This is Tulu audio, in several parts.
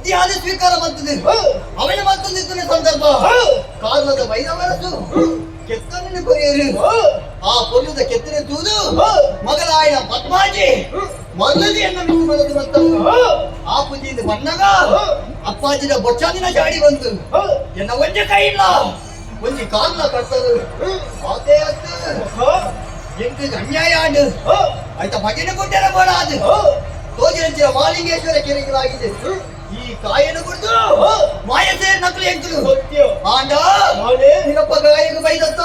ಬುಟ್ಟಿಯಾದ ಸ್ವೀಕಾರ ಮಾಡ್ತದೆ. ಅವನ ಮತ್ತೊಂದಿದ್ದನೆ ಸಂದರ್ಭ ಕಾಲದ ವೈರವರಸು ಕೆತ್ತನ್ನು ಕೊರಿಯರು. ಆ ಪೊಲ್ಲದ ಕೆತ್ತನೆ ತೂದು ಮಗಲಾಯನ ಪದ್ಮಾಜಿ ಮೊದಲನೆಯನ್ನು ಮಿಸ್ ಮಾಡೋದು ಮತ್ತು ಆ ಪುಜಿಯಿಂದ ಬಣ್ಣಗ ಅಪ್ಪಾಜಿನ ಬೊಚ್ಚಾದಿನ ಜಾಡಿ ಬಂತು. ಎನ್ನ ಒಂಜೆ ಕೈ ಇಲ್ಲ, ಒಂಜಿ ಕಾಲ್ನ ಕಟ್ಟದು ಆತೇ ಅತ್ತು. ಎಂಟು ಅನ್ಯಾಯ ಆಂಡು ಆಯ್ತಾ? ಬಗೆನ ಕೊಟ್ಟೆನ ಬೋಡ ಅದು ತೋಜಿನಂಚಿನ ಮಾಲಿಂಗೇಶ್ವರ ಕೆರೆಗಳಾಗಿದೆ. ಈ ಕಾಯನ್ನು ಕುಡಿದು ಮಾಯಸೇ ನಕಲು ಎಂಕಲು. ಆಂಡ ನಿನ್ನಪ್ಪ ಗಾಯಕ ಬೈದತ್ತ.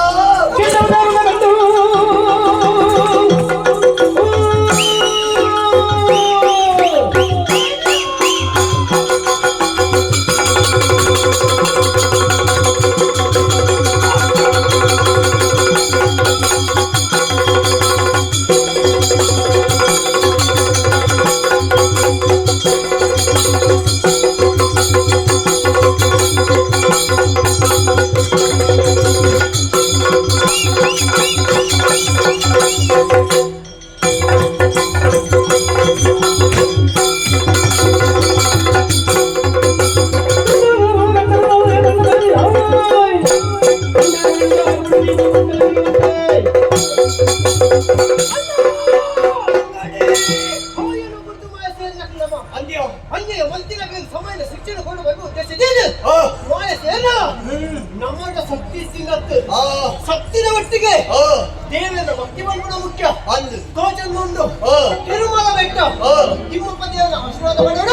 ಸತ್ತಿನ ಒಟ್ಟಿಗೆ ದೇವರ ಭಕ್ತಿ ಬಂದ್ಬಿಡ ಮುಖ್ಯ. ಅಂದು ತೋಚಂದುಂಡು ತಿರುಮಲ ಬೆಟ್ಟ. ತಿಮ್ಮಪ್ಪ ದೇವರ ಆಶೀರ್ವಾದ ಮಾಡೋಣ.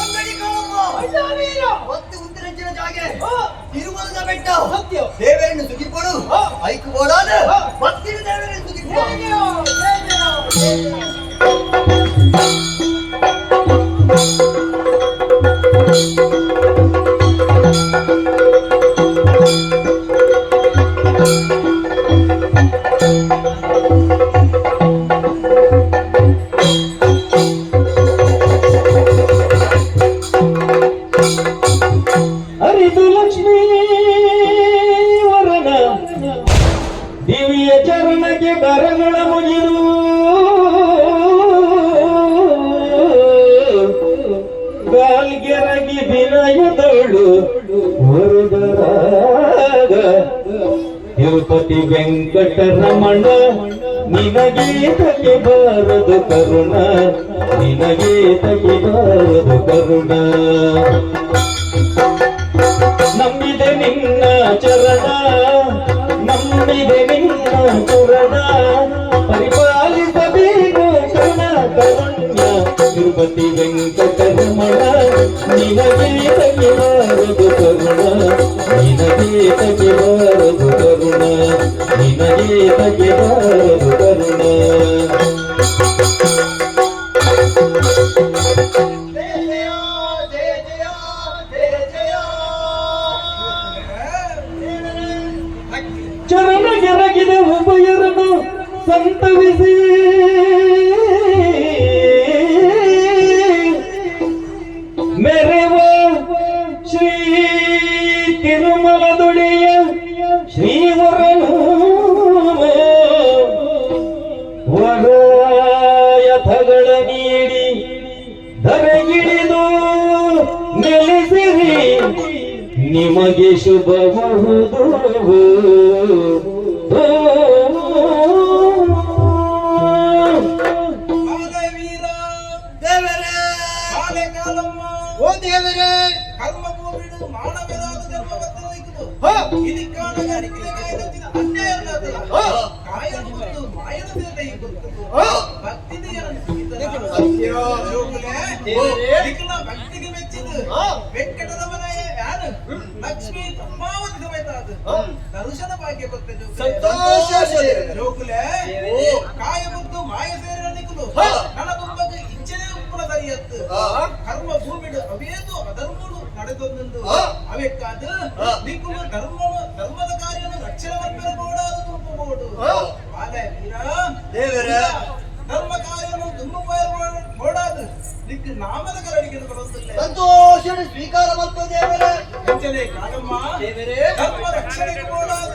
ಅಂಗಡಿ ಕಾಳಮ್ಮ ಒತ್ತು ಉತ್ತರಂಚಿನ ಜಾಗೆ ತಿರುಮಲದ ಬೆಟ್ಟ. ಸತ್ಯ. ದೇವರನ್ನು ಸುಗಿಪಡು. ಐಕು ಬೋಡಾದ ಭಕ್ತಿನ ದೇವರನ್ನು ಸುಗಿಪಡು. ಅರಿದು ಲಕ್ಷ್ಮೀ ವರನ ದಿವ್ಯ ಚರಣಕ್ಕೆ ಕರಗಳ ಮುಗಿದು ಗಾಲ್ಗೆರಗಿ ವಿನಯದಳು ವರದರಾಗ. ತಿರುಪತಿ ವೆಂಕಟರಮಣ, ನಿನಗೆ ತಗೆ ಬಾರದು ಕರುಣ, ನಿನಗೆ ತಗೆ ಬಾರದು ಕರುಣ. ನಂಬಿದೆ ನಿನ್ನ ಚರಣ, ನಂಬಿದೆ ನಿನ್ನ ಚರಣ, ಪರಿಪಾಲಿಸಬೇಕು ಕರುಣ ಕರುಣ್ಯ. ತಿರುಪತಿ ವೆಂಕಟರಮಣ, ನಿನಗೆ ತಗಿಬಾರದು ಕರುಣ, ನಿನಗೆ ತಗಿಬಾರದು ಕರುಣ, ನಿನಗೆ ತಗಿಬಾರದು ಕರುಣ. ಜಯ ಜಯ ಜಯ ಜಯ ಜಯ ಜಯ. ಚರಣಗೆರಗಿದ ಉಭಯರನ್ನು ಸಂತವಿಸಿ ಮೆರೆವ ಶ್ರೀ ತಿರುಮಲದೊಡೆಯ ಶ್ರೀವರನು ವರಾಯಥಗಳ ನೀಡಿ ಧರೆಗಿಳಿದು ನೆಲೆಸಿರಿ, ನಿಮಗೆ ಶುಭಬಹುದು. ಭಕ್ತಿಗೆ ಮೆಚ್ಚಿದು ವೆಂಕಟರಮಣಯ್ಯ ಯಾರು ಲಕ್ಷ್ಮೀ ಪದ್ಮಾವತಿ ಸಮೇತ ಅದು ದರ್ಶನ ಭಾಗ್ಯ ಕೊರ್ತದೆ. ಸಂತೋಷ. ಜೋಕುಲೆ, ಕಾಯ ಮುದ್ದು ಮಾಯ ಸೇರಿದ ನಿಕುಲು ನನ್ನ ತುಂಬಗ ಇಂಚನೇ ಉಪ್ಪುನ ಸರಿಯತ್ತು. ಕರ್ಮ ಭೂಮಿಡು ಅವೇದು ಅಧರ್ಮನು ನಡೆದೊಂದು ಅವೆಕ್ಕಾದ ನಿಕುಲು ಧರ್ಮನು ಧರ್ಮದ ಕಾರ್ಯನು ರಕ್ಷಣೆ ಮಲ್ಪೆರೆ ಬೋಡಾದ ತೂಪಬೋಡು ಬಾಲೆ ವೀರ. ದೇವರ. ಧರ್ಮ ಕಾರ್ಯನು ದುಮ್ಮು ಬೋಡಾದ ನಿಕ್ ನಾಮದ ಕರಡಿಗೆ ಕೊಡೊಂದಿಲ್ಲ. ಸಂತೋಷ, ಸ್ವೀಕಾರ ಮಲ್ಪ ದೇವರ. ಅಂಚನೆ ಕಾಲಮ್ಮ, ಧರ್ಮ ರಕ್ಷಣೆಗೆ ಬೋಡಾದ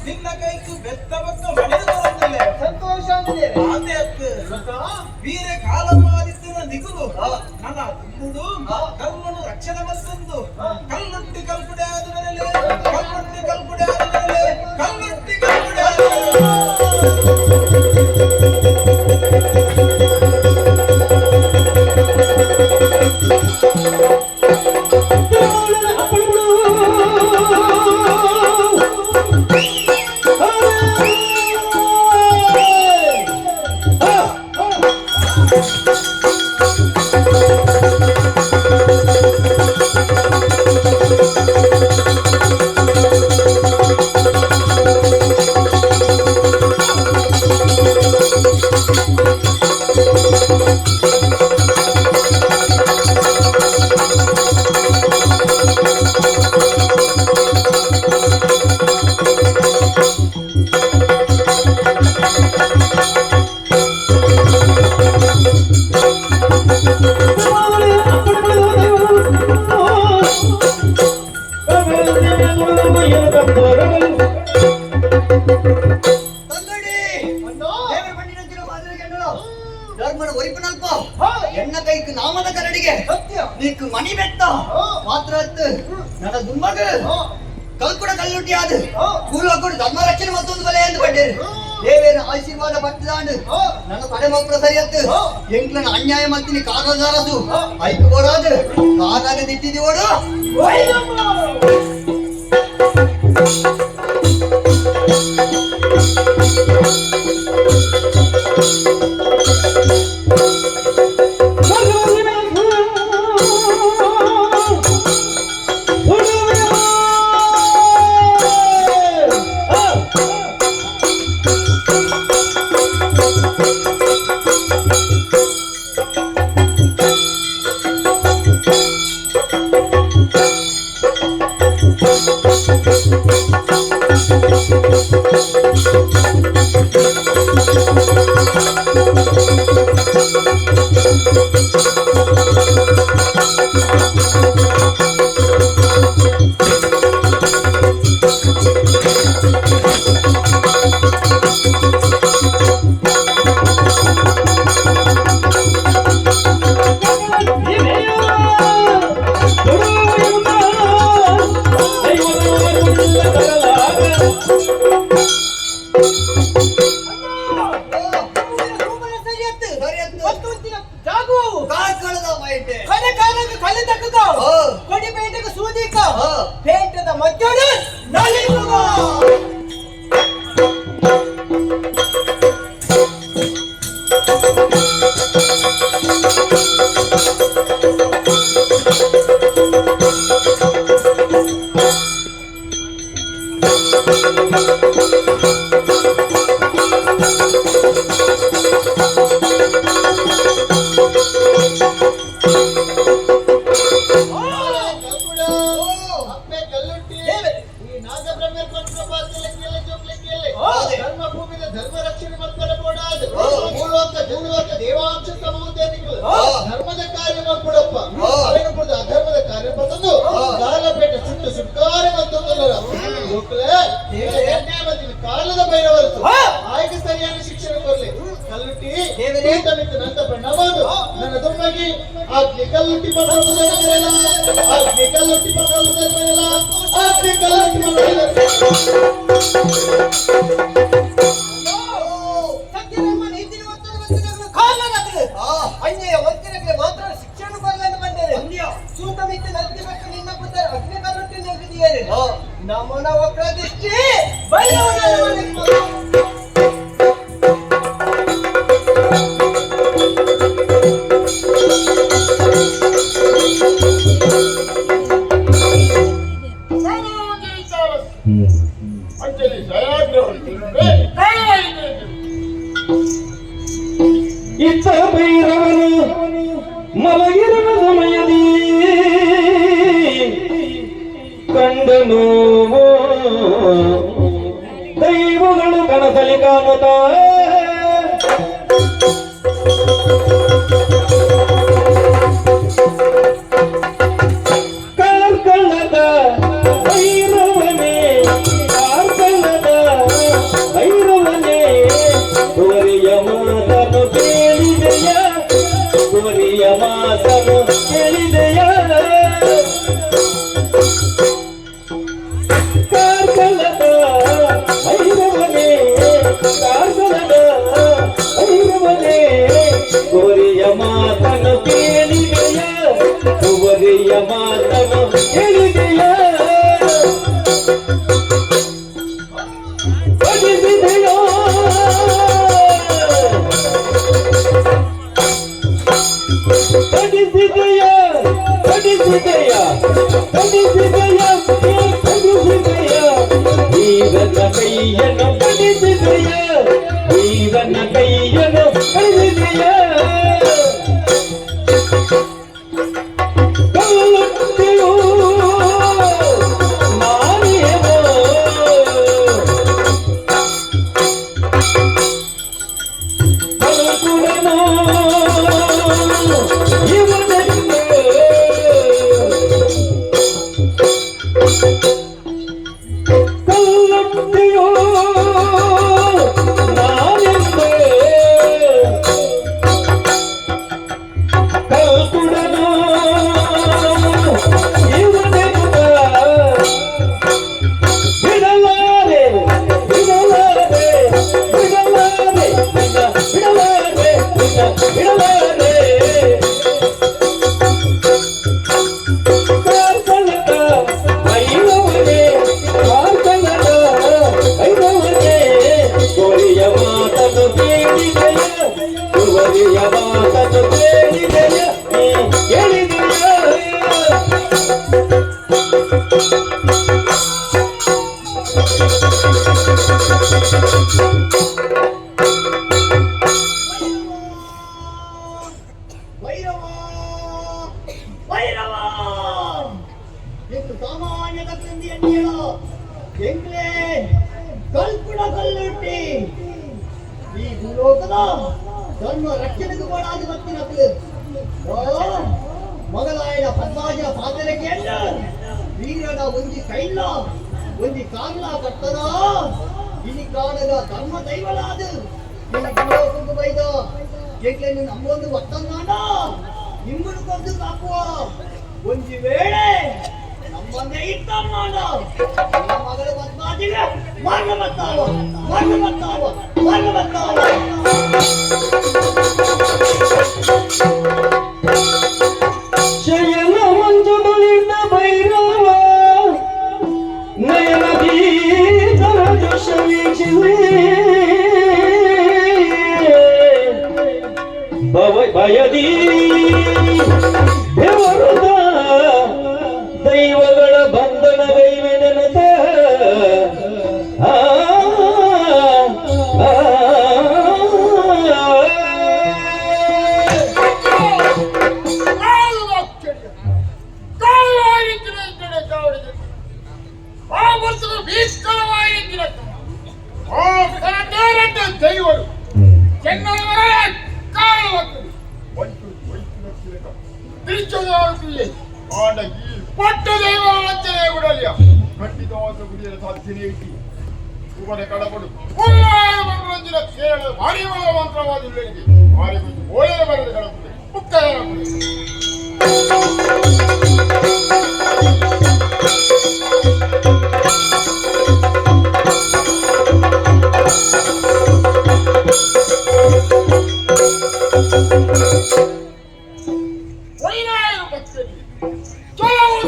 ನಿನ್ನ ಕೈக்கு ಬೆತ್ತ ಬಕ್ಕ ಮನೆದು ಕೊಡೊಂದಿಲ್ಲ. ಸಂತೋಷ ಅಂದಿದೆ. ಆತೆ ಅತ್ತು ವೀರ ಕಾಲಮಾದಿತ್ತಿನ ನಿಗುಲು ನನ್ನ ತುಂಬುಡು ಧರ್ಮನು ರಕ್ಷಣೆ ಮತ್ತೊಂದು ಕಲ್ಲುಟ್ಟಿ ಕಲ್ಪುಡೆ ಆದ ಮೇಲೆ, ಕಲ್ಲುಟ್ಟಿ ಕಲ್ಪುಡೆ ಆದ ಮೇಲೆ, ಕಲ್ಲುಟ್ಟಿ ಕಲ್ಪುಡೆ ಆದ ಮೇಲೆ. ತಂಗಡಿ ದೇವರ ಬಂಡಿನಂಚಿನ ಮಾದರಿ ಕೆಂಡಲ ಧರ್ಮನ ಒರಿಪನಲ್ಪ ಎಣ್ಣ ಕೈಕ್ ನಾಮದ ಕರಡಿಗೆ ಸತ್ಯ. ನೀಕು ಮಣಿ ಬೆತ್ತ ಮಾತ್ರ ಅತ್ತು ನನ್ನ ದುಮ್ಮಗ ಕಲ್ಕುಡ ಕಲ್ಲುಟ್ಟಿ ಅದು ಕೂಲಕ್ಕುಡು ಧರ್ಮ ರಕ್ಷಣೆ ಮತ್ತೊಂದು ಬಲೆ ಎಂದು ಪಟ್ಟೇರು. ದೇವೇನ ಆಶೀರ್ವಾದ ಪಟ್ಟಿದಾಂಡು ನನ್ನ ತಡೆ ಮಕ್ಕಳ ಸರಿಯತ್ತು. ಎಂಕ್ಲನ ಅನ್ಯಾಯ ಮತ್ತಿನಿ ಕಾರದಾರಸು ಐಕು ಬೋಡಾದು ಕಾರಾಗ ದಿಟ್ಟಿದಿ ಓಡು. ಸರಿಯತ್ತು. ಸರಿಯತ್ತು. ಮತ್ತೊಂದಿನ ಜಾಗುವವು. ಕಾಕಳದ ಮೈಟೆ. ಕಡೆ ಕಾಲಕ್ಕೆ ಕಳ್ಳಿ ತಕ್ಕುಗ. ಕೊಡಿ ಪೇಟೆಗೆ ಸೂದಿಕ. ಪೇಟದ ಮಧ್ಯಾಹ್ನ ನಲಿಯುಗ. ಅಪ್ಪೆ ಕಲ್ಲುಟ್ಟಿ, ಈ ನಾಗಬ್ರಹ್ಮರ್ ಕೊಟ್ಟ ಪಾತ್ರಕ್ಕೆಲ್ಲ ಜೋಗ್ಲಿಕ್ಕೆಲ್ಲ ಧರ್ಮ ಭೂಮಿದ ಧರ್ಮ ರಕ್ಷಣೆ ಮಾಡ್ತಾರೆ ಬೋಡಾದ ಮೂಲೋಕ ಭೂಲೋಕ ದೇವಾಂಶ ಸಮುದ್ದೇನಿಗಳು ಧರ್ಮದ ಕಾರ್ಯ ಮಾಡ್ಕೊಡಪ್ಪ. ಅವೇನು ಕೊಡುದು ಅಧರ್ಮದ ಕಾರ್ಯ ಬರ್ತದ್ದು ಕಾಲಪೇಟೆ ಸುಟ್ಟು ಸುಟ್ಕಾರ ಮತ್ತೊಂದಲ್ಲ ಜೋಕ್ಲೆ. ಅನ್ಯಾಯ ಕಾಲದ ಭೈರವರಸು ಆಯ್ಕೆ ಸರಿಯಾದ ಶಿಕ್ಷಣ ಕೊರ್ಲಿ. ಕಲ್ಲುಟ್ಟಿ ಮಿತ್ತು ನಂತ ಪ್ರಣವಾದು ನನ್ನ ದುಮ್ಮಗಿ ಅಗ್ನಿ ಕಲ್ಲುಟ್ಟಿ ಪಡ, ಅಗ್ನಿ ಕಲ್ಲುಟ್ಟಿ ಪಡ, ಅಗ್ನಿ ಕಲ್ಲುಟ್ಟಿ ಪಡ. ಸತ್ಯಧರ್ಮ ನೀತಿ ಒತ್ತಡ ಕಾಲನಗಲು ಅನ್ಯಾಯ ವಂಚನೆಗೆ ಮಾತ್ರ ಶಿಕ್ಷಣ ಬರಲೆಂದು ಬಂದರೆ ಸೂತಮಿತ್ತು ನತ್ತಿ ಮತ್ತು ನಿನ್ನ ಪುತ್ರ ಅಗ್ನಿ ಕಲ್ಲುಟ್ಟಿ ನೆಗೆದಿಯರು ನಮನ ವಕ್ರ ದೃಷ್ಟಿ. ಮಲಗಿರುವ ಸಮಯದಿ ಕಂಡನು ದೈವಗಳು ಕನಸಲಿ ಕಾಣುತ್ತಾ. ಕಾರ್ಕಳದ ಭೈರವನೇ, ಕಾರ್ಕಳದ ಭೈರವನೇ, ಕುವರಿಯ ಮಾತನು ಕೇಳಿದೆಯ? ಕುವರಿಯ ಮಾತನು ಕೇಳಿದೆಯ? ಕಾರ್ಕಳದ ಭೈರವನೇ, ಕಾರ್ಕಳದ ಭೈರವನೇ, ಕುವರಿಯ ಮಾತನು ಕೇಳಿದೆಯ? ಕುವರಿಯ ಮಾತನು ಕೇಳಿದೆಯ? ಪಡಿಸಿದೆಯೋ, ಪಡಿಸಿದೆಯ, ಪಡಿಸಿದೆಯ, ಪಡಿಸಿದೆಯ, ನೀ ಪಡಿಸಿದೆಯ, ವೀರನ ಕೈಯನ್ನು ಪಡಿಸಿದೆಯ, ವೀರನ ಕೈಯನ್ನು ಪಡಿಸಿದೆಯ. ಕಲ್ಲುಟ್ಟಿಯು ನಾನೇನೋ ಕಲ್ಕುಡನು ಇವನೆಂದು, ಕಲ್ಲುಟ್ಟಿಯು ನಾನೆಂದು, ಕಲ್ಕುಡನು ಇವನೆಂದ, ಬಿಡಲಾರೆ, ಬಿಡಲಾರೆ, ಬಿಡಲಾರೆ ನಿನ್ನ, ಬಿಡಲಾರೆ ನಿನ್ನ, ಬಿಡಲಾರೆ. ಕಾರ್ಕಳದ ಭೈರವನೇ, ಕಾರ್ಕಳದ ಭೈರವನೇ, ಕೋರಿಯ ಮಾತನ್ನು ಕೇಳಿದೆಯ? ಕುವರಿಯ ಮಾತನ್ನು ಕೇಳಿದೆಯ? ನೀ ಕೇಳಿದೆಯ? ಭೈರವ, ಭೈರವ! ಎಷ್ಟು ಸಾಮಾನ್ಯ ಕತ್ತಂದಿ ಎಣ್ಣಿಯೋ ಎಂಗ್ಲೇ ಕಲ್ಪುಣ ಕಲ್ಲುಟ್ಟಿ. ಈ ಭೂಲೋಕದ ಧರ್ಮ ರಕ್ಷಣೆಗೆ ಬೋಡಾದ ಬತ್ತಿನಕ್ಲು ಮೊದಲಾಯನ ಪದ್ಮಾಜನ ಪಾತ್ರಕ್ಕೆ ವೀರನ ಒಂಜಿ ಕೈಲ ಒಂಜಿ ಕಾರ್ಲ ಕಟ್ಟದ ಇನಿ ಕಾಣದ ಧರ್ಮ ದೈವಲಾದ ಈ ಭೂಲೋಕಕ್ಕೆ ಬೈದ ಎಂಕ್ಲೆನ್ನು ನಮ್ಮೊಂದು ಒತ್ತಂದಾಂಡ ನಿಮ್ಮನ್ನು ಕೊಂದು ಕಾಪುವ. ಒಂಜಿ ವೇಳೆ ನಮ್ಮನ್ನೇ ಇತ್ತಮ್ಮಾಂಡ ನಿಮ್ಮ ಮಗಳ ಪದ್ಮಾಜಿಗೆ ಮರಣ ಬತ್ತಾವ, ಮರಣ ಬತ್ತಾವ, ಮರಣ ಬತ್ತಾವ. ಶಯನ ಮಂಜುಗಳಿಂದ ಭೈರವ ನಯನ ದೀಪರ ವೀಕ್ಷಿಸಿ ಭವ ಭಯದಿ ಬೆವರುದ ದೈವಗಳ ಬಂಧನಗೈವೆನೆನುತ. ಆ ಆ, ಆ. ದೈವರು ಪಟ್ಟ ದೈವ ಬಿಡಲಿಯ ಖಂಡಿತವಾದ ಗುಡಿಯ ಸಾಧ್ಯನೇ ಇಟ್ಟಿ ಉಪದ ಕಡಪಡು ಮನರಂಜನ ಕೇರಳ ಭಾರಿ ಮಂತ್ರವಾದಿಗಳಿಗೆ ಭಾರಿ ಕೊಂಚ ಓಳೆಯ ಬರೆದ ಕಡಪಡೆ ಮುಕ್ತಾಯ. ಒಯ್ನಾಯರು ಭಕ್ತರಿಗೆ ಕೆಲವು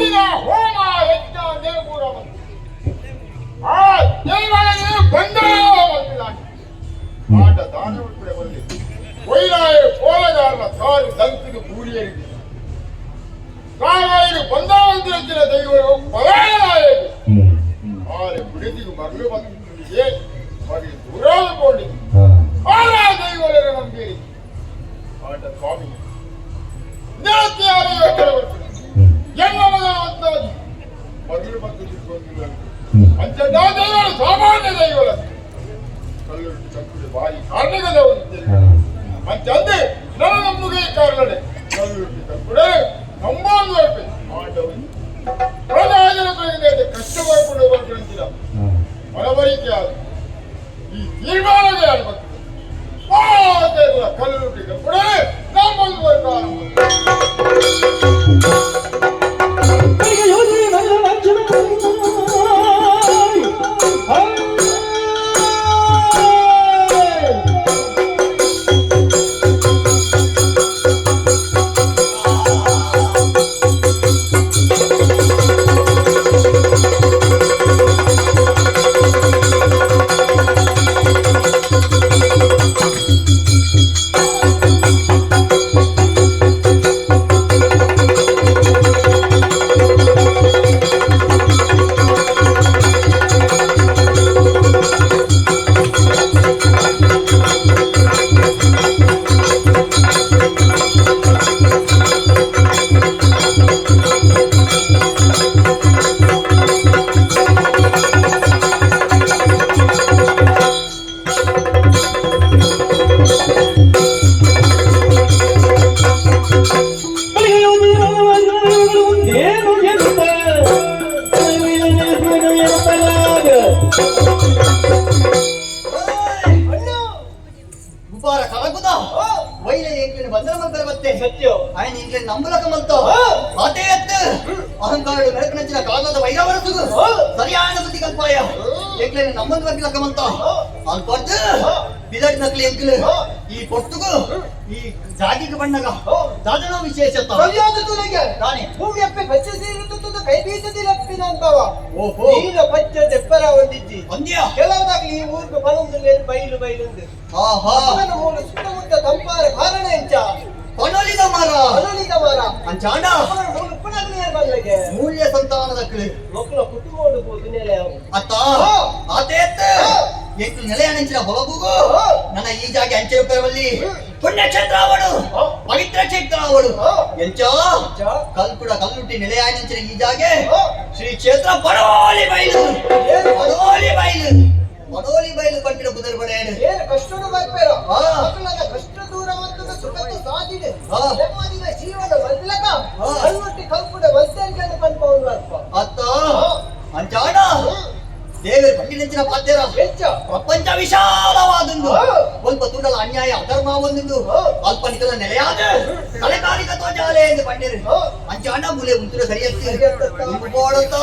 ಹೋಮ ಯಜ್ಞ ದೇವಪೂರ ಬಂತು ಆ ದೇವಾಲಯ ಬಂಧನ ಬಂದಿದ್ದಾನೆ. ಆಟ ದಾನ ಉಳ್ಪಡೆ ಬರಲಿ ಒಯ್ನಾಯರು ಕೋಲಗಾರನ ಕಾರು ದಂತಿಗೆ ಪೂರಿಯರಿಗೆ ಕಾಲಾಯರು ಬಂದಾವಂತಿನ ದೈವರು ಪರಾಯಣಾಯರು ಆರೆ ಬಿಡದಿಗೆ ಮರಳು ಬಂದಿಗೆ ಮರಿ ದೂರಾದುಕೊಂಡಿದೆ ಆರ ದೈವರ ನಂಬಿರಿ. ಆಟ ಸ್ವಾಮಿ. ಮಲ್ಪರೆ ಬತ್ತೆ. ಸತ್ಯ. ఆయన ಇಂಗ್ಲೆ ನಂಬಲಕ ಮಲ್ತೋ ಆತೇ ಎತ್ತು ಅಹಂಕಾರ ಮೆರಕನಂಚಿನ ಕಾಲದ ವೈರವರಸುಗು ಸರಿಯಾದ ಬುದ್ಧಿ ಕಲ್ಪಾಯ ಎಂಕ್ಲೆ ನಮ್ಮಂದು ವರ್ಗ ಮಲ್ತೋ ಅಲ್ಪರ್ದು ಬಿದಡ್ ನಕ್ಲಿ ಎಂಕ್ಲು ಈ ಪೊರ್ತುಗು ಈ ಜಾಗಿಗೆ ಬಣ್ಣಗ ದಾದನೋ ವಿಶೇಷ ಸರಿಯಾದ ತುಲೆಗೆ ತಾನೆ. ಭೂಮಿ ಅಪ್ಪೆ ಪಚ್ಚೆ ಸೀರುತ್ತದ ಕೈ ಬೀಸದಿಲ್ಲ ಅಪ್ಪಿನಂತವ. ಓಹೋ. ನೀಲ ಪಚ್ಚೆ ತೆಪ್ಪರ ಒಂದಿಜ್ಜಿ. ಒಂದ್ಯ. ಕೆಲವದಾಗ್ಲಿ ಈ ಊರ್ಗೆ ಬಲೊಂದು ಬೈಲು ಬೈಲುಂದು. ಆಹಾ. ಅಪ್ಪನ ಮೂಲ ಸುತ್ತಮುತ್ತ ತಂಪಾರ ಕಾರಣ ಎಂಚ? ಪಣೊಲಿದ ಮರ. ಪಣೊಲಿದ ಮರ. ಅಂಚಾಂಡ. ಅಪ್ಪನ ಮೂಲ ಉಪ್ಪನಾಗ್ಲಿ ಬಲ್ಲಗೆ. ಮೂಲ್ಯ ಸಂತಾನದ ಕ್ಲಿ. ಮಕ್ಕಳ ಕುಟುಂಬ ಹೋದು ನೆಲೆ. ಅತ್ತ ಆತೇತ್ ಎಂಕು ನೆಲೆಯ ನೆಂಚಿನ ಹೊಲಗುಗು ನನ್ನ ಈ ಜಾಗೆ ಅಂಚೆ ಉತ್ತರವಲ್ಲಿ ಪುಣ್ಯಕ್ಷೇತ್ರ ಅವಳು, ಪವಿತ್ರ ಕ್ಷೇತ್ರ ಅವಳು. ಎಂಚ ಕಲ್ಪುಡ ಕಲ್ಲುಟ್ಟಿ ನೆಲೆಯ ನೆಂಚಿನ ಈ ಜಾಗೆ ಶ್ರೀ ಕ್ಷೇತ್ರ ಪಡೋಲಿ ಬೈಲು. ಪಡೋಲಿ ಬೈಲು, ಪಡೋಲಿ ಬೈಲು ಪಂಪಿನ ಕುದುರೆ ಪಡೆಯಡು. ಏನು ಕಷ್ಟನು ಬರ್ಪೇರ ಮಕ್ಕಳನ್ನ ಕಷ್ಟ ದೂರ ಮತ್ತು ಸುಖದ ಸಾಧಿದೆ ನೆಮ್ಮದಿನ ಜೀವನ ಬದಲಕ ಕಲ್ಲುಟ್ಟಿ ಕಲ್ಪುಡ ವಲ್ತೇರ್ಗನ್ನು ಪನ್ಪವನು ಅಲ್ಪ. ಅತ್ತ ಅಂಚಾಡ ದೇವರು ಪಂಡಿನಂಚಿನ ಪಾತ್ಯರ ಪ್ರಪಂಚ ವಿಶಾಲವಾದುಂಡು. ಸ್ವಲ್ಪ ತೂಡಲ ಅನ್ಯಾಯ ಅಧರ್ಮ ಒಂದುಂಡು. ಅಲ್ಪ ನಿಕಲ ನೆಲೆಯಾದ ತಲೆಕಾಲಿಕ ತೋಜಾಲೆ ಎಂದು ಪಂಡಿರು. ಅಂಚಾಂಡ ಮೂಲೆ ಉಂಟು ಸರಿಯತ್ತು ಪೋಡುತ್ತಾ.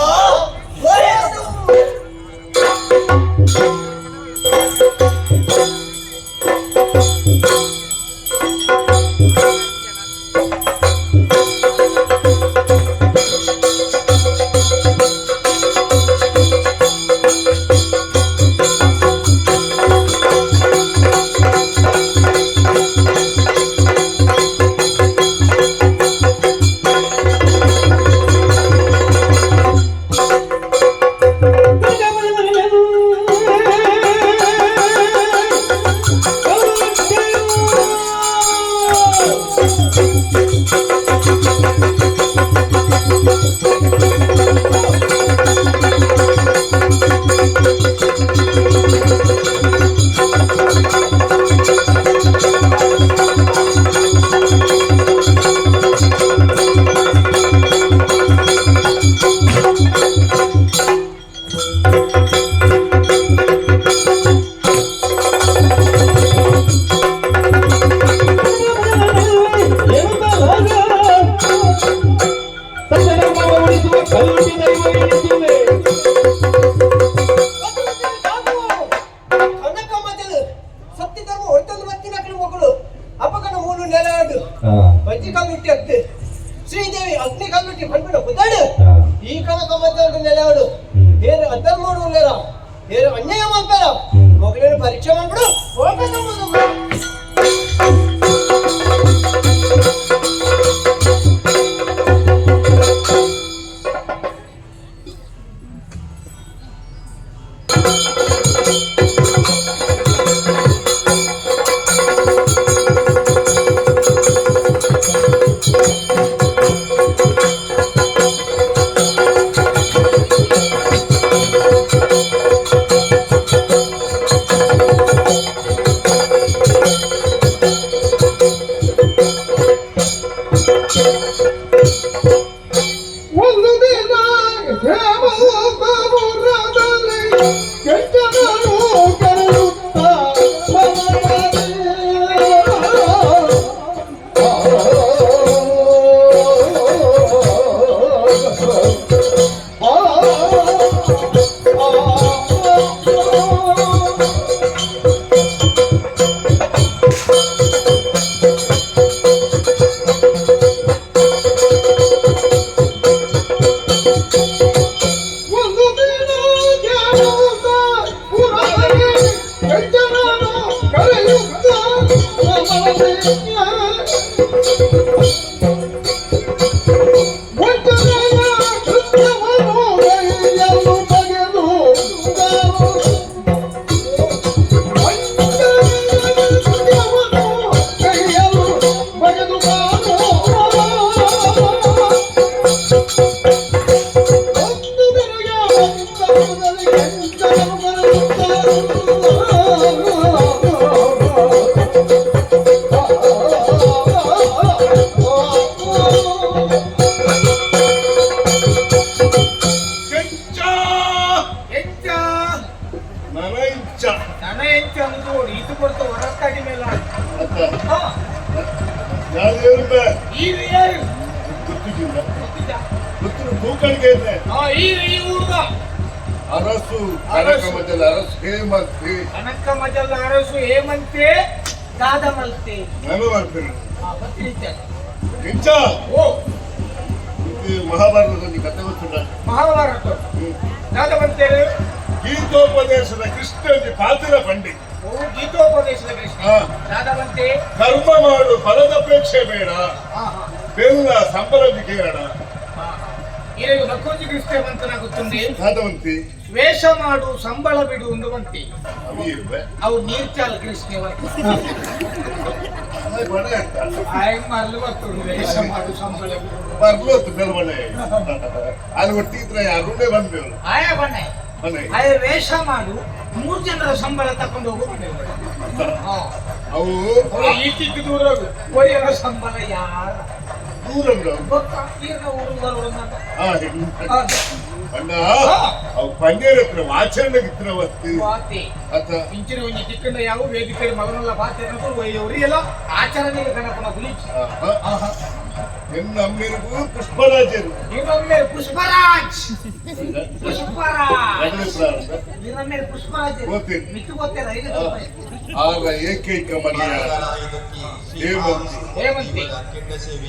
ಶ್ರೀದೇವಿ ಅಗ್ನಿ ಕಲ್ಲುಟ್ಟಿ ಪನ್ಪಿನ ಪುದಾಡು ಈ ಕನಕ ಮದ್ದಲು ನೆಲೆಯಾಡು. ಏರು ಅಧರ್ಮಡು ಉಲ್ಲೇರ, ಏರು ಅನ್ಯಾಯ ಮಲ್ಪೇರ, ಮೊಗಲೇನು ಪರೀಕ್ಷೆ ಮಾಡ್ಬಿಡು. ಒಂದು ದಿನ ಹೇಮಪುರದಲ್ಲಿ ಕೆಂಚನನು ಕರೆಯುತ್ತ ಒಂದು ದಿನ ಪುರದಲ್ಲಿ ಕೆಂಚನನು ಕರೆಯುತ್ತ ವಂಚನೆಯ ಕೃತ್ಯವನ್ನು ಕೈಯಲು ಬಗೆದು ವಂಚನೆಯ ಕೃತ್ಯವನ್ನು ಕೈಯಲು ಬಗೆದು ಒಂದು ದಿನ ಪುರದಲ್ಲಿ ಕೆಂಚನನು ಕರೆಯುತ್ತ ಕೆಂಚ ಎಂಚ ನನ ಇಂಚ ನನ ಎಂಚ ಅನ್ನೋದು ಈತು ಕೊಡ್ತ ಹೊರಕಾಡಿ ಮೇಲೆ. ಅತ್ತ ಯಾರು ಏರುಂಬೆ ಈರು ಏರು ಗೊತ್ತಿದ್ದಿಲ್ಲ ಗೊತ್ತಿಲ್ಲ ತೂಕಣಿಗೆ ಇದೆ ಈರು ಈ ಊರ್ದ ಅರಸು ಕನಕ ಮಜಲ ಅರಸು ಹೇಮಂತಿ ಕನಕ ಮಜಲ ಅರಸು ಹೇಮಂತೆ ದಾದ ಮಲ್ತೆ ನಾನು ಬರ್ತೀನಿ ಇಂಚ ಓ ಇದು ಮಹಾಭಾರತದಲ್ಲಿ ಕಥೆ ಗೊತ್ತಿಲ್ಲ ಮಹಾಭಾರತ ದಾದ ಮಂತೇರು ಗೀತೋಪದೇಶದ ಕೃಷ್ಣನಲ್ಲಿ ಪಾತ್ರ ಪಂಡಿ ಓ ಗೀತೋಪದೇಶದ ಕೃಷ್ಣ ದಾದ ಮಂತೆ ಕರ್ಮ ಮಾಡು ಫಲದಪೇಕ್ಷೆ ಬೇಡ ಬೆಲ್ಲ ಸಂಬಳ ಕೇರಳ ಇರಲು ಬಕ್ಕೋಜಿ ಕೃಷ್ಣ ಮಂತನ ಗೊತ್ತುಂಡಿ ದಾದವಂತಿ ದ್ವೇಷ ಮಾಡು ಸಂಬಳ ಬಿಡು ಒಂದು ಮಂತಿ ಅವಿ ಇರುವೆ ಅವು ನೀರ್ಚಾಲ್ ಕೃಷ್ಣ ಆಯ್ ಮರಲು ಬರ್ತುಂಡು ದ್ವೇಷ ಮಾಡು ಸಂಬಳ ಬಿಡು ಬರ್ಲೋತು ಬೆಳವಣೆ ಅಲ್ಲಿ ಒಟ್ಟಿದ್ರೆ ಅರುಣೇ ಬಂದೆವು ಆಯ ಬನ್ನೆ ಬನ್ನಿ ಆಯ ವೇಷ ಮಾಡು ಮೂರು ಜನರ ಸಂಬಳ ತಕೊಂಡು ಹೋಗು ಬನ್ನಿ ಅವು ಈಚಿತ್ತು ದೂರ ಒರಿಯರ ಸಂಬಳ ಯಾರ ದೂರ ಬಿಡು ಗೊತ್ತಾ ಈರ್ನ ಊರು ಬರೋಣ ಅಣ್ಣ ಅವು ಪಂಜರ ಹತ್ರ ಆಚರಣೆಗೆ ಇತ್ರ ವಸ್ತು ವಾತಿ ಅತ್ತ ಇಂಚಿನ ಒಂಜಿ ಚಿಕ್ಕಂಡ ಯಾವ ವೇದಿಕೆ ಮಗನಲ್ಲ ಪಾತ್ರ ಒಯ್ಯವ್ರಿ ಎಲ್ಲ ಆಚರಣೆಗೆ ಗಣಪನ ಗುಲಿಚಿ ಎನ್ನ ಅಮ್ಮಿರಿಗೂ ಪುಷ್ಪರಾಜರು ಇನ್ನೊಮ್ಮೆ ಪುಷ್ಪರಾಜ್ ಪುಷ್ಪರಾಜ್ ಇನ್ನೊಮ್ಮೆ ಪುಷ್ಪರಾಜ್ ಗೊತ್ತಿಲ್ಲ. ಮಿತ್ತು ಗೊತ್ತಿಲ್ಲ ಇದು ಆರ ಏಕೈಕ ಮನೆಯ ಹೇಮಂತಿ ಹೇಮಂತಿ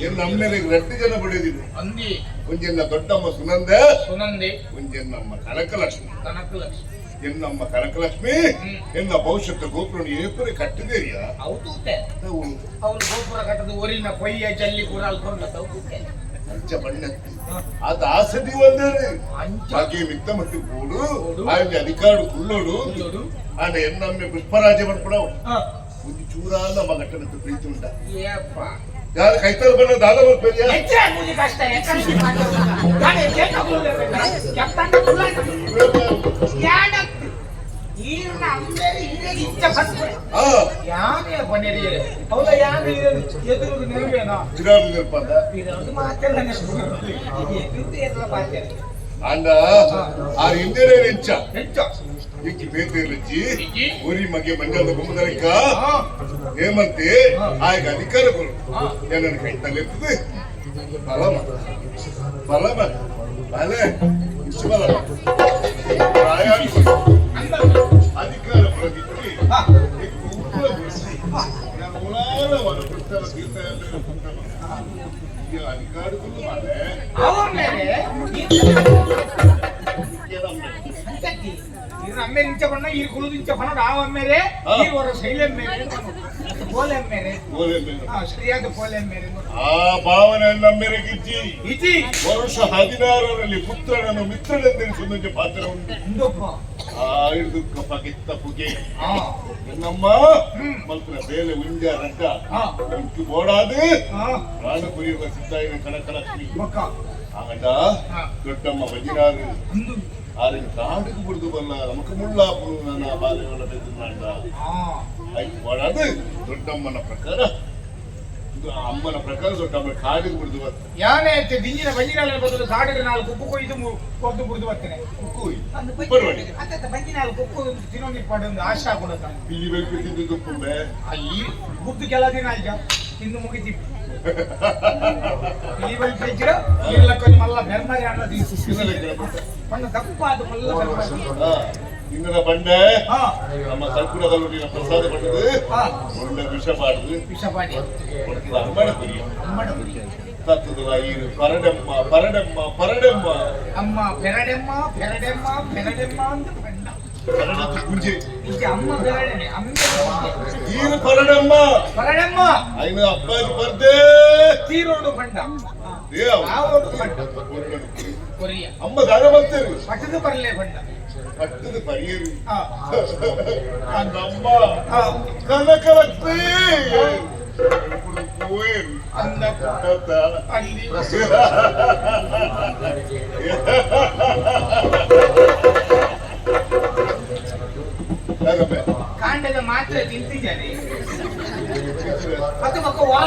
ಎನ್ನ ಅಮ್ಮೇರಿಗೆ ரெண்டு ಜನ ಬಡಿದಿದ್ರು ಅಂದಿ ಒಂಜೆನ್ನ ದೊಡ್ಡಮ್ಮ ಸುನಂದ ಸುನಂದಿ ಒಂಜೆನ್ನಮ್ಮ ಕನಕಲಕ್ಷ್ಮಿ ಕನಕಲಕ್ಷ್ಮಿ ಎನ್ನಮ್ಮ ಕನಕಲಕ್ಷ್ಮಿ ಎನ್ನ ಭವಿಷ್ಯದ ಗೋಪುರ ಏಪುರಿ ಕಟ್ಟಿದೇರಿಯಾ ಅವು ತೂತೆ ಅವ್ರು ಗೋಪುರ ಕಟ್ಟದ ಊರಿನ ಕೊಯ್ಯ ಜಲ್ಲಿ ಕೂಡ ಅಲ್ಕೊಂಡ ತೂತೆ ಅಂಚ ಬಣ್ಣ ಆತ ಆಸತಿ ಒಂದೇ ಅಂಚ ಹಾಗೆ ಮಿತ್ತ ಮಟ್ಟಿ ಕೂಡು ಆಯ್ತು ಅಧಿಕಾರ ಕುಳ್ಳೋಡು ಕುಳ್ಳೋಡು. ಆಂಡ ಎನ್ನಮ್ಮೆ ಪುಷ್ಪರಾಜ ಪಡ್ಪಡ ಒಂದು ಚೂರಾದ ಮಗಟ್ಟನಂತ ಪ್ರೀತಿ ಉಂಟ ಏಪ್ಪ ಯಾರು ಕೈತಾರ ಬಣ್ಣ ದಾದ ಬರ್ಪೇರಿಯಾ ಹೆಚ್ಚೆ ಮೂಲಿ ಕಷ್ಟ ಎಕ್ಕಡೆ ಗಾಡಿ ಈರ್ನ ಅಮ್ಮೇರಿ ಈರಿಗೆ ಇಚ್ಛೆ ಪಟ್ಟು ಹಾ ಯಾನೇ ಬನ್ನಿರಿ ಹೌದ ಯಾನೆ ಎದುರು ನೆನಪೇನಾ ಜಿರಾಬ್ ನೆನಪಂದ ಇದೊಂದು ಮಾತೆಲ್ಲ ನೆನಪು ಎದುರು ಎಲ್ಲ ಮಾತೆಲ್ಲ ಅಂಡ ಆ ಇಂದಿರೇ ಎಂಚ ಹೆಚ್ಚು ಇಂಕಿ ಬೇತೇಲಜ್ಜಿ ಇಜ್ಜಿ. ಊರಿ ಮಗೆ ಮಂಜಾದ ಗುಮ್ಮದರಿಕ ಹೇಮಂತಿ ಆಯ್ಗ ಅಧಿಕಾರ ಕೊಡು ಏನನ್ನ ಕೈ ತಲೆತ್ತದೆ ಬಲಮ ಬಲಮ ಬಲೆ ಇಷ್ಟು ಬಲ ಪ್ರಾಯ ಅಧಿಕಾರ ಪ್ರಗಿತ್ತಿ ಉಪ್ಪು ಗುಡಿಸಿ ನಾನು ಉಳಾಲ ವನ ಪುಸ್ತಕ ತೀರ್ಥಯಾತ್ರೆ ಅಧಿಕಾರಕ್ಕೂ ಮಾಲೆ ಅವ್ರ ಮೇಲೆ ಇವ್ರ ಅಮ್ಮೆ ನಿಂಚ ಬಣ್ಣ ಈ ಕುಳು ನಿಂಚ ಬಣ್ಣ ಆ ಅಮ್ಮೇಲೆ ಈ ವರ ಶೈಲೆ ಮೇಲೆ ಪೋಲೆ ಮೇಲೆ ಸರಿಯಾದ ಪೋಲೆ ಮೇಲೆ ಆ ಭಾವನೆ ನಮ್ಮೆರಗಿಜ್ಜಿ ಇಜಿ ವರುಷ 16ರಲ್ಲಿ ಪುತ್ರನನ್ನು ಮಿತ್ರನೆಂದೆನಿಸುವಂತೆ ಪಾತ್ರ ಉಂಟು ಉಂಡಪ್ಪ ಆ ಹಿಡಿದು ಕಪಗಿತ್ತ ಪುಗೆ ನಮ್ಮ ಮಲ್ತ್ರ ಬೇಲೆ ಉಂಜ ರಡ್ಡ ಉಂಟು ಬೋಡಾದು ಪ್ರಾಣ ಕುರಿಯುವ ಸಿದ್ಧಾಯಿನ ಕನಕಲಕ್ಷ್ಮಿ ಬೊಕ್ಕ ಆಗಂಡ ದೊಡ್ಡಮ್ಮ ಬಜಿರಾರು ಆರಿಗೆ ಕಾಡಿಗೆ ಬಿಡುದು ಬಲ್ಲ ನಮಕ್ ಮುಳ್ಳಾಪುರು ನನ್ನ ಬಾಲೆಗಳ ಬೆದ್ದುಂಡ ಆಯ್ತು ಬೋಡಾದು ದೊಡ್ಡಮ್ಮನ ಪ್ರಕಾರ ಇದು ಅಮ್ಮನ ಪ್ರಕಾರ ದೊಡ್ಡಮ್ಮನ ಕಾಡಿಗೆ ಬಿಡುದು ಬರ್ತ ಯಾನೆ ದಿಂಜಿನ ಬಂಜಿನಾಲ ಬದಲು ಕಾಡಿಗೆ ನಾಲ್ಕು ಉಪ್ಪು ಕೊಯ್ದು ಕೊದ್ದು ಬಿಡುದು ಬರ್ತೇನೆ ಕುಕ್ಕು ಬರುವಳಿ ಅಂತ ಬಂಜಿನಾಲ್ ಕುಕ್ಕು ತಿನ್ನೊಂದು ಪಡೊಂದು ಆಶಾ ಕೊಡತ ಇಲ್ಲಿ ಬೆಳಕು ತಿಂದು ತುಪ್ಪುಂಬೆ ಈ ಗುದ್ದು ಕೆಲ ದಿನ ಆಯ್ತ ತಿಂದು ಮುಗಿತಿ ಇಲ್ಲಿ ಬಳಿ ಪೆಜ್ಜಿರ ಇಲ್ಲ ಮಲ್ಲ ಬೆರ್ಮರಿ ಅನ್ನೋದು ಪಣ್ಣ ದಪ್ಪ ಅದು ಮಲ್ಲ ಬೆರ್ಮರಿ ಇನ್ನರ ಬಂಡೆ ನಮ್ಮ ಕಲ್ಕುಡದಲ್ಲೂ ಪ್ರಸಾದ ಪಟ್ಟದು ಒಂಡೆ ವಿಷ ಪಾಡುದು ವಿಷ ಪಾಡಿ ಅಮ್ಮಡ ಕುರಿಯ ಅಮ್ಮಡ ಕುರಿಯ ತತ್ತದ ಈರು ಪರಡೆಮ್ಮ ಪರಡೆಮ್ಮ ಪರಡೆಮ್ಮ ಅಮ್ಮ ಪೆರಡೆಮ್ಮ ಪೆರಡೆಮ್ಮ ಪೆರಡೆಮ್ಮ ಅಂತ ಬಣ್ಣ ಪರಡತ್ತು ಪೂಜೆ ಇದು ಅಮ್ಮ ಪೆರಡೆನೆ ಅಮ್ಮ ಈರು ಪರಡೆಮ್ಮ ಪರಡೆಮ್ಮ ಐನ ಅಪ್ಪಾಜಿ ಪರ್ದೆ ತೀರೋಡು ಬಣ್ಣ ಏ ಅವ. ಆವೋಡು ಬಣ್ಣ ಒಳ್ಳೆದು ಕುರಿ. ಕೊರಿಯ ಅಮ್ಮ ದಾನ ಬರ್ತೇವೆ ಪಟ್ಟದು ಬರಲೇ ಬಣ್ಣ ಪಟ್ಟದ ಪರಿಯರು ಆ, ನಮ್ಮ ಆ, ಕನಕಲಕ್ಷ್ಮಿ ಕೋಯರು ಅಂದ ತಾತ. ಅಲ್ಲಿ ಯಾಕಬ್ಬೆ? ಕಾಂಡದ ಮಾತ್ರೆ ತಿಂತಿದ್ದಾರೆ ಮತ್ತೆ ಮಕ್ಕ ಹೊರ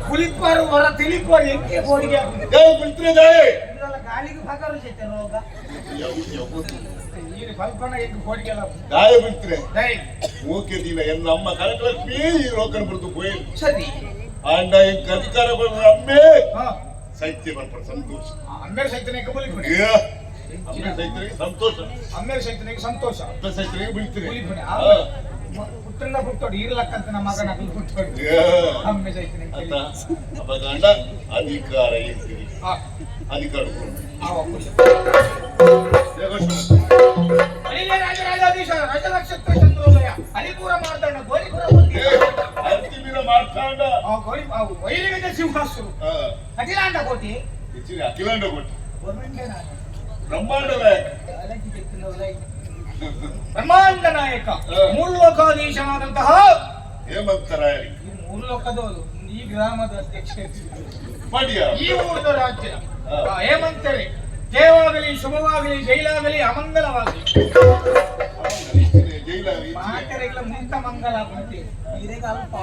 ಕುಲಿಪಾರು ಹೊರ ತಿಳಿಪಾರು ಎಂಕೆ ಬೋಡಿಗೆ ಹಾಕುದು. ಯಾವ ಬಿಡ್ತೀರ ದಾಯಿ? ಇದೆಲ್ಲ ಗಾಳಿಗೆ ಬಗರು ಜೊತೆ ರೋಗ ಯಾವ- ಯಾವ- ನೀನು ಕಲ್ಪನ ಎಂಕ್ ಬೋಡಿಗೆ ಎಲ್ಲ ದಾಯ ಬಿಡ್ತೀರ ದೈ ಓಕೆ ದಿನ ಎನ್ನ ಅಮ್ಮ ಕನಕಲಕ್ಷ್ಮಿ ಈ ರೋಕನ್ ಬಿಡ್ತು ಕೋಯರು ಸರಿ. ಆಂಡ ಇಂಕ ಅಧಿಕಾರ ಬರ ಅಮ್ಮೆ ಸೈತ್ಯ ಬರ್ಪಡ ಸಂತೋಷ. ಅಮ್ಮೇರ್ ಸೈತನಿಗೆ ಬುಲಿಪುಣೆ. ಅಮ್ಮೆ ಸೈತ್ಯನಿಗೆ ಸಂತೋಷ. ಅಮ್ಮೇರ್ ಸೈತನಿಗೆ ಸಂತೋಷ. ಅಪ್ಪೆ ಸೈತ್ಯನಿಗೆ ಬೀಳ್ತೀರಿ. ಬುಲಿಪುಣೆ. ಪುಟ್ಟಣ್ಣ ಪುಟ್ಟೋಡು ಈರ್ಲಕ್ಕಂತ ನಮ್ಮ ಮಗನ ಪುಟ್ಟೋಡು ಅಮ್ಮೆ ಸೈತನಿಗೆ. ಅತ್ತ ಅಪಗಾಂಡ ಅಧಿಕಾರ ಇರ್ತೀರಿ. ಅಧಿಕಾರ ರಾಜರಾಜಾಧೀಶ ರಾಜನಕ್ಷತ್ರ ಚಂದ್ರೋದಯ ಹರಿಪುರ ಮಾರ್ತಾಂಡ ಗೋರಿಪುರ ಮಾರ್ತಾಂಡ ವೈರಿಗಜ ಸಿಂಹಾಸು ಅಖಿಲಾಂಡ ಕೋಟಿ ಅಖಿಲಾಂಡ ಕೋಟಿ ಬ್ರಹ್ಮಾಂಡ ನಾಯಕ ಬ್ರಹ್ಮಾಂಡ ನಾಯಕ ಮೂರು ಲೋಕಾಧೀಶನಾದಂತಹ ಹೇಮಂತರಾಯರಿಗೆ. ಈ ಮೂರು ಲೋಕದವರು ಈ ಗ್ರಾಮದ ಅಧ್ಯಕ್ಷ ಪಡಿಯ ಈ ಊರದ ರಾಜ್ಯ ಹೇಮಂತರೇ ಜಯವಾಗಲಿ ಶುಭವಾಗಲಿ ಜೈಲಾಗಲಿ ಅಮಂಗಲವಾಗಲಿ. ಮಾತೆರೆಗಳ ಮುಂತ ಮಂಗಲ ಅಂತೆ ಇದೀಗ ಅಲ್ಪ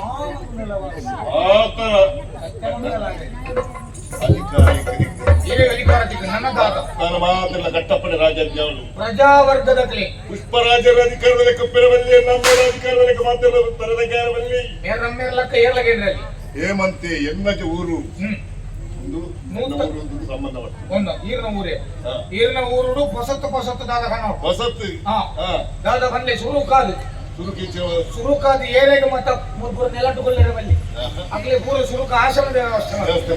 ಕಟ್ಟಪ್ಪನೆ ರಾಜಾಜ್ಞಾವನು ಪ್ರಜಾವರ್ಗದ ಕಲೆ ಪುಷ್ಪರಾಜರ ಅಧಿಕಾರದ ಲೆಕ್ಕ ಪೆರವಲ್ಲಿ ನಮ್ಮ ಅಧಿಕಾರದ ಲೆಕ್ಕ ಮಾತೆಲ್ಲ ತರದ ಕ್ಯಾರವಲ್ಲಿ ಮೇರಮ್ಮೇರ್ಲಕ್ಕ ಏರ್ಲಗೇನ್ರಲ್ಲಿ. ಹೇಮಂತೆ ಎನ್ನಜ ಊರು ಒಂದು ಸಂಬಂಧ ಒಂದು ಈರ್ನ ಊರೇ ಈರ್ನ ಊರುಡು ಪೊಸತ್ತು ಪೊಸತ್ತು ದಾದ ಕಣ ಹೊಸತ್ತು ದಾದ ಬನ್ನಿ ಸುರುಕಾದು ಸುರುಕಾದು ಏರೇಗ ಮತ್ತ ಮೂರು ನೆಲಟುಗೊಳ್ಳಿರ ಬಲ್ಲಿ ಅಗ್ಲಿ ಪೂರ ಸುರುಕ ಆಸನದ ವ್ಯವಸ್ಥೆ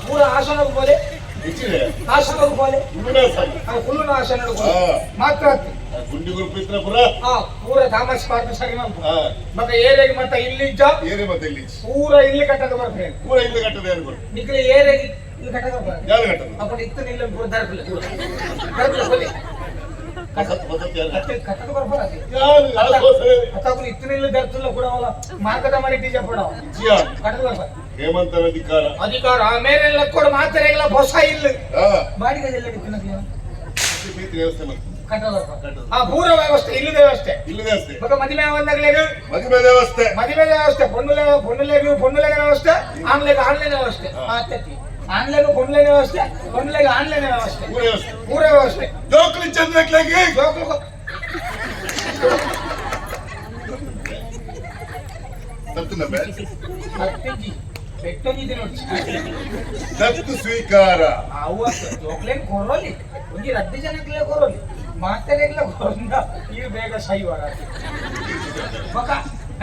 ಪೂರ ಆಸನದ ಬೋಲೆ ಆಸನದ ಬೋಲೆ ಕುಲ್ಲುನ ಆಸನ ಮಾತ್ರ ಗುಂಡಿ ಗುರುಪಿತ್ರ ಪುರ ಪೂರ ಥಾಮಸ್ ಪಾರ್ಕ್ ಸರಿ ಮತ್ತೆ ಏರೇಗ ಮತ್ತ ಇಲ್ಲಿ ಏರೇ ಮತ್ತೆ ಇಲ್ಲಿ ಪೂರ ಇಲ್ಲಿ ಕಟ್ಟದ ಬರ್ತಾರೆ ಪೂರ ಇಲ್ಲಿ ಕಟ್ಟದ ಯಾರು ಬರ್ತದೆ ನಿಕ್ಲೆ ಏರೇಗಿ ಇಲ್ಲಿ ಕಟ್ಟದ ಬರ್ತಾರೆ ಯಾರು ಕಟ್ಟದ ಅప్పుడు ಇತ್ತು ನಿಲ್ಲ ಪೂರ ದರ್ಪಲೆ ಪೂರ ದರ್ಪಲೆ ಕೊಲೆ ಕಟ್ಟದ ಬರ್ಬಾರ ಅತ್ತಾಗುಲು ಇತ್ತು ನಿಲ್ಲ ದರ್ತುಲ್ಲ ಕೂಡ ಅವಲ ಮಾರ್ಗದ ಮರಿ ಟೀಚರ್ ಪಡ ಕಟ್ಟದ ಬರ್ಬಾರ. ಹೇಮಂತನ ಅಧಿಕಾರ ಅಧಿಕಾರ ಮೇರೆಲ್ಲ ಕೂಡ ಮಾತ್ರೆಗಳ ಹೊಸ ಇಲ್ಲ ಬಾಡಿಗೆ ಎಲ್ಲ ವ್ಯವಸ್ಥೆ ಆ ಪೂರ ವ್ಯವಸ್ಥೆ ಇಲ್ಲಿ ವ್ಯವಸ್ಥೆ ಇಲ್ಲಿ ವ್ಯವಸ್ಥೆ ಮದುವೆ ಒಂದಾಗಲೇನು ಮದುವೆ ವ್ಯವಸ್ಥೆ ಮದುವೆ ವ್ಯವಸ್ಥೆ ಪೊನ್ನುಲೆ ಪೊನ್ನುಲೆಗೂ ಪೊನ್ನುಲೆಗೆ ವ್ಯವಸ್ಥೆ ಆನ್ಲೈನ್ ಆನ್ಲೈನ್ ವ್ಯವಸ್ಥೆ ಆನ್ಲೈನ್ ಪೊನ್ನುಲೆಗೆ ವ್ಯವಸ್ಥೆ ಪೊನ್ನುಲೆಗೆ ಆನ್ಲೈನ್ ವ್ಯವಸ್ಥೆ ಪೂರ ವ್ಯವಸ್ಥೆ ಜೋಕ್ಲಿ ಚಂದ್ರಕ್ಲಾಗಿ ಜೋಕ್ಲು ದತ್ತು ಸ್ವೀಕಾರ ಜೋಕ್ಲೇನ್ ಕೊರೋಲಿ ಒಂಜಿ ರಡ್ಡು ಜನಕ್ಲೆ ಕೊರೋಲಿ ಮಾತೆರೆಗ್ಲ ಕೊರಂದ ಈ ಬೇಗ ಸೈವಾರ ಬಕ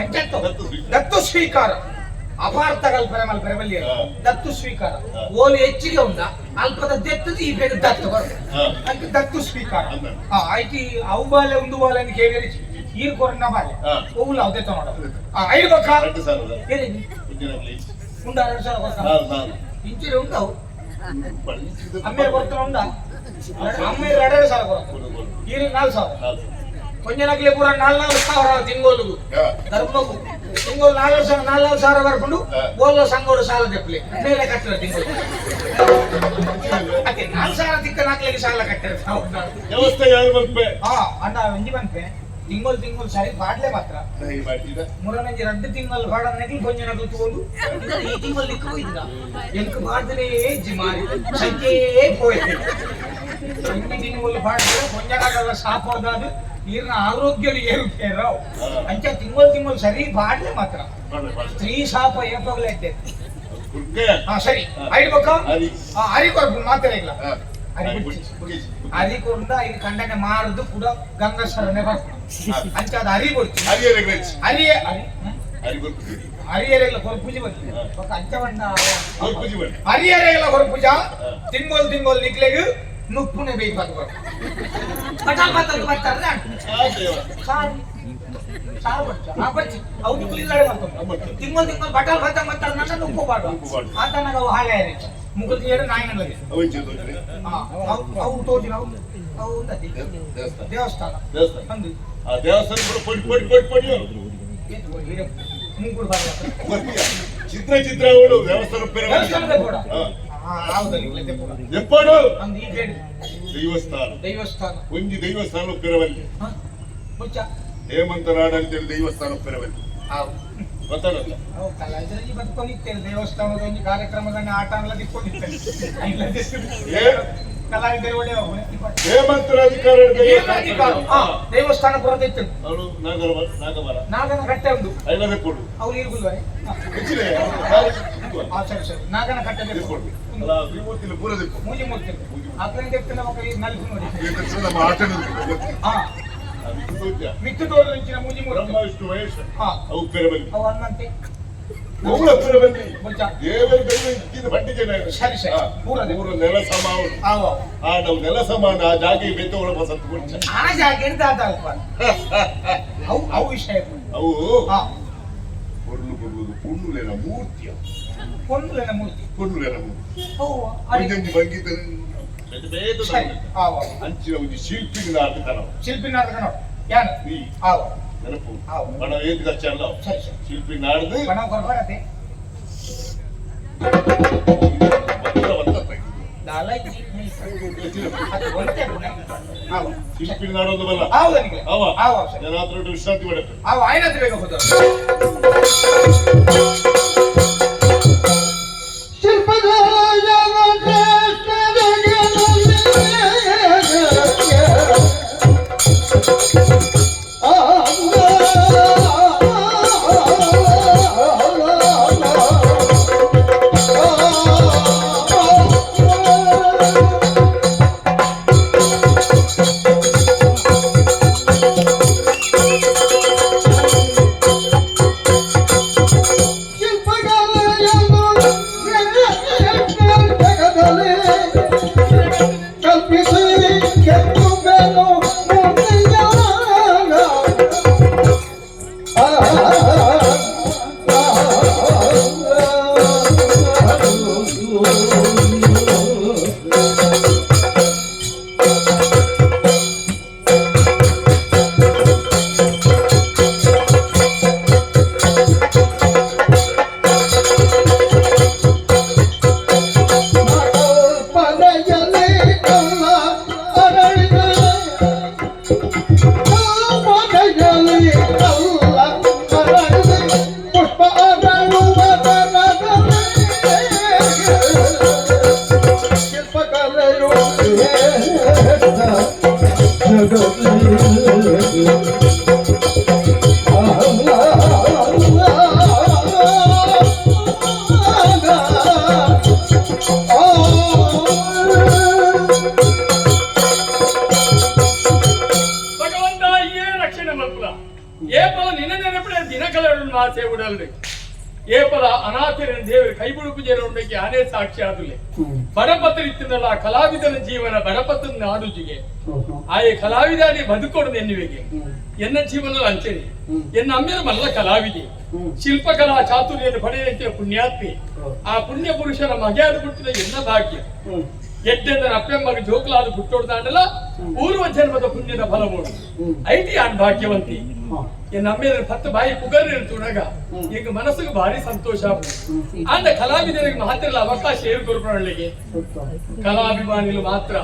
ಅಂಚತ್ತು ದತ್ತು ಸ್ವೀಕಾರ ಅಪಾರ್ಥ ಕಲ್ಪನೆ ಮಲ್ಪರೆ ಬಲ್ಲಿ ದತ್ತು ಸ್ವೀಕಾರ ಓಲು ಹೆಚ್ಚಿಗೆ ಉಂಡ ಅಲ್ಪದ ದೆತ್ತದು ಈ ಬೇಗ ದತ್ತು ಬರ್ತದೆ ಅದಕ್ಕೆ ದತ್ತು ಸ್ವೀಕಾರ ಆಯ್ತು. ಅವು ಬಾಲೆ ಒಂದು ಬಾಲೆ ಅಂತ ಕೇಳಿ ಈರ್ ಕೊರನ ಬಾಲೆ ಓವುಲ ಅದೇ ತಗೊಂಡ ಐದು ಬಕ್ಕ ಉಂಡ 2000 ಕೊರ್ತ ಇಂಚಿರಿ ಉಂಡವು ಅಮ್ಮೆ ಕೊಡ್ತಾರ ಉಂಡ ಅಮ್ಮೆ 2,500 ಕೊರ್ತ ಈರು 4,000 ಕೊಂಜನಕ್ಲೆ ಪೂರ 4,000 ತಿಂಗೋಲುಗು ಧರ್ಮಗು ತಿಂಗೋಲು 4,000 4,000 ಬರ್ಕೊಂಡು ಓಲ್ಲ ಸಂಗೋಡು ಸಾಲ ತೆಪ್ಪಲಿ ಮೇಲೆ ಕಟ್ಟರ ತಿಂಗಳು ಅದೇ 4,000 ತಿಕ್ಕ ನಾಲ್ಕಲಿಗೆ ಸಾಲ ಕಟ್ಟರ ವ್ಯವಸ್ಥೆ ಯಾರು ಬರ್ಪೆ ಅಣ್ಣ ಒಂಜಿ ಬಂತೆ ತಿಂಗಳು ತಿಂಗಳು ಸರಿ ಪಾಡ್ಲೆ ಮಾತ್ರ ಮುರನಂಜಿ ರಡ್ಡು ತಿಂಗಳು ಪಾಡನೆಗ್ಲು ಕೊಂಜ ನಗಲು ತೋಲು ಈ ತಿಂಗಳು ನಿಕ್ಕ ಹೋಯ್ದ ಎಂಕ್ ಪಾಡ್ದಲೇ ಜಿಮಾರಿ ಸಂಜೆ ಪೋಯ್ತು ಒಂಜಿ ತಿಂಗಳು ಪಾಡ್ದರೆ ಕೊಂಜ ನಗಲ ಸಾಪೋದಾದು ಈರ್ನ ಆರೋಗ್ಯಡು ಏರುಪೇರಾವ್ ಅಂಚ ತಿಂಗಳು ತಿಂಗಳು ಸರಿ ಪಾಡ್ಲೆ ಮಾತ್ರ ಸ್ತ್ರೀ ಶಾಪ ಏಪೋಗ್ಲೇ ಇದ್ದೆ. ಹಾ ಸರಿ ಐದು ಪಕ್ಕ ಅರಿ ಕೊರ್ಪು ಮಾತ್ರ ಅರಿ ಅರಿ ಕೊರ್ದ ಐದು ಕಂಡನೆ ಮಾರದು ಕೂಡ ಗಂಗಾಸರನೆ ಬರ್ತದೆ ಅಂಚ ಅದು ಅರಿ ಕೊಡ್ತು ಅರಿ ಅರಿ ಹರಿಯರೆಲ್ಲ ಕೊರ್ಪುಜಿ ಬರ್ತದೆ ಬೊಕ್ಕ ಅಂಚ ಬಂಡ ಹರಿಯರೆಲ್ಲ ಕೊರ್ಪುಜ ತಿಂಗೋಲ್ ತಿಂಗೋಲ್ ನಿಕ್ಲೆಗ್ ನುಪ್ಪುನೆ ಬೇಕು ಅದು ಪಟಾಲ್ ಪತ್ತಲ್ ಬರ್ತಾರೆ ಸಾರು ಸಾರು ಬರ್ಚ ಆ ಬರ್ಚಿ ಅವು ನಿಕ್ಲು ಇಲ್ಲಡೆ ಬರ್ತದೆ ತಿಂಗೋಲ್ ತಿಂಗೋಲ್ ಬಟಾಲ್ ಬತ್ತ ಬರ್ತಾರೆ ನನ್ನ ನುಪ್ಪು ಬಾಡು ಆತನಾಗ ಅವು ಹಾಳೆ ಮುಗುಲ್ ತೀಯಡು ನಾಯಿನಲ್ಲದೆ ಅವು ತೋಜಿನ ಅವು ಅವು ಉಂದತಿ ದೇವಸ್ಥಾನ ಅಂದು ಆ ದೇವಸ್ಥಾನ ಪೊಡಿ ಪೊಡಿ ಪೊಡಿ ಪೊಡಿ ಮುಂಗುಡು ಬಾರ ಚಿತ್ರ ಚಿತ್ರ ಅವಳು ದೇವಸ್ಥಾನ ದೇವಸ್ಥಾನದ ಕೂಡ ಎಪ್ಪಡು ಅಂದು ಈ ಕೇಳಿ ದೈವಸ್ಥಾನ ದೈವಸ್ಥಾನ ಒಂಜಿ ದೇವಸ್ಥಾನ ಪೆರವಲ್ಲಿ ಹೇಮಂತ ನಾಡಂತೇಳಿ ದೇವಸ್ಥಾನ ಪೆರವಲ್ಲಿ ಗೊತ್ತಾಗಲ್ಲ ಕಲಾವಿದರಲ್ಲಿ ಬದುಕೊಂಡಿರ್ತೇನೆ ದೇವಸ್ಥಾನದ ಒಂದು ಕಾರ್ಯಕ್ರಮದ ಆಟ ಅಲ್ಲ ದಿಕ್ಕೊಂಡಿರ್ತೇನೆ. ಕಲಾವಿದರು ಒಳ್ಳೆ ಹೇಮಂತರ ಅಧಿಕಾರ. ಅಧಿಕಾರ ದೇವಸ್ಥಾನ ಪುರದ ಇತ್ತು. ಅವಳು ನಾಗರ ನಾಗಮರ. ನಾಗನ ಕಟ್ಟೆ ಒಂದು. ಐನದೇ ಕೊಡು. ಅವ್ರು ಇರ್ಗುಲ್ವರೆ. ಹೆಚ್ಚಿನ. ಆ ಸರಿ ಸರಿ, ನಾಗನ ಕಟ್ಟೆ. ಕೊಡು ಅಲ್ಲ, ತ್ರಿಮೂರ್ತಿಲಿ ಪೂರ ದಿಕ್ಕು. ಮೂಜಿ ಮೂರ್ತಿ ಅಕ್ಲೇನ್ ತೆಕ್ತಿನ ఒక ನಲ್ಪು ನೋಡಿ. ನಮ್ಮ ಆಟ. ಹಾ. ಮಿತ್ತು ತೋರು ಇಂಚಿನ ಮೂಜಿ ಮೂರ್ತಿ. ಬ್ರಹ್ಮ, ವಿಷ್ಣು, ಮಹೇಶ. ಹಾ. ಅವು ಪೆರಬಲಿ. ಅವು ಹನುಮಂತೆ. ಅವುಗಳ ಪೆರಬಲಿ. ಮುಂಚ. ದೇವರ ಬೆಲ್ಲ ಇದ್ದಿದ್ದು ಬಂಡಿಗೆ. ಸರಿ, ಸರಿ. ಪೂರ they- ಪೂರ ನೆಲ ಸಮ ಅವಳು. ಆವ. ಆ ನಾವು ನೆಲ ಸಮಾನ ಆ ಜಾಗಿ ಬೆತ್ತವಳ ಬಸಂತ ಕುಂಚ. ಆ ಜಾಗ ದಾದ ಅಲ್ಪ ಅವು ಅವು ವಿಷಯ. ಅವು ಹಾ. ಕೊಡ್ಲು ಕೊಡ್ಲು ಪುಣ್ಣುಲೆನ ಮೂರ್ತಿಯ. ಪೊನ್ನುಲೆನ ಮೂರ್ತಿ. ಪುಣ್ಣುಲೆನ ಮೂರ್ತಿ. ಅವು ಅಡಿ. ಒಂಜೊಂಜಿ ಬಂಗಿತ ಬೇತೆ. ಸರಿ ಆವ. ಅಂಚಿನ ಒಂಜಿ ಶಿಲ್ಪಿಗೆ ನಾಡ್ದು ಕನವು. ಶಿಲ್ಪಿ ನಾಟಕ ನೋಡು ಯಾನು. ಈ ಆವ. ನೆನಪು. ಆವು. ಬಣ ಏತ್ ಖರ್ಚು ಅಲ್ಲ. ಸರಿ ಸರಿ. ಶಿಲ್ಪಿ ನಾಡ್ದು. ಬಣ ಕೊರ್ಬಾರತೆ. ಭದ್ರ ಬರ್ತದೆ. ದಾಲ ಇಜ್ಜಿ. ಅದು ಒಂದೇ ಗುಣ. ಆವ. ಶಿಲ್ಪಿ ನಾಡೊಂದು ಬಲ್ಲ. ಆವು ನನಗೆ. ಅವ. ಆವ ಸರಿ. ಜನಾತ್ರ ವಿಶ್ರಾಂತಿ ಮಾಡಬೇಕು. ಆವ ಆಯ್ನತ್ ಬೇಗ ಹೋದ. ಕಲ್ಪಿಸಿ ಕೆತ್ತುವೆನು ಮೂರ್ತಿಯ. ಆ ಕಲ್ಪನೆಯಲ್ಲಿ ಕಲ್ಲ ಅರಳಿದ, ಕಲ್ಪನೆಯಲ್ಲಿ ಕಲ್ಲ ಅರಳಿದ, ಪುಷ್ಪ ಅರಳುವ ತರದಲ್ಲಿ ಶಿಲ್ಪಕಲೆಯು ಜಗದಲ್ಲಿ. ಭಗವಂತ ಏ ರಕ್ಷಣೆ ಮಲ್ಪುಲ ಏಪಲ ನಿನ್ನ ನೆನಪಡೆ ದಿನಕಲರು ಆಸೆ ಉಡಲ್ರಿ. ಏಪಲ ಅನಾಥರಿನ ದೇವರು ಕೈ ಬುಡುಪು ಜೇರುಂಡಕ್ಕೆ ಆನೆ ಸಾಕ್ಷಿ ಆದುಲೆ. ಬಡಪತ್ರಿತ್ತಿನಲ್ಲ ಕಲಾವಿದನ ಜೀವನ ಬಡಪತ್ರ ನಾಡುಜಿಗೆ ಆಯೆ ಕಲಾವಿದಾನಿ ಬದುಕೊಡು ನೆನ್ನುವೆಗೆ. ಎನ್ನ ಜೀವನ ಅಂಚನೆ ಎನ್ನ ಅಮ್ಮೆರ ಮಲ್ಲ ಕಲಾವಿದೆ, ಶಿಲ್ಪಕಲಾ ಚಾತುರ್ಯನ್ನು ಪಡೆಯಂತೆ ಪುಣ್ಯಾತ್ಮೆ. ಆ ಪುಣ್ಯ ಪುರುಷನ ಮಗೆಯಾದ ಹುಟ್ಟಿದ ಎನ್ನ ಭಾಗ್ಯ. ಎಡ್ಡೆಂದರ ಅಪ್ಪೆಮ್ಮಗ ಜೋಕುಲಾದ ಹುಟ್ಟೋಡ್ದಾಂಡಲ ಪೂರ್ವ ಜನ್ಮದ ಪುಣ್ಯದ ಫಲವೋಡು IT on ಭಾಗ್ಯವಂತಿ. ಎನ್ನ ಅಮ್ಮೆರ ಪತ್ತು ಬಾಯಿ ಪುಗರ್ ತುಣಗ ಈಗ ಮನಸ್ಸಿಗೆ ಭಾರಿ ಸಂತೋಷ. ಅಂದ ಕಲಾವಿದರಿಗೆ ಮಾತ್ರ ಅವಕಾಶ ಏರು ಕೊರ್ಪಣಳ್ಳಿಗೆ ಕಲಾಭಿಮಾನಿಗಳು ಮಾತ್ರ.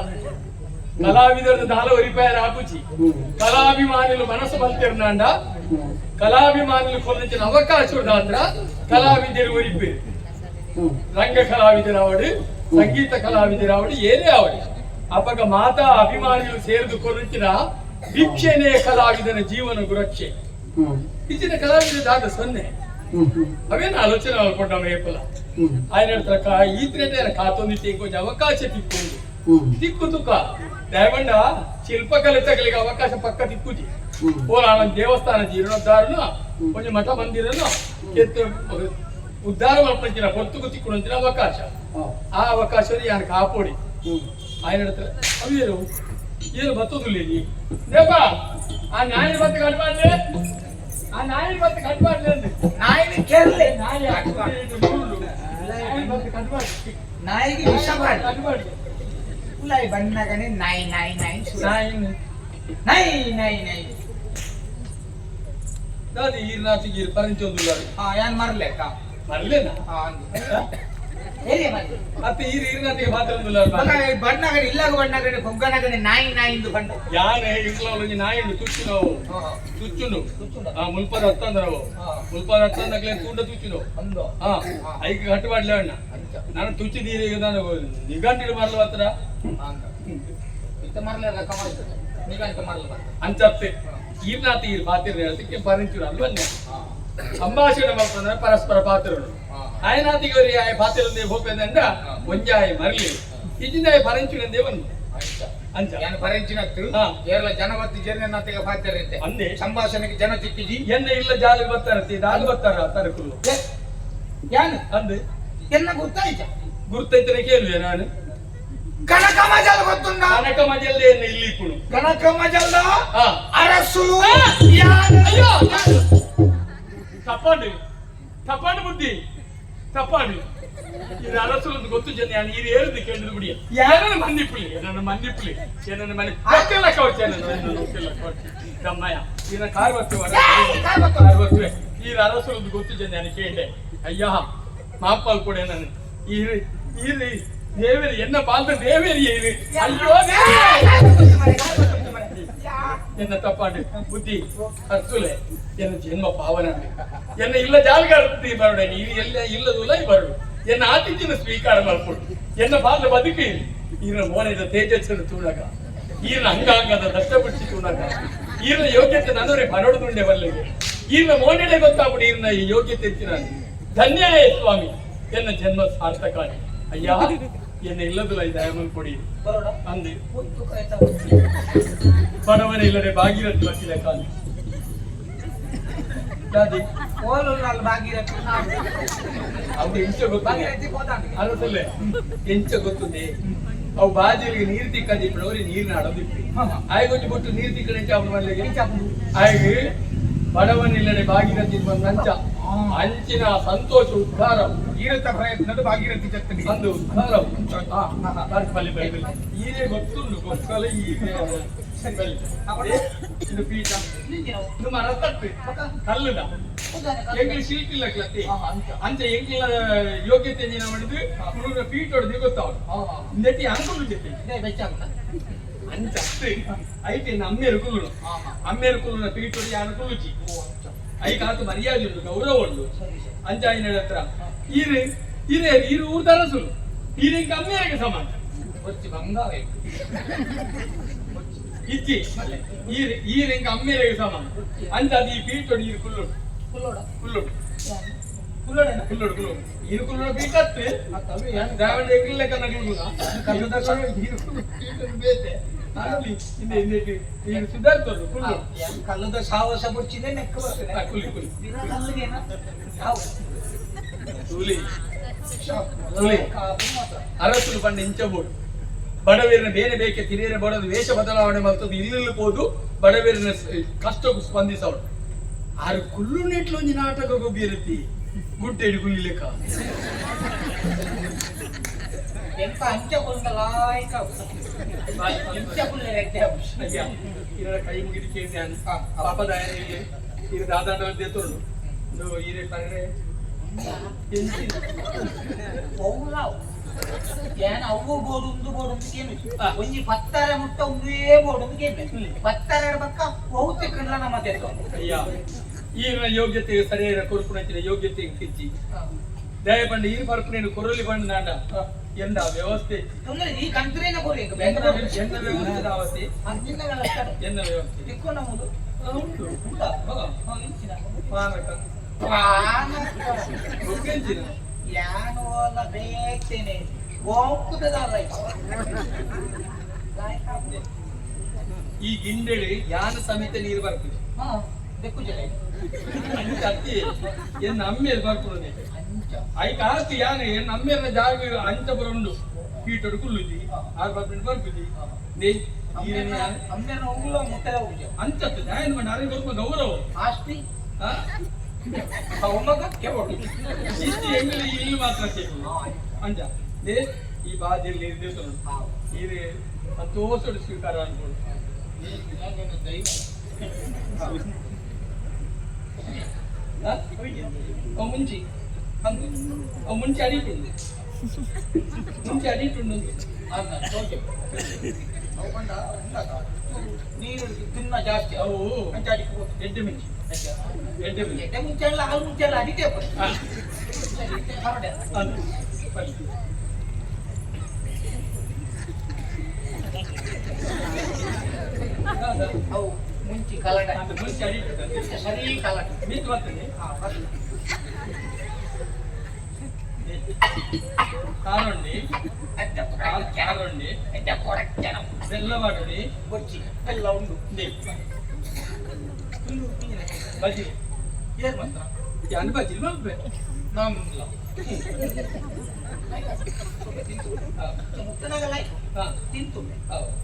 ಕಲಾವಿದರ ದಾಲ ಒರಿಪಾಯರ ಆಪುಚಿ ಕಲಾಭಿಮಾನಿలు ಮನಸ್ಸು ಬಲ್ತಿರ್ನಾಂಡ ಕಲಾಭಿಮಾನಿలు ಕೊಲ್ಲಿಂಚಿನ ಅವಕಾಶ ದಾತ್ರ ಕಲಾವಿದರು ಒರಿಪೇರು. ರಂಗ ಕಲಾವಿದರಾವಡು, ಸಂಗೀತ ಕಲಾವಿದರಾವಡು, ಏನೇ ಆವಡು, ಅಪಗ ಮಾತಾ ಅಭಿಮಾನಿಗಳು ಸೇರಿದು ಕೊಲ್ಲಿಂಚಿನ ಭಿಕ್ಷೆನೇ ಕಲಾವಿದನ ಜೀವನ ಗುರಕ್ಷೆ. ಇಚ್ಚಿನ ಕಲಾವಿದ ದಾದ ಸೊನ್ನೆ. ಅವೇನು ಆಲೋಚನೆ ಮಾಡ್ಕೊಂಡ ಏಪಲ ఆయన ಹೇಳ್ತಾರೆ ಈತನೇ ಕಾತೊಂದಿತ್ತು ಇಂಕೊಂಚ ಅವಕಾಶ ತಿಕ್ಕೊಂಡು ತಿಕ್ಕು ತುಕ್ಕ ದಯವಂಡ ಶಿಲ್ಪಕಲೆ ತಗಲಿಗೆ ಅವಕಾಶ ಪಕ್ಕ ತಿಕ್ಕುಜಿ. ಪೋಲ ದೇವಸ್ಥಾನ ಜೀರ್ಣೋದ್ಧಾರನು ಕೊಂಚ ಮಠ ಮಂದಿರನು ಎತ್ತು ಉದ್ಧಾರ ಮಲ್ಪಂಚಿನ ಪೊರ್ತುಗು ತಿಕ್ಕುನಂಚಿನ ಅವಕಾಶ. ಆ ಅವಕಾಶ ಯಾನ್ ಕಾಪೋಡಿ. ఆయన ಹೇಳ್ತಾರೆ ಅವೇನು ಏನು ಬತ್ತದಿಲ್ಲ ದೇಪ ಆ ನಾಯಿ ಬತ್ತ ಕಟ್ಬಾಡ್ಲೆ, ಆ ನಾಯಿ ಬತ್ತ ಕಟ್ಬಾಡ್ಲೆ ಅಂದೆ. ನಾಯಿನ ಕೇಳಲೆ. ನಾಯಿ ನಾಯಿ ಬತ್ತ ಕಟ್ಬಾಡ್ಲಿ. ನಾಯಿಗೆ ವಿಷ ಮಾಡಿ. ಕಟ್ಬಾಡ್ಲಿ. ಉಲಾಯಿ ಬಣ್ಣಗನೆ ನಾಯಿ ನಾಯಿ ನಾಯಿ ಸುರ. ನಾಯಿ ನಾಯಿ ನಾಯಿ ನಾಯಿ. ದಾದಿ ಈರ್ನಾಥಿ ಗೀರ್ ಪರಂಚೊಂದುಲ್ಲಾರು. ಹಾ, ಯಾನ್ ಮರ್ಲೆಕ್ಕ. ಮರ್ಲೇನಾ? ಹಾ ಅಂದು ಎಲ್ಲಿ ಮರ್ಲೆ. ಅತ್ತೆ ಈರ್ ಈರ್ನಾಥಿಗೆ ಮಾತ್ರ ಒಂದುಲ್ಲಾರು. ಮಗ ಬಣ್ಣಗನೆ ಇಲ್ಲಾಗ ಬಣ್ಣಗನೆ ಕೊಗ್ಗನಗನೆ ನಾಯಿ ನಾಯಿ ಇಂದು ಕಂಡ. ಯಾನೆ ಇಂಕ್ಲ ಒಂಜಿ ನಾಯಿ ತುಚ್ಚು ನಾವು ತುಚ್ಚುನು. ಆ ಮುಲ್ಪದ ಹತ್ತಂದ್ರ ಅವು. ಮುಲ್ಪದ ಹತ್ತಂದಕ್ಲೆ ತೂಂಡ ತುಚ್ಚುನು. ಅಂದು. ಹಾ, ಐಕ್ ಕಟ್ಟು ಮಾಡ್ಲೆ ಅಣ್ಣ. ನಾನು ತುಚ್ಚಿ ದೀರಿಗೆ ನಾನು ನಿಘಂಟಿಡು ಬರ್ಲ ಹತ್ರ. ಅಂದು. ಇತ್ತ ಮರಲ ಕಮಲ್ ನೀಗಂತ ಮರಲ ಅಂಚತ್ತೆ ಈರ್ನಾತಿ ಈರ್ ಪಾತಿರ ಅದಕ್ಕೆ ಪರಿಂಚುರು ಅಲ್ವನ್ನೆ ಸಂಭಾಷಣೆ ಮಲ್ಪಂದ್ರೆ ಪರಸ್ಪರ ಪಾತ್ರರು ಆಯನಾತಿಗೆ ಅವರಿ ಆಯ ಪಾತಿರಂದೇ ಭೋಪೆಂದ ಒಂಜಾಯ ಮರಲಿ ಇಜಿಂದಾಯ ಪರಂಚುರಂದೇ ಒಂದು ಅಂಚ ಯಾನ್ ಪರಿಂಚಿನತ್ತು ಕೇರಳ ಜನವತ್ತಿ ಜರ್ನತಿಗೆ ಪಾತಿರಂತೆ ಅಂದೆ ಸಂಭಾಷಣೆಗೆ ಜನ ತಿಕ್ಕಿಜಿ ಎನ್ನ ಇಲ್ಲ ಜಾಲಿ ಬರ್ತಾರ ದಾಲ್ ಬರ್ತಾರ ತರಕುಲು ಯಾನ್ ಅಂದೆ ಎನ್ನ ಗುರ್ತಾಯ್ತ ಗುರ್ತೈತನೆ ಕೇಳುವೆ ನಾನು ಕನಕ ಮಜಲ್ ಗೊತ್ತುಂಡ ಕನಕ ಮಜಲ್ಲೆ ಎನ್ನ ಇಲ್ಲಿ ಕುಳು ಕನಕ ಮಜಲ್ದ ಅರಸುಲು ಅಯ್ಯೋ ತಪ್ಪಾಡು ತಪ್ಪಾಡು ಬುದ್ಧಿ ತಪ್ಪಾಡು ಇದು ಅರಸುಲು ಗೊತ್ತು ಜನ ನಾನು ಇದು ಏರಿದ್ದು ಕೇಳಿದ್ ಬಿಡಿ ಯಾರನ್ನ ಮನ್ನಿಪ್ಪುಲಿ ನನ್ನ ಮನ್ನಿಪ್ಪುಲಿ ನನ್ನ ಮನೆ ಒಕ್ಕೆಲ್ಲ ಕವಚ ನನ್ನ ಒಕ್ಕೆಲ್ಲ ಕವಚ ತಮ್ಮಯ್ಯ ಇನ್ನ ಕಾರ್ ಬರ್ತೇವೆ ಕಾರ್ ಬರ್ತೇವೆ ಈ ಅರಸುಲು ಗೊತ್ತು ಜನ ನಾನು ಕೇಳಿದೆ ಅಯ್ಯ ಮಾಪಾಲ್ ಕೂಡ ನಾನು ಈ ಈ ದೇವೇರಿ ಎನ್ನ ಪಾಲ್ದ ದೇವೇರಿ ಇದು ಅಯ್ಯೋ ಎನ್ನ ತಪ್ಪಾಡು ಬುದ್ಧಿ ಅರ್ಸುಲೆ ಎನ್ನ ಜನ್ಮ ಪಾವನ ಎನ್ನ ಇಲ್ಲ ಜಾಲ್ಗಾರ್ತಿ ಬರಡೆ ನೀನು ಎಲ್ಲ ಇಲ್ಲದುಲ್ಲ ಬರಡು ಎನ್ನ ಆತಿಥ್ಯನ ಸ್ವೀಕಾರ ಮಾಡ್ಕೊಡು ಎನ್ನ ಬಾಲ ಬದುಕು ಈನ ಮೋನೆದ ತೇಜಸ್ಸನ್ನು ತೂಣಗ ಈನ ಅಂಗಾಂಗದ ದಷ್ಟಪುಷ್ಟಿ ತೂಣಗ ಈನ ಯೋಗ್ಯತೆ ನನ್ನವರೇ ಬರೋಡುಂಡೆ ಬರಲಿಗೆ ಈನ ಮೋನೆಡೆ ಗೊತ್ತಾಗ್ಬಿಡು ಈನ ಈ ಯೋಗ್ಯತೆ ಹೆಚ್ಚಿನ ಧನ್ಯಾಯ ಸ್ವಾಮಿ ಎನ್ನ ಜನ್ಮ ಸಾರ್ಥಕ ಅಯ್ಯ ಎನ್ನ ಇಲ್ಲದಿಲ್ಲ ಇದು ದಯಮನ್ ಕೊಡಿ ಅಂದೆ ಬಡವನ ಇಲ್ಲದೆ ಭಾಗೀರಥಿ ವಕೀಲ ಕಾಲು ದಾದಿ ಭಾಗೀರಥಿ ಅವ್ರು ಎಂಚ ಗೊತ್ತು ಅರಸಲ್ಲೇ ಎಂಚ ಗೊತ್ತದೆ ಅವು ಬಾಜಿಲಿಗೆ ನೀರು ತಿಕ್ಕದಿ ಅವ್ರಿಗೆ ನೀರಿನ ಅಡದಿಪ್ಪಿ ಆಯ್ಗೊಂಜಿ ಬಿಟ್ಟು ನೀರು ತಿಕ್ಕಣ ಎಂಚ ಅವನ ಮನೆಗೆ ಆಯ್ಗೆ ಬಡವನಿಲ್ಲದೆ ಭಾಗೀರಥಿ ಬಂದ ಅಂಚ ಅಂಚಿನ ಸಂತೋಷ ಉದ್ಧಾರ ಈರತ್ತ ಪ್ರಯತ್ನದ ಭಾಗೀರಥಿ ಚತ್ತನಿ ಅಂದು ಉದ್ಧಾರ ಬಲಿ ಬಲಿ ಬಲಿ ಈರೇ ಗೊತ್ತುಂಡು ಗೊತ್ತಲ್ಲ ಈರೇ ಸರಿ ಬಲಿ ಇದು ಪೀಠ ಇದು ಮರ ತಟ್ಟು ಕಲ್ಲುದ ಎಂಗ್ಲಿ ಶೀಟ್ ಇಲ್ಲ ಕ್ಲತ್ತಿ ಅಂಚ ಎಂಗ್ಲ ಯೋಗ್ಯತೆ ಎಂಜಿನ ಮಾಡಿದ್ದು ಹುಡುಗರ ಪೀಠ ಹೊಡೆದು ಗೊತ್ತಾವ ನೆಟ್ಟಿ ಅಂಕುಲು ಜೊತೆ ಅಂಚ ಅತ್ತೆ ಐತೆ ಅಮ್ಮೇರು ಕುಲ್ಲು ಅಮ್ಮೇರು ಕುಲ್ಲುನ ಪೀಠ ಹೊಡಿ ಯಾನ ಕುಲ್ಲುಚಿ ಐಕ ಆತ ಮರ್ಯಾದೆ ಉಂಟು ಗೌರವ ಉಂಟು ಅಂಚ ಐನ ಹತ್ರ ಈರೆ ಈರೆ ಈರು ಊರ್ ತರಸುಲು ಈರೆ ಅಮ್ಮೇರಿಗೆ ಸಮಾನ ಬಂಗಾರ ಇಜ್ಜಿ ಈರೆ ಈರೆ ಇಂಕ ಅಮ್ಮೇರಿಗೆ ಸಮಾನ ಅಂಚ ಅದು ಈ ಪೀಠ ಹೊಡಿ ಈರು ಕುಲ್ಲುಡು ಕುಲ್ಲುಡು ಕುಲ್ಲೋಡು ಕುಲ್ಲೋಡು ಈರು ಕುಲ್ಲೋಡು ಪೀಠತ್ತು ದ್ರಾವಿಡ ಎಂಗ್ಲ ಕನ್ನಡ ಕನ್ನಡ ಬೇತೆ ಅಲ್ಲಿ ಹಿಂದೆ ಹಿಂದೆ ಈಗ ಸಿದ್ಧಾರ್ಥರು ಕುಲ್ಲು ಕಲ್ಲದ ಸಾವಸ ಬುಚ್ಚಿದೆ ನೆಕ್ಕ ಬರ್ತದೆ ಕುಲ್ಲಿ ಕುಲ್ಲಿ ಕಲ್ಲಿಗೇನ ತೂಲಿ ತೂಲಿ ಅರಸುಲು ಪಂಡ ಇಂಚಬೋಡು ಬಡವೀರನ ಬೇರೆ ಬೇಕೆ ತಿರಿಯರೆ ಬಡದು ವೇಷ ಬದಲಾವಣೆ ಮಾಡ್ತದೆ ಇಲ್ಲಿಲ್ಲ ಪೋದು ಬಡವೀರನ ಕಷ್ಟಕ್ಕೂ ಸ್ಪಂದಿಸವಳು ಆರು ಕುಲ್ಲು ನೆಟ್ಲು ಒಂಜಿ ನಾಟಕ ಗೊಬ್ಬಿರತಿ ಗುಡ್ಡೆಡು ಕುಲ್ಲಿ ಲೆಕ್ಕ ಎಂತ ಅಂಚ ಕೊಂಡಲಾಯ್ಕ ಅಂಚ ಕುಲ್ಲೆ ರೆಡ್ಡೆ ಅಯ್ಯ ಇದರ ಕೈ ಮುಗಿದು ಕೇಳಿದೆ ಪಾಪದ ಇದು ದಾದಾಂಡ ದೇತೋಳು ಈರೆ ಪರ್ರೆ ಪೌಲಾವ್ ಏನ ಅವು ಬೋಡು ಉಂದು ಬೋಡು ಅಂತ ಕೇನು ಒಂಜಿ ಪತ್ತಾರೆ ಮುಟ್ಟ ಒಂದೇ ಬೋಡು ಅಂತ ಕೇನು ಪತ್ತಾರೆ ಬಕ್ಕ ಬಹುತೆ ಕಣ್ಲ ನಮ್ಮ ಅಯ್ಯ ಈರಿನ ಯೋಗ್ಯತೆಗೆ ಸರಿಯಾದ ಕೊರ್ಪುನಂಚಿನ ಯೋಗ್ಯತೆ ಕಿಚ್ಚಿ ದಯ ಪಂಡ ಈರು ಪರ್ಪುನೇನು ಕೊರಲಿ ಪಂಡ ನಾಂಡ ಎಂದ ವ್ಯವಸ್ಥೆ ತೊಂದರೆ ಈ ಕಂತ್ರೇನ ಕೊರಿ ಎನ್ನ ವ್ಯವಸ್ಥೆ ದಾವತಿ ಎನ್ನ ವ್ಯವಸ್ಥೆ ತಿಕ್ಕೊಂಡ ಮುದು ಉಂಟು ಉಂಟಾ ಪಾನಕ ಗೊಕ್ಕೆಂಚಿನ ಯಾನೋಲ ಬೇಕ್ತೇನೆ ಗೋಂಕುದಲ್ಲ ಈ ಗಿಂಡೆಳಿ ಯಾನ ಸಮೇತ ನೀರು ಬರ್ತದೆ ಹಾ ಬೆಕ್ಕು ಜಲ ಅಂಚ ಅತ್ತಿ ಎನ್ನ ಅಮ್ಮೇಲ್ ಬರ್ಪುಣನೆ ಐಕ ಆಸ್ತಿ ಯಾನೆ ಎನ್ನ ಅಮ್ಮೇರ್ನ ಜಾಗ ಅಂಚ ಬರುಂಡು ಪೀಟೊಡು ಕುಲ್ಲುಜಿ ಆರು ಬರ್ಪಿಂಡು ಬರ್ಪುಜಿ ನೇ ಈರೇನೆ ಯಾನೆ ಅಮ್ಮೇನ ಉಂಗುಲ ಮುಟ್ಟದ ಹೋಗುಜ ಅಂಚತ್ತು ದಾಯನ ಮಂಡ ಅರೆ ಗೊಲ್ಪ ಗೌರವ ಆಸ್ತಿ ಆ? ಅವಮಗ ಕೆವಡು ಇಷ್ಟು ಎಂಗಲಿ ಇಲ್ಲಿ ಮಾತ್ರ ಕೇಳು ಅಂಚ ನೇ ಈ ಬಾಜಲ್ಲಿ ನೀರು ದೇವಸ್ಥಾನ ಈರೆ ಸಂತೋಷಡು ಸ್ವೀಕಾರ ಅನ್ಕೊಂಡು ಆ? ಅವು ಮುಂಚಿ ಅಂದು ಅವು ಮುಂಚೆ ಅಡಿಟುಂಡು ಮುಂಚೆ ಅಡಿಟುಂಡು ನೀರು ತಿನ್ನ ಜಾಸ್ತಿ ಅವು ಅಂಚ ಅಡಿಕೆ ಹೋತು. ಎಡ್ಡೆ ಮುಂಚಿ ಎಡ್ಡೆ ಮುಂಚಿ ಎಡ್ಡೆ ಮುಂಚೆ ಅಲ್ಲ ಹಾಲು ಮುಂಚೆ ಅಲ್ಲ ಅಡಿಕೆ ಆ, ಹೊರಡೆ ಅಂದು ಬನ್ನಿ. ಕಲಟ ಮುಂಚೆ ಅಡಿ ಸರಿ ಕಲಟ ಮೀಟ್ ಮಾಡ್ತೀನಿ ಕಾರುಂಡಿ ಕಾರುಂಡಿ ಬೆಲ್ಲ ಮಾಡಿ ಬೊಚ್ಚಿ ಎಲ್ಲ ಉಂಡು ಬಜ್ಜಿ ಏನ್ ಮಾತ್ರ ಯಾನ್ ಬಜ್ಜಿ ಮಲ್ಪೆ ನಮ್ಲ ಮುತ್ತನಾಗಲ್ಲ ತಿಂತು ಹೌದು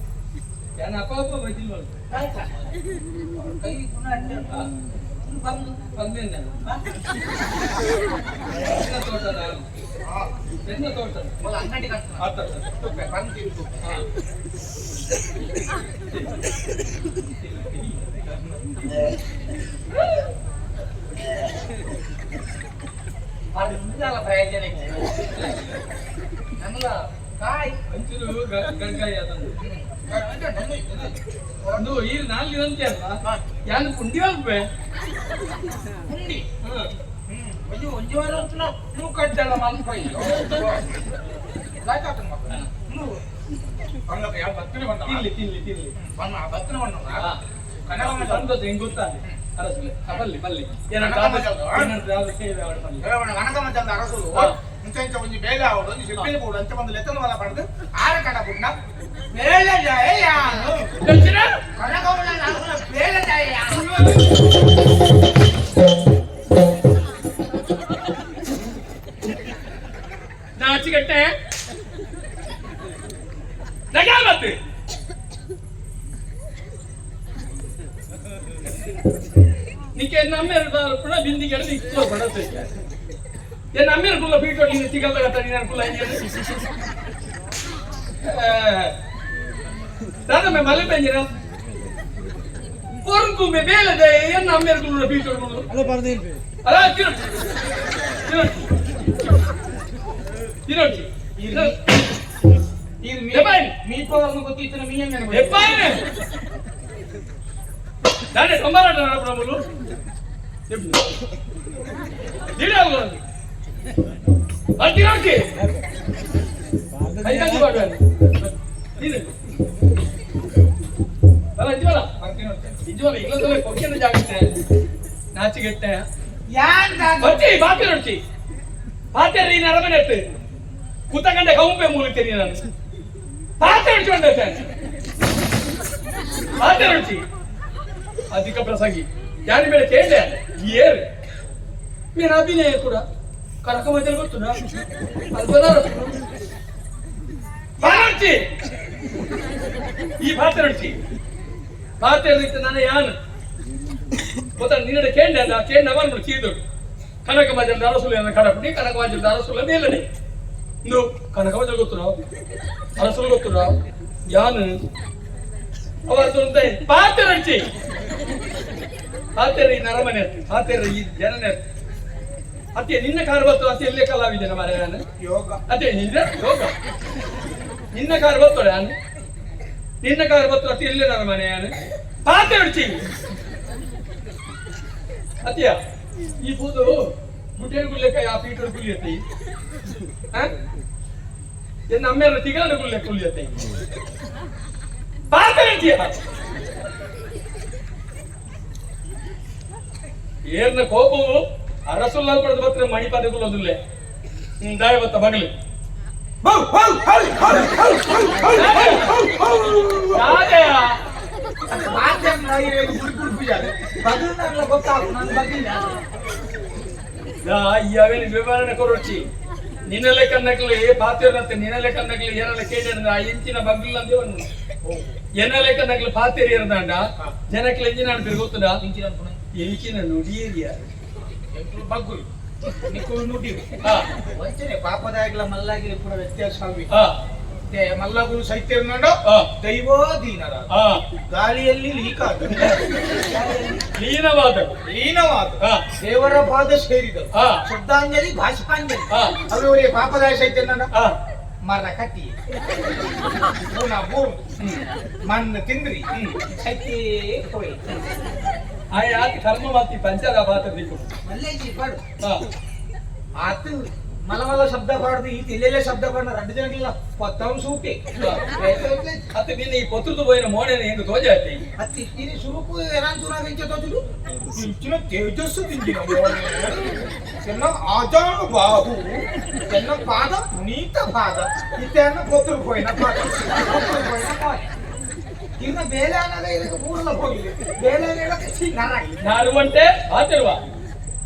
ಯಾನ್ ಅಪ್ಪ ಅಪ್ಪ ಬಜ್ಜಿ ಮಲ್ಪೆ ಕೈ ಗುಣ ಬಂದು ಬಂದೇನೆ ಬೆನ್ನ ತೋಟದ ಬೆನ್ನ ತೋಟದ ಅಂಗಡಿ ಆತ ಬಂದು ತಿಂತು ಬಂದಲ್ಲ ಪ್ರಯೋಜನ ನಮ್ಮಲ ಕಾಯಿ ಒಂಚೂರು ಗಂಗಾಯಿ ಅದೊಂದು ಒಂದು ಈ ನಾಲ್ಕು ಅಂತೆ ಅಲ್ಲ ಯಾನ್ ಪುಂಡಿ ಅಲ್ಪೆ ಪುಂಡಿ ಒಂಜಿ ಒಂಜಿ ವಾರ ನೀವು ಕಟ್ಟಲ್ಲ ಮಲ್ಪೈ ನೀವು ಯಾವ ಬತ್ತನೆ ಬಂದ ತಿನ್ಲಿ ತಿನ್ಲಿ ತಿನ್ಲಿ ಬಂದ ಬತ್ತನೆ ಬಂದ ಕನ್ನಡ ಸಂತೋಷ ಹೆಂಗ್ ಗೊತ್ತಾನೆ ಅರಸುಲೆ ಬಲ್ಲಿ ಬಲ್ಲಿ ಕನಕಮಂಚದ ಅರಸುಲು ಇಂಚ ಒಂಜಿ ಬೇಲೆ ಆವಡು ಒಂಜಿ ಶಿಲ್ಪಿನ ಬೋಡು ಅಂಚ ಬಂದು ಲೆತ್ತನ ಮಲ ಪಡೆದು ಆರ ಕಡ ಬುಡ್ನ ಬೇಲೆ ಜಾಯ ಕನಕಮಂಚದ ಅರಸುಲ ಬೇಲೆ ಜಾಯ ನಾಚಿಗಟ್ಟೆ ನಗಾಮತ್ತು ನಿಕ್ಕೆ ನಮ್ಮೆರು ಪುಣ ಬಿಂದಿಗೆ ಇಕ್ಕೋ ಬಡತೆ ಏನ್ ನಮ್ಮೆರು ಕುಲ್ಲ ಪೀಟೋ ನೀನು ತಿಗಲ್ದ ಗತ್ತ ನೀನು ಕುಲ್ಲ ದಾದಮ್ಮೆ ಮಲೆ ಪೆಂಜಿರ பொறுங்குமே வேலை என்ன அம்மையர்களுடைய பீட்டோ ಅಲ್ಲ ತಿನ್ನೋಡಿ ತಿನ್ನೋಡಿ ಗೊತ್ತಿತ್ತು ಮೀ ಎಪ್ಪಾಯನೆ దాన్ని సొమ్మారాట ప్రభులు తినోడికి కైకంచి పాడు ఇంజోల ఇళ్ళ పొక్కిన జాగ్రత్త ನಾಚಿಗೆಟ್ಟೆ ಬಚ್ಚಿ ಬಾಪೆ ನೋಡ್ಚಿ ಪಾತೆ ರೀ ನರಮನೆ ಕೂತಕಂಡೆ ಕೌಂಪೆ ಮೂಲಿತೇನೆ ನಾನು ಪಾತೆ ಹೊಡ್ಕೊಂಡೆ ಪಾತೆ ಹೊಡ್ಚಿ ಅಧಿಕ ಪ್ರಸಂಗಿ ಯಾನಿ ಬೇಡ ಕೇಳಿದೆ ಏರು నేను అభినయ కూడా కనక మధ్యలో కొడుతున్నా ಬಾರಡ್ಚಿ ಈ ಪಾತ್ರೆ ಹೊಡ್ಚಿ ಪಾತ್ರೆ ನಾನು ಯಾನು ಗೊತ್ತಾ ನಿನ್ನಡೆ ಕೇಂದ್ರ ಅಲ್ಲ ಕೇಂದ್ರ ಅವನು ಚೀದೋಡು ಕನಕ ಮಜಲ್ ಅರಸುಲು ಕಡಪುಡಿ ಕನಕ ಮಜಲ್ ಅರಸುಲ ಮೇಲಡೆ ಇಂದು ಕನಕ ಮಜಲ್ ಗೊತ್ತುರ ಅರಸುಲು ಗೊತ್ತುರ ಯಾನು ಅವರ ಪಾತ್ರೆ ರಡ್ಚಿ ಪಾತ್ರೆ ಈ ನರಮನೆ ಪಾತ್ರೆ ಈ ಜನನೆ ಅತ್ತೆ ನಿನ್ನ ಕಾರ್ ಬತ್ತು ಅತ್ತೆ ಎಲ್ಲೇ ಕಲಾವಿದನ ಮಾರೆ ನಾನು ಯೋಗ ಅತ್ತೆ ನಿನ್ನ ಯೋಗ ನಿನ್ನ ಕಾರ್ ಬತ್ತೋಡೆ ನಾನು ನಿನ್ನ ಕಾರ್ ಬತ್ತು ಅತ್ತೆ ಎಲ್ಲೇ ನರಮನೆ ನಾನು ಪಾತ್ರೆ ರಡ್ಚಿ ಅತ್ಯ ಈ ಪೂದು ಗುಡ್ಡೇನು ಗುಲ್ಲೆಕ್ಕ ಆ ಪೀಟರ್ ಗುಲಿಯತ್ತೆ ಎನ್ನ ಅಮ್ಮೆಯರು ತಿಗಲನ ಗುಲ್ಲೆ ಕುಲಿಯತ್ತೆ ಪಾತ್ರೆ ರಡ್ಚಿಯ ಏರ್ನ ಕೋಪವು ಅರಸುಲ್ಲಾಲ್ ಪಡೆದ ಬತ್ರ ಮಣಿಪಾದೆ ಕುಲ್ಲೋದಿಲ್ಲ ದಾಯ ಬತ್ತ ಬಗಲು ವಿವರಣೆ ಕೊರೊಚ್ಚಿ ನಿನ್ನಲೆ ಕನ್ನಕ್ಲಿ ಪಾತಿರ್ನತ್ತೆ ನಿನ್ನಲೆ ಕನ್ನಕ್ಲಿ ಏನಲ್ಲ ಕೇಳಿದ ಆ ಇಂಚಿನ ಬಗ್ಲು ಅಂದೇ ಒಂದು ಎನ್ನಲೆ ಕನ್ನಕ್ಲಿ ಪಾತಿರಿ ಇರ್ದಾಂಡ ಜನಕ್ಲಿ ಇಂಜಿನ ತಿರುಗುತ್ತದ ಎಂಚಿನ ನುಡಿಯೇರಿಯ ಬಗ್ಗುಲು ನಿಕ್ಕುಲು ನುಡಿ ವಂಚನೆ ಪಾಪದಾಗಲ ಮಲ್ಲಾಗಿಲಿ ಕೂಡ ವ್ಯತ್ಯಾಸ ಮಲ್ಲಗುಲು ಸೈತ್ಯ ದೈವಾಧೀನರ ಗಾಳಿಯಲ್ಲಿ ಲೀಕಾದ ಲೀನವಾದ ಲೀನವಾದ ದೇವರ ಪಾದ ಸೇರಿದರು ಶಬ್ದಾಂಜಲಿ ಭಾಷಾಂಜಲಿ ಅವರವರಿಗೆ ಪಾಪದಾಯ ಸೈತ್ಯ ಮರ ಕಟ್ಟಿ ಮಣ್ಣು ತಿಂದ್ರಿ ಸೈತಿ ಹೋಯ್ ಆತ ಕರ್ಮ ಮಾತಿ ಪಂಚದ ಪಾತ್ರ ದಿಕ್ಕು ಮಲ್ಲೇಜಿ ಪಾಡು ಆತು ಮಲ ಮಲ ಶಬ್ದ ಪಾಡ್ದು ಈ ಇಲ್ಲೆಲ್ಲ ಶಬ್ದ ಪಾಡ್ನ ರಡ್ಡು ಜನಕ್ಕೆಲ್ಲ ಪತ್ತಂ ಸೂಟಿ. ಅತ್ತ ನಿನ್ನ ಈ ಪತ್ರದ ಪೋಯಿನ ಮೋನೆನ ಹೆಂಗ ತೋಜಾತಿ. ಅತ್ತಿ ಇನಿ ಸುರುಕು ಏನಾನ್ ತುನಾಗ ಇಂಚ ತೋಜುಡು ಇಂಚಿನ ತೇಜಸ್ಸು ದಿಂಜಿನ ಮೋನೆ ಚೆನ್ನ ಆಜಾನು ಬಾಹು ಚೆನ್ನ ಪಾದ ಪುನೀತ ಪಾದ ಇತ್ತೆನ್ನ ಪೊತ್ತರು ಪೋಯಿನ ಪಾದ ಪೊತ್ತರು ಪೋಯಿನ ಮೋನೆ ಇನ್ನ ಬೇಲೆ ಅನ್ನದ ಇದಕ್ಕೆ ಪೂರ್ಣ ಹೋಗಿದೆ ಬೇಲೆ ಹೇಳಕ್ಕೆ ಛೀ ನರಕ. ನಾರುವಂಟೆ ಆತಿರುವ.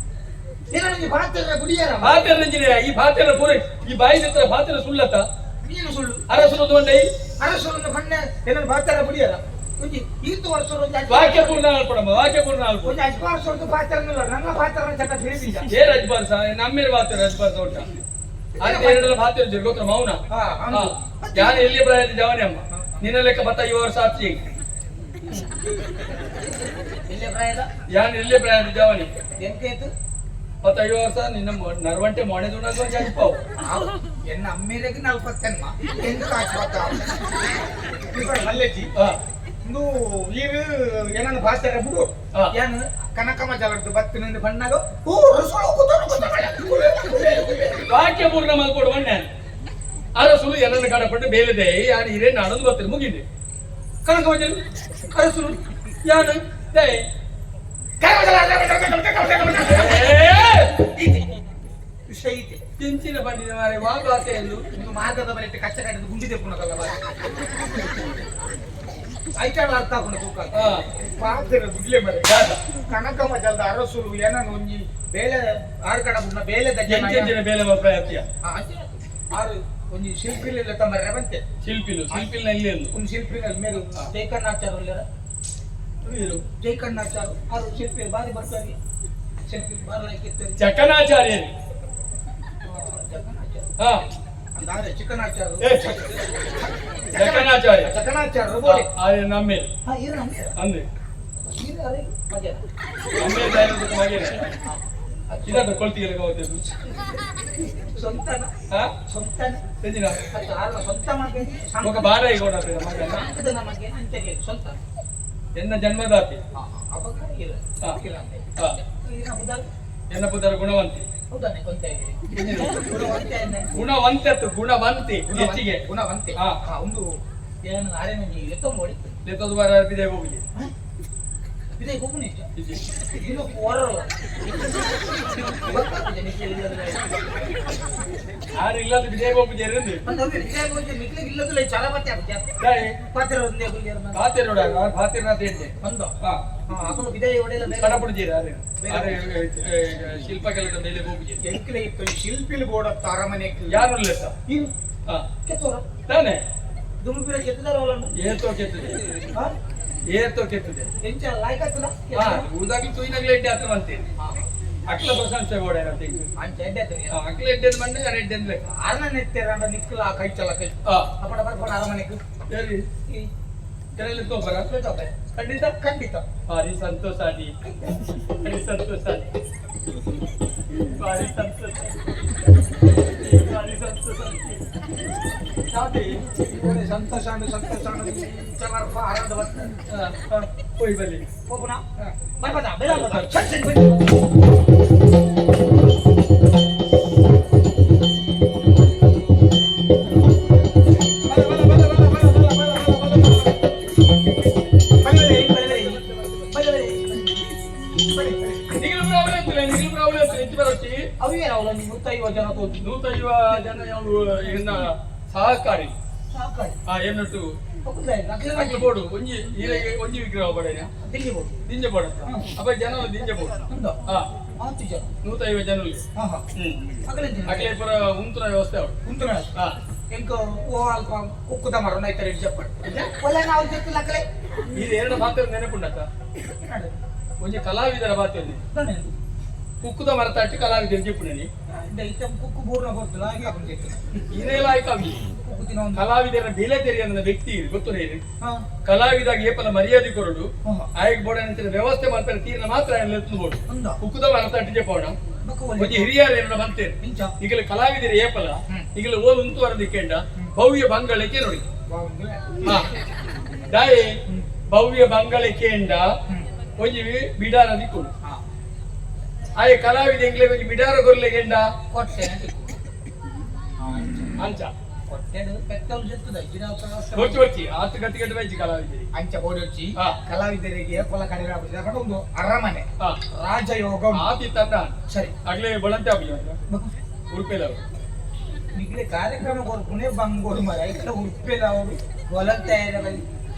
ಏನೋ ಪಾತ್ರ ಗುಡಿಯಾರ. ಪಾತೆರ ನಂಜಿನ ಈ ಪಾತೆರ ಪೂರ ಈ ಬಾಯಿ ಹತ್ರ ಪಾತೆರ ಸುಳ್ಳತ್ತ. ಏನು ಸುಳ್ಳು? ಅರಸುನು ತಗೊಂಡೈ. ಅರಸುರನ್ನು ಬಣ್ಣ ಏನನ್ನು ಪಾತ್ರ ಗುಡಿಯಾರ ಒಂಜಿ ಈತು ವರ್ಷ ವಾಕ್ಯ ಪೂರ್ಣ ಆಲ್ಪಡಮ್ಮ, ವಾಕ್ಯ ಪೂರ್ಣ ಆಲ್ಪು. ಒಂಜಿ ಅಜ್ಬಾರ್ ಸೊರ್ದು ಪಾತ್ರ ನನ್ನ ಪಾತ್ರ ಚಟ ತಿಳಿದಿಲ್ಲ. ಏ ರಜ್ಬಾರ್ ಸಾ ನಮ್ಮೇರು ಬಾತೆ ರಜ್ಬಾರ್ ತೋಟ ಅಂತ ಎರಡಲ್ಲ ಬಾತೆ ಗೊತ್ತ ಮೌನ. ಹಾ, ಹೌದು. ಯಾನು ಎಲ್ಲಿ ಪ್ರಾಯದ ಜವನೆ ಅಮ್ಮ ನಿನ್ನ ಲೆಕ್ಕ ಬತ್ತ ಈ ವರ್ಷ ಆಚೆ. ಎಲ್ಲಿ ಪ್ರಾಯದ? ಯಾನು ಎಲ್ಲಿ ಪ್ರಾಯದ ಜವನಿ. ಎಂಕೇತು? 15 ವರ್ಷ ನಿನ್ನ ನರವಂಟೆ ಮೊಣೆ ದುಡಾಗ ಜಾಜಿಪಾವು. ಎನ್ನ ಅಮ್ಮೇರೆಗೆ ನಲ್ವತ್ತೆನ್ನ ಎಂತ ಆಚ್ಪತ್ತ ಮಲ್ಲೆಜ್ಜಿ. ಇಂದು ಈರು ಏನನ್ನ ಭಾಷೆ ಬಿಡು. ಏನು ಕನಕಮ ಜಲದ್ದು ಬತ್ತಿನಿಂದ ಬಣ್ಣಗ ಓ ರಸುಳು ಕೂತರು. ವಾಕ್ಯ ಪೂರ್ಣ ಮಲ್ಕೊಡು ಬಣ್ಣ ಅರಸುಲು ಏನನ್ನ ಕಡಪಟ್ಟು ಬೇಲಿದೆ ಯಾನು ಹಿರೇ ನಾಡೊಂದು ಬತ್ತಿನ ಮುಗಿದೆ ಕನಕಮ ಜಲ ಅರಸುಲು ಯಾನು ದೈ. ವಿಷಯ ಐತೆ. ತಿಂಚಿನ ಬಂಡಿನ ಮಾರೆ ವಾ ಭಾಷೆ ಎಂದು. ನಿಮ್ಮ ಮಾರ್ಗದ ಬರೆಟ್ಟು ಕಚ್ಚ ಕಟ್ಟಿದ ಗುಂಡಿ ತೆಪ್ಪುನದಲ್ಲ ಬಾರಿ ಐಟಾಳ ಅರ್ಥ ಆಗುಣ ತೂಕ. ಪಾತ್ರ ಗುಡ್ಲೆ ಮರೆ ಕನಕಮ ಜಲದ ಅರಸುಲು ಏನನ್ನ ಒಂಜಿ ಬೇಲೆ ಆರು ಕಡ ಬುಡ್ನ ಬೇಲೆದ ಜನ. ಎಂತೆಂಚಿನ ಬೇಲೆ ಪ್ರಯತ್ನ. ಆರು ಒಂಜಿ ಶಿಲ್ಪಿಲೆಲ್ಲ ತಮ್ಮ ರೆವಂತೆ. ಶಿಲ್ಪಿಲು ಶಿಲ್ಪಿಲ್ನ ಇಲ್ಲಿ ಎಂದು. ಒಂದು ಶಿಲ್ಪಿನ ಮೇಲು ಜೈಕಣ್ಣಾಚಾರ್ಯ ಉಲ್ಲೇರ. ಜೈಕಣ್ಣಾಚಾರ್ಯ ಆರು ಶಿಲ್ಪಿ ಬಾರಿ ಬರ್ತಾರೆ, ಶಿಲ್ಪಿ ಬಾರಿ ಲಾಯ್ಕಿತ್ತಾರೆ. ಜಕನಾಚಾರ್ಯರು. ಜಕಣಾಚಾರ್ಯ. ಅಂದಾರೆ ಚಿಕ್ಕನಾಚಾರ್ಯ. ಏ, ಜಕನಾಚಾರ್ಯ. ಜಕಣಾಚಾರ್ಯರು ಬೋಡಿ. ಅದೇ ನಮ್ಮೇಲೆ. ಹಾ ಇರು ನಮ್ಗೆ. ಅಂದ್ರೆ ಇರು ಅರೆ ಮಜಾ. ನಮ್ಮೇಲೆ ದೈವದ ಮಗೇನೆ ಇದನ್ನು ಕೊಳ್ತಿಗೆ ಹೋಗ್ತದೆ. ಸ್ವಂತನ. ಹಾ. ಸ್ವಂತನ. ತೆಂಜಿನ. ಅದು ಆರ್ನ ಸ್ವಂತ ಮಗನಿಗೆ. ಮಗ ಬಾರ ಈಗ ಮಗನ. ಸಾಕದ ನಮಗೆ ಅಂತೆಗೆ ಸ್ವಂತ. ಎನ್ನ ಜನ್ಮದಾತಿ. ಅವಾಗ ಇಲ್ಲ. ಇಲ್ಲ ಅಂತೆ. ಏನ ಬುದ್ಧ. ಎನ್ನ ಪುದರ ಗುಣವಂತಿ. ಹೌದಾನೆ ಕೊಂತ ಇದ್ದೀರಿ ಗುಣವಂತೆ ಅಂದೆ. ಗುಣವಂತೆ ಅತ್ತು ಗುಣವಂತಿ ಹೆಚ್ಚಿಗೆ. ಗುಣವಂತೆ. ಹಾ. ಒಂದು ಏನು ಆರೆ ನಂಜಿ ಎತ್ತೊಂಬೋಡಿ. ಲೇತದು ಬಾರ ಬಿದೆ ಹೋಗಿ. ಇದೇ ಹೋಗುನಿ ಇಷ್ಟ ಇನ್ನು ಹೊರಲ್ಲ ಗೊತ್ತಾಗ್ತದೆ ನಿಖಿಲ್ ಇಲ್ಲದ್ರೆ. ಆರು ಇಲ್ಲದ ಬಿದೆ ಹೋಗಿ ಎರಂದು. ಒಂದು ಅವಿ ವಿಜಯ ಹೋಗಿ ನಿಖಿಲ್ ಇಲ್ಲದಿಲ್ಲ ಚಾಲ ಬತ್ತೆ ಆಗುತ್ತೆ. ಪಾತ್ರ ಒಂದೇ ಗುಲ್ಯರ್. ಭಾತೆ ನೋಡ ಭಾತೆ ನಾತೆ ಒಂದು. ಹಾ. ಅಕಲು ವಿಜಯ ಒಡೆಯಲ್ಲ ಬೇರೆ. ಕಡಪುಡಿಜೀರ ಅರೆ ಅರೆ ಶಿಲ್ಪಕಲೆದ ಮೇಲೆ ಹೋಗಿ. ಎಂಕ್ಲೆ ಇತ್ತು ಶಿಲ್ಪಿಲ್ ಬೋಡ ಅರಮನೆ. ಯಾರು ಲೆತ್ತ. ಇನ್ ಹಾ. ಕೆತ್ತೋರ. ತಾನೆ. ದುಂಬಿರ ಕೆತ್ತದಾರ ಅವಲನ್ನು. ಏತೋ ಕೆತ್ತದೆ. ಹಾ. ಏತೋ ಕೆತ್ತದೆ. ಎಂಚ ಲಾಯ್ಕ್ ಆತಲ್ಲ. ಹಾ ಉದಾಗ್ಲಿ ತುಯ್ನಾಗ್ಲಿ ಎಡ್ಡೆ ಆತ ಅಂತೀನಿ ಅಕ್ಲ ಪ್ರಶಂಸೆ ಬೋಡ ಏನಂತ. ಅಂಚ ಎಡ್ಡೆ ಆತನಿ. ಅಕ್ಲ ಎಡ್ಡೆ ಮಂಡೆ ಯಾರು ಎಡ್ಡೆ ಅಂದ್ರೆ. ಆರ್ನ ನೆತ್ತೆರಂಡ ನಿಕ್ಕಲ ಕೈ ಚಲ ಕೈ. ಅಪ್ಪಡ ಬರ್ಪಣ ಅರಮನೆಗೆ. ಸರಿ. ಈ ಕೆರೆಯಲ್ಲಿ ತೋಬರ. ಖಂಡಿತ. ಖಂಡಿತ. ಭಾರಿ ಸಂತೋಷ ಆದಿ, ಭಾರಿ ಸಂತೋಷ ಆದಿ, ಭಾರಿ ಸಂತೋಷ, ಭಾರಿ ಸಂತೋಷ ಆದಿ. ಓಡೆ ಸಂತೋಷ ಅಂಡು ಸಂತೋಷ ಅಂಡು ಚಲರ್ಪ ಆನಂದ ಬರ್ತದೆ. ಹೋಯ್ ಬಲ್ಲಿ. ಹೋಗುಣ ಬರ್ಬದ ಬೇಡ ಬರ್ಬದ ಸರಿ ಸರಿ ಬನ್ನಿ. ಬಲ ಬಲ ಬಲ ಬಲ ಬಲ ಬಲ ಬಲ ಬಲ ಬಲ ಬಲ ಬಲ ಬಲ ಬಲ ನಿಗಿಲು ಪ್ರಾಬ್ಲಮ್ ಇತ್ತು, ನಿಗಿಲು ಪ್ರಾಬ್ಲಮ್ ಇತ್ತು ಹೆಚ್ಚು ಬರೋಚಿ. ಅವೇನವಲ್ಲ ನೀವು 150 ಜನ ತೋತು. 150 ಜನ ಯಾವ ಎನ್ನ ಸಹಕಾರಿ. ಸಾಕಾಡಿ. ಆ ಎನ್ನುಟ್ಟು. ಹೋಗುದ ಅಕ್ಲು ಬೋಡು ಒಂಜಿ ಈರೆಗೆ ಒಂಜಿ ವಿಗ್ರಹ ಬಡೇನ. ದಿಲ್ಲಿ ಬೋಡು. ದಿಂಜ ಬೋಡ ಅಪ್ಪ ಜನ ದಿಂಜ ಬೋಡು. ಉಂದು. ಹಾ. ಆತು ಜನ. 150 ಜನ ಉಳ್ಳಿ. ಹಾ ಹಾ. ಅಗಲೆಂಚಿನ. ಅಕ್ಲೆ ಪುರ ಉಂತುನ ವ್ಯವಸ್ಥೆ ಅವಳು. ಉಂತುನ. ಹಾ. ಎಂಕ ಓ ಅಲ್ಪ ಕುಕ್ಕುದ ಮರ ನೈತರೆ చెప్పండి ಒಳ್ಳೆ ನಾವು ಜೊತೆ ಲಕ್ಕಲೆ. ಇದು ಎರಡು ಪಾತ್ರ ನೆನಪುಂಡತ್ತ ಒಂಜಿ ಕಲಾವಿದರ ಪಾತ್ರ ಕುಕ್ಕುದ ಮರ ತಟ್ಟಿ ಕಲಾವಿದರು చెప్పునని. ಕುಕ್ಕು ಬೂರ್ನ ಗೊತ್ತಿಲ್ಲ ಹಾಗೆ ಹಾಕೊಂಡು ಇದೇ ಕವಿ. ಕುಕ್ಕು ತಿನ್ನೋ ಒಂದು. ಕಲಾವಿದರ ಬೆಲೆ ತೆರಿಯಂದ ವ್ಯಕ್ತಿ ಗೊತ್ತು ನೀರು. ಹಾ. ಕಲಾವಿದಾಗ ಏಪಲ ಮರ್ಯಾದೆ ಕೊರಡು. ಹಾ. ಆಯ್ಕೆ ಬೋಡ ಅಂಚಿನ ವ್ಯವಸ್ಥೆ ಮಾಡ್ತಾರೆ ತೀರ್ನ ಮಾತ್ರ ಎತ್ತು ಬೋಡು. ಉಂದ. ಕುಕ್ಕುದ ಮರ ತಟ್ಟಿ చెప్పೋಣ. ಬೊಕ್ಕ ಒಂಜಿ ಒಳ್ಳೆ ಹಿರಿಯರು ಏನೋ ಬಂತೇನೆ. ಇಂಚ. ಈಗಲೇ ಕಲಾವಿದರ ಏಪಲ ಹ್ಮ್. ಈಗಲೇ ಓಲ್ ಉಂತು ವರದಿಕ್ಕೇಂಡ ಭವ್ಯ ಬಂಗಳಕ್ಕೆ ನೋಡಿ. ಬಾವುಂಗ್ಲೆ. ಹಾ ದಾಯಿ ಭವ್ಯ ಬಂಗಳಕ್ಕೆ ಹ್ಮ್. ಒಂಜಿ ಬಿಡಾರ ದಿಕ್ಕು. ಹಾ. ಆಯೆ ಕಲಾವಿದ ಎಂಗ್ಲೆ ಒಂಜಿ ಬಿಡಾರ ಕೊರ್ಲೆ ಗೆಂಡ. ಕೊಟ್ಟೆ. ಅಂಚ ಕೊಟ್ಟೆಡು ಪೆತ್ತಲು ಜೆತ್ತದ ಹೊಚ್ಚಿ ಹೊಚ್ಚಿ ಆತು ಗತಿ ಗಟ್ಟಿ ಬೈಜಿ ಕಲಾವಿದರಿಗೆ. ಅಂಚ ಬೋಡೊಚ್ಚಿ. ಕಲಾವಿದರಿಗೆ ಕೊಲ ಕಡಿಮೆ ಆಪುಜಿ ಪಂಡ ಒಂದು ಅರಮನೆ ರಾಜಯೋಗ ಉಂಟು. ಆತಿ ತನ್ನ. ಸರಿ. ಅಗ್ಲೇ ಬಳಂತೆ ಆಪುಜಿ ಉರುಪೇಲ. ನಿಗ್ಲೆ ಕಾರ್ಯಕ್ರಮ ಕೊರ್ಪುನೆ ಬಂಗೋಡು ಮರ ಇತ್ತ ಉರ್ಪೆಲ ಅವರು ಬೊಲಂತೆ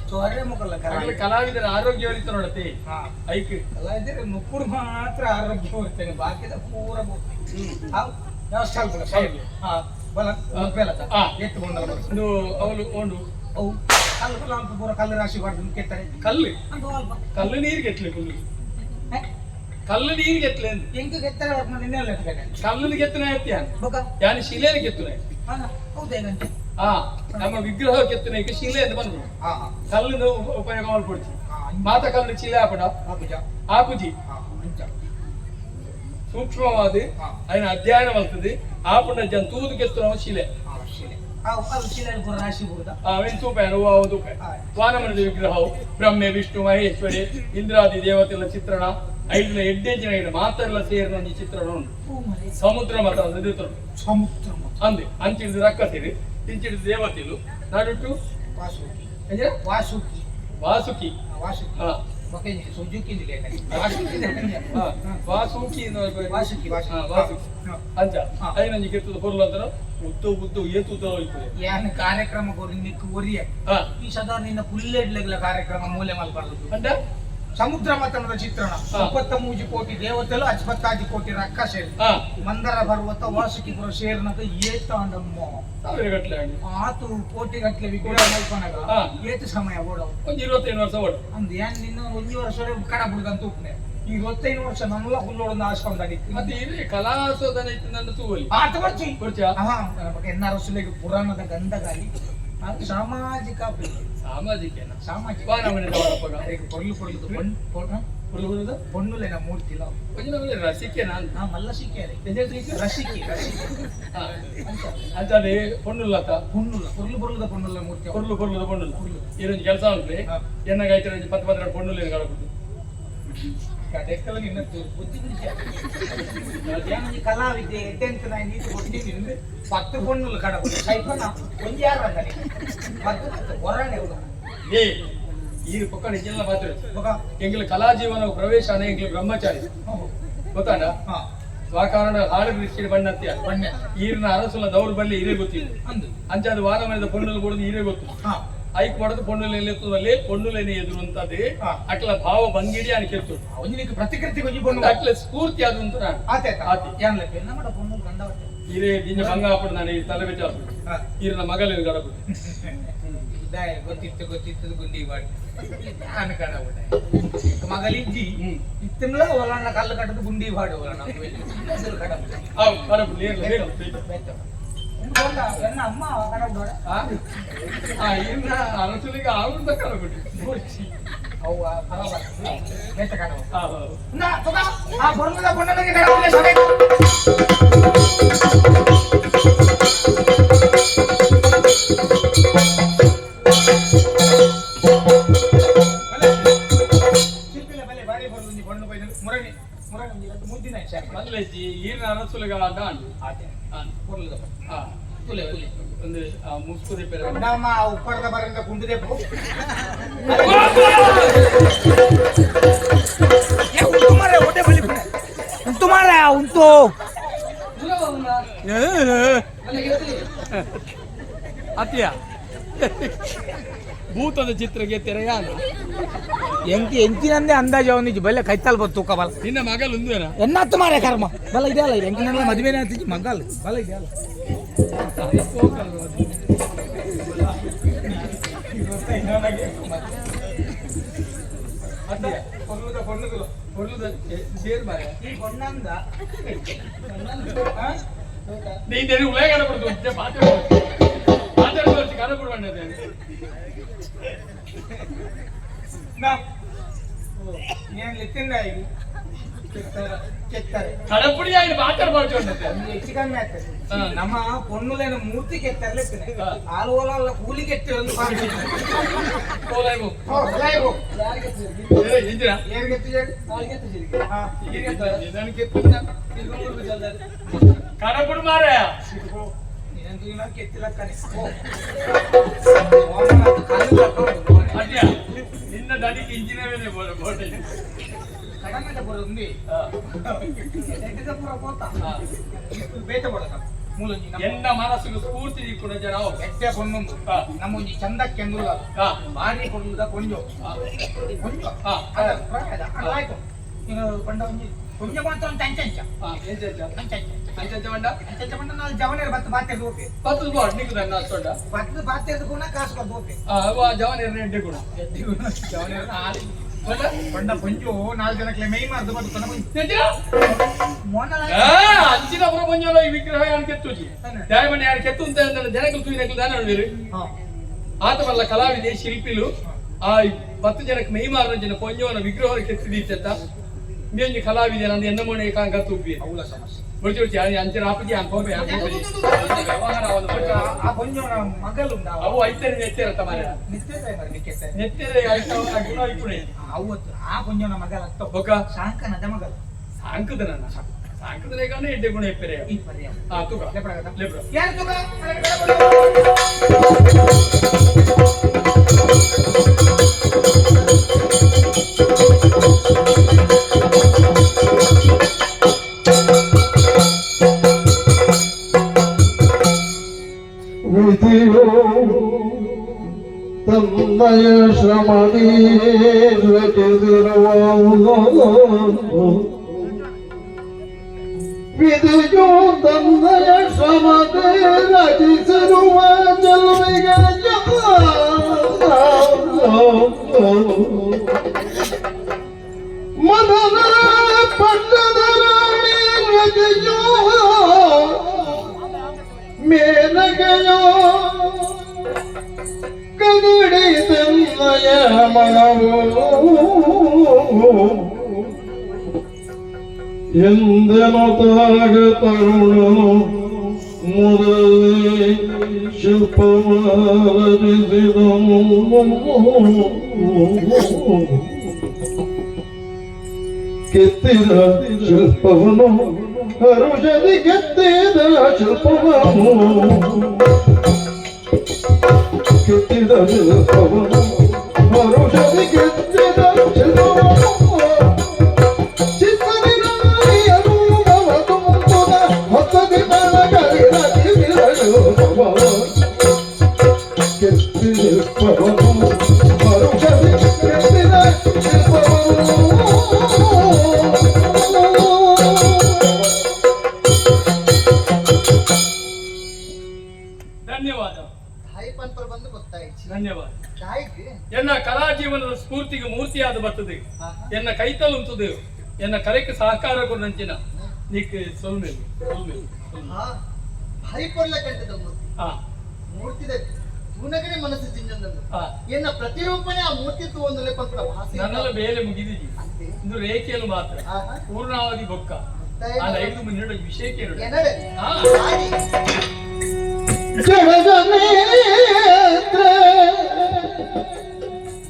ಚೋರೆ ಮುಖಲ್ಲ. ಅಗ್ಲೇ ಕಲಾವಿದರ ಆರೋಗ್ಯ ನೋಡತ್ತೆ. ಐಕ್. ಕಲಾವಿದರೆ ಮುಪ್ಪುಡು ಮಾತ್ರ ಆರೋಗ್ಯ ಇರ್ತೇನೆ, ಬಾಕಿದ ಪೂರ ವ್ಯವಸ್ಥೆ ಅಲ್ಪಲ್ಲ. ಸರಿ, ಬಲ ಉರ್ಪೆಲ. ಎತ್ತು ಬಂದಲ್ಲ. ಒಂದು ಅವಳು ಉಂಡು. ಅವು ಕಲ್ಲು ಅಲ್ಪ ಪೂರ ಕಲ್ಲು ರಾಶಿ ಬಾರ್ದು ಕೆತ್ತಾರೆ. ಕಲ್ಲು. ಅಂತ ಅಲ್ಪ. ಕಲ್ಲು ನೀರು ಗೆಟ್ಲೆ ಕುಲ್ಲು, ಕಲ್ಲು ನೀರು ಗೆಟ್ಲೆ ಅಂದು. ಎಂಕ್ ಕೆತ್ತಾರೆ ವರ್ಕ್ ನಿನ್ನೆ ಎತ್ತಾರೆ. ಕಲ್ಲನ್ನು ಕೆತ್ತನೆ ಎತ್ತಿಯಾನ. ಬೊಕ? ಯಾನು ಶಿಲೆಯನ್ನು ಕೆತ್ತನೆ. ಹೌದಾ ಗಂಟೆ? ನಮ್ಮ ವಿಗ್ರಹ ಕೆತ್ತನೆ ಶಿಲೆ ಅಂತ ಬಂದ್ರು. ಹಾ ಹಾ ಕಲ್ಲನ್ನು ಉಪಯೋಗ ಮಾಡ್ಕೊಡ್ತಿ ಮಾತ ಕಲ್ಲು ಶಿಲೆ ಆಪಡ. ಆಪುಜ. ಆಪುಜಿ. ಅಂಚ. ಸೂಕ್ಷ್ಮವಾದ ಅದನ್ನ ಅಧ್ಯಯನ ಮಾಡ್ತದೆ ಆಪುಂಡ ಜನ ತೂದು ಕೆತ್ತುವ ಶಿಲೆ. ಶಿಲೆ ಅವು ಶಿಲೆ ಪೂರ ರಾಶಿ ಬುಡ್ದ. ಅವೇನು ತೂಪ ಅವು ತೂಪ ವಾನಮನದ ವಿಗ್ರಹವು ಬ್ರಹ್ಮೆ ವಿಷ್ಣು ಮಹೇಶ್ವರಿ ಇಂದ್ರಾದಿ ದೇವತೆಗಳ ಚಿತ್ರಣ ಐದನ ಎಡ್ಡೆಂಚಿನ ಐದು ಮಾತೆಲ್ಲ ಸೇರಿನ ಒಂಜಿ ಚಿತ್ರಣ ಉಂಟು. ಸಮುದ್ರ ಮತ ಅಂತ. ಸಮುದ್ರ. ಅಂದೆ ಅಂಚಿಡಿದು ರಕ್ಕಸಿರಿ, ಇಂಚಿಡಿದು ದೇವತೆಲು ನಡುಟು. ವಾಸುಕಿ. ಎಂಜ? ವಾಸುಕಿ. ವಾಸುಕಿ. ವಾಸುಕಿ. ಸುಜುಕಿ. ವಾಸುಕಿ. ವಾಸುಕಿ. ವಾಸುಕಿ ವಾಸುಕಿ. ವಾಸುಕಿ ಅಂಚ. ಐನಂಜಿ ಕೆತ್ತದ ಪೊರ್ಲು ಅಂತರ ಉದ್ದ ಉದ್ದ ಏತು ಉದ್ದ ಹೋಯ್ತದೆ. ಯಾನ್ ಕಾರ್ಯಕ್ರಮ ಕೊರಿ ನಿಕ್ಕು ಒರಿಯ. ಈ ಸದಾ ನಿನ್ನ ಪುಲ್ಲೆಡ್ಲೆಗ್ಲ ಕಾರ್ಯಕ್ರಮ ಮೂಲೆ ಮಲ್ಬಾರ್ದು. ಅಂಡ? ಸಮುದ್ರ ಮತನದ ಚಿತ್ರಣ. 33 ಕೋಟಿ ದೇವತೆಲು, 25 ಕೋಟಿ ರಕ್ಕಸೆರು. ಮಂದರ ಪರ್ವತ ವಾಸುಕಿಪುರ ಸೇರ್ನಗ ಏತಾಂಡಮ್ಮ. ಸಾವಿರ ಗಟ್ಟಲೆ ಆಂಡ್. ಆತು ಕೋಟಿ ಗಟ್ಟಲೆ ವಿಗ್ರಹ ಮಲ್ಪನಗ. ಏತು ಸಮಯ ಓಡವು? ಒಂದು 25 ವರ್ಷ ಓಡು. ಅಂದ್ ಏನ್ ನಿನ್ನ ಒಂಜಿ ವರ್ಷ ಕಡ ಬುಡ್ದಂತ ಉಪ್ಪನೆ ಈ 25 ವರ್ಷ ನನ್ನುಲ ಹುಲ್ಲೋಡೊಂದು ಆಸ್ಕೊಂಡಾಡಿ. ಮತ್ತೆ ಇಲ್ಲಿ ಕಲಾಸೋದನ ಇತ್ತು ನನ್ನ ತೂವಲಿ. ಆತ ಬರ್ಚಿ. ಬರ್ಚಾ? ಹಾ, ಎನ್ ಆರ್ ಎಸ್ ಪುರಾಣದ ಗಂಧಗಾಲಿ ಅದು ಸಾಮಾಜಿಕ. ಸಾಮಾಜಿಕ. ಸಾಮಾಜಿಕ. ವಾನಮನೆ ದವರಪ್ಪಗ. ಪೊರ್ಲು ಪೊರ್ಲು ಪೊಣ್ಣು. ಪೊರ್ಲು ಪೊರ್ಲುದ? ಪೊಣ್ಣುಲೆನ ಮೂರ್ತಿಲ. ಒಂಜಿ ನಮೂನೆ ರಸಿಕೆ ನಾನು. ಹಾ, ಮಲ್ಲ ಸಿಕ್ಕೇರೆ. ಎಂಜ ಸಿಕ್ಕೆ? ರಸಿಕೆ ರಸಿಕೆ. ಅಂಚಾದೆ ಪೊಣ್ಣುಲ್ಲತ. ಪೊಣ್ಣುಲ್ಲ, ಪೊರ್ಲು ಪೊರ್ಲುದ ಪೊಣ್ಣುಲ್ಲ ಮೂರ್ತಿ. ಪೊರ್ಲು ಪೊರ್ಲುದ ಪೊಣ್ಣುಲ್ಲ. ಈರೊಂಜಿ ಕೆಲಸ ಉಂಟು. ಎನ್ನಗ ಐತರ ಒಂಜಿ 10 12 ಪೊಣ್ಣುಲ್ಲ ಕಡಪುಟ್ಟು. ಕಡೆಕ್ಕಲ್ಲ ನಿನ್ನ ಬುದ್ಧಿ ಬಿಡಿಸಿ ಒಂಜಿ ಕಲಾವಿದೆ ಎಡ್ಡೆಂತ ನಾಯಿ ನೀರು ಕೊಟ್ಟಿದ್ದೀನಿ. 10 ಪೊಣ್ಣುಲು ಕಡಪುಟ್ಟು ಸೈಪನ ಒಂಜಿ ಯಾರು ಅಂತಾನೆ 10 10 ಹೊರಾಣೆ. ಏ ಈ ಪಕ್ಕ ನಿಜಲ್ಲ ಮಾತ್ರ. ಬೊಕ? ಎಂಗ್ಲ ಕಲಾ ಜೀವನ ಪ್ರವೇಶ ಅనే ಎಂಗ್ಲ ಬ್ರಹ್ಮಚಾರಿ ಗೊತ್ತಾಂಡ. ಸ್ವಾಕಾರಣ ಹಾಳು ದೃಷ್ಟಿ ಬಣ್ಣತ್ಯ. ಬಣ್ಣ. ಈರಿನ ಅರಸುಲ ದೌರ್ಬಲ್ಯ ಇರೇ ಗೊತ್ತಿಲ್ಲ. ಅಂದು. ಅಂಚಾದ ವಾರ ಮನೆದ ಪೊಣ್ಣುಲು ಕೊಡುದು ಈರೇ ಗೊತ್ತು. ಐಕ್ ಪಡೆದು ಪೊಣ್ಣುಲು ಎಲ್ಲಿರ್ತದಲ್ಲಿ ಪೊಣ್ಣುಲೇನೆ ಎದುರುಂತದೆ. ಅಕ್ಲ ಭಾವ ಭಂಗಿಡಿ అని ಕೆತ್ತು. ಒಂಜಿನಿಕ್ ಪ್ರತಿಕೃತಿ ಒಂಜಿ ಪೊಣ್ಣು. ಅಕ್ಲ ಸ್ಫೂರ್ತಿ ಅದು ಉಂಟು ನಾನು. ಆತೆ. ಆತೆ. ಏನ್ ಲೆಕ್ಕ ನಮ್ಮಡ ಪೊಣ್ಣು ಕಂಡವತ್ತೆ. ಈರೇ ದಿಂಜ ಭಂಗ ಆಪುಡು ನಾನು ಈ ತಲೆ ಬೆಚ್ಚ. ಈರಿನ ಮಗಲೇನು ಗಡಪುಡು. ದಾಯ ಗೊತ್ತಿತ್ತು ಗೊತ್ತಿತ್ತು ಗುಂಡಿ ಬಾಡಿ ನಾನು ಕಡವುಡ ಮಗಲಿಜ್ಜಿ. ಇತ್ತಂಗ್ಲ ಒಲಣ್ಣ ಕಲ್ಲು ಕಟ್ಟದು ಗುಂಡಿ ಬಾಡು ಒಲಣ್ಣ ಹೆಸರು ಕಡಪುಡ. ಅವು ಕಡಪುಡು ನೇರ್ಲ ನೇರ್ಲ. ಎನ್ನ ಅಮ್ಮ ಕಡಪುಡ. ಆ ಈರಿನ ಅರಸುಲಿಗೆ ಆಗುಂತ ಕಡಪುಡು. ಅವು ಬರಬರ ಬೆಟ್ಟ ಕಡವು. ಹೌದು. ನಾ ತುಗ ಆ ಬೊರ್ಲದ ಬೊಣ್ಣನಿಗೆ ಕಡವುಲೆ ಸೊಡೆ. ಶಿಲ್ಪಿಲೆ ಬಲೆ ಬಾರಿ ಬೊರ್ಲುಂಜಿ ಬೊಣ್ಣು ಬೈದು ಮುರಣಿ ಮುರಣಿ ಒಂಜಿ ರಡ್ಡ್ ಮುದ್ದಿನ ಶಾಲೆ. ಮಲ್ಲೆಜ್ಜಿ ಈರಿನ ಅರಸುಲಿಗೆ ಆಟ ಅಂಡು. ಆತೆ. ಬೊರ್ಲದ ತುಲೆ ತುಲೆ. ಒಂದು ಮುಸ್ಕು ರಿಪೇರಿ. ನಮ್ಮ ಉಪ್ಪರದ ಬರಿಂದ ಕುಂಡುದೆಪ್ಪು. ಏ ಉಂಟು ಮಾರ್ರೆ, ಹೊಟ್ಟೆ ಬಲಿ ಉಂಟು ಮಾರ್ರೆ, ಉಂಟು. ಅತಿಯ ಭೂತದ ಚಿತ್ರಕ್ಕೆ ತೆರೆಯಾನ. ಎಂಕಿ ಎಂಕಿನಂದೇ ಅಂದಾಜು ಅವನಿಗೆ ಬಲ್ಲೆ ಕೈತಾಲ್ ಬತ್ತು ತೂಕ ಬಲ. ನಿನ್ನ ಮಗಲ್ ಒಂದೇನಾ? ಎನ್ನತ್ತು ಮಾರೆ ಕರ್ಮ ಬಲ ಇದೆಯಲ್ಲ ಇದು ಎಂಕಿನಲ್ಲ ಮದುವೆನೇ ಆತಿಜಿ ಮಗಲ್ ಬಲ ಇದೆಯಲ್ಲ. ಅತಿಯ ಕೊರ್ಲುದ ಸೇರ್ ಮಾರೆ. ಈ ಬೊಣ್ಣಂದ. ನೀ ಉಲೇ ಕನಪಡ್ತು ಪಾತ್ರ ಪಾತ್ರ ಕನಪಡು. నేను ಲೆತ್ತಿಂದ ಈಗ ಕೆತ್ತಾರೆ ಕೆತ್ತಾರೆ. ಕಡಪುಡಿ ఆయన ಪಾತ್ರ ಪಾಡ್ಚು. ಹೆಚ್ಚು ಕಮ್ಮಿ ಆಗ್ತದೆ. ನಮ್ಮ ಪೊಣ್ಣುಲೇನ ಮೂರ್ತಿ ಕೆತ್ತರ್ಲೆತ್ತನೆ. ಆಲು ಕೂಲಿ ಕೆತ್ತಿರಲು. ಕೋಲಾಯ್ಬು. ಇಂಜಿನ. ಕಡಪುಡು ಮಾರೆ. ಅದ್ಯ ನಿನ್ನ ದಡಿಗೆ ಇಂಜಿನಿಯರ್ ಬೋಟೆ. ಕಡಮದ ಪುರ ఉంది. ಎಡ್ಡೆದ ಪುರ ಪೋತ. ಬೇತೆ ಬೋಡಕ ಮೂಲೊಂಜಿ ನಮ್ಮ ಎನ್ನ ಮನಸ್ಸಿಗೆ ಸ್ಫೂರ್ತಿ ದಿಕ್ಕುನ ಜನ ಅವು. ಎಡ್ಡೆ ಪೊಣ್ಣುಂದು. ನಮ್ಮೊಂಜಿ ಚಂದಕ್ಕೆ ಅಂದುಲ್ಲ. ಬಾರಿ ಪೊಣ್ಣುದ ಕೊಂಜೊ. ಕೊಂಜೊ. ಅದ ಪ್ರಾಯದ ಅಲ್ಲ ಆಯ್ತು. ನೀನು ಪಂಡ ಒಂಜಿ ಕೊಂಜ ಮಾತ್ರ ಒಂಜಿ ಅಂಚಂಚ. ಎಂಚ? ಅಂಚಂಚ. ಅಂಚಂಚ ಪಂಡ? ಅಂಚಂಚ ಪಂಡ ನಾಲ್ ಜವನೇರು ಬತ್ತು ಬಾತೆ ದೋಪೆ. ಬತ್ತದ ಬೋಡ್ ನಿಕ್ಕು ದನ್ನ ಅಷ್ಟೊಂಡ. ಬತ್ತು ಬಾತೆ ಗುಣ ಕಾಸು ಕೊಟ್ಟು ದೋಪೆ. ಅವ ಜವನೇರು ಎಡ್ಡೆ ಗುಣ. ಜವನೇರು ಆಲ್ ಪಂಡ? ಪಂಡ ಕೊಂಜೊ ನಾಲ್ ಜನಕ್ಲೆ ಮೈ ಮಾರ್ದು ಬತ್ತು ತನ ಕೊಂಜಿ. ಎಂಚ? ಮೊನ್ನ ಅಂಚಿನ ಪ್ರಪಂಚలో ಈ ವಿಗ್ರಹ ಯಾರು ಕೆತ್ತುಜಿ ದಯಮಣಿ ಯಾರು ಕೆತ್ತು ಅಂತ ಅಂದ್ರೆ ಜನಕಲು ತೂಯಿನಕಲು ದಾನ ಅನ್ವೇರು. ಆತ ಮಲ್ಲ ಕಲಾವಿದೆ ಶಿಲ್ಪಿಲು ಆ 10 ಜನಕ್ಕೆ ಮೈ ಮಾರನ ಜನ ಪೊಂಜೋನ ವಿಗ್ರಹ ಕೆತ್ತಿದೀಚತ್ತ ಮೇಂಜಿ ಕಲಾವಿದೆ ನಂದು ಎನ್ನ ಮೋನೆ ಕಾಂಕ ತುಪ್ಪಿ. ಅವಳ ಸಮಸ್ಯೆ. ಬುಡ್ಚಿ ಬುಡ್ಚಿ ಅಂಚಿನ ಆಪುಜಿ ಅನ್ ಪೋಪೆ ಅನ್ ಪೋಪೆ ವ್ಯವಹಾರ ಒಂದು ಬುಡ್ಚಿ. ಆ ಕೊಂಜೋನ ಮಗಲುಂಡ. ಅವು ಐತರೆ ನೆತ್ತೆರತ್ತ ಮಾರ್ರೆ. ನಿತ್ಯ ನಿಕ್ಕೆತ್ತೆ. ನೆತ್ತೆರೆ ಐತ ಗುಣ ಇಪ್ಪುಣೆ. ಅವು ಆ ಕೊಂಜೋನ ಮಗಲ ಅತ್ತ. ಬೊಕ? ಶಾಂಕನದ ಮಗಲು. ಸಾಂಕದನ ಸಾಂಕದನೆ ಕಾಣ ಎಡ್ಡೆ ಗುಣ ಇಪ್ಪರೆ. ಈ ಪರ್ಯ. ಆ ತುಗ. ಲೆಪ್ಪಡಗದ. ಲೆಪ್ಪಡ. ಯಾರು ತುಗ? ವಿಧಿಯೋ ತನ್ನಯ ಶ್ರಮದಿ ರಚಿಸಿರುವ ವಿಧಿಯೋ ತನ್ನಯ ಶ್ರಮದಿ ರಚಿಸಿರುವ ಚೆಲುವಿಗೆ ಮನನ ಪಟ್ಟದ ರಾಣಿ ರಚಿಯೋ ಮೇನಗೆಯೋ ಕದಡಿ ತನ್ನಯ ಮನವು ಎಂದನು ತಾಗ ತರುಣನು ಮೊದಲೇ ಶಿಲ್ಪವರಿಸಿದನು. ಕೆತ್ತಿದ ಶಿಲ್ಪವನು ಹರುಷದಿ ಕೆತ್ತಿದ ಶಿಲ್ಪವನು ಕೆತ್ತಿದ ಶಿಲ್ಪವನು ಹರುಷದಿ ಕೆತ್ತಿದ ಶಿಲ್ಪವನು ಚಿತ್ತದಿರಲಿಯನುಭವ ತುಂಬುದ ಹೊಸದಿ ಬೆಳಗಲಿ ಕೆತ್ತಿದ ಶಿಲ್ಪವನು ಹರುಷದಿ ಕೆತ್ತಿದ ಶಿಲ್ಪವನು. ಧನ್ಯವಾದ. ತಾಯಿ ಪನ್ಪರ್ ಬಂದು ಗೊತ್ತಾಯ್ತು. ಧನ್ಯವಾದ. ತಾಯಿಗೆ ಎನ್ನ ಕಲಾ ಜೀವನದ ಸ್ಫೂರ್ತಿಗೆ ಮೂರ್ತಿಯಾದ ಬರ್ತದೆ ಎನ್ನ ಕೈತಲುಂತದೆ ಎನ್ನ ಕಲೆಗೆ ಸಹಕಾರ ಕೊಡಂಚಿನ ನಿಕ್ ಸೊಲ್ಮೆ ಸೊಲ್ಮೆ ಸೊಲ್ಮೆ. ಭಾರಿ ಪೊರ್ಲ ಕಂಠದ ಮೂರ್ತಿ. ಮೂರ್ತಿದ ತೂನಗನೆ ಮನಸ್ಸು ಜಿಂಜಂದಂದು. ಎನ್ನ ಪ್ರತಿರೂಪನೇ ಆ ಮೂರ್ತಿ ತೂವೊಂದಲೆ ಪನ್ಪುನ ಭಾಷೆ. ನನ್ನೆಲ್ಲ ಬೇಲೆ ಮುಗಿದಿಜಿ. ಅಂತೆ. ಇಂದು ರೇಖೆಯನ್ನು ಮಾತ್ರ. ಪೂರ್ಣಾವಧಿ ಬೊಕ್ಕ. ಆ 5 ಮಿನಿಟ್ ವಿಷಯ ಕೇಳು. ಎನ್ನಡೆ. ತಾಯಿ. ಜಡಜನೇತ್ರೆ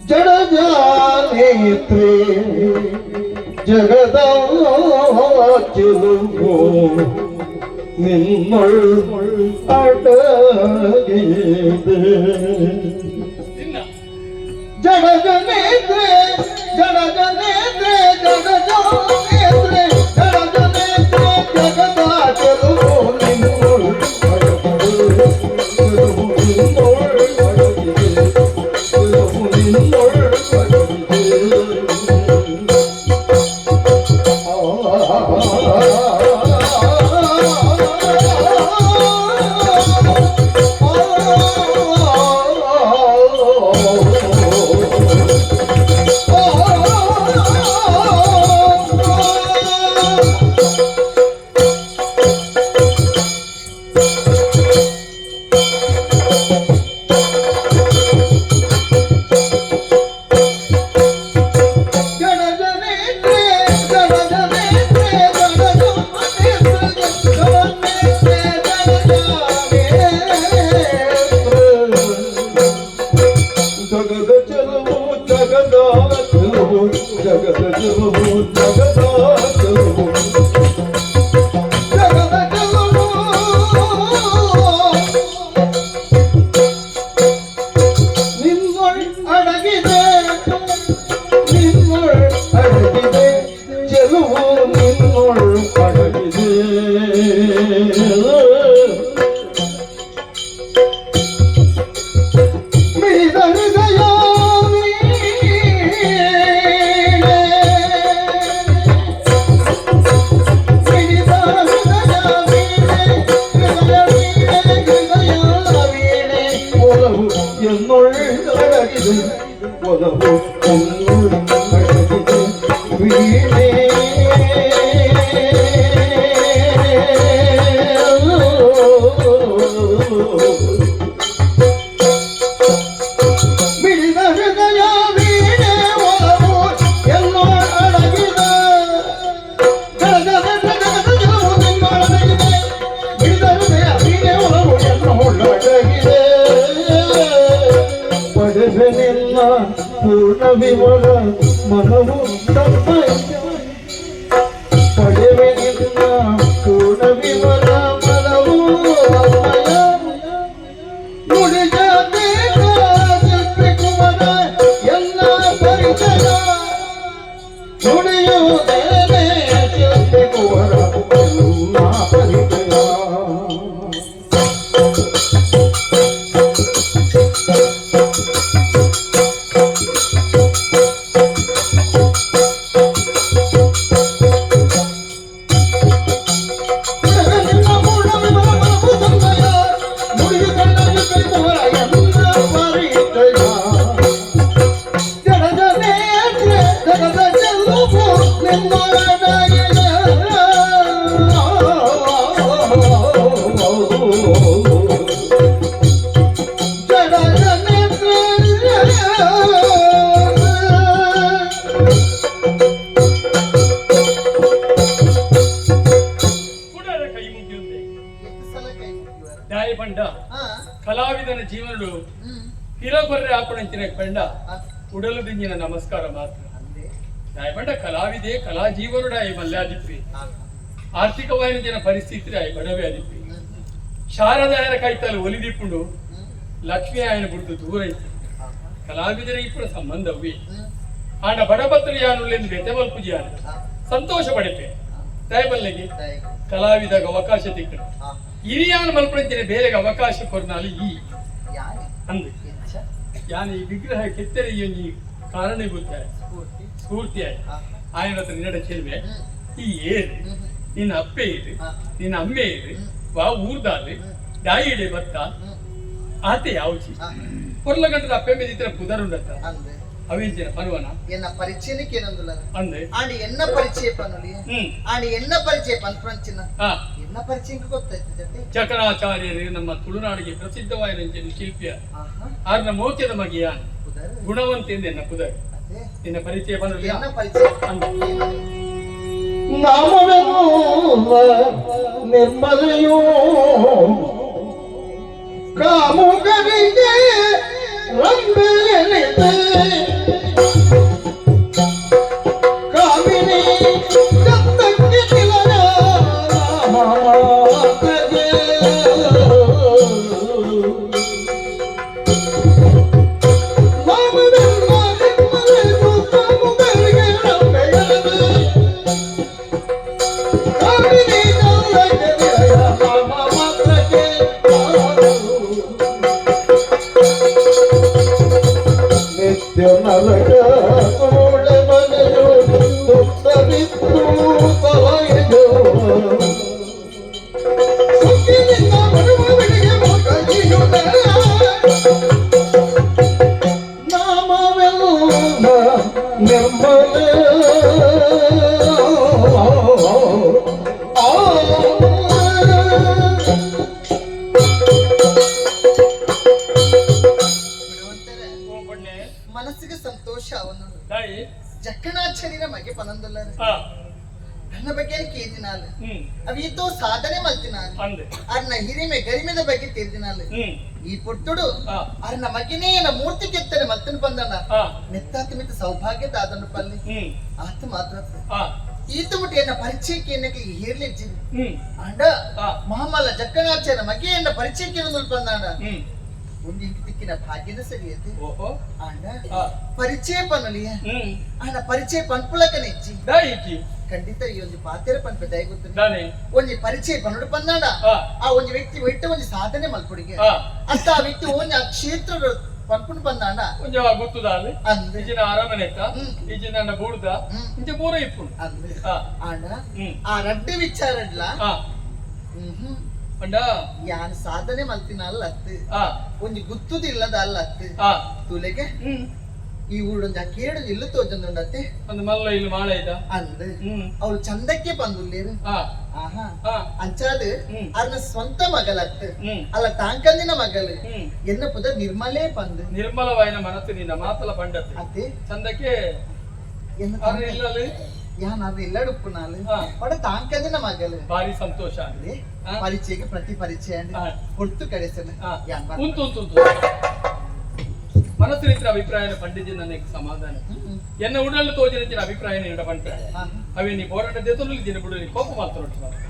ಜಡಜಾನೇತ್ರೆ ಜಗದ ಚೆಲುವು ನಿನ್ನೊಳ್ ಅಡಗಿದೆ. ನಿನ್ನ ಜಡಜನೇತ್ರೆ ಜಡಜನೇತ್ರೆ ಜಡಜಾನೇತ್ರೆ ಜಡಜನೇತ್ರೆ ಜಗದ ಚೆಲುವು ನಿನ್ನೊಳ್ ಅಡಗಿದೆ. ಚೆಲುವು ನಿನ್ನೊಳ್ ಅಡಗಿದೆ. ಚೆಲುವು ನಿನ್ನೊಳ್ ಅಡಗಿದೆ. ಆ ಒಲವು ಎನ್ನೊಳ್ಳಡಗಿದೆ ಒಲವು ಎನ್ನೊಳ್ಳಡಗಿದೆ ವೀಣೆ. ಮಿಡಿದ ಹೃದಯ ವೀಣೆ ಒಲವು ಎನ್ನೊಳಡಗಿದೆ. ಮಿಡಿದ ಹೃದಯ ವೀಣೆ ಒಲವು ಎನ್ನೊಳ್ಳಡಗಿದೆ. ಪಡೆವೆ ನಿನ್ನ ಪೂರ್ಣ ವಿವರ ಮನವು ತಮ್ಮಯ್ಯ. ಪಡೆವೆ ನಿನ್ನ ಪೂರ್ಣ ವಿವರ ಮನವು ತಮ್ಮಯ್ಯ. ನುಡಿಜ ಕುಮರ ಎಲ್ಲ ಪರಿಚಯ. ನುಡಿಯುವುದೇನೆ ಶಿಲ್ಪಿ ಕುವರ ಎಲ್ಲ ಪರಿಚಯ. ನಿನ್ನ ಪೂರ್ಣ ವಿವರ ಮನವು ತಮ್ಮಯ್ಯ. ನುಡಿಯುವುದೇನೆ ಶಿಲ್ಪಿ ಕುವರ ಎಲ್ಲ ಪರಿಚಯ. ಜಡದ ನೇತ್ರೆ ಜಗದ ಚೆಲುವು ನಿನ್ನೊಳಡಗಿದೆ. ಜಡದ ನೇತ್ರೆ. ಕುಡರ ಕೈ ಮುಗಿಯುತ್ತೆ. ಎಷ್ಟು ಸಲ ಕೈ ಮುಗಿಯುವರು? ದಾಯ ಪಂಡ ಕಲಾವಿದನ ಜೀವನಡು ಹಿರಗೊರ್ರೆ ಆಪಣಂಚಿನ ಪಂಡ ಉಡಲು ದಿಂಜಿನ ನಮಸ್ಕಾರ ಮಾತ್ರ. ಅಂದೆ. ದಾಯ ಪಂಡ ಕಲಾವಿದೆ ಕಲಾ ಜೀವನುಡ ಈ ಮಲ್ಯಾದಿಪ್ಪಿ ಆರ್ಥಿಕವಾಯಿನ ಜನ ಪರಿಸ್ಥಿತಿ ಆಯ್ ಬಡವೆ ಅದಿಪ್ಪಿ ಶಾರದಾಯನ ಕೈತಲ್ಲಿ ಒಲಿದಿಪ್ಪುಂಡು ಲಕ್ಷ್ಮಿ ಆಯನ ಬುಡ್ದು ದೂರ ಇತ್ತು ಕಲಾವಿದರ ಇಪ್ಪುನ ಸಂಬಂಧವೇ ಆಂಡ ಬಡಪತ್ರ ಯಾನುಲ್ಲೆಂದು ಬೆತೆ ಪೂಜೆಯಾನ ಸಂತೋಷ ಪಡೆಪೆ ದಯಬಲ್ಲೆಗೆ ಕಲಾವಿದಾಗ ಅವಕಾಶ ತಿಕ್ಕಡು ಇರಿಯಾನ ಮಲ್ಪಂಚಿನ ಬೇರೆಗೆ ಅವಕಾಶ ಕೊರ್ನಾಲಿ ಈ ಯಾನೆ ಅಂದೆ. ಎಂಚ? ಯಾನ್ ಈ ವಿಗ್ರಹ ಕೆತ್ತರೆ ಈ ಕಾರಣ ಗೊತ್ತ ಸ್ಫೂರ್ತಿ. ಸ್ಫೂರ್ತಿಯಾയി ಆಯನ ಹತ್ರ ನಿನ್ನಡ ಚೆಲ್ವೆ ಈ ಏರು ನಿನ್ನ ಅಪ್ಪೆ ಇರು ನಿನ್ನ ಅಮ್ಮೆ ಇರು ವಾ ಊರ್ದಾಲಿ ದಾಯಿಡೆ ಬತ್ತ ಆತೆ ಯಾವ್ಚಿ ಕೊರ್ಲ ಗಂಟದ ಅಪ್ಪೆ ಮೇಲೆ ಪುದರುಂಡತ್ತ ಅಂದೆ. ಅವಿಂಚಿನ ಪರ್ವನ. ಎನ್ನ ಪರಿಚಯನಕ್ಕೆ ಏನಂದುಲ್ಲ. ಅಂದೆ. ಆಂಡ್ ಎನ್ನ ಪರಿಚಯ ಪನ್ನುಲಿ. ಆಂಡ್ ಎನ್ನ ಪರಿಚಯ ಪನ್ಪಂಚಿನ ಎನ್ನ ಪರಿಚಯ ಗೊತ್ತಾಯ್ತು ಜೊತೆ. ಚಕರಾಚಾರ್ಯರು ನಮ್ಮ ತುಳುನಾಡಿಗೆ ಪ್ರಸಿದ್ಧವಾದ ಶಿಲ್ಪಿಯ ಆರ್ನ ಮೋಕ್ಯದ ಮಗಿಯ ಪುದರ್ ಗುಣವಂತ ಎನ್ನ ಪುದರ್. ಅದೇ. ನಿನ್ನ ಪರಿಚಯ ಪನ್ನುಲಿ. ಎನ್ನ ಪರಿಚಯ. ಅಂದೆ. ನಾಮವೆನ್ನುವ ನಿರ್ಮಲೆಯೋ ಕಾಮುಗರಿಗೆ ರಂಬೆಯಲಿದೆ. ಕಾಮಿನಿ ದತ್ತಕ್ಕೆ ನಿಲಯ ನಾಮ ಮಾತ್ರಗೆ. ನಾಮವೆನ್ನುವ ನಿರ್ಮಲೆಯು ಕಾಮುಗರಿಗೆ ರಂಬೆಯಲಿದೆ. ಕಾಮಿನಿ ದತ್ತಕ್ಕೆ ನಿಲಯ ನಾಮ ಮಾತ್ರಕ್ಕೆ. ನಿತ್ಯ ನರಕ ತೋಳೆ ಮನೆಯು ದುಷ್ಟರಿತ್ತು ತಲೆಯು. ಸುಖಿನಿಂದ ಬರುವವರಿಗೆ ಮುಖಜಿಯುತ. ನಾಮವೆಲ್ಲ ನಿರ್ಮಲ ಆ. ಗುಣವಂತರ ಕೋಪಣ್ಣೆ. ಮನಸ್ಸಿಗೆ ಸಂತೋಷ ಅವನು. ತಾಯಿ. ಜಕ್ಕಣಾಚಾರ್ಯರ ಮಗೆ ಪನಂದುಲ್ಲ. ನನ್ನ ಬಗ್ಗೆ ಕೇದಿನಾಲ್ ಅವೀತೋ ಸಾಧನೆ ಮಲ್ತಿನಾಲ್. ಅಂದೆ. ಅರ್ನ ಹಿರಿಮೆ ಗರಿಮೆದ ಬಗ್ಗೆ ತೀರ್ದಿನಾಲ್. ಈ ಪುಟ್ಟುಡು ಅರ್ನ ಮಗಿನೇ ಎನ್ನ ಮೂರ್ತಿ ಕೆತ್ತನೆ ಮಲ್ತನ ಬಂದನ. ಮೆತ್ತಾತ ಮಿತ್ತ ಸೌಭಾಗ್ಯ ದಾದನು ಪಲ್ಲಿ. ಆತ ಮಾತ್ರ ಈತ ಮುಟ್ಟಿ ಎನ್ನ ಪರಿಚಯಕ್ಕೆ ಎನ್ನಕ್ಕೆ ಹೇರ್ಲಿಜ್ಜಿ. ಅಂಡ ಮಹಾಮಲ್ಲ ಜಕ್ಕಣಾಚಾರ್ಯ ಮಗೆ ಎನ್ನ ಪರಿಚಯಕ್ಕೆ ಬಂದಾಣ. ಒಂದು ಇಂಕ್ ತಿಕ್ಕಿನ ಭಾಗ್ಯದ ಸರಿಯತೆ. ಓಹೋ. ಅಂಡ ಪರಿಚಯ ಪನ್ನಲಿಯ ಆಂಡ ಪರಿಚಯ ಪನ್ಪುಲಕನೆಚ್ಚಿ. ದಾಯಿಜಿ. ಖಂಡಿತ ಈ ಒಂದು ಪಾತೆರ ಪನ್ಪೆ ದಯಗುತ್ತ. ದಾನೆ. ಒಂಜಿ ಪರಿಚಯ ಪನ್ನುಡು ಪನ್ನಾಡ ಆ ಒಂಜಿ ವ್ಯಕ್ತಿ ಒಯ್ಟ ಒಂಜಿ ಸಾಧನೆ ಮಲ್ಪುಡಿಗೆ ಅಂತ ಆ ವ್ಯಕ್ತಿ ಒಂಜಿ ಆ ಕ್ಷೇತ್ರ ಪನ್ಪುಂಡು ಪನ್ನಾಡ. ಒಂಜಿ ಗೊತ್ತುದಾಲೆ. ಅಂದ್. ಇಜಿನ ಅರಮನೆತ್ತ ಇಜಿನ ಅಂಡ ಬೂಡ್ದ ಇಂಚ ಪೂರ ಇಪ್ಪುಂಡು. ಅಂದ್. ಆಂಡ ಆ ರಡ್ಡು ವಿಚಾರಡ್ಲ. ಹ್ಮ್. ಪಂಡ ಯಾನ್ ಸಾಧನೆ ಮಲ್ತಿನ ಅಲ್ಲತ್ತು ಆ ಒಂಜಿ ಗುತ್ತುದಿಲ್ಲದ ಅಲ್ಲತ್ತು ಆ ತುಲೆಗೆ ಹ್ಮ್ ಈ ಊರೊಂಜಿ ಆ ಕೇಡು ಇಲ್ಲು ತೋಜೊಂದುಂಡತ್ತೆ ಒಂದು ಮಲ್ಲ ಇಲ್ಲಿ ಮಾಳ ಇದ್ದ ಅಂದ್ ಹ್ಮ್ ಅವಳು ಚಂದಕ್ಕೆ ಬಂದುಲ್ಲೇರು ಆ ಆಹಾ ಆ ಅಂಚಾದ್ ಹ್ಮ್. ಅರ್ನ ಸ್ವಂತ ಮಗಳತ್ತು ಹ್ಮ್ ಅಲ್ಲ ತಾಂಕಂದಿನ ಮಗಳು ಹ್ಮ್ ಎನ್ನ ಪುದ ನಿರ್ಮಲೇ ಪಂದು ನಿರ್ಮಲವಾಯಿನ ಮನಸ್ಸು ನಿನ್ನ ಮಾತಲ ಪಂಡತ್ತೆ ಅತ್ತೆ ಚಂದಕ್ಕೆ ಎನ್ನ ಆದ್ರೆ ಇಲ್ಲಲ್ಲಿ ಯಾನ್ ಅದು ಎಲ್ಲಡುಪ್ಪು ನಾಲು ಹಾ. ಪಡ ತಾಂಕಂದಿನ ಮಗಳು ಭಾರಿ ಸಂತೋಷ ಅದೇ ಹಾ. ಪರಿಚಯಕ್ಕೆ ಪ್ರತಿ ಪರಿಚಯ ಹಾ. ಹೊರ್ತು ಕಡೆಸನ ಆ, ಯಾನ್ ಬರ್ಪೆ. ಉಂಟು ಉಂಟು ಉಂಟು ಮನಸ್ಸು ರೀತಿಯ ಅಭಿಪ್ರಾಯನ ಪಂಡಿಜಿ ನನಗೆ ಸಮಾಧಾನ ಹ್ಮ್. ಎನ್ನ ಉಡಲು ತೋಜಿನ ಅಭಿಪ್ರಾಯ ನೀಡ ಪಂಟ ಆಹಾ. ಅವೇ ನೀ ಹೋರಾಟ ದೇತಲು ದಿನ ಬಿಡು ನೀ ಕೋಪ ಮಾತ್ರ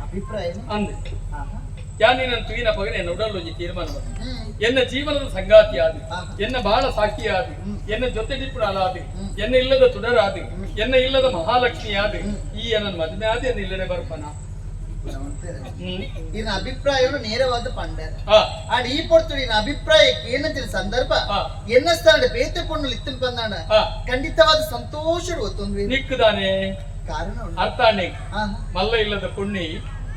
ಅಭಿಪ್ರಾಯ ಅಂದೆ ಆಹಾ. ಯಾ ನೀನು ತುಯಿನ ಪಗನೆ ಎನ್ನ ಉಡಲು ಒಂಜಿ ತೀರ್ಮಾನ ಬಂತು. ಹ್ಮ್. ಎನ್ನ ಜೀವನದ ಸಂಗಾತಿ ಆದಿ ಆಹಾ. ಎನ್ನ ಬಾಳ ಸಾಕ್ಷಿ ಆದಿ ಹ್ಮ್. ಎನ್ನ ಜೊತೆ ಆದಿ ಹ್ಮ್. ಎನ್ನ ಇಲ್ಲದ ತುಡರಾದಿ ಎನ್ನ ಇಲ್ಲದ ಮಹಾಲಕ್ಷ್ಮಿ ಆದಿ ಹ್ಮ್. ಈ ನನ್ನ ಮದುವೆ ಆದಿ ಎನ್ನ ಇಲ್ಲದೆ ಬರ್ಪನ ಗುಣವಂತರು. ಹ್ಮ್ ಇನ್ನ ಅಭಿಪ್ರಾಯವನ್ನು ನೇರವಾದ ಪಂಡರ್ ಆ ಆಡ್ ಈ ಪೊರ್ತುಡು ಇನ್ನ ಅಭಿಪ್ರಾಯಕ್ಕೆ ಏನಂತಿನ ಸಂದರ್ಭ ಹಾ. ಎನ್ನ ಸ್ಥಾನ ಬೇತೆ ಪೊಣ್ಣು ಇತ್ತಿನ ಬಂದಾಣ ಆ ಖಂಡಿತವಾದ ಸಂತೋಷ ಒತ್ತೊಂದ್ವಿ ನಿಕ್ಕುದಾನೆ ಕಾರಣ ಉಂಟು. ಅರ್ಥಾಣೆ ಆಹಾ. ಮಲ್ಲ ಇಲ್ಲದ ಪುಣ್ಣಿ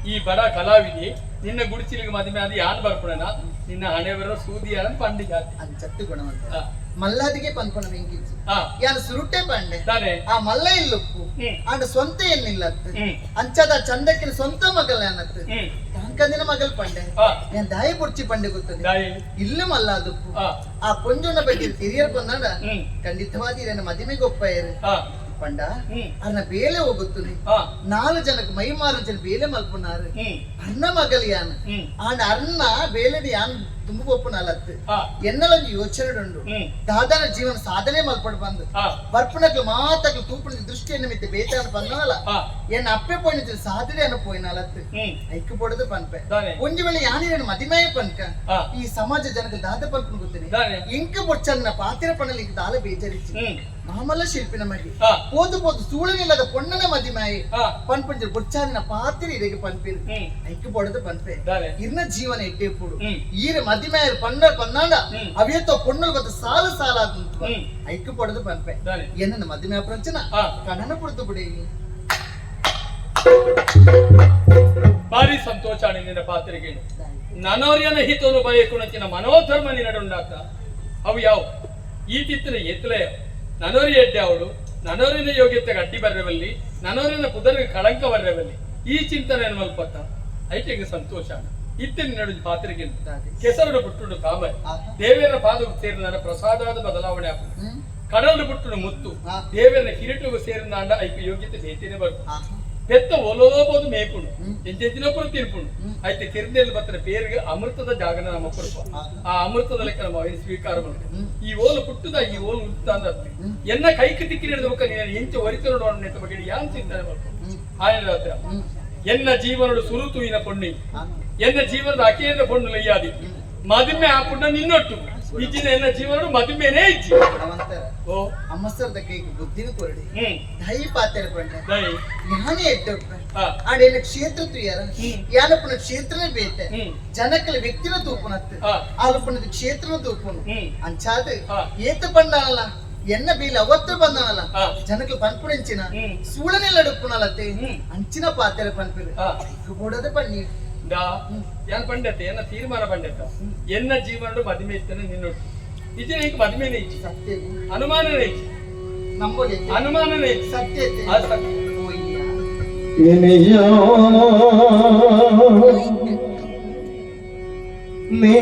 ಈ ಬಡ ಕಲಾವಿದಿ ನಿನ್ನ ಗುಡಿಸಿಲಿಗೆ ಮದುವೆ ಆದಿ ಯಾನ್ ಬರ್ಪಣನ ನಿನ್ನ ಹಣೆ ಬರೋ ಸೂದಿ ಯಾನ್ ಪಂಡಿ ಜಾತಿ ಅಂಚತ್ತು ಗುಣವಂತ ಆ, ಮಲ್ಲಾದಿಗೆ ಪನ್ಪಣ ವೆಂಕಿಚ್ಚು ಆ, ಯಾನ್ ಸುರುಟೆ ಪಂಡೆ ತಾನೆ ಆ ಮಲ್ಲ ಇಲ್ಲುಪ್ಪು ಹ್ಮ್. ಆಂಡ ಸ್ವಂತ ಎನ್ನಿಲ್ಲತ್ತು ಹ್ಮ್. ಅಂಚದ ಚಂದಕ್ಕಿನ ಸ್ವಂತ ಮಗಲ್ ಅನ್ನತ್ತು ಹ್ಮ್ ತಾಂಕಂದಿನ ಮಗಲ್ ಪಂಡೆ ಆ, ಯಾನ್ ದಾಯಿ ಪುರ್ಚಿ ಪಂಡೆ ಗೊತ್ತದೆ ದಾಯಿ ಇಲ್ಲ ಮಲ್ಲ ಅದಪ್ಪು ಆ, ಆ ಪೊಂಜೊನ ಬಗ್ಗೆ ತಿರಿಯರ್ ಬಂದಾಡ ಹ್ಮ್ ಖಂಡಿತವಾದ ಇದನ್ನ ಮದುವೆಗೆ ಒಪ್ಪಾಯರು ಆ, ಪಂಡ ಹ್ಮ್ ಅರ್ನ ಬೇಲೆ ಹೋಗುತ್ತದೆ ಆ, ನಾಲು ಜನಕ್ಕೆ ಮೈ ಮಾರು ಜನ ಬೇಲೆ ಮಲ್ಪುನಾರು ಹ್ಮ್ ಅರ್ನ ಮಗಲ್ ಯಾನ್ ಹ್ಮ್ ಆಂಡ ಅರ್ನ ಬೇಲೆಡ್ ಯಾನ್ ತುಂಬು ಒಪ್ಪುನಲತ್ತು ಆ, ಎನ್ನಲೊಂದು ಯೋಚನೆ ಉಂಡು ಹ್ಮ್ ದಾದಾನ ಜೀವನ ಸಾಧನೆ ಮಲ್ಪಡ್ ಬಂದು ಆ, ಬರ್ಪುನಕ್ಲು ಮಾತಕ್ಲು ತೂಪುನ ದೃಷ್ಟಿಯನ್ನು ಮಿತ್ತೆ ಬೇತಾನ ಬಂದನಲ್ಲ ಆ, ಎನ್ನ ಅಪ್ಪೆ ಪೋಯಿನ ಸಾಧನೆ ಅನ್ನ ಪೋಯಿನಲತ್ತು ಹ್ಮ್ ಐಕ್ ಪೊಡದು ಪನ್ಪೆ ದಾನೆ ಒಂಜಿ ವೇಳೆ ಯಾನಿರನು ಮದಿಮಯ ಪನ್ಕ ಆ, ಈ ಸಮಾಜ ಜನಕ್ಕೆ ದಾದ ಪನ್ಪುನ ಗೊತ್ತೇನೆ ದಾನೆ ಇಂಕ ಬೊಚ್ಚನ್ನ ಪಾತಿರ ಪಣಲಿಗೆ ದಾಲ ಬೇಜರಿಚ್ಚಿ ಹ್ಮ್ ಮಾಮಲ್ಲ ಶಿಲ್ಪಿನ ಮಗಿ ಆ, ಪೋದು ಪೋದು ಸೂಳನಿಲ್ಲದ ಪೊಣ್ಣನ ಮದಿಮಾಯಿ ಆ, ಪನ್ಪುಂಜ ಬೊಚ್ಚಾನಿನ ಪಾತಿರ ಇರೆಗೆ ಪನ್ಪಿರು ಹ್ಮ್ ಐಕ್ ಪೊಡದು ಪನ್ಪೆ ದಾನೆ ಇರ್ನ ಜೀವನ ಎಟ್ಟೆಪ್ಪುಡು ಹ್ಮ್ ಈರ ಮದಿಮಾಯರು ಪಣ್ಣರ್ ಪನ್ನಾಂಡ ಹ್ಮ್. ಅವೇತೋ ಪೊಣ್ಣಲು ಬತ್ತ ಸಾಲು ಸಾಲಾದ ಹ್ಮ್ ಐಕ್ ಪೊಡದು ಪನ್ಪೆ ದಾನೆ ಎನ್ನ ಮದಿಮೆ ಪ್ರಚನ ಆ. ಕಣನ ಪುಡ್ತು ಬಿಡಿ ಭಾರಿ ಸಂತೋಷ ನಿನ್ನ ಪಾತ್ರೆಗೆ ನನೋರ್ಯನ ಹಿತನು ಬಯಕುಣಚಿನ ಮನೋಧರ್ಮ ನಿನ್ನಡುಂಡಾತ ಅವು ಯಾವ ಈ ತಿತ್ತಿನ ಎತ್ತಲೆಯ ನನೋರಿ ಎಡ್ಡೆ ಅವಳು ನನೋರಿನ ಯೋಗ್ಯತೆಗೆ ಅಡ್ಡಿ ಬರ್ರವಲ್ಲಿ ನನೋರಿನ ಪುದರಿಗೆ ಕಳಂಕ ಬರ್ರವಲ್ಲಿ ಈ ಚಿಂತನೆ ಮಲ್ಪತ್ತ ಐಕೆಗೆ ಸಂತೋಷ ಇತ್ತಿನ ನಡು ಪಾತ್ರೆಗೆ ಕೆಸರು ಬಿಟ್ಟುಡು ತಾಮರೆ ಆಹಾ. ದೇವೇರ ಪಾದಕ್ಕೆ ಸೇರಿದ ಪ್ರಸಾದಾದ ಬದಲಾವಣೆ ಆಪುಂಡು ಹ್ಮ್ ಕಡಲು ಬಿಟ್ಟುಡು ಮುತ್ತು ಆ. ದೇವರ ಕಿರೀಟವು ಸೇರಿದ ಐಕೆ ಯೋಗ್ಯತೆ ಬೇತೇನೆ ಬರ್ತದೆ ಆಹಾ. ಪೆತ್ತ ಒಲೋಬೋದು ಮೇಪುಂಡು ಹ್ಮ್. ಎಂಜೆಂಜಿನೊಬ್ಬರು ತಿನ್ಪುಂಡು ಹ್ಮ್. ಐತೆ ತಿರುನೆಲ್ ಬತ್ತಿನ ಪೇರಿಗೆ ಅಮೃತದ ಜಾಗನ ನಮ್ಮ ಕೊಡುಪ ಆಹಾ. ಆ ಅಮೃತದ ಲೆಕ್ಕ ನಮ್ಮ ಅವನು ಸ್ವೀಕಾರ ಮಾಡುದು ಹ್ಮ್. ಈ ಓಲು ಪುಟ್ಟುದ ಈ ಓಲು ಉತ್ತ ಅಂತ ಅರ್ಥ. ಹ್ಮ್. ಎನ್ನ ಕೈக்கு ತಿಕ್ಕಿ ಹಿಡಿದ ಬೊಕ್ಕ ನೀನು ಎಂಚ ಒರಿತರು ನೋಡೋಣ ಅಂತ ಬಗ್ಗೆ ಯಾನ್ ಚಿಂತನೆ ಮಾಡ್ಕೊ ಹ್ಮ್. ಆಯನ ಹತ್ರ ಹ್ಮ್. ಎನ್ನ ಜೀವನಡು ಸುರುತುವಿನ ಪೊಣ್ಣಿ ಆಹಾ. ಎನ್ನ ಜೀವನದ ಅಕೇಂದ್ರ ಪೊಣ್ಣು ಲಯ್ಯಾದಿ ಮದುಮೆ ಆ ಪುಣ್ಣ ನಿನ್ನೊಟ್ಟು ಇಜ್ಜಿನ ಎನ್ನ ಜೀವನಡು ಮದುಮೆನೇ ಇಜ್ಜಿ ಗುಣವಂತರ ಓ ಅಮ್ಮಸರ್ದ ಕೈಗೆ ಬುದ್ಧಿನ ಕೊರಡಿ ಹ್ಮ್ ದೈ ಪಾತೆರ ಪಂಡೆ ದೈ ಯಾನೇ ಎಡ್ಡೊಪ್ಪೆ ಆ ಆಂಡ ಎನ್ನ ಕ್ಷೇತ್ರ ತುಯ್ಯಾರ ಹ್ಮ್. ಯಾನಪ್ಪನ ಕ್ಷೇತ್ರನೇ ಬೇತೆ ಹ್ಮ್ ಜನಕ್ಕಲ ವ್ಯಕ್ತಿನ ತೂಪುನತ್ತು ಆ. ಆಲುಪನದ ಕ್ಷೇತ್ರನ ತೂಪುನು ಹ್ಮ್ ಅಂಚಾದ ಆ. ಏತ ಪಂಡಾನಲ್ಲ ಎನ್ನ ಬೀಲ ಅವತ್ತು ಬಂದಾನಲ್ಲ ಆ. ಜನಕ್ಕಲು ಪನ್ಪುಡೆಂಚಿನ ಹ್ಮ್. ಸೂಳನೆಲ್ಲ ಅಡುಪುನಲತ್ತೆ ಹ್ಮ್. ಅಂಚಿನ ಪಾತೆರ ಪನ್ಪಿರು ಆ. ಕೂಡದ ಪನ್ನಿ ದಾ ಯಾನ್ ಪಂಡತೆ ಎನ್ನ ತೀರ್ಮಾನ ಪಂಡತ ಎನ್ನ ಜೀವನಡು ಮದುವೆ ಇತ್ತನೆ ನಿನ್ನೊಟ್ಟು ಇಜ್ಜಿನ ಇಂಕ್ ಮದುವೆನೇ ಇಜ್ಜಿ ಸತ್ಯ ಅನುಮಾನನೇ ಇಜ್ಜಿ ನಂಬೋಲಿ ಅನುಮಾನನೇ ಇಜ್ಜಿ ಸತ್ಯ ಆ ಸತ್ಯ ಓಯ್ಯ ಇನಿಯ ನೀ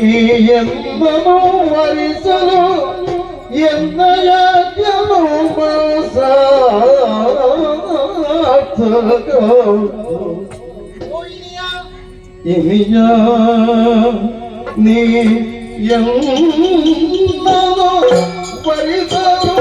ಎನ್ನನು ವರಿಸಲು ಎನ್ನಯ ಜನುಮ ಸಾರ್ಥಕ ಓಯ್ಯ ಇನಿಯ ನೀ ಎನ್ನನು ವರಿಸಲು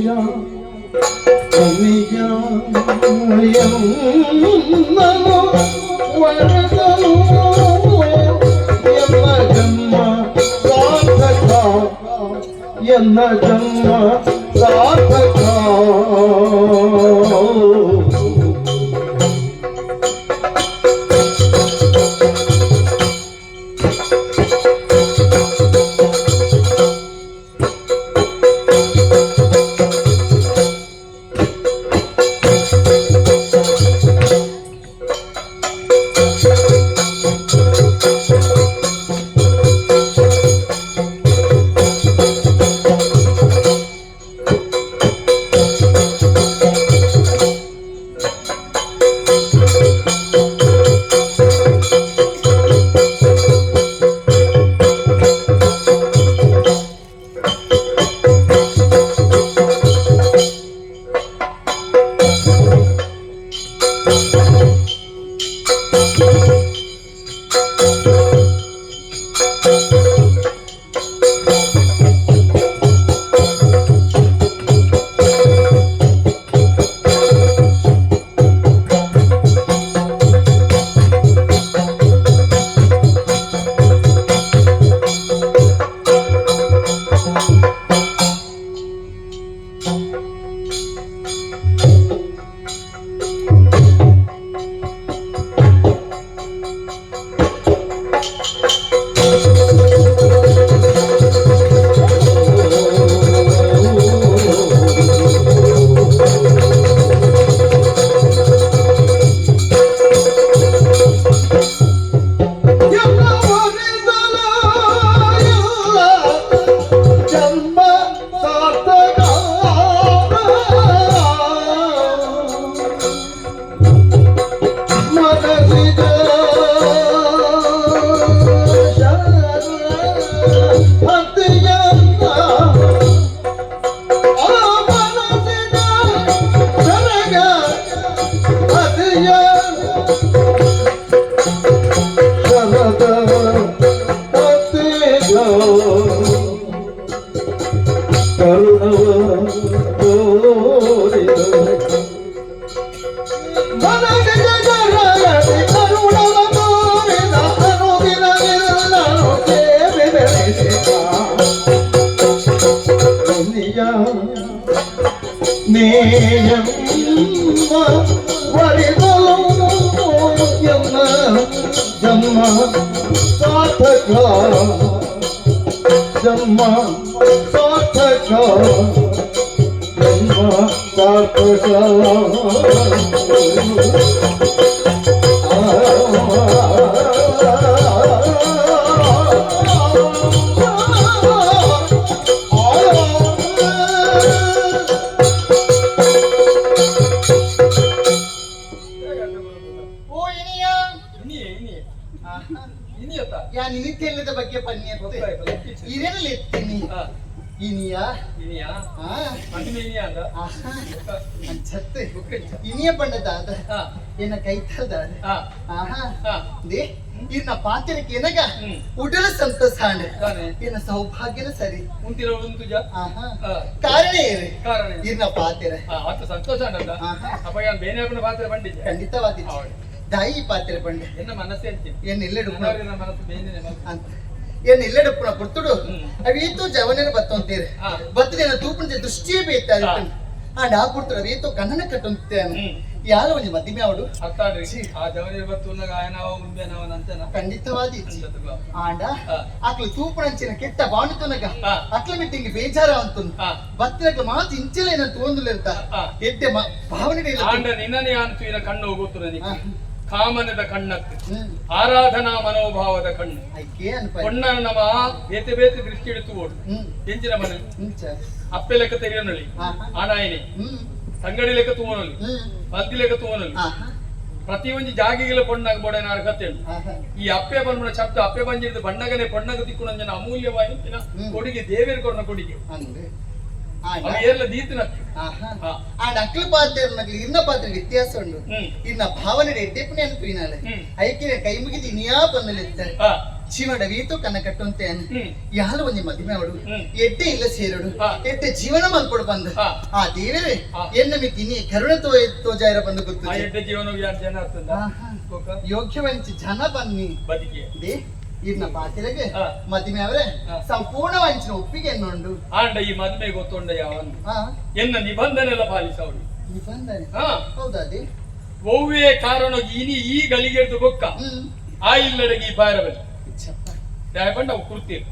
ಇನಿಯ ಇನಿಯ ಎನ್ನನು ವರದನು ಎನ್ನ ಜನ್ಮ ಸಾರ್ಥಕ ಎನ್ನ ಜನ್ಮ ಸಾರ್ಥಕ. ಜನ್ಮ ಸಾರ್ಥಕ. ಮನಸಿದ ಹತಿಯನ್ನ ಆ ಮನಸಿದ ಶರಗ ಹತಿಯ ಶರದ ಹತಿಯ ಕರುಣವ ತೋರಿದ ಮನಗೆ ಜಗರಗತಿ ಕರುಣವ ತೋರಿದ ಅನುದಿನ ನಿನ್ನನು ಸೇವೆ ಬೆಳೆಸಿದ ದುನಿಯ ನೇಯಮ್ಮ ವರಿದಲು ಎನ್ನ ಜನ್ಮ ಸಾರ್ಥಕ ಜನ್ಮ ಸಾರ್ಥಕ ಜನ್ಮ ಸಾರ್ಥಕ. ಓ ಇನಿಯ. ಇನಿಯೇ ಇನಿಯೇ ಇನಿಯತ್ತ. ಯಾ ನಿಮಿತ್ತೆಲ್ಲದ ಬಗ್ಗೆ ಪನ್ನಿಯತ್ತೆ ಇರೇನಲ್ಲಿ ಎತ್ತೀನಿ ಇನಿಯ. ಇನಿಯಾ. ಆ. ಮದಿಮೆ ಇನಿಯಾ ಅಂದ. ಆಹಾ ಅಂಚತ್ತೆ. ಬುಕ್ಕ. ಇನಿಯ ಪಂಡದಾದ ಹಾ. ಏನ ಕೈತಲ್ದಾದ. ಹಾ. ಆಹಾ. ಹಾ. They ಇನ್ನ ಪಾತ್ರಕ್ಕೆ ಏನಗ ಉಡಲ ಸಂತಸಾಣ. ತಾನೆ. ಇನ್ನ ಸೌಭಾಗ್ಯನ ಸರಿ. ಉಂತಿರ ಉಂತುಜ. ಆಹಾ. ಹಾ. ಕಾರಣ ಏರಿ. ಕಾರಣ ಏನು? ಇನ್ನ ಪಾತ್ರ. ಹಾ, ಆತ ಸಂತೋಷ ಅಂದ. ಆಹಾ. ಅಪ್ಪ ಯಾನ್ ಬೇನೆ ಆಪುನ ಪಾತ್ರ ಬಂಡಿದ್ದೆ. ಖಂಡಿತವಾದ. ಹೌದು. ದಾಯಿ ಪಾತ್ರ ಪಂಡೆ. ಎನ್ನ ಮನಸ್ಸೇ ಅಂತೀನಿ. ಏನ್ ಎಲ್ಲೆಡು ನನವರಿನ ಮನಸ್ಸು ಬೇನೆನೆ ಮಲ್ಪು. ಅಂತ ಏನ್ ಎಲ್ಲೆಡಪ್ಪನ ಪುರ್ತುಡು ಅವೀತು ಜವನನ ಬತ್ತೊಂತೀರಿ. ಬತ್ತದೇನ ತೂಪುಂಜ ದೃಷ್ಟಿಯೇ ಬೇತ. ಆಂಡ ಆ ಪುರ್ತುಡು ಅವೀತು ಕಣ್ಣನ ಕಟ್ಟುಂತೇನೆ. ಯಾರ ಒಂಜಿ ಮದಿಮೆ ಅವಡು. ಅತ್ತಾಡ್ರಿ ಆ ಜವನಿರ್ ಬತ್ತು ಉನ್ನಗ ಆಯನವ ಉಂಬೆನವ ನಂಚನ. ಖಂಡಿತವಾದ ಇಚ್ಛೆ. ಅಂಚತುಗ. ಆಂಡ ಹಾ. ಆಕ್ಲು ತೂಪುಣಂಚಿನ ಕೆಟ್ಟ ಬಾಣುತುನಗ ಹಾ. ಅಕ್ಲ ಮಿಟ್ಟಿಂಗ್ ಬೇಜಾರ ಅಂತುನ್ ಹಾ. ಬತ್ತಿನಕ್ಲ ಮಾತು ಇಂಚಲೇನ ತೋಂದುಲಿರ್ತ ಹಾ. ಎಡ್ಡೆ ಭಾವನೆ ಇಲ್ಲ. ಆಂಡ ನಿನ್ನನೆ ಯಾನ್ ತೂಯಿನ ಕಣ್ಣು ಗೊತ್ತು ನನಗೆ. ಹಾ. ಕಾಮನದ ಕಣ್ಣತ್ತು ಹ್ಮ್ ಆರಾಧನಾ ಮನೋಭಾವದ ಕಣ್ಣು. ಐಕೆ ಅನ್ಪ. ಪೊಣ್ಣನ ನಮ ಬೇತೆ ಬೇತೆ ದೃಷ್ಟಿ ಇಡುತ್ತು ಓಡು. ಎಂಚಿನ ಮನೆ ಇಂಚ. ಅಪ್ಪೆ ಲೆಕ್ಕ ತೆರಿಯನೊಳಿ. ಆಹಾ. ಆನಾಯನೆ ತಂಗಡಿ ಲೆಕ್ಕ ತೂವನೊಲಿ. ಪಲ್ತಿ ಲೆಕ್ಕ ತೂವನೊಲಿ. ಪ್ರತಿ ಒಂಜಿ ಜಾಗಿಗೆಲ ಪೊಣ್ಣಾಗ ಬೋಡೇನ ಅರ್ಹತೆ ಉಂಟು. ಆಹಾ. ಈ ಅಪ್ಪೆ ಬಂದ್ಬಿಡ ಶಬ್ದ ಅಪ್ಪೆ ಬಂಜಿರ್ದು ಬಣ್ಣಗನೆ ಪೊಣ್ಣಗ ತಿಕ್ಕುನಂಜನ ಅಮೂಲ್ಯವಾದ ಹ್ಮ್. ಕೊಡುಗೆ ದೇವೇರ್ ಕೊಡನ ಕೊಡುಗೆ. ಅಂದ್ರೆ ಆಂಡ ಅವ ಏರ್ಲ ದೀತಿನ. ಆಹಾ. ಹಾ. ಆಂಡ ಅಕ್ಲ ಪಾತ್ರ ಇನ್ನ ಪಾತ್ರ ವ್ಯತ್ಯಾಸ ಉಂಡು. ಇನ್ನ ಭಾವನೆ ಎಡ್ಡೆಪ್ಪನೆ ಅನ್ಪಿನಾಳೆ. ಐಕಿನ ಕೈ ಮುಗಿದು ಇನಿಯಾ ಪನ್ನಲಿತ್ತ. ಹಾ. ಜೀವನ ವೀತು ಕನ್ನ ಕಟ್ಟುವಂತೆ ಯಾರು ಒಂಜಿ ಮದಿಮೆ ಅವಡು ಎಡ್ಡೆ ಇಲ್ಲ ಸೇರಡು ಎಡ್ಡೆ ಜೀವನ ಮಲ್ಪಡು ಬಂದು ಆ ದೇವರೇ ಎನ್ನ ಮಿತಿ ಕರುಣೆ ತೋ ತೋಜಾಯಿರ ಬಂದು ಗೊತ್ತು. ಆ ಎಡ್ಡೆ ಜೀವನ ಯಾರು ಜನ ಆಗ್ತದ? ಯೋಗ್ಯವಂಚಿ ಜನ ಬನ್ನಿ ಬದಿಗೆ they ಇರ್ನ ಪಾತಿರೆಗೆ ಮದಿಮೆ ಅವರೇ ಸಂಪೂರ್ಣ ವಂಚಿನ ಒಪ್ಪಿಗೆ ಎನ್ನುಂಡು. ಆಂಡ ಈ ಮದುವೆ ಗೊತ್ತೊಂಡ ಯಾವನ್ ಎನ್ನ ನಿಬಂಧನೆ ಎಲ್ಲ ಪಾಲಿಸವಳು. ನಿಬಂಧನೆ? ಹೌದಾ ಅದೇ? ಒವ್ವೇ ಕಾರಣ ಇನಿ ಈ ಗಳಿಗೆಡ್ದು ಬೊಕ್ಕ ಆ ಇಲ್ಲಡೆಗೆ ಈ ಬಾರಬಲಿ ದಯಪಂಡ ಅವು ಕುರ್ತೀರು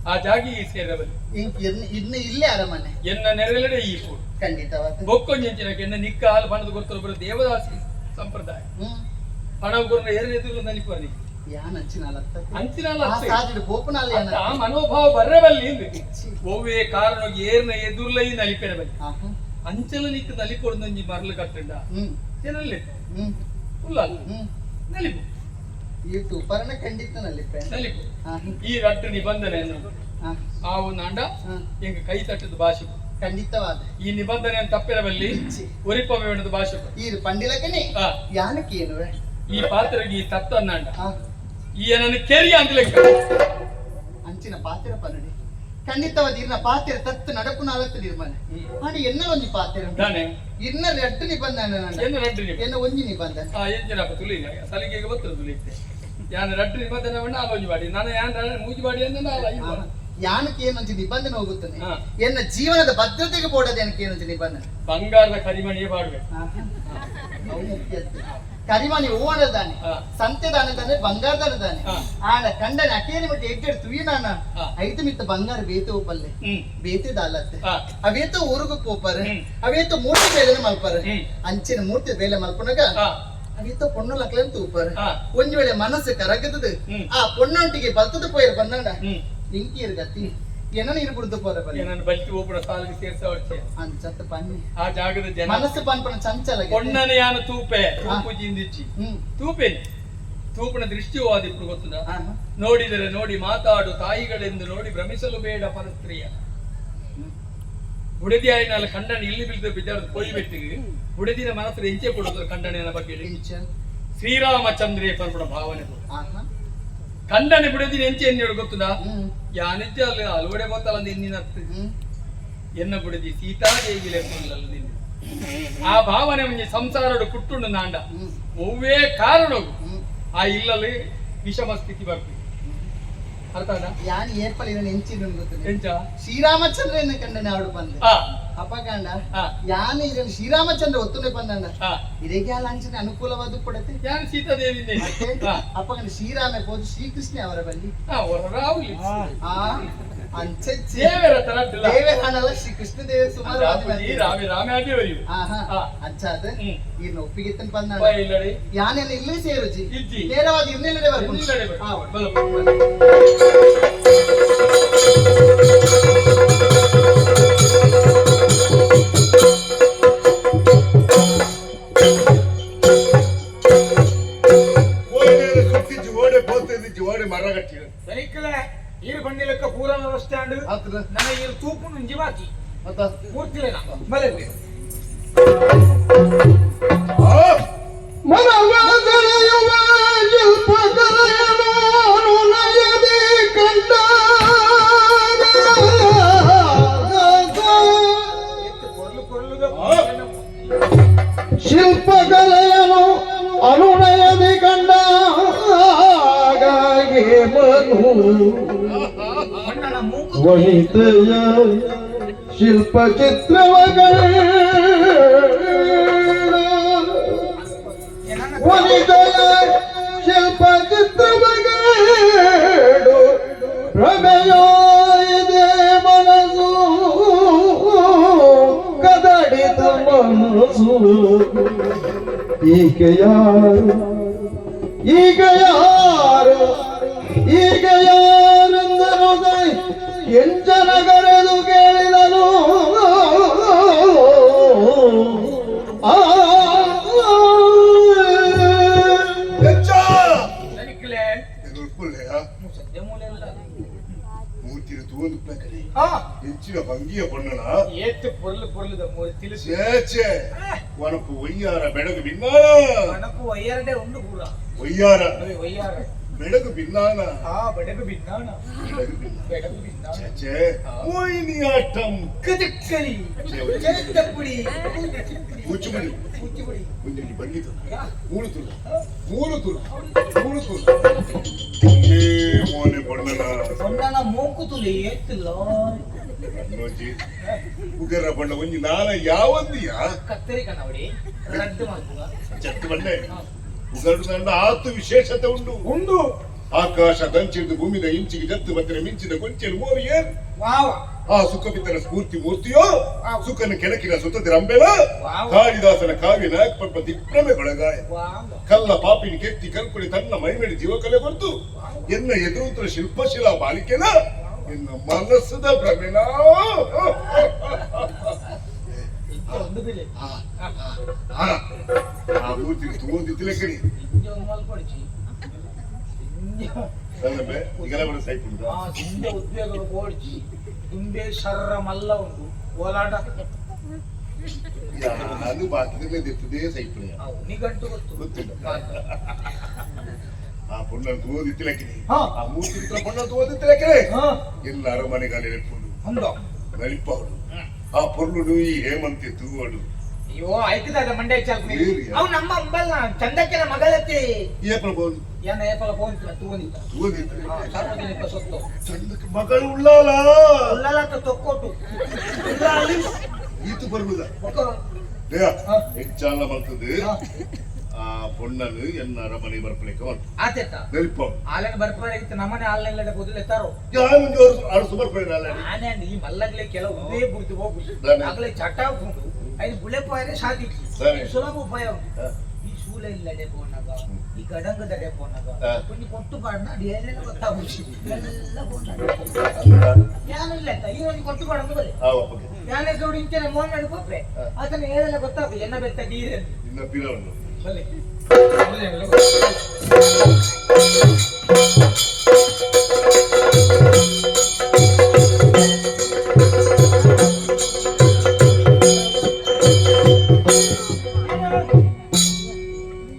ಆ ಜಾಗಿ ಈ ಸೇರಬಲಿ. ಇನ್ನು ಇಲ್ಲೇ ಅರಮನೆ. ಎನ್ನ ನೆರಳೆಡೆ ಈ ಪೂಡು. ಖಂಡಿತವಾದ. ಬೊಕ್ಕೊಂಜಂಚಿನ ಎನ್ನ ನಿಕ್ಕ ಹಾಲು ಬಣ್ಣದ ಗೊತ್ತಿರೋ ದೇವದಾಸಿ ಸಂಪ್ರದಾಯ. ಪಣ ಗುರುನ ಏರನೇ ಎದುರು ನಲಿಪರ್ನಿ. ಯಾನ್ ಅಂಚಿನಾಲ? ಅಂಚಿನಾಲ. ಆ ಆ ಮನೋಭಾವ ಬರ್ರಬಲ್ಲಿ. ಒವ್ವೇ ಕಾರಣ ಏರ್ನ ಎದುರ್ಲೈ ನಲಿಪೆರಬಲ್ಲಿ. ಅಂಚಲ ನಿಕ್ಕ ನಲಿಪೊಡ್ದಂಜಿ ಮರಳು ಕಟ್ಟಂಡ ಏನಲ್ಲಿ ಉಲ್ಲ ನಲಿಪು. ಈ ತುಪರ್ಣ ಖಂಡಿತ ನಲಿಪೆ. ನಲಿಪು. ಈ ರಡ್ಡು ನಿಬಂಧನೆ ಆ ಒಂದು ಅಂಡ ಎಂಗ ಕೈ ತಟ್ಟದ ಭಾಷೆ. ಖಂಡಿತವಾದ. ಈ ನಿಬಂಧನೆ ತಪ್ಪಿರಬಲ್ಲಿ ಒರಿಪವೇಣದ ಭಾಷೆ. ಈ ಪಂಡಿಲಕನೆ ಯಾನಕ್ಕೆ ಏನುವೆ? ಈ ಪಾತ್ರೆಗೆ ಈ ತತ್ವನ್ನಾಂಡ ಈ ನನ್ನ ಕೆರಿಯ ಅಂದ್ಲೆಕ್ಕ. ಅಂಚಿನ ಪಾತ್ರೆ ಪನ್ನಡಿ ಖಂಡಿತವಾದ ಇರ್ನ ಪಾತ್ರೆ ತತ್ತು ನಡಪು ನಾಲತ್ತು ನಿರ್ಮಾಣ ಆಂಡ ಎನ್ನ ಒಂಜಿ ಪಾತ್ರೆ ದಾನೆ? ಇರ್ನ ರಡ್ಡು ನಿಬಂಧನೆ. ಎನ್ನ ರಡ್ಡು ನಿಬಂಧನೆ? ಎನ್ನ ಒಂಜಿ ನಿಬಂಧನೆ. ಆ ಎಂಜಿನಪ್ಪ ತುಳಿ ಸಲಿಗೆಗೆ ಬರ್ತದೆ ತುಳಿ ಯಾನ ರಡ್ಡು ನಿಬಂಧನೆ ವಣ್ಣ ಆಲೋಜಿ ಬಾಡಿ ನಾನು ಯಾನ್ ಮೂಜಿ ಬಾಡಿ ಅಂದ್ರೆ ನಾಲ್ ಐದು ಬಾಡಿ. ಯಾನಕ್ಕೆ ಏನೊಂಜಿ ನಿಬಂಧನೆ ಹೋಗುತ್ತಾನೆ ಎನ್ನ ಜೀವನದ ಭದ್ರತೆಗೆ ಬೋಡದ ಏನಕ್ಕೆ ಏನೊಂಜಿ ನಿಬಂಧನೆ. ಬಂಗಾರದ ಕರಿಮಣಿಯೇ ಬಾಡ್ಬೇಕು. ಅವು ಮುಖ್ಯ. ಕರಿಮಣಿ ಹೂವಣ ದಾನೆ, ಸಂತೆ ದಾನೆ ತಾನೆ, ಬಂಗಾರದಾನೆ ತಾನೆ. ಆಡ ಕಂಡನೆ ಅಕೇರಿ ಮಟ್ಟ ಎಡ್ಡೆಡ್ ತುಯಿನಾನ ಐದು ಮಿತ್ತ ಬಂಗಾರ ಬೇತೆ ಉಪ್ಪಲ್ಲೆ ಬೇತೆ ದಾಲತ್ತೆ ಅವೇತ ಊರುಗು ಪೋಪರ್ ಅವೇತ ಮೂರ್ತಿ ಬೇಲೆನ ಮಲ್ಪರ್ ಅಂಚಿನ ಮೂರ್ತಿ ಬೇಲೆ ಮಲ್ಪನಗ ಅವೇತ ಪೊಣ್ಣು ಲಕ್ಲೆನ್ ತೂಪರ್. ಒಂಜಿ ವೇಳೆ ಮನಸ್ಸು ಕರಗದದು ಆ ಪೊಣ್ಣೊಟ್ಟಿಗೆ ಬಲ್ತದ ಪೋಯರ್ ಬಂದಂಡ ಇಂಕಿಯರ್ ಗತಿ ಏನನ ಇರು ಬಿಡ್ದು ಪೋರ ಬನ್ನಿ. ಏನನ್ನ ಬಲ್ತಿ ಒಬ್ಬರ ಸಾಲಿಗೆ ಸೇರ್ಸ ಅಂಚತ್ತ ಪನ್ನಿ. ಆ ಜಾಗದ ಜನ ಮನಸ್ಸು ಪನ್ಪನ ಚಂಚಲ. ಪೊಣ್ಣನ ಯಾನ ತೂಪೆ ತೂಪು ಜಿಂದಿಚ್ಚಿ ತೂಪೆ ತೂಪನ ದೃಷ್ಟಿ ವಾದಿಪ್ಪು ಗೊತ್ತದ. ನೋಡಿದರೆ ನೋಡಿ ಮಾತಾಡು ತಾಯಿಗಳೆಂದು ನೋಡಿ ಭ್ರಮಿಸಲು ಬೇಡ ಪರಸ್ತ್ರೀಯ. ಬುಡದಿ ಆಯ್ನಾಲ ಖಂಡನೆ ಇಲ್ಲಿ ಬಿಲ್ದ ಬಿದ್ದಾರ್ದು ಪೋಯಿ ಬಿಟ್ಟಿಗೆ ಬುಡದಿನ ಮನಸ್ಸು ಎಂಚೆ ಕೊಡುದು ಖಂಡನೆಯ ಬಗ್ಗೆ ಶ್ರೀರಾಮಚಂದ್ರೇ ಪನ್ಪುಣ ಭಾವನೆ. ಖಂಡನೆ ಬುಡದಿನ ಎಂಚೆ ಎನ್ನೇಳು ಗೊತ್ತದ. ಯಾನೆಚ್ಚ ಅಲ್ಲಿ ಅಲುವಡೆ ಗೊತ್ತಲ್ಲ ಇನ್ನಿನ ಎನ್ನ ಬುಡದಿ ಸೀತಾದೇವಿ ಲೆಕ್ಕಲ್ಲ ನಿನ್ನ ಆ ಭಾವನೆ ಒಂಜಿ ಸಂಸಾರಡು ಕುಟ್ಟುಂಡು ನಾಂಡ ಒವ್ವೇ ಕಾರಣವು ಆ ಇಲ್ಲಲ್ಲಿ ವಿಷಮ ಸ್ಥಿತಿ ಬರ್ತಿ ಅರ್ಥ ಆದ. ಯಾನ್ ಏರ್ಪಲ್ ಇದನ್ನ ಎಂಚಿನ ಗೊತ್ತದೆ. ಎಂಚ? ಶ್ರೀರಾಮಚಂದ್ರ ಎನ್ನ ಕಂಡನೆ ಆಡು ಬಂದೆ ಅಪಗಂಡ ಯಾನ್ ಇದನ್ನ ಶ್ರೀರಾಮಚಂದ್ರ ಒತ್ತುನೆ ಬಂದಂಡ ಇದಕ್ಕೆ ಅಂಚಿನ ಅನುಕೂಲವಾದ ಕೊಡತೆ. ಯಾನ್ ಸೀತಾದೇವಿ ಅಪಗಂಡ ಶ್ರೀರಾಮ ಹೋದು ಶ್ರೀಕೃಷ್ಣ ಅವರ ಬಲ್ಲಿ ಆ ಅಂಚೆ ದೇವರ ತರಟ್ಟಿಲ್ಲ. ದೇವರ ಹಣಲ್ಲ ಶ್ರೀ ಕೃಷ್ಣ ದೇವ ಸುಮಾರು ರಾಮೆ ರಾಮೆ ಆಗಿ ಅಂಚಾದ ಇರ್ನ ಒಪ್ಪಿಗೆ ಬಂದ ಯಾನೆಲ್ಲ ಇಲ್ಲೇ ಸೇರುಜಿ ನೇರವಾದ ಇರ್ನೆಲ್ಲಡೆ ಬರ್ಕೊಂಡು. ಈರು ಬಂಡಿಲೆಕ್ಕ ಪೂರ ವ್ಯವಸ್ಥೆ ಆಂಡ್ ನನ್ನ ಈರು ತೂಪು నుంచి ಬಾಕಿ ಪೂರ್ತಿಲೇನ ಬಲೆ. ಮನವ ಸೆಳೆಯುವ ಶಿಲ್ಪಕಲೆಯನು ನಯದಿ ಕಂಡ ಪೊರ್ಲು ಪೊರ್ಲುದ ಶಿಲ್ಪಕಲೆಯನು ಅನುನಯದಿ ಕಂಡ ಮನು ಮಣ್ಣನ ಮೂಗು ವನಿತೆಯ ಶಿಲ್ಪ ಚಿತ್ರವಗಳ ವನಿತೆಯ ಶಿಲ್ಪ ಚಿತ್ರವಗಳು ಭ್ರಮೆಯಾಯಿದೆ ಮನಸ್ಸು ಕದಡಿತ ಮನಸ್ಸು. ಈಗ ಯಾರು ಈಗ ಯಾರು ಈಗ ಯಾರೆಂದನು ಎಂಜನ ಕರೆದು ಕೇಳಿದನು. ಆ ದನಿಕ್ಲೆ ಸದ್ಯ ಮೂಲೆ ಇಲ್ಲ. ಮೂರ್ತಿನ ತೂವೊಂದು ಕಡೆ ಹೆಚ್ಚಿನ ಭಂಗಿಯ ಪೊಣ್ಣನ ಏತ್ ಪೊರ್ಲು ಪೊರ್ಲುದ ಮೂರ್ತಿಲು. ಛೇ ಛೇ ಒನಪು ಒಯ್ಯಾರ ಬೆಳಗು ಬಿನ್ನಾಳ. ಒಣಪು ಒಯ್ಯಾರಡೆ ಉಂಡು ಪೂರ. ಒಯ್ಯಾರ. ಅವೆ ಒಯ್ಯಾರ. ಬೆಡಗು ಭಿನ್ನಾನ. ಆ ಬಡಗು ಭಿನ್ನಾನ. ಬೆಡಗು ಭಿನ್ನ. ಬೆಡಗು ಭಿನ್ನಾನ. ಛೆ, ಮೋಹಿನಿ ಆಟಂ. ಕಥಕ್ಕಲಿ, ಚರಿತಪುಡಿ, ಕೂಚಿಪುಡಿ. ಕೂಚಿಪುಡಿ. ಒಂಜಿ ಬಂಡಿ ತುಲ, ಮೂರು ತುಲ, ಮೂರು ತುಲ, ಮೂರು ತುಲ. ಒಂದೇ ಮೋನೆ ಬಣ್ಣನ. ಬಣ್ಣನ ಮೂಕು ತುಲಿ ಏತ್ತಿಲ್ಲ. ನೋಜಿ ಉಗರ ಬಣ್ಣ ಒಂಜಿ ನಾನ ಯಾವಂದಿಯಾ. ಕತ್ತರಿ ಕನವಡಿ ರದ್ದು ಮಾಡ್ಬುವ. ಚತ್ತು ಬಣ್ಣೆ ಉಗರು ಕಂಡ ಆತು ವಿಶೇಷತೆ ಉಂಡು. ಉಂಡು. ಆಕಾಶ ದಂಚಿಡ್ದು ಭೂಮಿದ ಇಂಚಿಗೆ ಜತ್ತು ಬತ್ತಿನ ಮಿಂಚಿದ ಗೊಂಚಲು ಮೋರು ಏರ್. ವಾವ. ಆ ಸುಖಪಿತನ ಸ್ಫೂರ್ತಿ ಮೂರ್ತಿಯೋ ಸುಖನ ಕೆಣಕಿನ ಸುತದಿರಂಬೆಲ. ವಾವ್. ಕಾಳಿದಾಸನ ಕಾವ್ಯ ನಾಯಕ ಪಲ್ಪ ದಿಗ್ಭ್ರಮೆಗೊಳಗಾಯ. ವಾವ. ಕಲ್ಲ ಪಾಪಿನ ಕೆತ್ತಿ ಕಲ್ಕುಳಿ ತನ್ನ ಮೈಮೇಲೆ ಜೀವಕಲೆ ಕೊಡ್ತು ಎನ್ನ ಎದುರುತ್ರ ಶಿಲ್ಪಶಿಲಾ ಬಾಲಿಕೆನ ಎನ್ನ ಮನಸ್ಸದ ಭ್ರಮೆನ. ಒಂದು ಬೆಲೆ. ಆ ಮೂರ್ತಿ ತೂಂದಿತ್ತಿಲೆಕ್ಕಡಿ. ಇಂಜೆ ಮಲ್ಕೊಡಿಚಿ. ಈಗೆಲ್ಲ ಬರೋ ಸೈಟ್ ಉಂಟು. ಆ ಹಿಂದೆ ಉದ್ವೇಗಗಳು ಓಡಿಸಿ ತುಂಬೆ ಶರ್ರ ಮಲ್ಲ ಉಂಟು ಓಲಾಟ. ನಾನು ಬಾಕಿದ್ರೆ ದಿರ್ತದೇ ಸೈಪುಣೆ. ನಿಗಂಟು ಗೊತ್ತು. ಗೊತ್ತಿಲ್ಲ. ಆ ಪೊಣ್ಣನ್ನು ತೂಂದಿತ್ತಿಲೆಕ್ಕಡಿ. ಹಾ. ಆ ಮೂರ್ತಿ ಪೊಣ್ಣನ್ನು ತೂಂದಿತ್ತಿಲೆಕ್ಕಡೆ. ಹಾ. ಎಲ್ಲ ಅರಮನೆಗಾಲಿ ನೆಪ್ಪುಂಡು. ಹಂಗ. ನಲಿಪಾಡು ಆ ಪೊರ್ಲುಡು ಈ ಹೇಮಂತಿ ತೂವಡು. ಅಯ್ಯೋ ಆಯ್ತದ ಮಂಡೆ ಚಾಲ್ಕು. ಏರಿಯಾ. ಅವ್ ನಮ್ಮ ಅಂಬಲ್ನ ಚಂದಕ್ಕೆನ ಮಗಳತ್ತೆ. ಏ ಪ್ರಭು. ಏನ ಏಪಲ ಫೋನ್ ತೂಂದಿತ್ತ. ತೂಂದಿತ್ತು. ಸಾರ್ವಜನಿಕ ಸೊತ್ತು. ಚಂದಕ್ಕೆ ಮಗಳು ಉಳ್ಳಾಲ. ಉಳ್ಳಾಲತ್ತ ತೊಕ್ಕೋಟು ಉಳ್ಳಾಲಿ. ಈತು ಬರುವುದ. ಒಕ್ಕ. ಹಾ. ಹೆಚ್ಚಾಲ ಬರ್ತದೆ. ಹಾ. ಆ ಪೊಣ್ಣನು ಎನ್ನ ಅರಮನೆ ಬರ್ಪಲಿಕ್ಕೆ ಬಂತು. ಆತೆತ್ತ. ನಲಿಪಾಡು. ಆನ್ಲೈನ್ ಬರ್ಪರಾಗಿತ್ತು ನಮ್ಮನೆ ಆನ್ಲೈನ್ ಮೊದಲು ಎತ್ತಾರೋ. ಯಾರು ಅರಸು ಬರ್ಪೇನಲ್ಲ. ಆನೆ ಅಂಡ್ ಈ ಮಲ್ಲಗ್ಲೆ ಕೆಲವು ಉದೇ ಬುಡ್ದು ಹೋಗು. ದಾನೆ. ಆಗಲೇ ಚಟ ಉಂಟು ಐದು ಬುಳೆಪಾಯರೆ ಸಾಧಿಸಿ. ಸರಿ. ಸುಲಭ ಉಪಾಯ ಉಂಟು. ಹಾ. ಈ ಶೂಲ ಇಲ್ಲ ಡೆಪೋನಾಗ, ಈ ಗಡಂಗದ ಡೆಪೋನಾಗ ಹಾ. ಕೊಂಚ ಕೊಟ್ಟು ಪಾಡ್ನ ಅಡಿಯಲ್ಲೆಲ್ಲ ಗೊತ್ತಾಗುಸಿ ಎಲ್ಲ ಯಾನು ಇಲ್ಲ ಅಂತ ಈ ಒಂದು ಕೊಟ್ಟು ಪಾಡಂದು ಬಲೆ. ಆ ಒಪ್ಪಗೆ. ಯಾನೇ ಜೋಡಿ ಇಂಚನೆ ಮೋನ್ ನಡು ಕೊಪ್ಪೆ. ಹಾ. ಆತನ ಏನೆಲ್ಲ ಗೊತ್ತಾಗು ಎನ್ನ ಬೆತ್ತ ನೀರನ್ನು. ಇನ್ನ ಪಿರವನ್ನು. ಬಲೆ.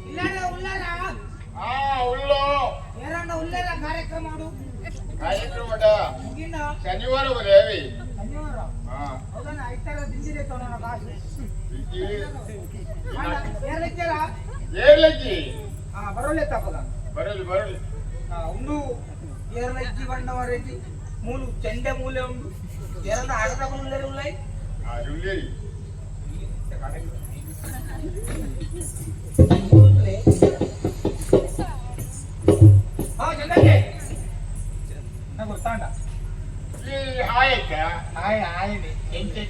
ಉಲ್ಲಾರ ಉಲ್ಲಾರ. ಆ ಉಳ್ಳೋ. ಏರಣ್ಣ ಉಲ್ಲಾರ ಕಾರ್ಯಕ್ರಮ ಮಾಡು. ಕಾರ್ಯಕ್ರಮ. ಮುಗಿನ. ಶನಿವಾರ ಬರೇವಿ. ಶನಿವಾರ. ಹಾ. ಹೌದಣ್ಣ ಐತಾರ ದಿಂಜಿದೆ ತೋಣ ಕಾಸು ಏರ್ಲಿಕ್ಕಾರ. ಏರ್ಲಜ್ಜಿ. ಹಾ ಬರೋಲೆ ತಪ್ಪದ. ಬರಲಿ ಬರಲಿ. ಹಾ ಉಂಡು ಏರ್ಲಜ್ಜಿ ಬಣ್ಣವರೆಜ್ಜಿ ಮೂಲು ಚೆಂಡೆ ಮೂಲೆ ಉಂಡು ಏರಣ್ಣ ಆಟದ ಉಲ್ಲೇರು ಉಲ್ಲೈ. ಆ ಉಳ್ಳೇರಿ. ಹಾ ಚಂದಕ್ಕೆ ನಾ ಗೊತ್ತಾಂಡ. ಈ ಆಯಕ್ಕ. ಆಯ್ ಆಯನೆ ಕೆಂಚೆ.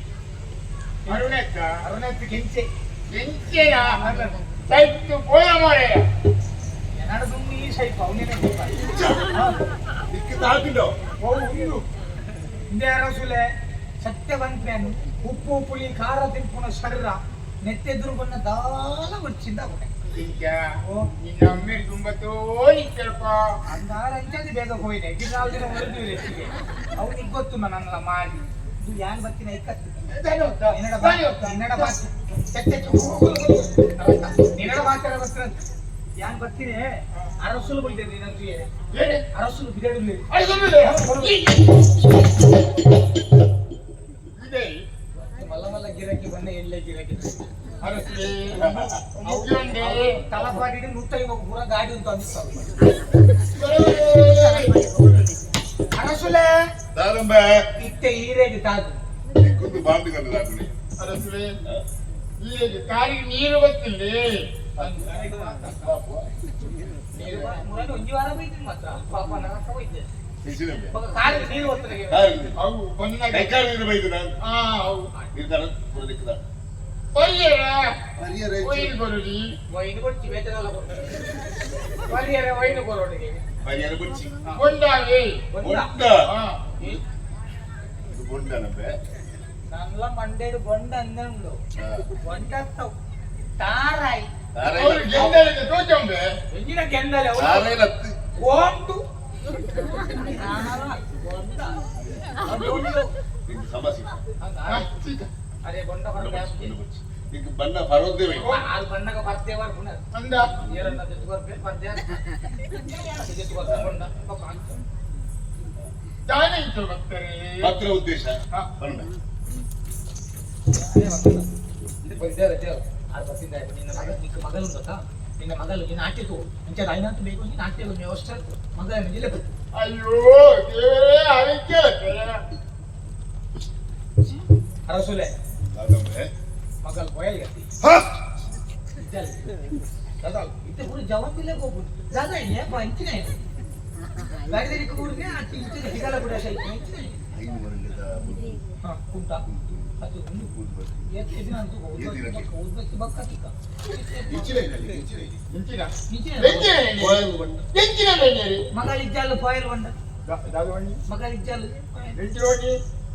ಅರುಣಕ್ಕ. ಅರುಣಕ್ಕೆ ಕೆಂಚೆ. ಕೆಂಚೆನ ಸೈತು ಪೋಯ ಮಾರೆ. ಏನಾರು ದುಮ್ಮಿ ಈ ಸೈಪ್ ಅವನೇನೆ. ಇಕ್ಕಿತ ಹಾಕಿಂಡೋ. ಓ ಉಂಡು ಇಂದೇ ಅರಸುಲೆ ಸತ್ಯವಂತನೇನು ಉಪ್ಪು ಪುಳಿ ಖಾರ ತಿನ್ಪುನ ಶರೀರ ನೆತ್ತೆದುರು ಬಣ್ಣ ದಾಲ వచ్చిಂದ ఒకటే. ಇಂಕ. ಓ. ನಿನ್ನ ಅಮ್ಮೇರು ತುಂಬ ತೋರಿಕ್ಕಲ್ಪ. ಅಂದಾರ ಅಂಚದಿ ಬೇಗ ಹೋಯ್ನೆ ನಾಲ್ಕು ದಿನ ಉಳಿದು ಹೆಚ್ಚಿಗೆ ಅವ್ನಿಗೆ ಗೊತ್ತು ನನ್ನ ಮಾಡಿ ಇದು ಯಾನ್ ಬರ್ತೀನಿ ಐಕತ್ತು ನಿನ್ನಡ ಬಾ ನಿನ್ನಡ ಬಾ ನಿನ್ನಡ ಮಾತಾಡ ಬರ್ತೀನಿ ಯಾನ್ ಬರ್ತೀನಿ ಅರಸುಲು ಬೈದೆ ನೀನಂತೂ ಅರಸುಲು ಬಿದೆಡು. ಇದೆ. ಮಲ್ಲ ಮಲ್ಲ ಗಿರಕಿ ಬನ್ನ ಎಲ್ಲೇ ಗಿರಕಿ. ಅರಸುಲೆ ಮುಗಿಯೊಂಡೆ. ತಲಪಾಡಿ ನೂತ ಇವಾಗ ಪೂರ ಗಾಡಿ ಉಂಟು ಅನಿಸ್ತಾವ ಅರಸುಲೆ. ದಾರಂಬೆ. ಇತ್ತೆ ಈರೇಗಿ ತಾದು. ಇಕ್ಕೊಂದು ಬಾಂಬಿ ಕಂಡು. ಅರಸುಲೆ ಈಗ ಕಾರಿಗೆ ನೀರು ಗೊತ್ತಿಲ್ಲ. ಮುರಾನಿ ಒಂಜಿ ವಾರ ಬೈತೀನಿ ಮಾತ್ರ ಪಾಪ ನರಕ ಹೋಯ್ತೆ. ನಿಜನಂಬೆ. ಕಾರಿಗೆ ನೀರು ಒತ್ತರಿಗೆ. ಅವು ಬಂದಾಗ. ಕೈಕಾಲು ನೀರು ಬೈದು ನಾನು. ಆ ಅವು. ನೀರು ಪುರಲಿಕ್ಕದ. ಪರಿಯರ. ಪರಿಯರ. ಒಯ್ದು ಬರುಲಿ. ವೈನ್ ಕೊಡ್ತಿ ವೇತನ ಕೊಡ್ತಾರೆ ಪರಿಯರ ವೈನ್ ಕೊರೋಡಿಗೆ. ಪರಿಯರ ಬುಚ್ಚಿ. ಕೊಂಡಾವೆ. ಬೊಂಡ. ಬೊಂಡ. ಹಾ. ಇದು ಬೊಂಡನಂಬೆ. ನನ್ನ ಮಂಡೇಡು ಬೊಂಡ ಅಂದಂಡು ಬೊಂಡತ್ತವು ತಾರಾಯಿ. ಅವರು ಗೆಂದಳಿಗೆ ತೋಚಂಬೆ. ಎಂಜಿನ ಗೆಂದಲೆ ಅವ್ರು. ತಾರೈಲತ್ತು. ಗೋಂಟು ಬೊಂಡ ಅದು ಉಂಡು. ನಿಂಗೆ ಸಮಸ್ಯೆ. ಅದೇ ಬೊಂಡ ಹೊರಗೆ. ಬೊಂಡ ಬುಚ್ಚಿ. ಈಗ ಬಣ್ಣ ಬರೋದೇವೆ. ಆರು ಬಣ್ಣಗ ಬರ್ತೇವಾರ ಪುನಃ. ಅಂದ. ಏರನ್ನ ಜೊತೆ ಬರ್ಪೆ ಪರ್ದೆ ಜೊತೆ ಬರ್ಕೊಂಡ ಬೊಕ್ಕ ಅಂಚ. ದಾನೆ ಇಂಚ ಬರ್ತಾರೆ. ಪತ್ರ ಉದ್ದೇಶ ಬಣ್ಣ. ದೇವ್ರ ದೇವ್ರ ಆರು ಬರ್ತಿದ್ದ ನಿನ್ನ ಮಗ ನಿಕ್ಕ ಮಗಲು ಗೊತ್ತಾ? ನಿನ್ನ ಮಗಲು ನಿನ್ನ ಆಟಿತು ಅಂಚೆ ಐನಂತ ಬೇಕು ನೀನು ಆಟೆ ವ್ಯವಸ್ಥೆ ಮಗಳ ಜಿಲ್ಲೆ. ಅಯ್ಯೋ ದೇವರೇ, ಅದಕ್ಕೆ ಅರಸುಲೆ. ದಾದಮ್ಮೆ. ಮಗಲ್ ಕೊಯಲ್ ಗತಿ. ಹಾ. ದಾದಾ ಇತ್ತೆ ಪೂರ ಜವಾನ್ ದಿಲ್ಲ ಹೋಗು ದಾದಾ ಏ ಇಂಚಿನ ಗಾಡಿ ಕೂರ್ನೆ ಆಟಿ ಇಂಚಿನ ಹಿಗಲ ಕೂಡ ಶೈ ಇಂಚಿನ. ಐದು ಬರಲಿದ. ಹಾ ಕುಂಟ ಅದು ಒಂದು ಏತ್ ಇದನ್ನ ಅಂತೂ ಉದ್ಬತ್ತಿ ಬಕ್ಕ ತಿಕ್ಕ. ಇಂಚಿನ ಇಲ್ಲ, ಇಂಚಿನ ಇಲ್ಲ. ಇಂಚಿನ. ಇಂಚಿನ. ಎಂಚಿನ? ಕೋಯಲ್ ಬಣ್ಣ. ಎಂಚಿನ ಬೆಣ್ಣೆರಿ? ಮಗಳಿಜ್ಜಾಲು ಪಾಯಲ್ ಬಂಡ. ದಾದವಣ್ಣಿ. ಮಗಳಿಜ್ಜಾಲು. ಎಂಚಿನೋಡಿ.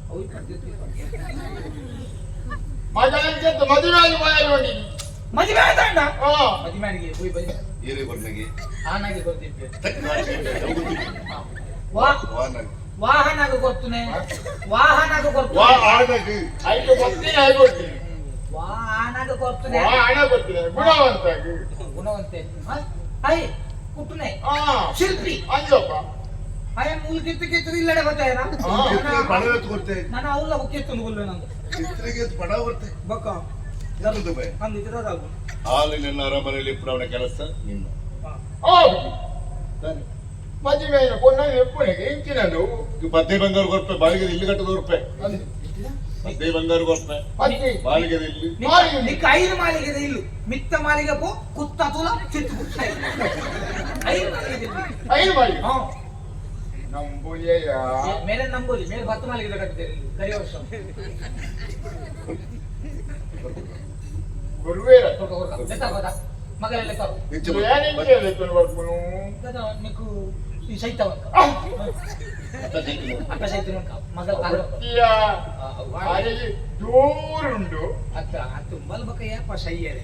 ಅವು ಪದ್ಧತಿ. ಮಗನಂಚತ್ತು ಮದುವೆ ಆಗಿ ಬಾಯಲ್ಲಿ. ಮದುವೆ ಆಯ್ತಣ್ಣ. ಹಾ. ಮದುವೆ ಆಗಿ ಹೋಯ್ ಬನ್ನಿ. ಏರೇ ಬರ್ನಗೆ. ಆನಾಗಿ ಗೊತ್ತಿದ್ದೆ. ವಾ. ವಾ ವಾಹನಾಗ ಗೊತ್ತುನೆ, ವಾಹನಾಗ ಗೊತ್ತು. ವಾ ಆನಗೆ. ಆಯ್ತು, ಗೊತ್ತೀನಿ, ಆಯ್ಕೊಡ್ತೀನಿ. ವಾಹನಾಗ ಗೊತ್ತುನೆ. ವಾ ಹಣ ಗೊತ್ತಿದೆ, ಗುಣವಂತಾಗಿ. ಗುಣವಂತೆ I ಕುಟ್ಟುನೆ. ಹಾ. ಶಿಲ್ಪಿ. ಅಂಜಪ್ಪ. ಅಯ್ಯ ಮೂಲ ಕಿತ್ತು ಕಿತ್ತು ಇಲ್ಲಡೆ ಗೊತ್ತಾಯನ. ಪಣ ಕೊಡ್ತೆ. ನಾನು ಅವಲ್ಲ ಕೆತ್ತು ಗುಲ್ವೆ ನಂದು. ಚಿತ್ರಿಗೆ ಪಣ ಬರ್ತೆ. ಬಕ್ಕ. ಯಾರ್ದು ಬೈ? ಅಂದು ಇದ್ರದಾಗು. ಹಾಲಿನ ಅರಮನೆಯಲ್ಲಿ ಇಪ್ಪಡವನ ಕೆಲಸ ನಿನ್ನ. ಹೌದು. ತಾನೆ. ಮದುವೆ ಪೊನ್ನ ಎಪ್ಪುನಿಗೆ ಇಂಚಿನದು. ಇದು ಪದ್ದೆ ಬಂಗಾರ ಕೊರ್ಪೆ ಬಾಳಿಗೆ ಇಲ್ಲಿ ಕಟ್ಟದ ರೂಪಾಯಿ, ಪದ್ದೆ ಬಂಗಾರ ಕೊರ್ಪೆ. ಮತ್ತೆ. ಬಾಳಿಗೆ ಇಲ್ಲಿ. ನಿಕ್ಕ ಐದು ಮಾಲಿಗೆ ಇಲ್ಲು ಮಿತ್ತ ಮಾಲಿಗೆ ಪೋ ಕುತ್ತ ತುಲ ಚಿತ್ತು ಕುತ್ತ ಐದು ಮಾಲಿಗೆ ಇಲ್ಲಿ. ಐದು ಮಾಡಿ. ಹಾ. ನಂಬುಲಿಯ. ಮೇಲೆ ನಂಬೋಲಿ ಮೇಲೆ 10 ಮಾಲಿಗೆ ಕಟ್ಟಿದ್ದೇನೆ ಕರಿ ವರ್ಷ. ಗುರುವೇರ. ಲೆಕ್ಕ ಗೊತ್ತಾ ಮಗಳೆಲ್ಲ ಲೆಕ್ಕ. ಇಂಚೆ. ಏನ್ ಇಂಚೆ ಬರ್ಪುನು? ನಿಕ್ಕು ಈ ಶೈತವಂಕ ಅಕ್ಕ ಶೈತವಂಕ ಮಗಳ ಕಾಲು. ಗೊತ್ತಿಯ. ಆರೆಗೆ ಜೋರುಂಡು. ಅತ್ತ ಅತ್ತ ಉಂಬಲ್ ಬಕ್ಕ ಏಪ ಶೈಯರೆ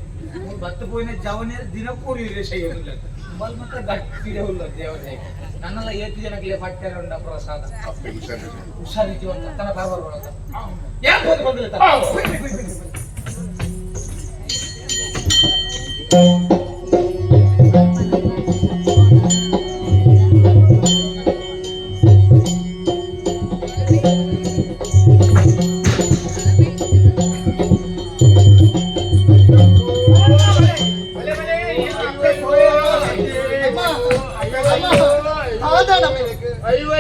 ಬತ್ತು ಪೋಯಿನ ಜವನೇ ದಿನ ಕೂರಿ ಶೈಯರುಲ್ಲ ಉಂಬಲ್ ಮಾತ್ರ ಗಟ್ಟಿದೆ ಉಲ್ಲ ದೇವರೇ ನನ್ನೆಲ್ಲ ಏತು ಜನಕ್ಕೆ ಪಟ್ಟೆರ ಉಂಡ ಪ್ರಸಾದ. ಅಪ್ಪೆ ಹುಷಾರಿಲ್ಲ. ಹುಷಾರಿದ್ದೀವಿ ಅಂತ ತನ್ನ ಕಾರವಾರ ಒಳಗ ಯಾಕೆ ಬಂದು ಬಂದಿಲ್ಲ. ದಾದಾಣ ಮೇರೆಗೆ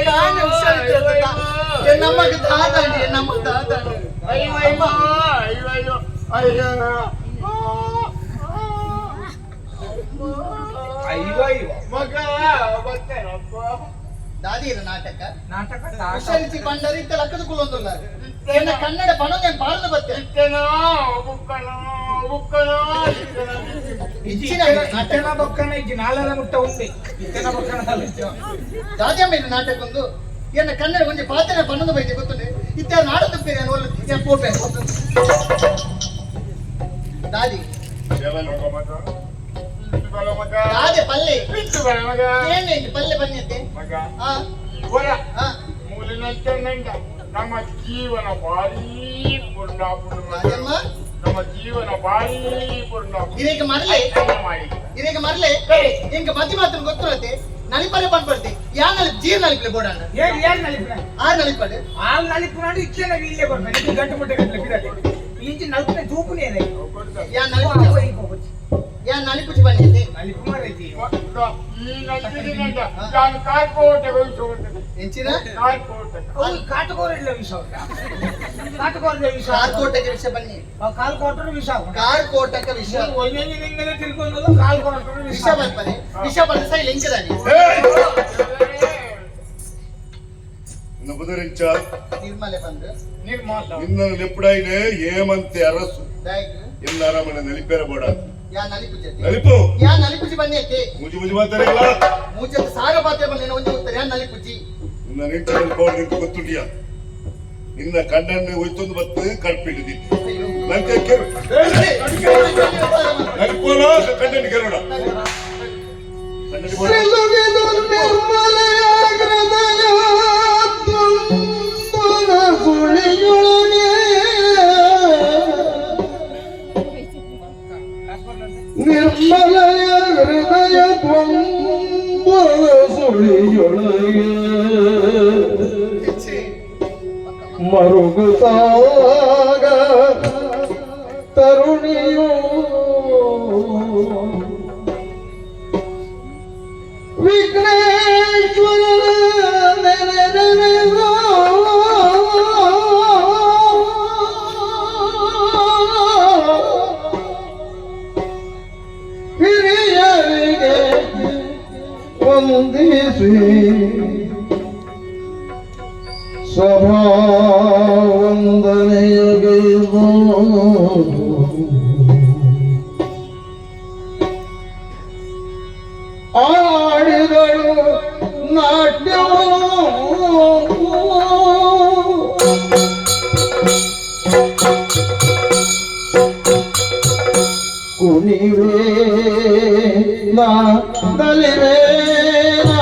ತಾನೇ ಹುಷಾರಿದ್ದೆ ನಮಗೆ ದಾದಾಣಿ ನಮ್ಮ ದಾದಾಣಿ. ಅಯ್ಯೋ ಅಯ್ಯೋ ಅಯ್ಯೋ ಅಯ್ಯೋ ಅಯ್ಯೋ ಅಯ್ಯೋ. ಮಗ ಬರ್ತಾನಪ್ಪ. ದಾದಿರ ನಾಟಕ. ನಾಟಕ. ಹುಷಾರಿಸಿ ಬಂಡರಿ ಇತ್ತ ಲಕ್ಕದ ಕುಲೊಂದುಲ್ಲ ಎನ್ನ ಕನ್ನಡ ಪಣೊಂದು ಪಾರ್ದು ಬತ್ತೆ. ಇತ್ತನ ಬುಕ್ಕನ ಬುಕ್ಕನ ಇತ್ತನ. ಇಚ್ಚಿನ ಇತ್ತನ ಬೊಕ್ಕನ ಇಜ್ಜಿ ನಾಳೆಲ್ಲ ಮುಟ್ಟ ಉಂಡೆ ಇತ್ತನ ಬೊಕ್ಕನ. ದಾದ್ಯಮ್ಮ ಇದು ನಾಟಕ ಒಂದು ಎನ್ನ ಕನ್ನಡ ಒಂಜಿ ಪಾತ್ರ ಪಣೊಂದು ಬೈತೆ ಗೊತ್ತುಂಡೆ ಇತ್ತ ನಾಡದು ಬೇರೆ ಒಲ್ಲು ಪೋಪೆ ದಾದಿ. ಮಗ ಮಗ. ದಾದೆ ಪಲ್ಲೆ. ಬಿಟ್ಟು ಬರ ಮಗ. ಏನೇ ಪಲ್ಲೆ ಬನ್ನಿದ್ದೆ. ಮಗ. ಆ. ಹೊರ. ಆ. ಮೂಲಿನಂತ ನಮ್ಮ ಜೀವನ ಭಾರೀ ಪುರ್ಣಾಪುಣ. ದಾದ್ಯಮ್ಮ. ನಮ್ಮ ಜೀವನ ಭಾರೀ ಪುರ್ಣಾಪುಣ. ಇದೀಗ ಮರಲೆ. ಮಾಡಿ. ಇದೀಗ ಮರಲೆ ಇಂಕ ಮತಿ ಮಾತ್ರ ಗೊತ್ತಿರತ್ತೆ ನಲಿಪರೆ ಪನ್ಪಡ್ತೆ ಯಾ ನಲಿಪ್ ಜೀರ್ ನಲಿಪ್ಲೆ ಬೋಡಣ್ಣ. ಏನ್ ಏನ್ ನಲಿಪುನ? ಆ ನಲಿಪಡೆ. ಆಲ್ ನಲಿಪುನಾಡು ಇಚ್ಛೆನ ಇಲ್ಲೇ ಬರ್ಬೇಕು ಇದು ಗಂಟು ಮುಟ್ಟೆ ಗಂಟೆ ಬಿಡಕ್ಕೆ ಇಂಚಿ ನಲ್ಪನೆ ತೂಪುನೇನೆ. ಯಾ ನಲಿಪು ಯಾ ನಲಿಪುಚಿ ಬನ್ನಿದ್ದೆ. ನಲಿಪು ಮಾರೈತಿ. ಈ ನಂಬಿದ ನಾನು ಕಾರ್ಕೋಟೆ ವಹಿಸುವಂತದ್ದು. ಎಂಚಿನ? ಕಾರ್ಕೋಟೆ. ಅವು ಕಾಟಕೋರ ವಿಷ, ಕಾಟಕೋರ ವಿಷ. ಕಾರ್ಕೋಟಕ ವಿಷ ಬನ್ನಿ. ಕಾಲ್ ಕೊಟ್ಟರು ವಿಷ. ಕಾರ್ಕೋಟಕ ವಿಷ. ಒಂದೊಂದು ತಿಳ್ಕೊಂಡು ಕಾಲ್ ಕೊಟ್ಟರು ವಿಷ ಬರ್ಪದೆ ವಿಷ ಬರ್ದ ಸೈ ಲಿಂಕದಾನಿ. ನಿನ್ನ ಬುದರಿಂಚ. ನಿರ್ಮಲೆ ಬಂದು. ನಿರ್ಮಾಣ. ನಿನ್ನನ್ನು ಲೆಪ್ಪಡಾಯಿನೇ ಏಮಂತೆ ಅರಸು. ದಾಯಕ್. ಎಲ್ಲ ಅರಮನೆ ನಲಿಪೇರ ಬೋಡ. ಯಾ ನಲಿಪುಚಿ. ನಲಿಪು. ಯಾ ನಲಿಪುಚಿ ಬನ್ನಿ ಅತ್ತೆ. ಮುಜಿ ಮುಜಿ ಮಾತಾಡಿಲ್ಲ. ಮೂಚದ ಸಾರ ಪಾತ್ರೆ ಬನ್ನಿ ಒಂಜಿ ಉತ್ತರ ಯಾ ನಲಿಪುಚಿ. ನಿನ್ನ ನಿಂತ ಪೌಡರ್ ನಿಂತು ಗೊತ್ತುಂಟಿಯ ನಿನ್ನ ಕಣ್ಣನ್ನು ಒಯ್ತೊಂದು ಬತ್ತು ಕಡ್ಪಿಟ್ಟಿದ್ದಿ ನಂಗೆ ಕೇಳು ನಲಿಪೋಲ ಕಣ್ಣನ್ನು ಕೇಳೋಣ ಕಣ್ಣಲ್ಲಿ ಬೋಡ. ಸಿಲುಗಿದು ನಿರ್ಮಲೆಯ ಹೃದಯ ದುಂದುನ ಸುಳಿಯೊಳಗೆ. ಹೃದಯ ದ್ವಂದ್ವದ ಸುಳಿಯೊಳಗೆ ಮರುಗುತ್ತಾಗ ತರುಣಿಯು ವಿಘ್ನೇಶ್ವರ ನೆನೆದೆನೆದ ಹಿರಿಯರಿಗೆ ವಂದಿಸಿ ಸಭಾ ವಂದನೆಯ ಗೈದು ಆಡಿದಳು ನಾಟ್ಯವು. ಕುಣಿವೆ ನಾ ನಲಿವೆ, ನಾ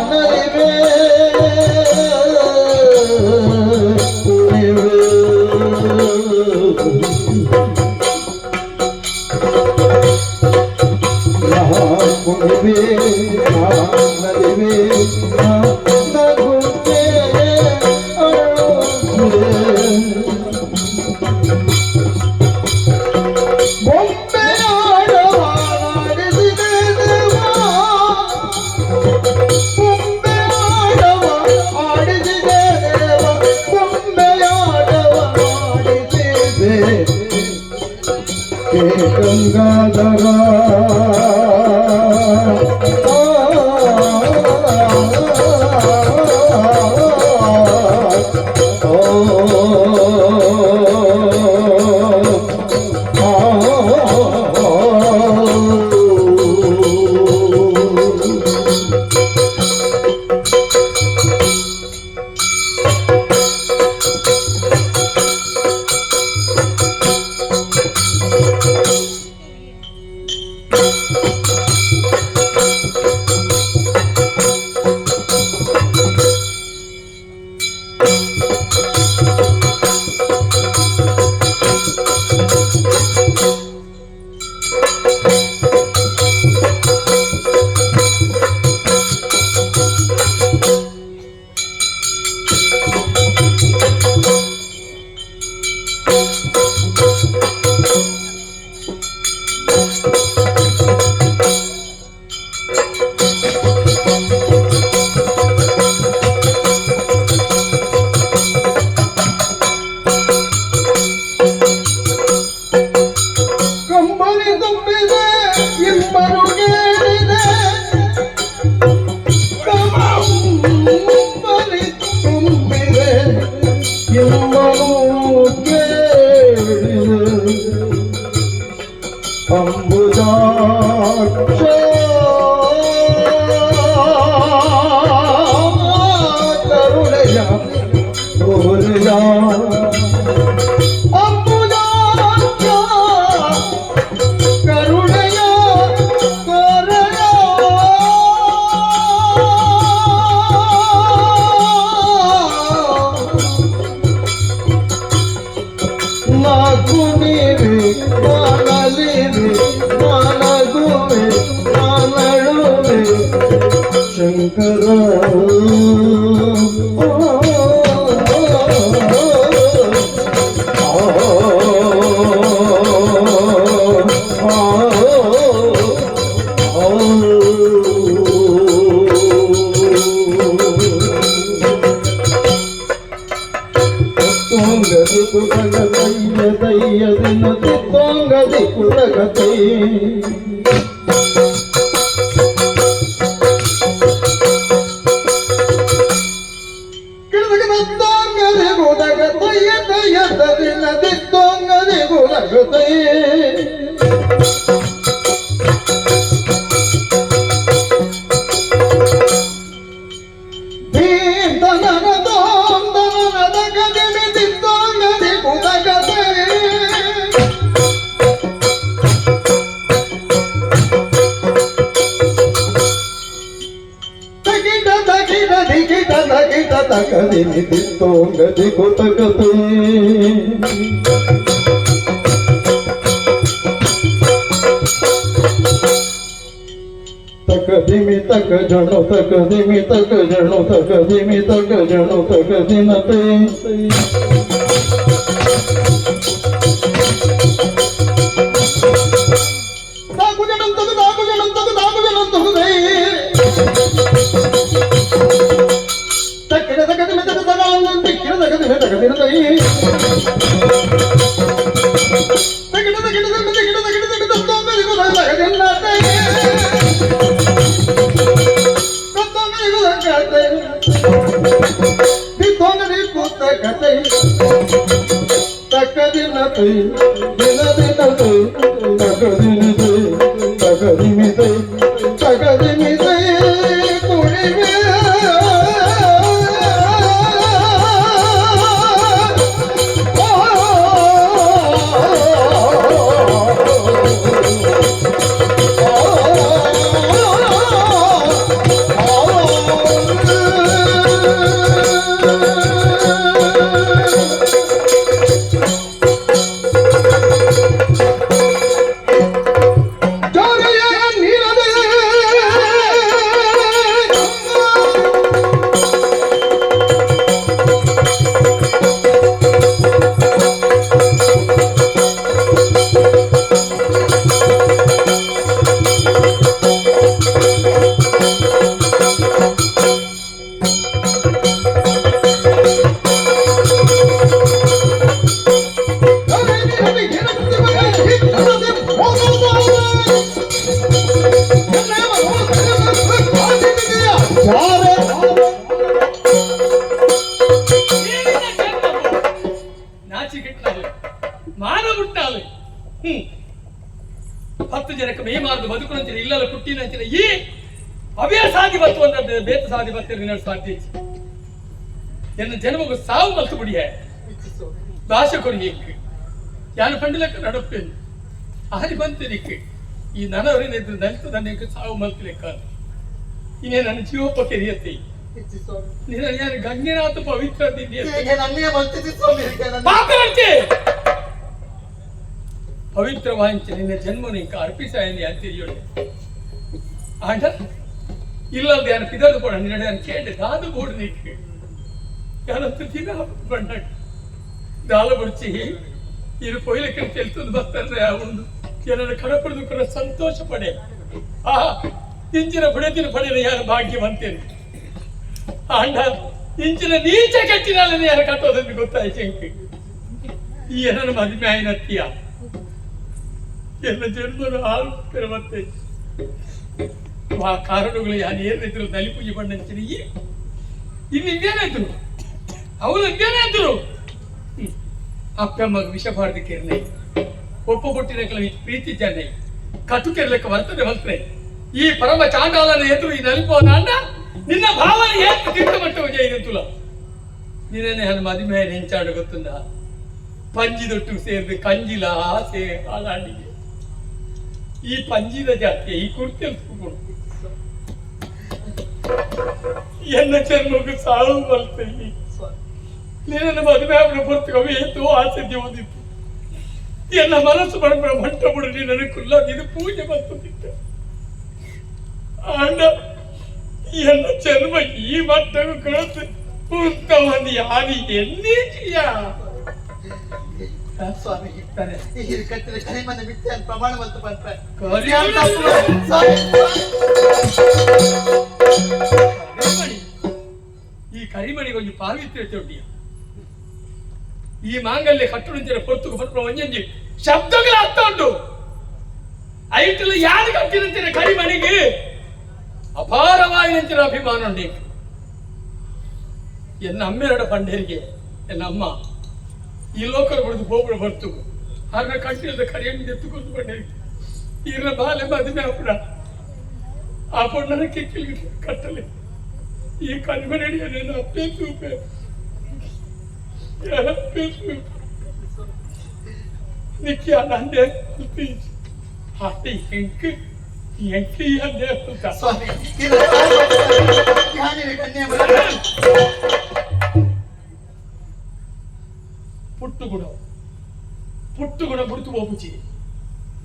ನಲಿವೆ, ಕುಣಿವೆ ನಾ ಕುಣಿವೆ, ನಾ ನಲಿವೆ, ನಾ ನಗುತ್ತೆ ಅಳುವೆ. ಬೊಂಬೆಯಾಡವಾಡಿಸಿದೆ ದೇವ, ಬೊಂಬೆಯಾಡವ ಆಡಿಸಿದೆ ದೇವ, ಬೊಂಬೆಯಾಡವ ಆಡಿಸಿದೆ. ಹೇ ಗಂಗಾಧರ, ಕಂಬನಿ ತುಂಬಿದೆ, ಇಬ್ಬರು ಕೇಳಿದೆ. ಕಂಬನಿ ತುಂಬಿದೆ, ಇಬ್ಬರು ಕೇಳಿದೆ. ಅಂಬುಜಾಕ್ಷ ಕರುಣೆಯ ತೋರೆಯ, ಅಂಬುಜಾಕ್ಷ ಕರುಣೆಯ ತೋರೆಯ. ನಾ ಕುಣಿವೆ, ನಾನಲಿವೆ, ನಾನಗುವೆ, ನಾನಳುವೆ, ಶಂಕರ. ತೊಂಗದಿ ಕುಟಗ ತಯ್ಯ ತಯ್ಯ ದಿನ ತೊಂಗದಿ ಕುಟಗ ತೈ ತೊಂಗದಿ ಕುಟಗ ತಯ್ಯ ತಯ್ಯ ದಿನ ತೊಂಗದಿ ಕುಟಗ ತೈ ಭೀಮ್ ತನನ ತೋಂ ತನನ ತಗದಿಮಿ ತಿತ್ತೊಂಗದಿ ಕುಟಗ ತೈ ತಗಿಟ ತಗಿಟ ದಿಗಿಟ ತಗಿಟ ತಗದಿಮಿ ತಿತ್ತೊಂಗದಿ ಕುಟಗ ತೈ. ತಕ ಜಣು ತಕ ದಿಮಿ ತಕ ಜಣು ತಕ ದಿಮಿ ತಕ ಜಣು ತಕ ದಿನತೆ. ತಾಕು ಜಣಂ ತಕ ತಾಕು ಜಣಂ ತಕ ತಾಕು ಜಣಂ ತಕ ತಕ್ಕಿಡ ತಕ ದಿಮಿ ತಕ ತಕ ದಿಕ್ಕಿಡ ತಕ ದಿಮಿ ತಕ ದಿನತೈ ತಕ್ಕಿಡ ತಕ್ಕಿಡ ದಿಮಿ ತಕ್ಕಿಡ ತಕ್ಕಿಡ ದಿಮಿ ತತ್ತೊಂಬೆದಿಗು ತಕ ದಿನ್ನತೈ ತತ್ತೊಂಬೆದಿಗು ತಕತೈ ದಿತ್ತೊಂಬೆದಿಗು ತಕತೈ ತಕ್ಕ ದಿನತೈ ದಿನ ದಿನತೈ ತಕ ದಿನತೈ ತಕ ದಿಮಿತೈ ತಕ ದಿಮಿತೈ ಕುಣಿವೆ. 10 ಜನಕ್ಕೆ ಮೇ ಮಾರ್ದು ಬದುಕುನಂಚಿನ ಇಲ್ಲಲ್ಲ ಪುಟ್ಟಿನಂಚಿನ ಈ ಅವೇ ಸಾಧಿ ಬತ್ತು ಅಂದ ಬೇತ ಸಾಧಿ ಬತ್ತಿರ ಸಾಧ್ಯ ಎನ್ನ ಜನ್ಮಗೂ ಸಾವು ಮಲ್ತು ಬಿಡಿಯ ಭಾಷೆ ಕೊರಿ ಹಿಂಗ್ ಯಾನು ಪಂಡಿಲಕ್ಕ ನಡಪೇನು ಆರಿ ಬಂತಿನಿಕ್ ಈ ನನವರಿನ ಇದ್ರು ನಲಿತು ನನ್ನ ಸಾವು ಮಲ್ತಿಲೆಕ್ಕ ಇನ್ನೇ ನನ್ನ ಜೀವಪ್ಪ ಕೆರಿಯತ್ತೆ ನಿನ್ನ ಯಾರು ಗಂಗೆನಾಥ ಪವಿತ್ರ ಪಾಪರಂತೆ ಪವಿತ್ರ ವಾಂಚ ನಿನ್ನ ಜನ್ಮನ ಇಂಕ ಅರ್ಪಿಸಾಯನಿ ಅಂತ ಹೇಳಿ ಆಂಡ ಇಲ್ಲಲ್ದೆ ಯಾನು ಪಿದರ್ದು ಕೊಡ ನಿನ್ನ ಕೇಂಡೆ ದಾದು ಬೋಡು ನೀಕ್ ಯಾನಂತ ದಿನ ಬಣ್ಣ ದಾಲ ಬುಡ್ಚಿ ಇದು ಕೊಯ್ಲಕ್ಕೆ ತೆಲ್ತದ್ದು ಬರ್ತಾರೆ ಉಂಡು ಏನನ್ನ ಕಡಪಡೆದು ಕೂಡ ಸಂತೋಷ ಪಡೆ. ಆ ಇಂಚಿನ ಪಡೆದಿನ ಪಡೆಯ ಯಾರು ಭಾಗ್ಯವಂತೇನೆ. ಆಂಡ ಇಂಚಿನ ನೀಚ ಕಟ್ಟಿನಾలని ಯಾರು ಕಟ್ಟೋದನ್ನು ಗೊತ್ತಾಯ್ತು ಎಂಕ್. ಈ ಏನನ್ನ ಮದುವೆ ಆಯ್ನತ್ತೀಯ ಎಲ್ಲ ಜನ್ಮನು ಹಾಳು ಮತ್ತೆ ಆ ಕಾರಣಗಳು ಯಾರು ಏನಿದ್ರು ನಲಿ ಪೂಜೆ ಬಂದಂಚಿನ ಈ ಇನ್ನು ಇನ್ನೇನಾಯ್ತು ಅವಳು ಇನ್ನೇನಾದ್ರು ಅಪ್ಪಮ್ಮಗ ವಿಷ ಬಾರ್ದು ಕಿರ್ನೆ ಒಪ್ಪ ಕೊಟ್ಟಿನ ಪ್ರೀತಿ ಜನ ಕಟುಕೆರ್ಲೆಕ್ಕ ಬರ್ತದೆ ಬರ್ತದೆ ಈ ಪರಮ ಚಾಂಡಾಲನ ಎದುರು ಈ ನಲಿಪೋದಾಂಡ ನಿನ್ನ ಭಾವನೆ ಏತು ತಿಟ್ಟ ಮಟ್ಟ ಜೈದಂತುಲ ನಿನ್ನೆ ಹನ್ ಮದುವೆ ನೆಂಚಾಡು ಗೊತ್ತುಂದ ಪಂಜಿ ದೊಟ್ಟು ಸೇರಿದ ಕಂಜಿಲ ಆಸೆ ಹಾಲಾಂಡಿಗೆ ಈ ಪಂಜಿದ ಜಾತಿ ಈ ಕುರ್ತೆಲ್ ತೂಕೊಂಡು ಎನ್ನ ಜನ್ಮಕ್ಕೂ ಸಾವು ಬಲ್ತಲ್ಲಿ ನಿನ್ನ ಮದುವೆ ಅವನ ಪುರ್ತಕವೇ ಏತು ಆಸೆ ಹೊಂದಿತ್ತು ಎನ್ನ ಮನಸ್ಸು ಬಡಬಡ ಮಂಟ ಬಿಡು ನಿನ್ನನ್ನು ಕುಲ್ಲ ಇದು ಪೂಜೆ ಬರ್ತದಿತ್ತು ಆಂಡ ಎನ್ನ ಜನ್ಮ ಈ ಮಟ್ಟವು ಕಳತು ಪೂರ್ತವನು ಯಾರು ಎನ್ನೀಚಿಯ ಸ್ವಾಮಿ ಈ ಹಿರಿಕಟ್ಟಿನ ಕರಿಮನ ಮಿಥ್ಯೆ ಪ್ರಮಾಣ ಬಂತು ಪಂಪೆ. ಕರಿಮಣಿ ಈ ಕರಿಮಣಿಗೆ ಒಂದು ಪಾವಿತ್ರ್ಯ ಚೊಡ್ಡಿಯ ಈ ಮಾಂಗಲ್ಯ ಕಟ್ಟುಂಚಿನ ಪೊರ್ತುಗು ಪರ್ಪುನ ಒಂಜೊಂಜಿ ಶಬ್ದಗಳ ಅರ್ಥ ಉಂಟು. ಐಟಲು ಯಾರು ಕಟ್ಟಿನಂಚಿನ ಕರಿಮಣಿಗೆ ಅಪಾರವಾಗಿನಂಚಿನ ಅಭಿಮಾನ ಉಂಟು. ಎನ್ನ ಅಮ್ಮೆರಡ ಪಂಡೇರಿಗೆ ಎನ್ನ ಅಮ್ಮ ಈ ಲೋಕರು ಬಡಿದು ಬೋಬುಡು ಬರ್ತು ಆರ್ನ ಕಟ್ಟಿಲ್ದ ಕರಿಯಣ್ಣಿ ಎತ್ತುಕೊಂಡು ಪಂಡೇರಿಗೆ ಈರ್ನ ಬಾಲೆ ಮದುವೆ ಅಪ್ಪಡ ಆ ಪೊಣ್ಣನ ಕಿಕ್ಕಿಲ್ ಕಟ್ಟಲೆ ಈ ಕರಿಮಣಿಯ ನನ್ನ ಅಪ್ಪೆ ಸೂಪೆ ಅಪ್ಪೆ ಸೂಪೆ ನಿತ್ಯ ನಂದೆ ಆತೆ ಎಂಕ್ ಎಂಕ್ ಅಂದೆ ಸ್ವಾಮಿ ಇದು ಯಾನಿನ ಕನ್ಯೆ ಪುಟ್ಟು ಗುಣ ಪುಟ್ಟು ಗುಣ ಬಿಡ್ತು ಹೋಗುಚಿ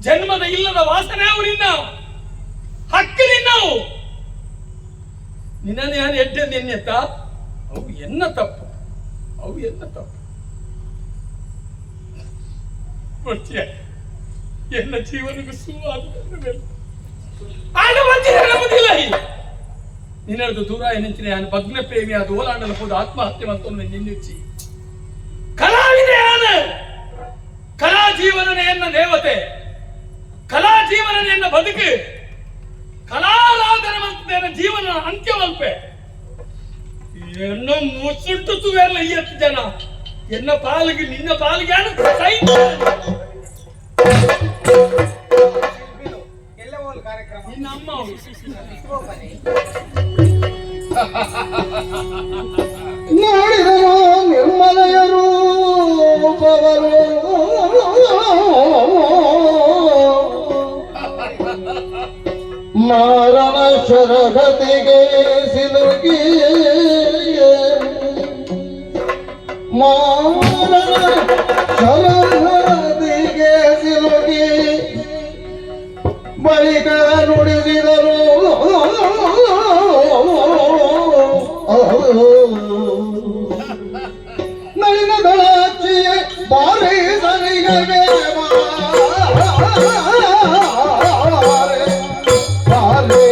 ಜನ್ಮದ ಇಲ್ಲದ ವಾಸನೆ ಅವು ನಿನ್ನ ಹಕ್ಕು ನಿನ್ನವು. ನಿನ್ನನ್ನು ಯಾರು ಎಡ್ಡೆ ನಿನ್ನೆತ್ತ ಅವು ಎನ್ನ ತಪ್ಪು ಅವು ಎನ್ನ ತಪ್ಪು ಬರ್ತೀಯ ಎನ್ನ ಜೀವನಕ್ಕೂ ಸುವಾದ ಆಗ ಬಂದಿಲ್ಲ ನಿನ್ನದು ದೂರ ನಿಂತಿನ ನಾನು ಭಗ್ನ ಪ್ರೇಮಿ ಅದು ಓಲಾಂಡಲ ಹೋದ ಆತ್ಮಹತ್ಯೆ ಮಂತೊಂದು ನಿನ್ನುಚ್ಚಿ ಕಲಾವಿದೆ ಆನ ಕಲಾ ಜೀವನನೇ ಎನ್ನ ದೇವತೆ ಕಲಾ ಜೀವನನೇ ಎನ್ನ ಬದುಕು ಕಲಾರಾಧನೆ ಮಂತದೇನ ಜೀವನ ಅಂತ್ಯವಲ್ಪೆ ಎನ್ನ ಮುಸುಂಟು ತುವೆಲ್ಲ ಈ ಹತ್ತು ಜನ ಎನ್ನ ಪಾಲಿಗೆ ನಿನ್ನ ಪಾಲಿಗೆ ಸೈನ್ ನಿನ್ನ ಅಮ್ಮ ಅವಳು. ನೋಡಿದನು ನಿರ್ಮಲೆಯರು ಪವರು ಮಾರನ ಶರಗತಿಗೆ ಸಿಲುಕಿ ಮಾರನ ಶರಗತಿಗೆ ಸಿಲುಕಿ ಬಳಿಕ ನುಡಿಸಿದರು ನಳಿನ ದಳಾಕ್ಷಿಯೇ ಬಾರಿ ಸರಿಗಗೆ ಬಾರೆ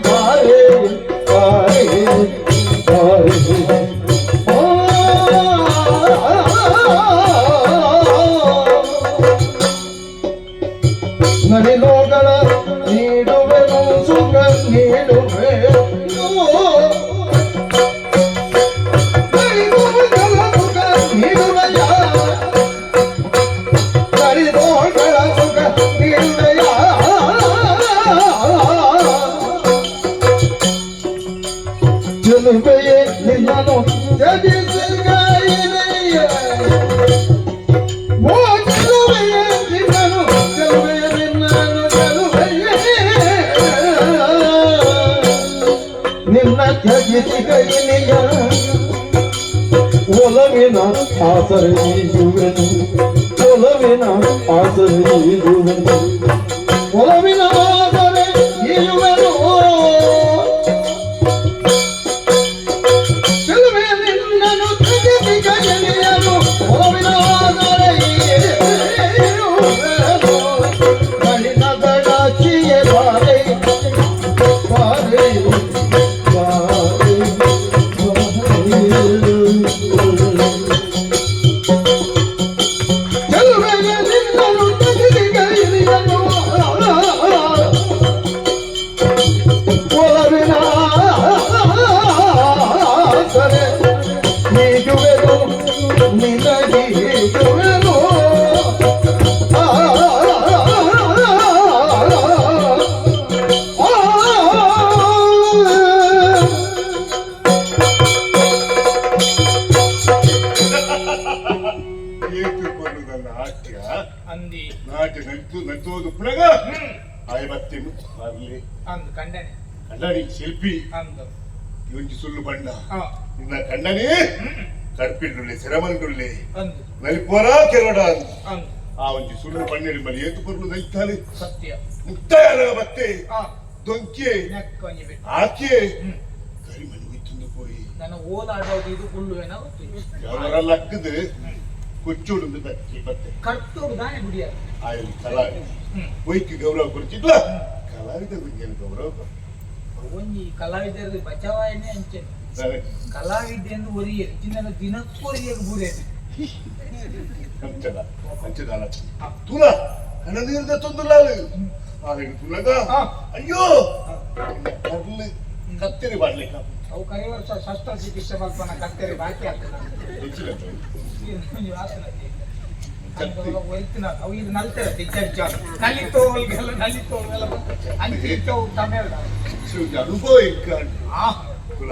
ಬಾರೆ ಬಾರೆ ನಡಿಲೋಗಳ ನೀಡುವೆನು ಸುಖ ನೀಡುವೆನು ನಡಿಲೋಗಳ ಸುಖ ನೀಡುವೆಯ ನಡಿಲೋಗಳ ಸುಖ ನೀಡುವೆಯ ಚೆಲುವೆಯೇ ನಿನ್ನನು ತ್ಯಜಿಸಿಗೈದೆಯೇ. ಓ ಚೆಲುವೆಯೇ ನಿನ್ನನು ಚೆಲುವೆಯೇ ನಿನ್ನನು ಚೆಲುವೆಯೇ ನಿನ್ನ ತ್ಯಜಿಸಿ ಕೈಲಿಯ ಒಲವಿನ ಆಸರೆಯುವೆನು ಒಲವಿನ ಆಸರೆಯುವೆನು ಒಲವಿನ ಆಸರೆ ಈಯುವೆನು ಚೆಲುವೆ ನಿನ್ನನು ತ್ಯಜಿಸಿ ಕೈಲಿಯನು ಒಲವಿನ ಆಸರೆ ಈಯುವೆನು ನಳಿನ ದಳಾಕ್ಷಿಯೇ ಬಾರೆ ಬಾರೆ ಬಾರೆ ಚೆಲುವೆಯ ನಿನ್ನನು ತ್ಯಜಿಸಿ ಕೈಲಿಯನು ಒಲವಿನ ಆಸರೆ ನೀಡುವೆನು ನಿನಗೀಡುವೆನು ಆ ಆ, ಏತು ಕೊಡು ನಾಟ್ಯ ಅಂದಿ ನಾಟ್ಯ ನಲಿತು ನಲಿತೋದು ಪುನಗ ಆಯ ಬತ್ತೆ ಬರ್ಲಿ ಅಂದು ಕಂಡನೆ ಕಣ್ಣನಿ ಶಿಲ್ಪಿ ಅಂದು ಒಂಜಿ ಸುಳ್ಳು ಬಣ್ಣ ಆ ನಿನ್ನ ಕಣ್ಣನೇ ಕಡ್ಪಿಡುಳ್ಳೆ ಸೆರಮಂಡುಳ್ಳೆ ಅಂದು ನಲಿಪೋರ ಕೆರಡ ಅಂದು ಅಂದು ಆ ಒಂಜಿ ಸುಳ್ಳು ಬಣ್ಣ ಬಲಿ ಏತು ಕೊರ್ಲು ನಲಿತಾನೆ ಸತ್ಯ ಮುಕ್ತಾಯ ಬತ್ತೆ ಆ ದೊಂಕೆ ನೆಕ್ ಒಂಜಿ ಬಿಟ್ಟು ಆಕೆ ಕರಿಮಣಿ ಹೋಯ್ತುಂದು ಪೋಯಿ ನಾನು ಓಲಾಡೋದು ಇದು ಗುಳ್ಳುವೇನ ಗೊತ್ತು ಯಾವರ ಲಕ್ಕದು ಕೊಚ್ಚೋಡು ಬತ್ತೆ ಬತ್ತೆ ಕರ್ತೋಡು ದಾನೆ ಗುಡಿಯ ಆಯಲ್ ಕಲಾವಿದ ಒಯ್ಕ್ ಗೌರವ ಕೊಡ್ತಿದ್ಲ ಕಲಾವಿದ ಗುಂಜನ ಗೌರವ ಕೊಡು. ಒಂಜಿ ಕಲಾವಿದರ ಬಚಾವಾಯನೆ ಅಂಚೆನೆ ಸರಿ. ಕಲಾವಿದ ಎಂದು ಒರಿಯೆ ಚಿನ್ನ ದಿನಕ್ಕೊರಿಯಗೆ ಬೂರೇನೆ ಅಂಚದ ಅಂಚದಾಲ ತುಲ ಕಣ ನೀರ್ದ ತೊಂದುಲಾಲು ಆರೆಗ್ ತುಲಗ ಅಯ್ಯೋ ಕರ್ಲು ಕತ್ತೆರಿ ಬಾಡ್ಲಿಕ್ಕ ಅವು ಕರೆ ವರ್ಷ ಶಸ್ತ್ರಚಿಕಿತ್ಸೆ ಮಲ್ಪನ ಕತ್ತೆರಿ ಬಾಕಿ ಆಗ್ತದೆ ಹೆಚ್ಚಿನ ಒಂಜಿ ವಾಸನೆ ಒರಿತಿನ ಅವು ಇದು ನಲ್ತಾರೆ ಇಜ್ಜ ನಲಿತೋಲ್ಗೆಲ್ಲ ನಲಿತೋಲ್ಗೆಲ್ಲ ಅಂಚೆ ಇಚ್ಚ ತಮೇಳ ಅನುಭವ ಇಕ್ಕಾಂಡು ಕುಲ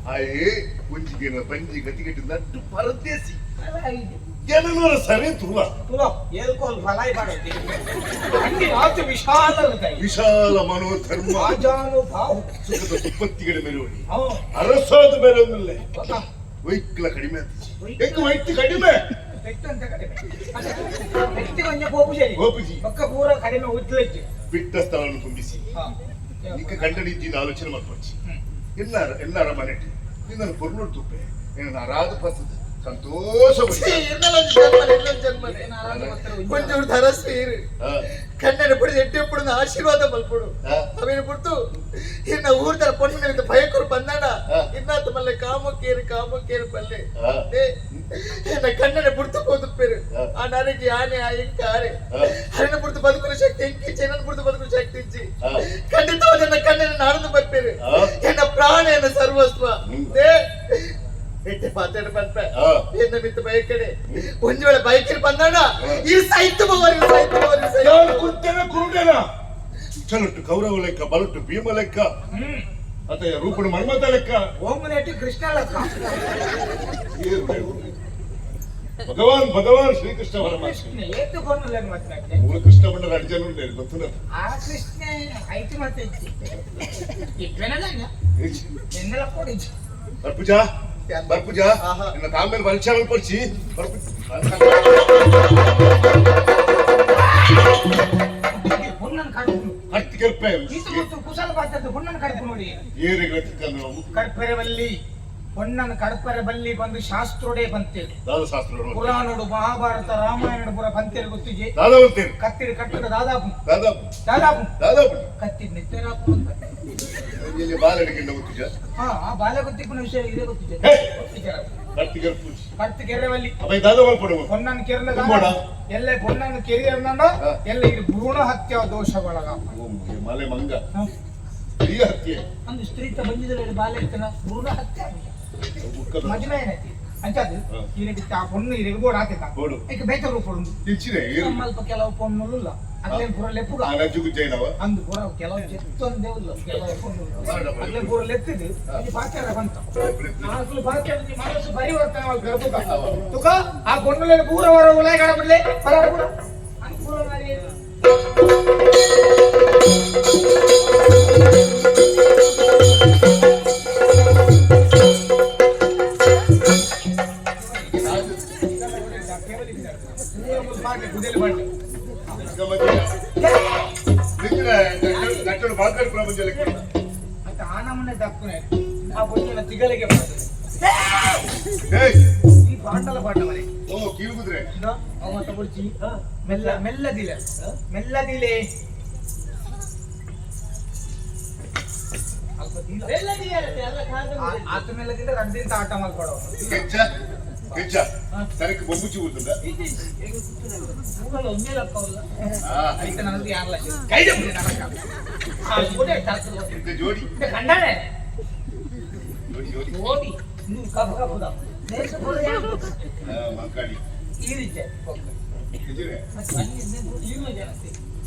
ಆಯೇ ಒಂಜಿಗೆ ಬಂಜಿ ಗತಿಗೆಟ್ಟು ನಟ್ಟು ಪರದೇಸಿ ಜನನವರ ಸರಿ ತುಲ ತುಲ ಏಲ್ಕೋಲ್ ಫಲಾಯ್ ಮಾಡೋದು ಅಂಗಿ ಆತು ವಿಶಾಲ ಹೃದಯ ವಿಶಾಲ ಮನೋಧರ್ಮ ಆಜಾನು ಬಾಹು ಸುಖದ ಸುಪ್ಪತ್ತಿಗಳ ಮೆರವಣಿ ಹೋ ಅರಸಾದ ಮೇಲೊಂದಿಲ್ಲ ವೈಕ್ಲ ಕಡಿಮೆ ಆತಿಜಿ ಎಕ್ಕ ವೈಕ್ತಿ ಕಡಿಮೆ ಪೆಟ್ಟು ಅಂತ ಕಡಿಮೆ ಪೆಟ್ಟು ಕೊಂಚ ಕೋಪುಜಿ ಗೋಪುಜಿ ಪಕ್ಕ ಪೂರ ಕಡಿಮೆ ಉದ್ಲಜ್ಜಿ ಬಿಟ್ಟ ಸ್ಥಳವನ್ನು ತುಂಬಿಸಿ ಈಗ ಕಂಡನಿದ್ದಿಂದ ಆಲೋಚನೆ ಮಾಡ್ಕೊಳ್ಚಿ ಎಲ್ಲಾರ ಎಲ್ಲಾರ ಮನೆಟಿ ನಿನ್ನನ್ನು ಪೊರ್ಲುಡ್ ತುಪ್ಪೆ ನಿನ್ನ ಅರಾದ ಪತ್ತದ ಸಂತೋಷ ಇನ್ನೊಂದು ಜನ್ಮನೆ ಇನ್ನೊಂದು ಜನ್ಮನೆ కొంచెం ధరస్వీరు ಕಣ್ಣನ ಪುಡಿದು ಎಟ್ಟಿ ಪುಡಿದ ಆಶೀರ್ವಾದ ಮಲ್ಪುಡು ಅವೇನು ಪುಡ್ತು ಇನ್ನ ಊರ್ದರ ಪೊಣ್ಣಿನ ಭಯಕರು ಬಂದಾಡ ಇನ್ನಾತ ಮಲ್ಲೆ ಕಾಮಕ್ಕೇರು ಕಾಮಕ್ಕೇರು ಪಲ್ಲೆ ಎನ್ನ ಕಣ್ಣನ ಪುಡ್ತು పోతుಪ್ಪೇರು ಆ ನರకి ಆನೆ ಆ ಇಂಕ ಆರೆ ಹರಿನ ಪುಡ್ತು ಬದುಕುನ ಶಕ್ತಿ ಎಂಕಿ ಚೆನ್ನನ ಪುಡ್ತು ಬದುಕುನ ಶಕ್ತಿ ಇಚ್ಚಿ ಖಂಡಿತವಾದ ಎನ್ನ ಕಣ್ಣನ ನಾಡದು ಬರ್ಪೇರು ಎನ್ನ ಪ್ರಾಣ ಎನ್ನ ಸರ್ವಸ್ವ they ಎಟ್ಟೆ ಪಾತೇಡ ಪನ್ಪೆ ಎನ್ನ ಮಿತ್ತ ಬೈಕಡೆ ಒಂಜಿ ವೇಳೆ ಬೈಕಿರ್ ಬಂದಾಡ ಈ ಸೈತು ಬವರು ಸೈತು ಬವರು ನಾನು ಸೈತು ಕುಂತೇನ ಕುರುಡೇನ ಚಲೊಟ್ಟು ಕೌರವ ಲೆಕ್ಕ ಬಲಟ್ಟು ಭೀಮ ಲೆಕ್ಕ ಅತ ರೂಪಣ ಮನ್ಮಥ ಲೆಕ್ಕ ಓಮನೇಟಿ ಕೃಷ್ಣ ಲೆಕ್ಕ ಏನು ದೇವ್ರು? ಭಗವಾನ್ ಭಗವಾನ್ ಶ್ರೀಕೃಷ್ಣ ಪರಮಾತ್ಮ ಕೃಷ್ಣ ಏತುಕೊಂಡು ಮಾತನಾಡ್ತೆ ಮೂಲ ಕೃಷ್ಣ ಬಂಡರ ಅರ್ಜುನ ಉಂಟು ಗೊತ್ತಿಲ್ಲ ಆ ಕೃಷ್ಣ ಐತಿ ಮತ್ತೆ ಇಪ್ಪೆನಲ್ಲ ಎನ್ನೆಲ್ಲ ಕೊಡಿಜು ಬರ್ಪುಜಾ ಬರ್ಪುಜಾ ನಿನ್ನ ಕಾಲ್ ಪರೀಕ್ಷೆ ಮಲ್ಪೊಡ್ಚಿ ಬರ್ಪು ಹೊನ್ನನ್ ಕಡುಪು ಹತ್ತಿ ಕೆರ್ಪೆ ಈತ ಮತ್ತು ಕುಶಲ ಪಾತ್ರದ ಹೊನ್ನನ್ ಕಡುಪು ನೋಡಿ ಏರಿಗಳ ತಿಕ್ಕಂದ್ರೆ ಕಡ್ಪೆರೆ ಬಲ್ಲಿ ಹೊನ್ನನ್ ಕಡ್ಪೆರೆ ಬಲ್ಲಿ ಬಂದು ಶಾಸ್ತ್ರೋಡೆ ಬಂತೇಳಿ ದಾದ ಶಾಸ್ತ್ರ ಪುರಾಣೋಡು ಮಹಾಭಾರತ ರಾಮಾಯಣ ಪುರ ಬಂತೇಳಿ ಗೊತ್ತಿಜೆ ದಾದ ಅಂತೇನೆ ಕತ್ತಿಡಿ ಕಟ್ಟಡ ದಾದಾಪು ದಾದಾಪು ದಾದಾಪು ದಾದಾಪು ಕತ್ತಿಡ್ ನೆತ್ತರಾಪು ಅಂತ ಇಲ್ಲಿ ಬಾಲಡಿಗಿಂಡ ಗೊತ್ತಿಜ ಹಾ ಆ ಬಾಲ ಗೊತ್ತಿಪ್ಪನ ವಿಷಯ ಇದೇ ಗೊತ್ತಿದೆ ಹೇ! ಗೊತ್ತಿಜೆ ಕತ್ತಿ ಕೆರ್ಪುಜಿ ಕಡ್ತು ಕೆರೆವಲ್ಲಿ ಅಪ್ಪ ದಾದ ಮಲ್ಪಡು ಹೊನ್ನನ್ ಕೆರಳ ತುಂಬೋಣ? ಎಲ್ಲ ಹೊನ್ನನ್ ಕೆರಿಯರ್ನ ಹಾ. ಎಲ್ಲ ಇದು ಭ್ರೂಣ ಹತ್ಯಾ ದೋಷ ಒಳಗ ಮಲೆ ಮಂಗ ಸ್ತ್ರೀ ಹತ್ಯೆ ಅಂದು ಸ್ತ್ರೀತ ಬಂದಿದ್ರೆ ಬಾಲ ಇತ್ತನ ಭ್ರೂಣ ಹತ್ಯೆ ಬುಕ್ಕದ ಮಜುನ ಏನೈತಿ ಅಂಚಾದು ಹಾ. ಈರಿಗೆ ಆ ಪೊಣ್ಣು ಈರಿಗೆ ಬೋಡ್ ಆತಿತ್ತ ಬೋಡು. ಈಗ ಬೇತ ರೂಪ ಉಂಡು ಇಚ್ಚಿದೆ ಏರು ನಮ್ಮಲ್ಪ ಕೆಲವು ಪೊಣ್ಣುಲ್ಲ ಅಗ್ಲೇನ್ ಪೂರ ಲೆಪ್ಪುಗ ಆ ನಜ್ಜು ಜೈನವ ಅಂದು ಪೂರ ಕೆಲವು ಜೆತ್ತೊಂದೇ ಉಲ್ಲ ಕೆಲವು ಪೊಣ್ಣು ಅಗ್ಲೇನ್ ಪೂರ ಲೆತ್ತಿದ್ದು ಇಲ್ಲಿ ಪಾಚಾರ ಬಂತ ಆಕಲು ಪಾಚಾರ ಮನಸ್ಸು ಪರಿವರ್ತನೆ ಆಗಿ ಗರ್ಭುಗ ತುಕ ಆ ಪೊಣ್ಣುಲೆ ಪೂರ ಹೊರ ಉಲಾಯ ಕಾಣಬಿಡ್ಲೆ ಪರ ಪೂರ ಅನುಕೂಲ ಮಾಡಿ ನಟ್ಟಳು ಬಾಲ್ಕರ್ ಪ್ರಪಂಚ ಲೆಕ್ಕ ಅಂತ ಆ ನಮೂನೆ ದಕ್ಕುನೆ ಆ ಪೊಣ್ಣನ ತಿಗಳಿಗೆ ಬರ್ತದೆ ಏಯ್ ಈ ಪಾಂಡಲ ಪಾಠ ಮನೆ ಓ ಕೀಳು ಕುದ್ರೆ ಅವ ಮತ್ತೆ ಬುಡ್ಚಿ ಮೆಲ್ಲ ಮೆಲ್ಲದಿಲೆ ಮೆಲ್ಲದಿಲೆ ಅಲ್ಪ ದಿಲ. ಆತ ಮೆಲ್ಲದಿಂದ ರಡ್ದಿಂತ ಆಟ ಮಾಡ್ಕೊಡೋ ಕೆಚ್ಚ ಕೆಚ್ಚ ಸರಕ್ಕೆ ಬೊಂಬುಚಿ ಊರ್ತದ ಒಂದೇ ಲಕ್ಕವಲ್ಲ ಆ ಐತ ನನಗೆ ಯಾರಲ್ಲ ಕೈದೆ ಬಿಡಿ ನರಕ. ಆ ಜೋಡಿ ತರ್ತದೆ. ಇಂತ ಜೋಡಿ ಇದು ಕಂಡಾನೆ ಜೋಡಿ ಜೋಡಿ ಜೋಡಿ ನೀವು ಕಬ್ಬು ಕಬ್ಬುದ ನೇಸು ಪೂರ ಯಾರು? ಆ, ಮಂಕಾಡಿ ಈ ರೀತಿ ನಿಜವೇ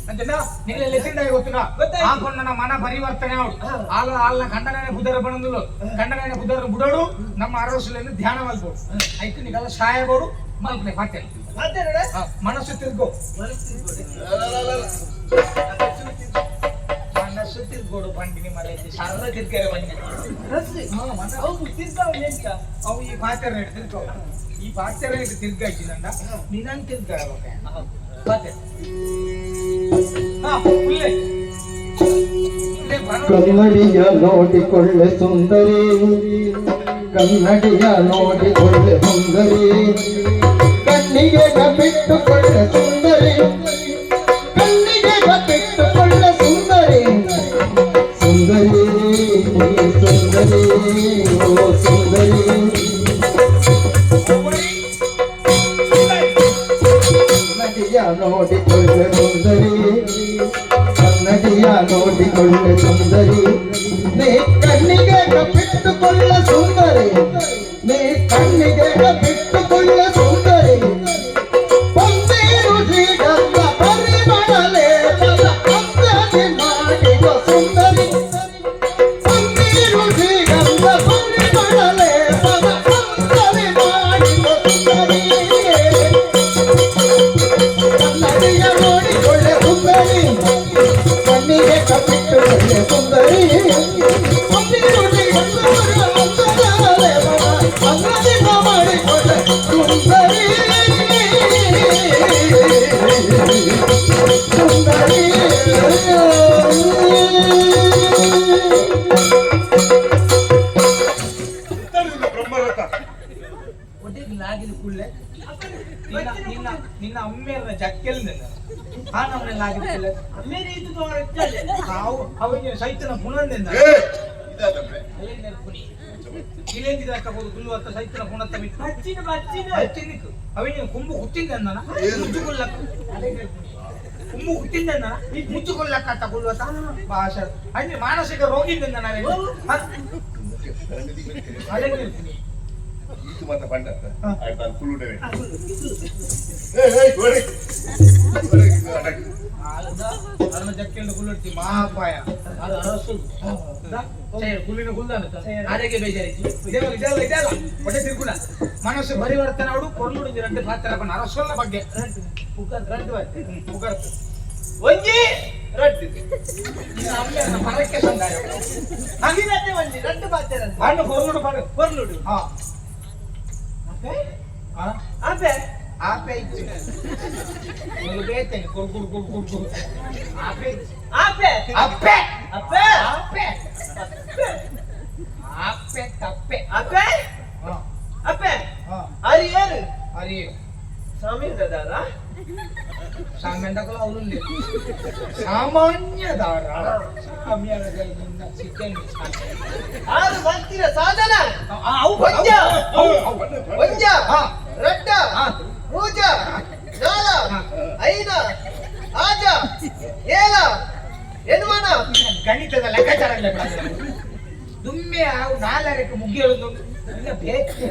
ಅಂತಂದ ನಿಂಗೆ ಲೆಸಿಂದ ಗೊತ್ತಿಲ್ಲ ಆ ಕೊಂಡನ ಮನ ಪರಿವರ್ತನೆ ಅವಳು ಆಲ ಆಲ್ನ ಗಂಡನೇ ಬುಧರ ಬಣಂದುಲು ಗಂಡನೇ ಬುಧರ ಬುಡೋಡು ನಮ್ಮ ಅರಸುలను ಧ್ಯಾನ ಮಲ್ಪೋಡು ಐತು ನಿಗಲ್ಲ ಸಾಯಬೋಡು ಮಲ್ಪನೆ ಪಾತೆ ಮನಸ್ಸು ತಿರ್ಗೋ ಮನಸ್ಸು ತಿರ್ಗೋಡು ಬಂಡಿನಿ ಮಲೆ ಸರಳ ತಿರ್ಗರೆ ಬನ್ನಿ ಹೌದು ತಿರ್ಗಾವ್ ಎಂತ ಅವು ಈ ಪಾತ್ರೆ ರೇಟ್ ತಿರ್ಗೋ ಈ ಪಾತ್ರೆ ರೇಟ್ ತಿರ್ಗಾಯ್ತಿದಂಡ ನಿನ್ನಂಗ್ ತಿರ್ಗಾರ ಪಾತ್ರೆ ಹಾ ಹುಲ್ಲೆ ಹುಲ್ಲೆ ಬರೋ ಕನ್ನಡಿಯ ನೋಡಿಕೊಳ್ಳೆ ಸುಂದರಿ, ಕನ್ನಡಿಯ ನೋಡಿಕೊಳ್ಳೆ ಸುಂದರಿ, ಕಣ್ಣಿಗೆ ಕಪ್ಪಿಟ್ಟುಕೊಳ್ಳೆ ಸುಂದರಿ, ಕಣ್ಣಿಗೆ ಕಪ್ಪಿಟ್ಟುಕೊಳ್ಳೆ ಸುಂದರಿ, ಸುಂದರಿ ಸುಂದರಿ ಓ ಸುಂದರಿ. ಕನ್ನಡಿಯ ನೋಡಿಕೊಳ್ಳೆ ಸುಂದರಿ, ಕನ್ನಡಿಯ ನೋಡಿಕೊಳ್ಳೆ ಸುಂದರಿ, ನೀ ಕಣ್ಣಿಗೆ ಕಪ್ಪಿಟ್ಟುಕೊಳ್ಳ ಸುಂದರಿ, ನೀ ಕಣ್ಣಿಗೆ ಕಪ್ಪಿಟ್ಟುಕೊಳ್ಳ ಸುಂದರಿ, ಪಂದಿರು ಶ್ರೀಗಂಧ ಪರಿಮಳಲೇಪದ ಅಂದದಿ ಮಾಡಿದ ಸುಂದರಿ. ಮಾಡಿಕೊಳ್ಳೆ ಸುಂದರಿ, ಕಣ್ಣಿಗೆ ಕಪ್ಪಿಟ್ಟುಕೊಳ್ಳೆ ಸುಂದರಿ. ಅಂಗದಿಂದ ಮಾಡಿಕೊಳ್ಳೆ ಸುಂದರಿ, ಸುಂದರಿ. ಬ್ರಹ್ಮರಥ ಲಾಗಿದ ಕುಳ್ಳೆ ನಿನ್ನ ನಿನ್ನ ನಿನ್ನ ಅಮ್ಮೇರ್ನ ಜಕ್ಕೆಲ್ ನಿನ್ನ ಆ ನಮ್ಮನೆ ಲಾಗಿದ ಕುಳ್ಳೆ ಅಮ್ಮೇರೆ ಇದ್ದು ಇದ್ದಾಳೆ. ನಾವು ಅವಿಗೆ ಸೈತನ ಪುಣಂದೆಂದ ಏ ಇದಾದಮ್ಮೆ ಇಲೇಂದಿದ ತಗೋದು ಗುಲ್ಲು ಅತ್ತ ಸೈತನ ಪುಣತ್ತ ಮಿತ್ತು ಬಚ್ಚಿನ ಬಚ್ಚಿನ ಬಚ್ಚಿನಿಕ್ ಅವಿಗೆ ಕೊಂಬು ಹುಟ್ಟಿಂದ ಮುಚ್ಚುಕೊಲ್ಲಕ್ಕ ಕೊಂಬು ಹುಟ್ಟಿಂದ ಮುಚ್ಚುಕೊಲ್ಲಕ್ಕ ತಗೊಳ್ಳುವ ಭಾಷೆ ಅಂದ್ರೆ ಮಾನಸಿಕ ರೋಗಿಯಿಂದ ನಾವೇ ಈತು ಮಾತ ಪಂಡತ್ತ ಆಯ್ತು ಅಲ್ಲಿ ಕುಳ್ಳುಡವೆ. ಏ ಏ ಗೋಡೆ ಗೋಡೆ ಅಡಗಿ. ಅರಣ ಜಕ್ಕೆಂಡು ಕುಳ್ಳುಡ್ತಿ ಮಹಾಪಾಯ ಅದು ಅರಸು ಕುಳ್ಳಿನ ಕುಲ್ದಾನ ಆರೋಗ್ಯ ಬೇಜಾರಿಸಿ ಇದೆಲ್ಲ ಇದೆಲ್ಲ ಇದೆಲ್ಲ ಒಟ್ಟೆ ತಿರ್ಗುಣ ಮನಸ್ಸು ಪರಿವರ್ತನೆ ಅವಡು ಕೊರ್ಲುಡು రెండు ಪಾತ್ರ ಅರಸೊಲ್ಲ ಬಗ್ಗೆ ರಡ್ಡು ಪುಗರ್ತು ಒಂಜಿ ರಡ್ಡು ನಿನ್ನ ಪರಕ್ಕೆ ಸಂದಾಯ ಹಂಗಿನತ್ತೆ ಒಂಜಿ ರಡ್ಡು ಪಾತ್ರ ಹಣ್ಣು ಕೊರ್ಲುಡು ಪಾಡು ಕೊರ್ಲುಡು ಹಾ ಅಪ್ಪೆ ಹಾ ಅಪ್ಪೆ ಆಪೆ ಇತ್ತು ಬೇತೇನೆ ಕುರ್ ಕುರ್ ಕುರ್ ಕುರ್ ಕುರ್ ಆಪೆ ಇತ್ತು. ಆಪೆ ಅಪ್ಪೆ ಅಪ್ಪೆ ಅಪ್ಪೆ ಆಪೆ ತಪ್ಪೆ ಅಪ್ಪೆ ಹಾ ಅಪ್ಪೆ ಹಾ ಅರಿ ಏರು ಅರಿ ಸ್ವಾಮಿ ದಾರ ಸಾಮಾನ್ಯದಕ್ಕೂ ಅವರು ಸಾಮಾನ್ಯ ದಾರ ಸಿಕ್ಕೇನು ಆರು ಬರ್ತೀರ ಸಾಧನ ಅವು ಒಂಜ ಒಂಜ ಹಾ. ರಡ್ಡ ಹಾ. ಮೂಜ ನಾಲ ಹಾ. ಐನ ಆಜ ಏಲ ಎನ್ಮನ ಗಣಿತದ ಲೆಕ್ಕಾಚಾರ ದುಮ್ಮೆ ಅವು ನಾಲ್ಕಕ್ಕೆ ಮುಗಿಯೋದು ಇಲ್ಲ ಬೇಕು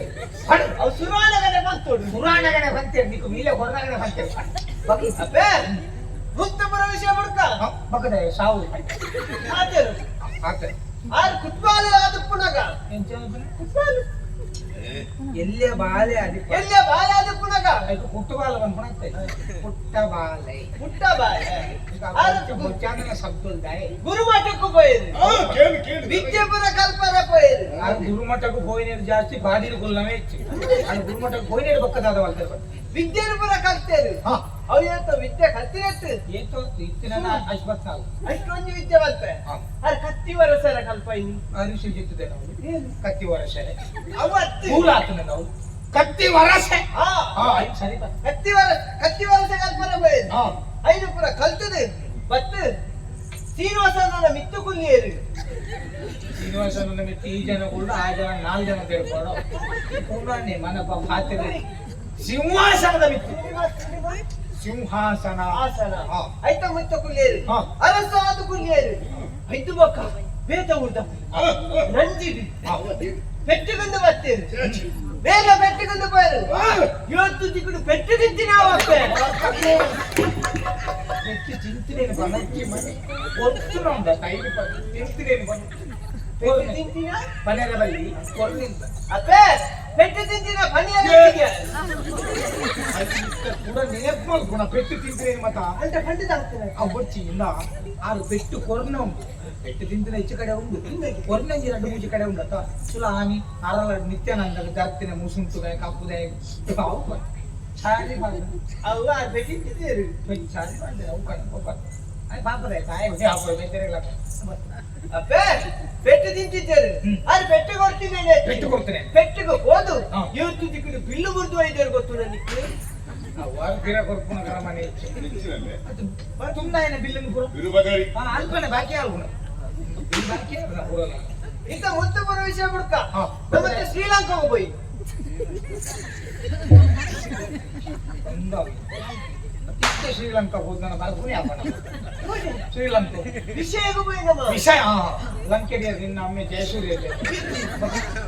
ಅವು ಸುರಾಣಗನೆ ಬಂತೋಡು ಪುರಾಣಗಣೆ ಬಂತೇವೆ ನೀಕು ಮೀಲೆ ಹೊರಗಡೆ ಬಂತೇವೆ ಬಗೆ ಅಪ್ಪೆ ಮುಕ್ತಪುರ ವಿಷಯ ಬುಡ್ಕ ಬಗದ ಸಾವು ಆತೇರು ಆತ ಆರು ಕುಟ್ಬಾಲ ಅದು ಪುನಗ ಕುಟ್ಬಾಲ ಎಲ್ಲೇ ಬಾಲೆ ಅದಕ್ಕೆ ಎಲ್ಲೇ ಬಾಲ ಅದು ಪುನಗ ಅದಕ್ಕೆ ಪುಟ್ಟ ಬಾಲ ಬಂದ್ಕೊಂಡು ಪುಟ್ಟ ಬಾಲೆ ಪುಟ್ಟ ಬಾಲ ಆರು ಬೊಚ್ಚಾಂದನ ಶಬ್ದ ಗುರುಮಠಕ್ಕೂ ಪೋಯಿರು ಆ, ಕೇಳು ಕೇಳು ವಿದ್ಯಾಪುರ ಕಲ್ಪನ ಪೋಯಿರು ಆ ಗುರುಮಠಕ್ಕೂ ಪೋಯಿನೇರು ಜಾಸ್ತಿ ಬಾದಿರು ಕುಲ್ಲವೇ ಹೆಚ್ಚು ಅದು ಗುರುಮಠಕ್ಕೆ ಪೋಯಿನೇರು ಬಕ್ಕದಾದ వాళ్ళ ವಿದ್ಯೆಪುರ ಕಲ್ತೇರು ಹಾ ಅವು ಏತೋ ವಿದ್ಯೆ ಕಲ್ತಿರತ್ತು ಏತೋ ಇತ್ತಿನ ಅಶ್ವತ್ಥಾವು ಅಷ್ಟೊಂದು ವಿದ್ಯೆ ಬಲ್ಪೆ ಹಾ. ಅದು ಕತ್ತಿ ವರಸರ ಕಲ್ಪ ಇನ್ನು ಅರಿಶಿ ಜಿತ್ತದೆ ನಾವು ಕತ್ತಿ ವರಸೆ ಅವತ್ತು ಮೂಲಾತನ ನಾವು ಕತ್ತಿ ವರಸೆ ಹಾ ಹಾ ಆಯ್ತು ಸರಿ ಬಾ ಕತ್ತಿ ವರಸ ಕತ್ತಿ ವರಸೆ ಕಲ್ಪನ ಪೋಯಿರು ಹಾ ಐದು ಪುರ ಕಲ್ತದೆ ಬತ್ತು ಶ್ರೀನಿವಾಸನ ಮಿತ್ತು ಕುಲ್ಲಿಯರು ಶ್ರೀನಿವಾಸನ ಮಿತ್ತು ಈ ಜನ ಕೂಡ ಆ ಜನ ನಾಲ್ಕು ಜನ ತಿಳ್ಕೊಂಡು ಪುನಃ ಮನಪ್ಪ ಪಾತ್ರೆ ಸಿಂಹಾಸನದ ಮಿತ್ತು ಸಿಂಹಾಸನ ಆಸನ ಹಾ. ಐತ ಮುತ್ತ ಕುಲ್ಲಿಯರು ಹಾ. ಅರಸ ಆದ ಕುಲ್ಲಿಯರು ಐದು ಬಕ್ಕ ಬೇತ ಉರ್ದ ರಂಜಿಡಿ ಪೆಟ್ಟುಕೊಂಡು ಬರ್ತೇವೆ ಬೇಗ ಪೆಟ್ಟುಕೊಂಡು ಪೋಯರು ಇವತ್ತು ದಿಕ್ಕುಡು ಪೆಟ್ಟು ತಿಂತೀನಿ ಅವತ್ತೆ ಹೆಚ್ಚು ಚಿಂತನೇನು ಬನಚ್ಚಿ ಮನೆ ಒತ್ತುನ ಟೈಮ್ ತಿಂತನೇನು ಬನ್ ಪೆಟ್ಟು ತಿಂತೀನ ಪನೇರ ಬಲ್ಲಿ ಕೊರ್ನಿಂತ ಅಪ್ಪೆ ಪೆಟ್ಟು ತಿಂತೀನ ಪನಿಯ ಕೂಡ ನೆನಪು ಗುಣ ಪೆಟ್ಟು ತಿಂತನೇನು ಮತ್ತ ಅಂತ ಖಂಡಿತ ಆಗ್ತದೆ ಆ ಬೊಚ್ಚಿ ಇಲ್ಲ ಆರು ಪೆಟ್ಟು ಕೊರ್ನ ಉಂಟು ಪೆಟ್ಟು ತಿಂತಿನ ಹೆಚ್ಚು ಕಡೆ ಉಂಟು ಕೊರ್ನಂಜಿ ಎರಡು ಮೂಜಿ ಕಡೆ ಉಂಟು ಅಥವಾ ಸುಲ ಆಮಿ ಅರಲ ನಿತ್ಯಾನಂದ ದರ್ತಿನ ಮುಸುಂಟುಗಾಯ ಕಪ್ಪುದಾಯ ಅವು ಸಾರಿ ಮಾಡಿ ಅವು ಆ ಪೆಟ್ಟು ತಿಂತಿದ್ದೀರಿ ಸಾರಿ ಮಾಡಿದೆ ಅವು ಕಣ ಪಾಪದ ತಾಯಿ ಬೇರೆ ಅಪ್ಪೆ ಪೆಟ್ಟು ತಿಂತಿದ್ದೇನೆ ಹ್ಮ್. ಅದು ಪೆಟ್ಟು ಕೊಡ್ತಿದ್ದೇನೆ ಪೆಟ್ಟು ಕೊಡ್ತೇನೆ. ಪೆಟ್ಟಿಗೆ ಹೋದು ಹಾ. ಇವತ್ತು ದಿಕ್ಕಿನ ಬಿಲ್ಲು ಮುರಿದು ಒಯ್ದರು ಗೊತ್ತು ನನಗೆ ಪಿರ ಕೊರ್ಪುನ ಕ್ರಮನೇ ಹೆಚ್ಚು ಹೆಚ್ಚಿನಲ್ಲೇ ಅದು ತುಂಬಾ ಬಿಲ್ಲನ್ನು ಕೂಡ ಬಿರುಬಗರಿ ಅಲ್ಪನೆ ಬಾಕಿ ಆಗುಣ ಬಿಲ್ ಬಾಕಿ ಆಗುಣ ಪೂರಲ್ಲ ಇಂತ ಮುತ್ತುಪುರ ವಿಷಯ ಬುಡ್ಕ ಹಾ. ಮತ್ತೆ ಶ್ರೀಲಂಕಾ ಹೋಗಿ ಮತ್ತೆ ಶ್ರೀಲಂಕಾ ಹೋದ ನನ್ನ ಬರ್ಪುನಿ ಆಪಣ ಶ್ರೀಲಂಕಾ ವಿಷಯಗೂ ಹೋಗಿ ನಮ್ಮ ವಿಷಯ ಲಂಕೆಡಿಯ ನಿನ್ನ ಅಮ್ಮೆ ಜಯಸೂರ್ಯ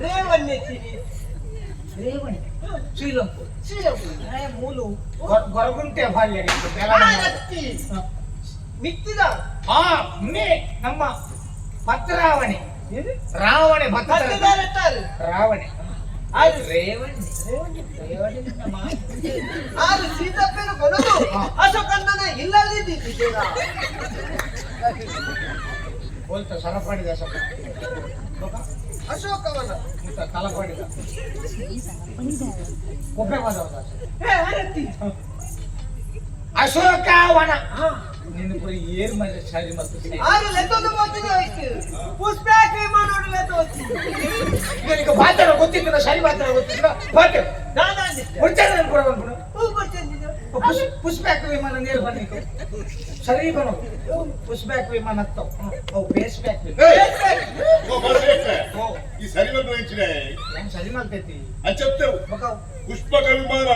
ರೇವಣ್ಣೆತ್ತಿನಿ ರೇವಣಿ ಶ್ರೀಲಂಕಾ ಶ್ರೀಲಂಕಾ ಮೂಲು ಗೊರಗುಂಟೆ ಬಾಲ್ಯ ಆರತ್ತಿ ಮಿತ್ತಿದ ಆ ಮೇ ನಮ್ಮ ಪತ್ರಾವಣೆ ರಾವಣೆ ಭತ್ತ ಪತ್ತದಾರತ್ತಾರೆ ರಾವಣೆ ರೇವಣ್ಣೆ ರೇವಣ್ಣೆ ಆರು ಸೀತಪ್ಪನ ಕೊನದು ಅಶೋಕಣ್ಣನ ಇಲ್ಲಲ್ಲಿ ಬೋಲ್ತ ಸರಪಾಡಿದ ಅಶೋಕ ಅಶೋಕವನ ಮುತ್ತ ತಲಪಾಡಿದ ಕೊಬ್ಬೆ ಅಶೋಕವನ ನಿನ್ನ ಪುರಿ ಏರ್ ಮಜ ಶಾರಿ ಮತ್ತು ಆರು ಲೆತ್ತೊಂದು ಮಾತಿನ ಆಯ್ತು ಪುಷ್ಪಾಕ ವಿಮಾನ ಲೆತ್ತೋತಿ ನಿನಗೆ ಪಾತ್ರ ಗೊತ್ತಿದ್ದ ಶಾರಿ ಪಾತ್ರ ಗೊತ್ತಿದ್ದ ಪಾತ್ರ ನಾನು ಹೊಡ್ತಾರೆ ಅನ್ಕೊಡ ಅನ್ಕೊಡು ಹೂ ಬರ್ತೀನಿ ಪುಷ್ಪ್ಯಾಕ್ ವಿಮಾನ ನೀರು ಬನ್ನಿ ಸರಿ ಬರೋ ಪುಷ್ಪ್ಯಾಕ್ ವಿಮಾನ ಹತ್ತವು ಅವು ಬೇಸ್ ಬ್ಯಾಕ್ ಈ ಸರಿ ಬಂದು ಹೆಂಚಿನ ಏನ್ ಸರಿ ಮಾಡ್ತೈತಿ అని చెప్తావు ಬಕ పుష్పక విమాన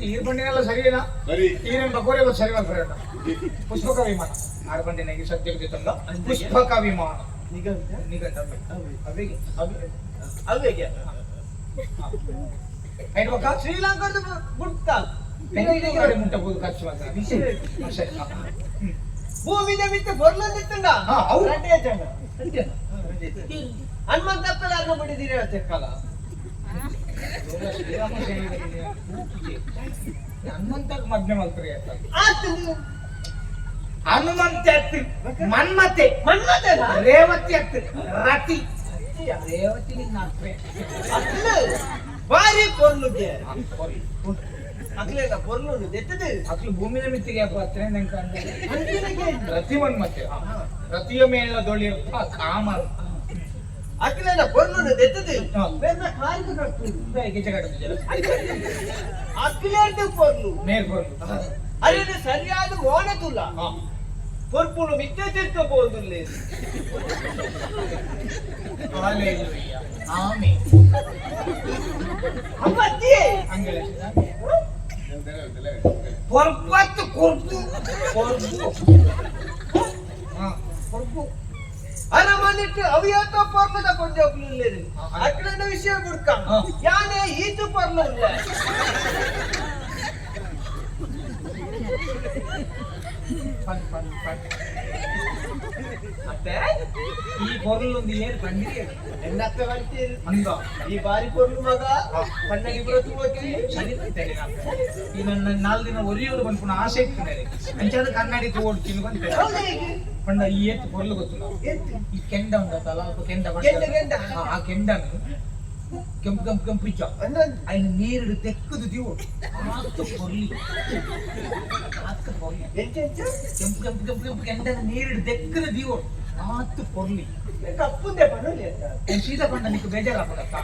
ಈರ್ ಬಂಡಿನೆಲ್ಲ ಸರಿನಾ ಸರಿ ಈರೇನು ಬಕೋರೆ ಸರಿ ಮಾಡ್ತಾರೆ ಪುಷ್ಪಕ ವಿಮಾನ ಆರು ಬಂಡಿನಾಗಿ ಸದ್ಯಕ್ಕೆ ತಂದ ಪುಷ್ಪಕ ವಿಮಾನ ನಿಗಂತ ನಿಗಂತ ಅವಿಗೆ ಅವಿ ಅವೇಗೆ ಐದು ಬಕ ಶ್ರೀಲಂಕಾದ ಬುಡ್ತ ಮುಂಟಬಹುದು ಖರ್ಚು ಮಾಡ್ತಾರೆ ಸರಿ ಭೂಮಿದ ಮಿತ್ತ ಬೊರ್ಲಂದಿತ್ತಂಡ ಹಾ, ಅವು. ರಂಟೆ ಜನ ಹನುಮಂತಪ್ಪನ ಅರ್ಣ ಬಿಡಿದೀರಿ ಹೇಳ್ತಿಕ್ಕಲ್ಲ ಹನುಮಂತಗ್ ಮದ್ವೆ ಮಾಡ್ತಾರೆ ಆತ. ಆತು ಹನುಮಂತ ಅತ್ತಿ ಮನ್ಮತೆ ಮನ್ಮಥನ ರೇವತಿ ಅತ್ತಿ ರತಿ ರೇವತಿ ನಿನ್ನ ಅಪ್ಪೆ. ಅಕ್ಲು ಬಾರಿ ಪೊರ್ಲುಗೆ ಅಕ್ಲೇನ ಪೊರ್ಲುನು ದೆತ್ತದು ಅಕ್ಲು ಭೂಮಿನ ಮಿತ್ತಿಗೆ ಅಪ್ಪ ಹತ್ರ ನಂಗೆ ಕಂಡ ಅಂತಿನಗೆ ರತಿ ಮನ್ಮತೆ ರತಿಯ ಮೇಳ ದೊಳಿರ್ತ ಕಾಮ ಅಕ್ಲೇನ ಪೊರ್ಲುನು ದೆತ್ತದು ಹಾ. ಬೇರ್ನ ಕಾರಿಗೆ ಕಟ್ಟು ಗೆಜ್ಜೆ ಕಟ್ಟುತ್ತಿದ್ದೆ ಅಕ್ಲೇರ್ದು ಪೊರ್ಲು ಮೇಲ್ ಬರೋದು ಅರೇನು ಸರಿಯಾದ ಮೋನೆ ತುಲ ಪೊರ್ಪುನು ಮಿತ್ತೆ ತಿರ್ಕೋಬಹುದು ಆಮೆ ಅಮ್ಮತ್ತಿ ಹಂಗೆಲ್ಲ ಪೊರ್ಪತ್ತು ಕೊರ್ಪು ಕೊರ್ಪು ಹಾ ಕೊರ್ಪು ಅರಮನಿಟ್ಟು ಅವಿಯತ್ತೋ ಪೊರ್ಲುದ ಕೊಂಜೋಗ್ಲಿಲ್ಲೇರು ಅಕ್ಲೇನ ವಿಷಯ ಬುಡ್ಕ ಹಾ. ಯಾನೆ ಈತು ಪೊರ್ಲು ಇಲ್ಲ ಪನ್ ಪನ್ ಪನ್ ಅತ್ತೆ ಈ ಪೊರ್ಲೊಂದು ಏನು ಬಂದಿದೆ ಎನ್ನತ್ತೆ ಬಂತೀರಿ ಅಂದ ಈ ಬಾರಿ ಪೊರ್ಲು ಮಗ ಕಣ್ಣಡಿ ಬರೋದು ಹೋಗಿ ಸರಿ ಬಂತೇನೆ ಈ ನನ್ನ ನಾಲ್ಕು ದಿನ ಒರಿಯೋಡು ಬಂದ್ಕೊಂಡು ಆಸೆ ಇತ್ತು ಅಂಚಾದ ಕನ್ನಡಿ ತೋಡ್ತೀನಿ ಬಂತೆ ಹೌದಾ ಈಗ? ಪಂಡ ಈ ಎತ್ತು ಪೊರ್ಲು ಗೊತ್ತಿಲ್ಲ ಎತ್ತು. ಈ ಕೆಂಡ ಉಂಟಲ್ಲ ಅಲ್ಪ ಕೆಂಡ ಕೆಂಡ, ಕೆಂಡ. ಆ ಕೆಂಡನು ಕೆಂಪು ಕೆಂಪು ಕೆಂಪು ಇಚ್ಚ ಅಂದಂದು. ఆయన ನೀರು ತೆಕ್ಕದು ದಿವು ಆತು ಪೊರ್ಲಿ ಆತು ಪೊರ್ಲಿ ಎಂಚ ಎಂಚ? ಕೆಂಪು ಕೆಂಪು ಕೆಂಪು ಕೆಂಪು ಕೆಂಡನ ನೀರು ತೆಕ್ಕದು ದಿವು ಆತು ಪೊರ್ಲಿ ಕಪ್ಪುಂದೆ ಪನ್ನೊಲಿ ಅಂತ. ಸೀದಾ ಪಂಡ ನಿಕ್ಕು ಬೇಜಾರಾಪಡತ್ತ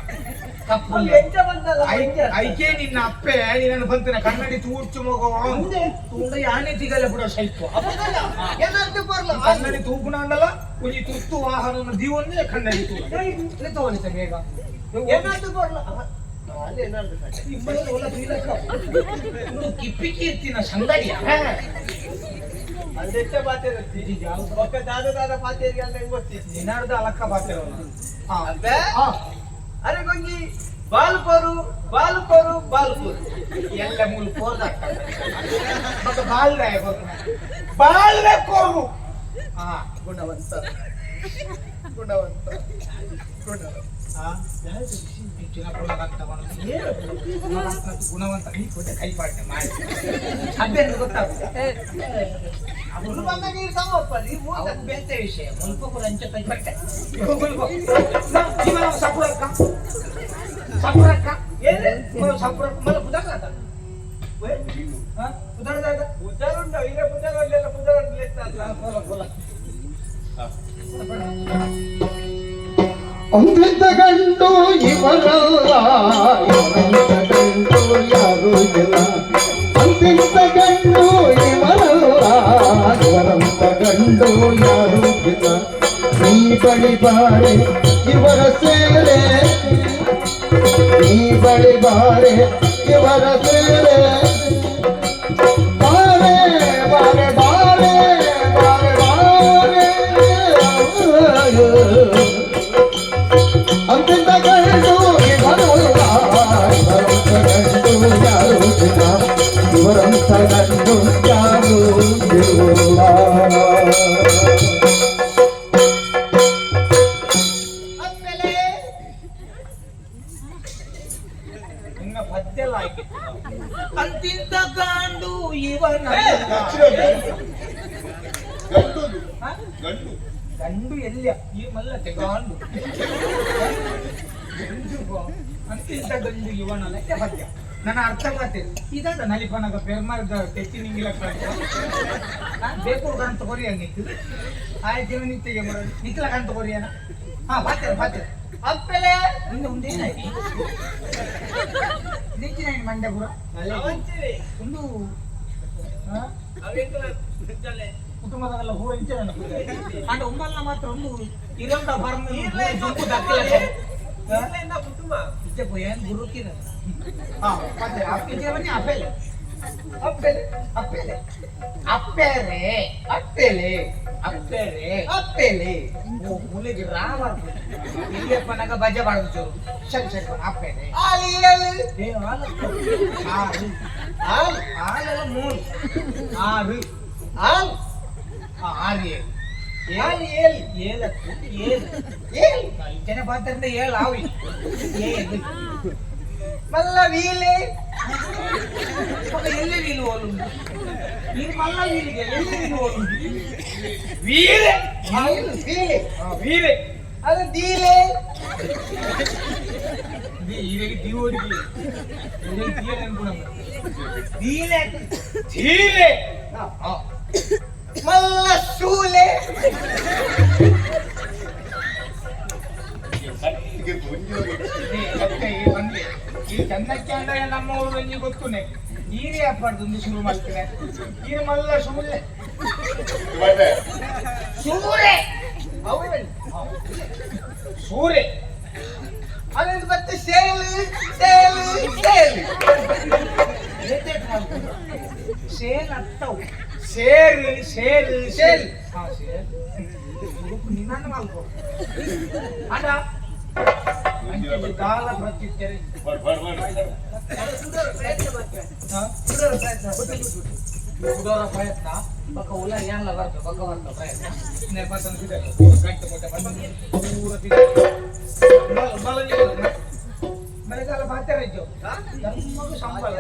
ಕಪ್ಪು ಅವ್ನು ಎಂಚ ಬಂದಲ್ಲ ಎಂಚ? ಐಕೆ ನಿನ್ನ ಅಪ್ಪೆ ನಿನ್ನನ್ನು ಬಂತನ ಕನ್ನಡಿ ತೂರ್ಚು ಮಗೋ ಮುಂದೆ? ತೂಂಡ ಯಾನೆ ತಿಗಲ್ಲ ಬಿಡ ಸೈತ್ವ ಅಪ್ಪದಲ್ಲ, ಏನಾದ್ರು ಪೊರ್ಲು. ಕನ್ನಡಿ ತೂಪುನ ಅಂಡಲ ಒಂಜಿ ತುರ್ತು ವಾಹನ ದೀವೊಂದೇ ಕನ್ನಡಿ ತೂಲ ತೋಲಿತ ಬೇಗ ಏನಾದ್ರು ಪೊರ್ಲು. ಅವ, ಅಲ್ಲಿ ಏನಾದ್ರು ಕಟ್ಟೆ. ಕಿಪ್ಪಿಕೀರ್ತಿನ ಸಂಗಡಿಯ ಅಲ್ಲಿ ಎಂಚ ಬಾತೆ ಇರುತ್ತೆ. ಒಕ್ಕ ದಾದ ದಾದ ಪಾತೇರಿಗೆ ಅಲ್ಲ ಹೆಂಗ್ ಗೊತ್ತಿತ್ತು. ನಿನಾರ್ದ ಅಲಕ್ಕ ಬಾತಿರೋಲ್ಲ ಅಬ್ಬೆ? ಅರೆ ಗೊಂಜಿ ಬಾಲ್ಕೋರು ಬಾಲ್ಕೋರು ಬಾಲ್ಕೋರು ಎಲ್ಲ ಮೂಲ ಕೋರ್ದ ಮತ್ತೆ ಬಾಳ್ರೆ ಬಾಳ್ರೆ ಕೋರು ಹಾ ಗುಣವಂತ ಗುಣವಂತ ಗುಣವಂತ ಹಾ ಹೆಚ್ಚಿನ ಗುಣವಂತ ಗುಣವಂತ ನೀ ಕೊಟ್ಟೆ ಕೈ ಪಾಡ್ನೆ ಮಾಡಿ ಅದೇನು ಗೊತ್ತಾಗುದ ಅವನು ಬಂದ ನೀರು ಸಮಪ್ಪ ನೀರು ಮೂಲ ಅವು ಬೇತೆ ವಿಷಯ ಮುಲ್ಪ ಕೂಡ ಅಂಚೆ ಕೈ ಪಟ್ಟೆ ಸಪುರಕ್ಕ ಸಪುರಕ್ಕ ಏನು ಸಪುರಕ್ಕ ಮಲ್ಲ ಪುದರ್ ಪುದರ್ ಪುದರ್ ಉಂಟು ಇಲ್ಲ ಪುದರ್ ಉಂಟಲ್ಲ ಪುದರ್ ಉಂಟು ಲೆಕ್ಕ ಬೋಲ ಅಂದಿದ್ದ ಗಂಡು ಇವರಲ್ಲ ಇವರಂತ ಗಂಡು ಯಾರೂ ಇಲ್ಲ ಅಂತಿಂತ ಗಂಡು ಇವರಲ್ಲ ಇವರಂತ ಗಂಡು ಯಾರೂ ಇಲ್ಲ ನೀ ಬಳಿ ಬಾರೆ ಇವರ ಸೇರೆ ನೀ ಬಳಿ ಬಾರೆ ಇವರ ಸೇರೆ ಬಾರೆ ಬಾರೆ ಬಾರೆ ಬಾರೆ ಬಾರೆ ಅಂತಿಂತ ಗಂಡು ಇವರಲ್ಲ ಇವರಂತ ಗಂಡು ಯಾರು ಇಲ್ಲ ಇವರಂತ ಗಂಡು ಯಾರು ಇಲ್ಲ. ಅಪ್ಪಲೆ ಗಂಡು ಎಲ್ಲಿಯ ಈ ಮಲ್ಲ ತೆಗಾಂಡು ಅಂತಿಂತ ಗಂಡು ಯುವನಲ್ಲ ಪದ್ಯ ನನ್ನ ಅರ್ಥ ಮಾತೆ ಇದಾದ ನಲಿಪನಾಗ ಪೆರ್ಮಾರ್ದ ತೆಚ್ಚಿ ನಿಂಗಿಲ ಬೇಕು ಕಾಂತ ಕೊರಿ ಹಂಗಿತ್ತು ಆಯ್ತು ನಿತ್ತಿಗೆ ಮರ ನಿತ್ಲ ಕಾಂತ ಕೊರಿಯನ ಹಾ ಬಾತೆ ಬಾತೆ ಅಪ್ಪಲೆ ಮುಂದೆ ಮುಂದೆ ನಿಂಚಿನ ಮಂಡ್ಯಪುರ ಒಂದು ಕುಟುಂಬದಲ್ಲ ಹೂ ಇಂಚೆ ಅಂಡ ಉಮ್ಮಲ್ನ ಮಾತ್ರ ಒಂದು ಇರಂತ ಫಾರ್ಮ್ ಜೊಂಪು ದಾಖಲೆ ಕುಟುಂಬ ಇಜ್ಜಪ್ಪ ಏನ್ ಗುರುಕಿನ ಹಾ ಮತ್ತೆ ಅಪ್ಪೆ ಬನ್ನಿ ಅಪ್ಪೆಲೆ ಅಪ್ಪೆಲೆ ಅಪ್ಪೆಲೆ ಅಪ್ಪೆರೆ ಅಪ್ಪೆಲೆ ಅಪ್ಪೆರೆ ಅಪ್ಪೆಲೆ ಓ ಮೂಲೆಗೆ ರಾಬಾರ್ದು ಇಲ್ಲಿಯಪ್ಪನಾಗ ಬಜೆ ಬಾರ್ದು ಚೂರು ಸರಿ ಸರಿ ಅಪ್ಪೆರೆ ಆಲಿ ಏಳು ಏ ಆಲ ಆರು ಆಲ್ ಆಲಲ್ಲ ಮೂರು ಆರು ಆಲ್ ಆ, ಆರು ಏಳು ಆರು ಏಳು ಏಳತ್ತು ಏಳು ಏಳು ಜನ ಪಾತ್ರದಿಂದ ಏಳು ಆವಿ ಏಳು ಮಲ್ಲ ವೀಲೆ ಮಗ ಎಲ್ಲಿ ವೀಲು ಓಲು ನೀನು ಮಲ್ಲ ವೀಲಿಗೆ ಎಲ್ಲಿ ವೀಲು ಓಲು ವೀರೆ ಆಲ್ ವೀಲೆ ವೀರೆ ಅದು ದೀಲೆ ಈರಿಗೆ ದೀವೋಡಿಗೆ ಈರಿಗೆ ದೀಯಲೆ ಅನ್ಕೊಳಂಗ ದೀಲೆ ಧೀರೆ ಮಲ್ಲ ಶೂಲೆ ಕಟ್ಟಿಗೆ ಒಂಜಿ ಬಂದೆ ಈ ಚಂದಕ್ಕೆ ಅಂದ್ರೆ ನಮ್ಮ ಊರು ಒಂಜಿ ಗೊತ್ತುನೆ ಈರೇ ಅಪ್ಪಾಡ್ದು ಒಂದು ಶುರು ಮಾಡ್ತೇನೆ ಈರು ಮಲ್ಲ ಶೂಲೆ ಬಾಟೆ ಸೂರೆ ಅವು ಸೂರೆ ಅದೊಂದು ಮತ್ತೆ ಸೇಲು ಸೇಲು ಸೇಲು ಸೇಲ್ ಅತ್ತವು ಸೇರು ಸೇರು ಸೇಲ್ ಹಾ ಸೇಲ್ ನಿನ್ನ ಮಲ್ಕೋ ಅಡ ದಾಲ ಪ್ರತ್ಯುತ್ತರ ಬಾಡ್ ಬಾಡ್ ಬಾಡ್ ಉಡೋರ ಪ್ರಯತ್ನ ಬಕ್ಕ ಉಲ್ಲ ಏನ್ಲ ಬರ್ತ ಬಕ್ಕ ಬರ್ತ ಪ್ರಯತ್ನ ನೆಪತನ ಗಂಟೆ ಮೊಟ್ಟೆ ಬಂದು ಪೂರ ಮಳೆಗಾಲ ಬಾತ್ಯಾರ ಇಜ್ಜೋ ಧರ್ಮಗೂ ಸಂಬಳ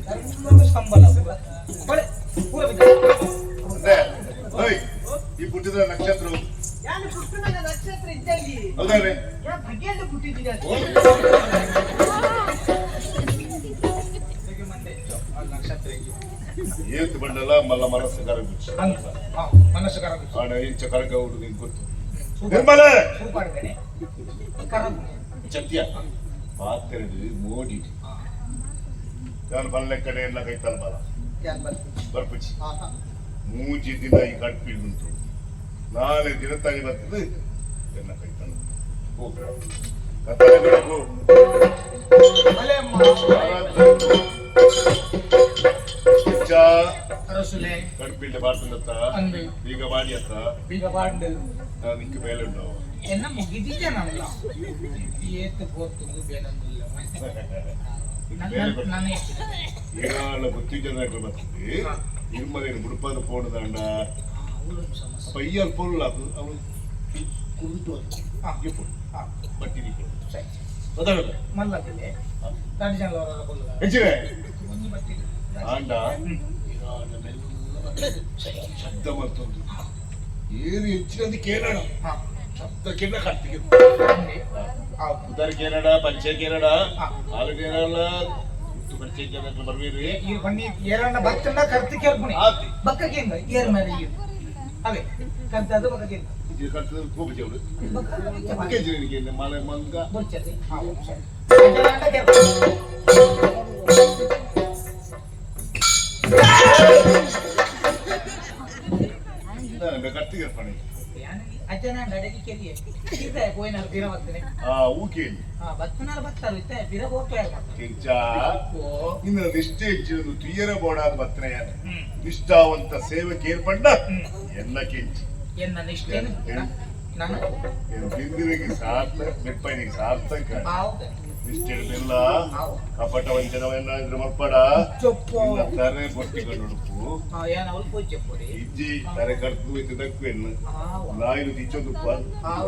ಧರ್ಮಗೂ ಸಂಬಳ ಬಳೆ ಪೂರ ಬಿದ್ದ ಅಂದೆ ಓಯ್ ಈ ಪುಟ್ಟಿದ ನಕ್ಷತ್ರ ನಾನು ಪುಟ್ಟನಾಗ ನಕ್ಷತ್ರ ಇದ್ದಲ್ಲಿ ಹೌದಾನೆ ಯಾ ಬಗೆಯಲ್ಲಿ ಪುಟ್ಟಿದ್ದೀನಿ ಮಂಡೆ ಇಜ್ಜೋ ನಕ್ಷತ್ರ ಇಜ್ಜೋ ಏತ್ ಬಂಡಲ ಮಲ್ಲ ಮನಸ್ಸು ಕರಗುಚ್ಚಿ ಅಂತ ಹಾ ಮನಸ್ಸು ಕರಗು ಆಡ ಇಂಚ ಕರಗ ಹುಡುಗ ಗೊತ್ತು ನಿರ್ಮಲ ಸೂಪರ್ ಗಣೆ ಕರಗು ಸತ್ಯ ಪಾತ್ರೆಡು ಮೋಡಿ ನಾನು ಬಲ್ಲೆ ಕಡೆ ಎಲ್ಲ ಕೈತಲ್ ಬಲ ಬರ್ಪುಚಿ ಮೂಜಿ ದಿನ ಈ ಕಟ್ಪಿಲ್ ಉಂಟು ನಾಳೆ ದಿನ ತಾನಿ ಬರ್ತದೆ ಎಲ್ಲ ಕೈತಲ್ ಹೋಗ ಕತ್ತಲೆ ಬೆಳಕು ಬಲೆ ಅಮ್ಮ ಚಾ ಅರಸುಲೆ ಕಡ್ಪಿಲ್ಲೆ ಬಾರ್ತದತ್ತ ಅಂದು ಈಗ ಮಾಡಿ ಅತ್ತ ಬೀಗ ಬಾಂಡು ನಾನು ನಿಂಗೆ ಮೇಲೆ ಉಂಟು ಎನ್ನ ಮುಗಿದಿದ್ದೆ ನಾನಲ್ಲ ಏತ್ ಪೋರ್ತುಂದು ಬೇನಂದಿಲ್ಲ ನಾನು ಏನಾಳ ಗೊತ್ತಿದ್ದ ಬರ್ತದೆ ನಿರ್ಮಲೇನು ಬುಡುಪಾದ ಪೋಣದಾಂಡ ಸಮಸ್ಯೆ ಪಯ್ಯಲ್ ಪೊಲ್ಲ ಅವನು ಕುಡಿದು ಪೋಡು ಬಟ್ಟಿ ಸರಿ ಗೊತ್ತಾಗಲ್ಲ ಮಲ್ಲದಿದೆ ತಡಿ ಜನ ಅವರ ಕೊಲ್ಲ ಹೆಚ್ಚಿನ ಒಂಜಿ ಬಟ್ಟಿ ಆಂಡ ಶಬ್ದ ಮತ್ತೊಂದು ಏನು ಹೆಚ್ಚಿನದು ಕೇಳೋಣ ಶಬ್ದ ಕೇಳ ಕರ್ತಿಗೆ ಉದರ ಕೇಳಡ ಪಂಚೆ ಕೇಳಡ ಹಾಲು ಕೇಳಲ್ಲ ಇತ್ತು ಪರಿಚಯ ಕೇಳಕ್ಕೆ ಬರ್ಬೇರಿ ಈ ಬನ್ನಿ ಏರಣ್ಣ ಬತ್ತಂಡ ಕರ್ತಿ ಕೇಳ್ಪುಣಿ ಆತಿ. ಬಕ್ಕಕ್ಕೆ ಹೆಂಗ ಏರ್ ಮೇಲೆ ಏರು ಅವೇ ಕರ್ತ ಅದು ಬಕ್ಕಕ್ಕೆ ಹೆಂಗ ಇದು ಕರ್ತದ ಕೋಪಜಿ ಅವಳು ಬಕ್ಕ ಕೇಳಿಗೆ ಮಲೆ ಮಂಗ ಬೊಚ್ಚದೆ ಹಾ ಸರಿ ಅಜರಾಂಡ ಕೇಳ್ಪುಣಿ ಕರ್ತಿಗೆ ಪಣಿ ಅಜ್ಜನಾಂಡ ಅಡಗಿ ಕೆರಿಯೆ ಸೀತೆ ಪೋಯಿನಾರು ಬಿರ ಬರ್ತನೆ ಆ ಹೂ ಕೇಳಿ ಹಾ ಬತ್ತನಾರು ಬತ್ತಾರು ಇತ್ತೆ ಬಿರ ಹೋಗ್ತಾ ಕೆಂಚ ಓ ಇನ್ನು ನಿಷ್ಠೆ ಹೆಚ್ಚಿನ ತುಯ್ಯರ ಬೋಡಾದ ಬತ್ತನೆಯ ಹ್ಮ್. ನಿಷ್ಠಾವಂತ ಸೇವೆ ಕೇಳ್ಪಂಡ ಎಲ್ಲ ಕೆಂಚಿ ಎನ್ನ ನಿಷ್ಠೆನು ನಾನು ಬಿಂದಿರಿಗೆ ಸಾರ್ಥಕ ಮೆಪ್ಪನಿಗೆ ಸಾರ್ಥಕ ಹೌದು ನಿಷ್ಠೆ ಬೆಲ್ಲ ಕಪಟ ವಂಚನವನ್ನ ಇದ್ರ ಮಲ್ಪಡ ಚೊಪ್ಪು ಇನ್ನ ತರೆ ಬೊಟ್ಟಿಗಳು ಉಡುಪು ಹಾ ಏನ ಅವಳು ಪೂಜೆ ಇಜ್ಜಿ ತರೆ ಕರ್ತು ಇತ್ತು ದಕ್ಕುವೆನ್ನು ಆವ ನಾಯಿನು ತಿಚ್ಚೊಂದುಪ್ಪ ಆವ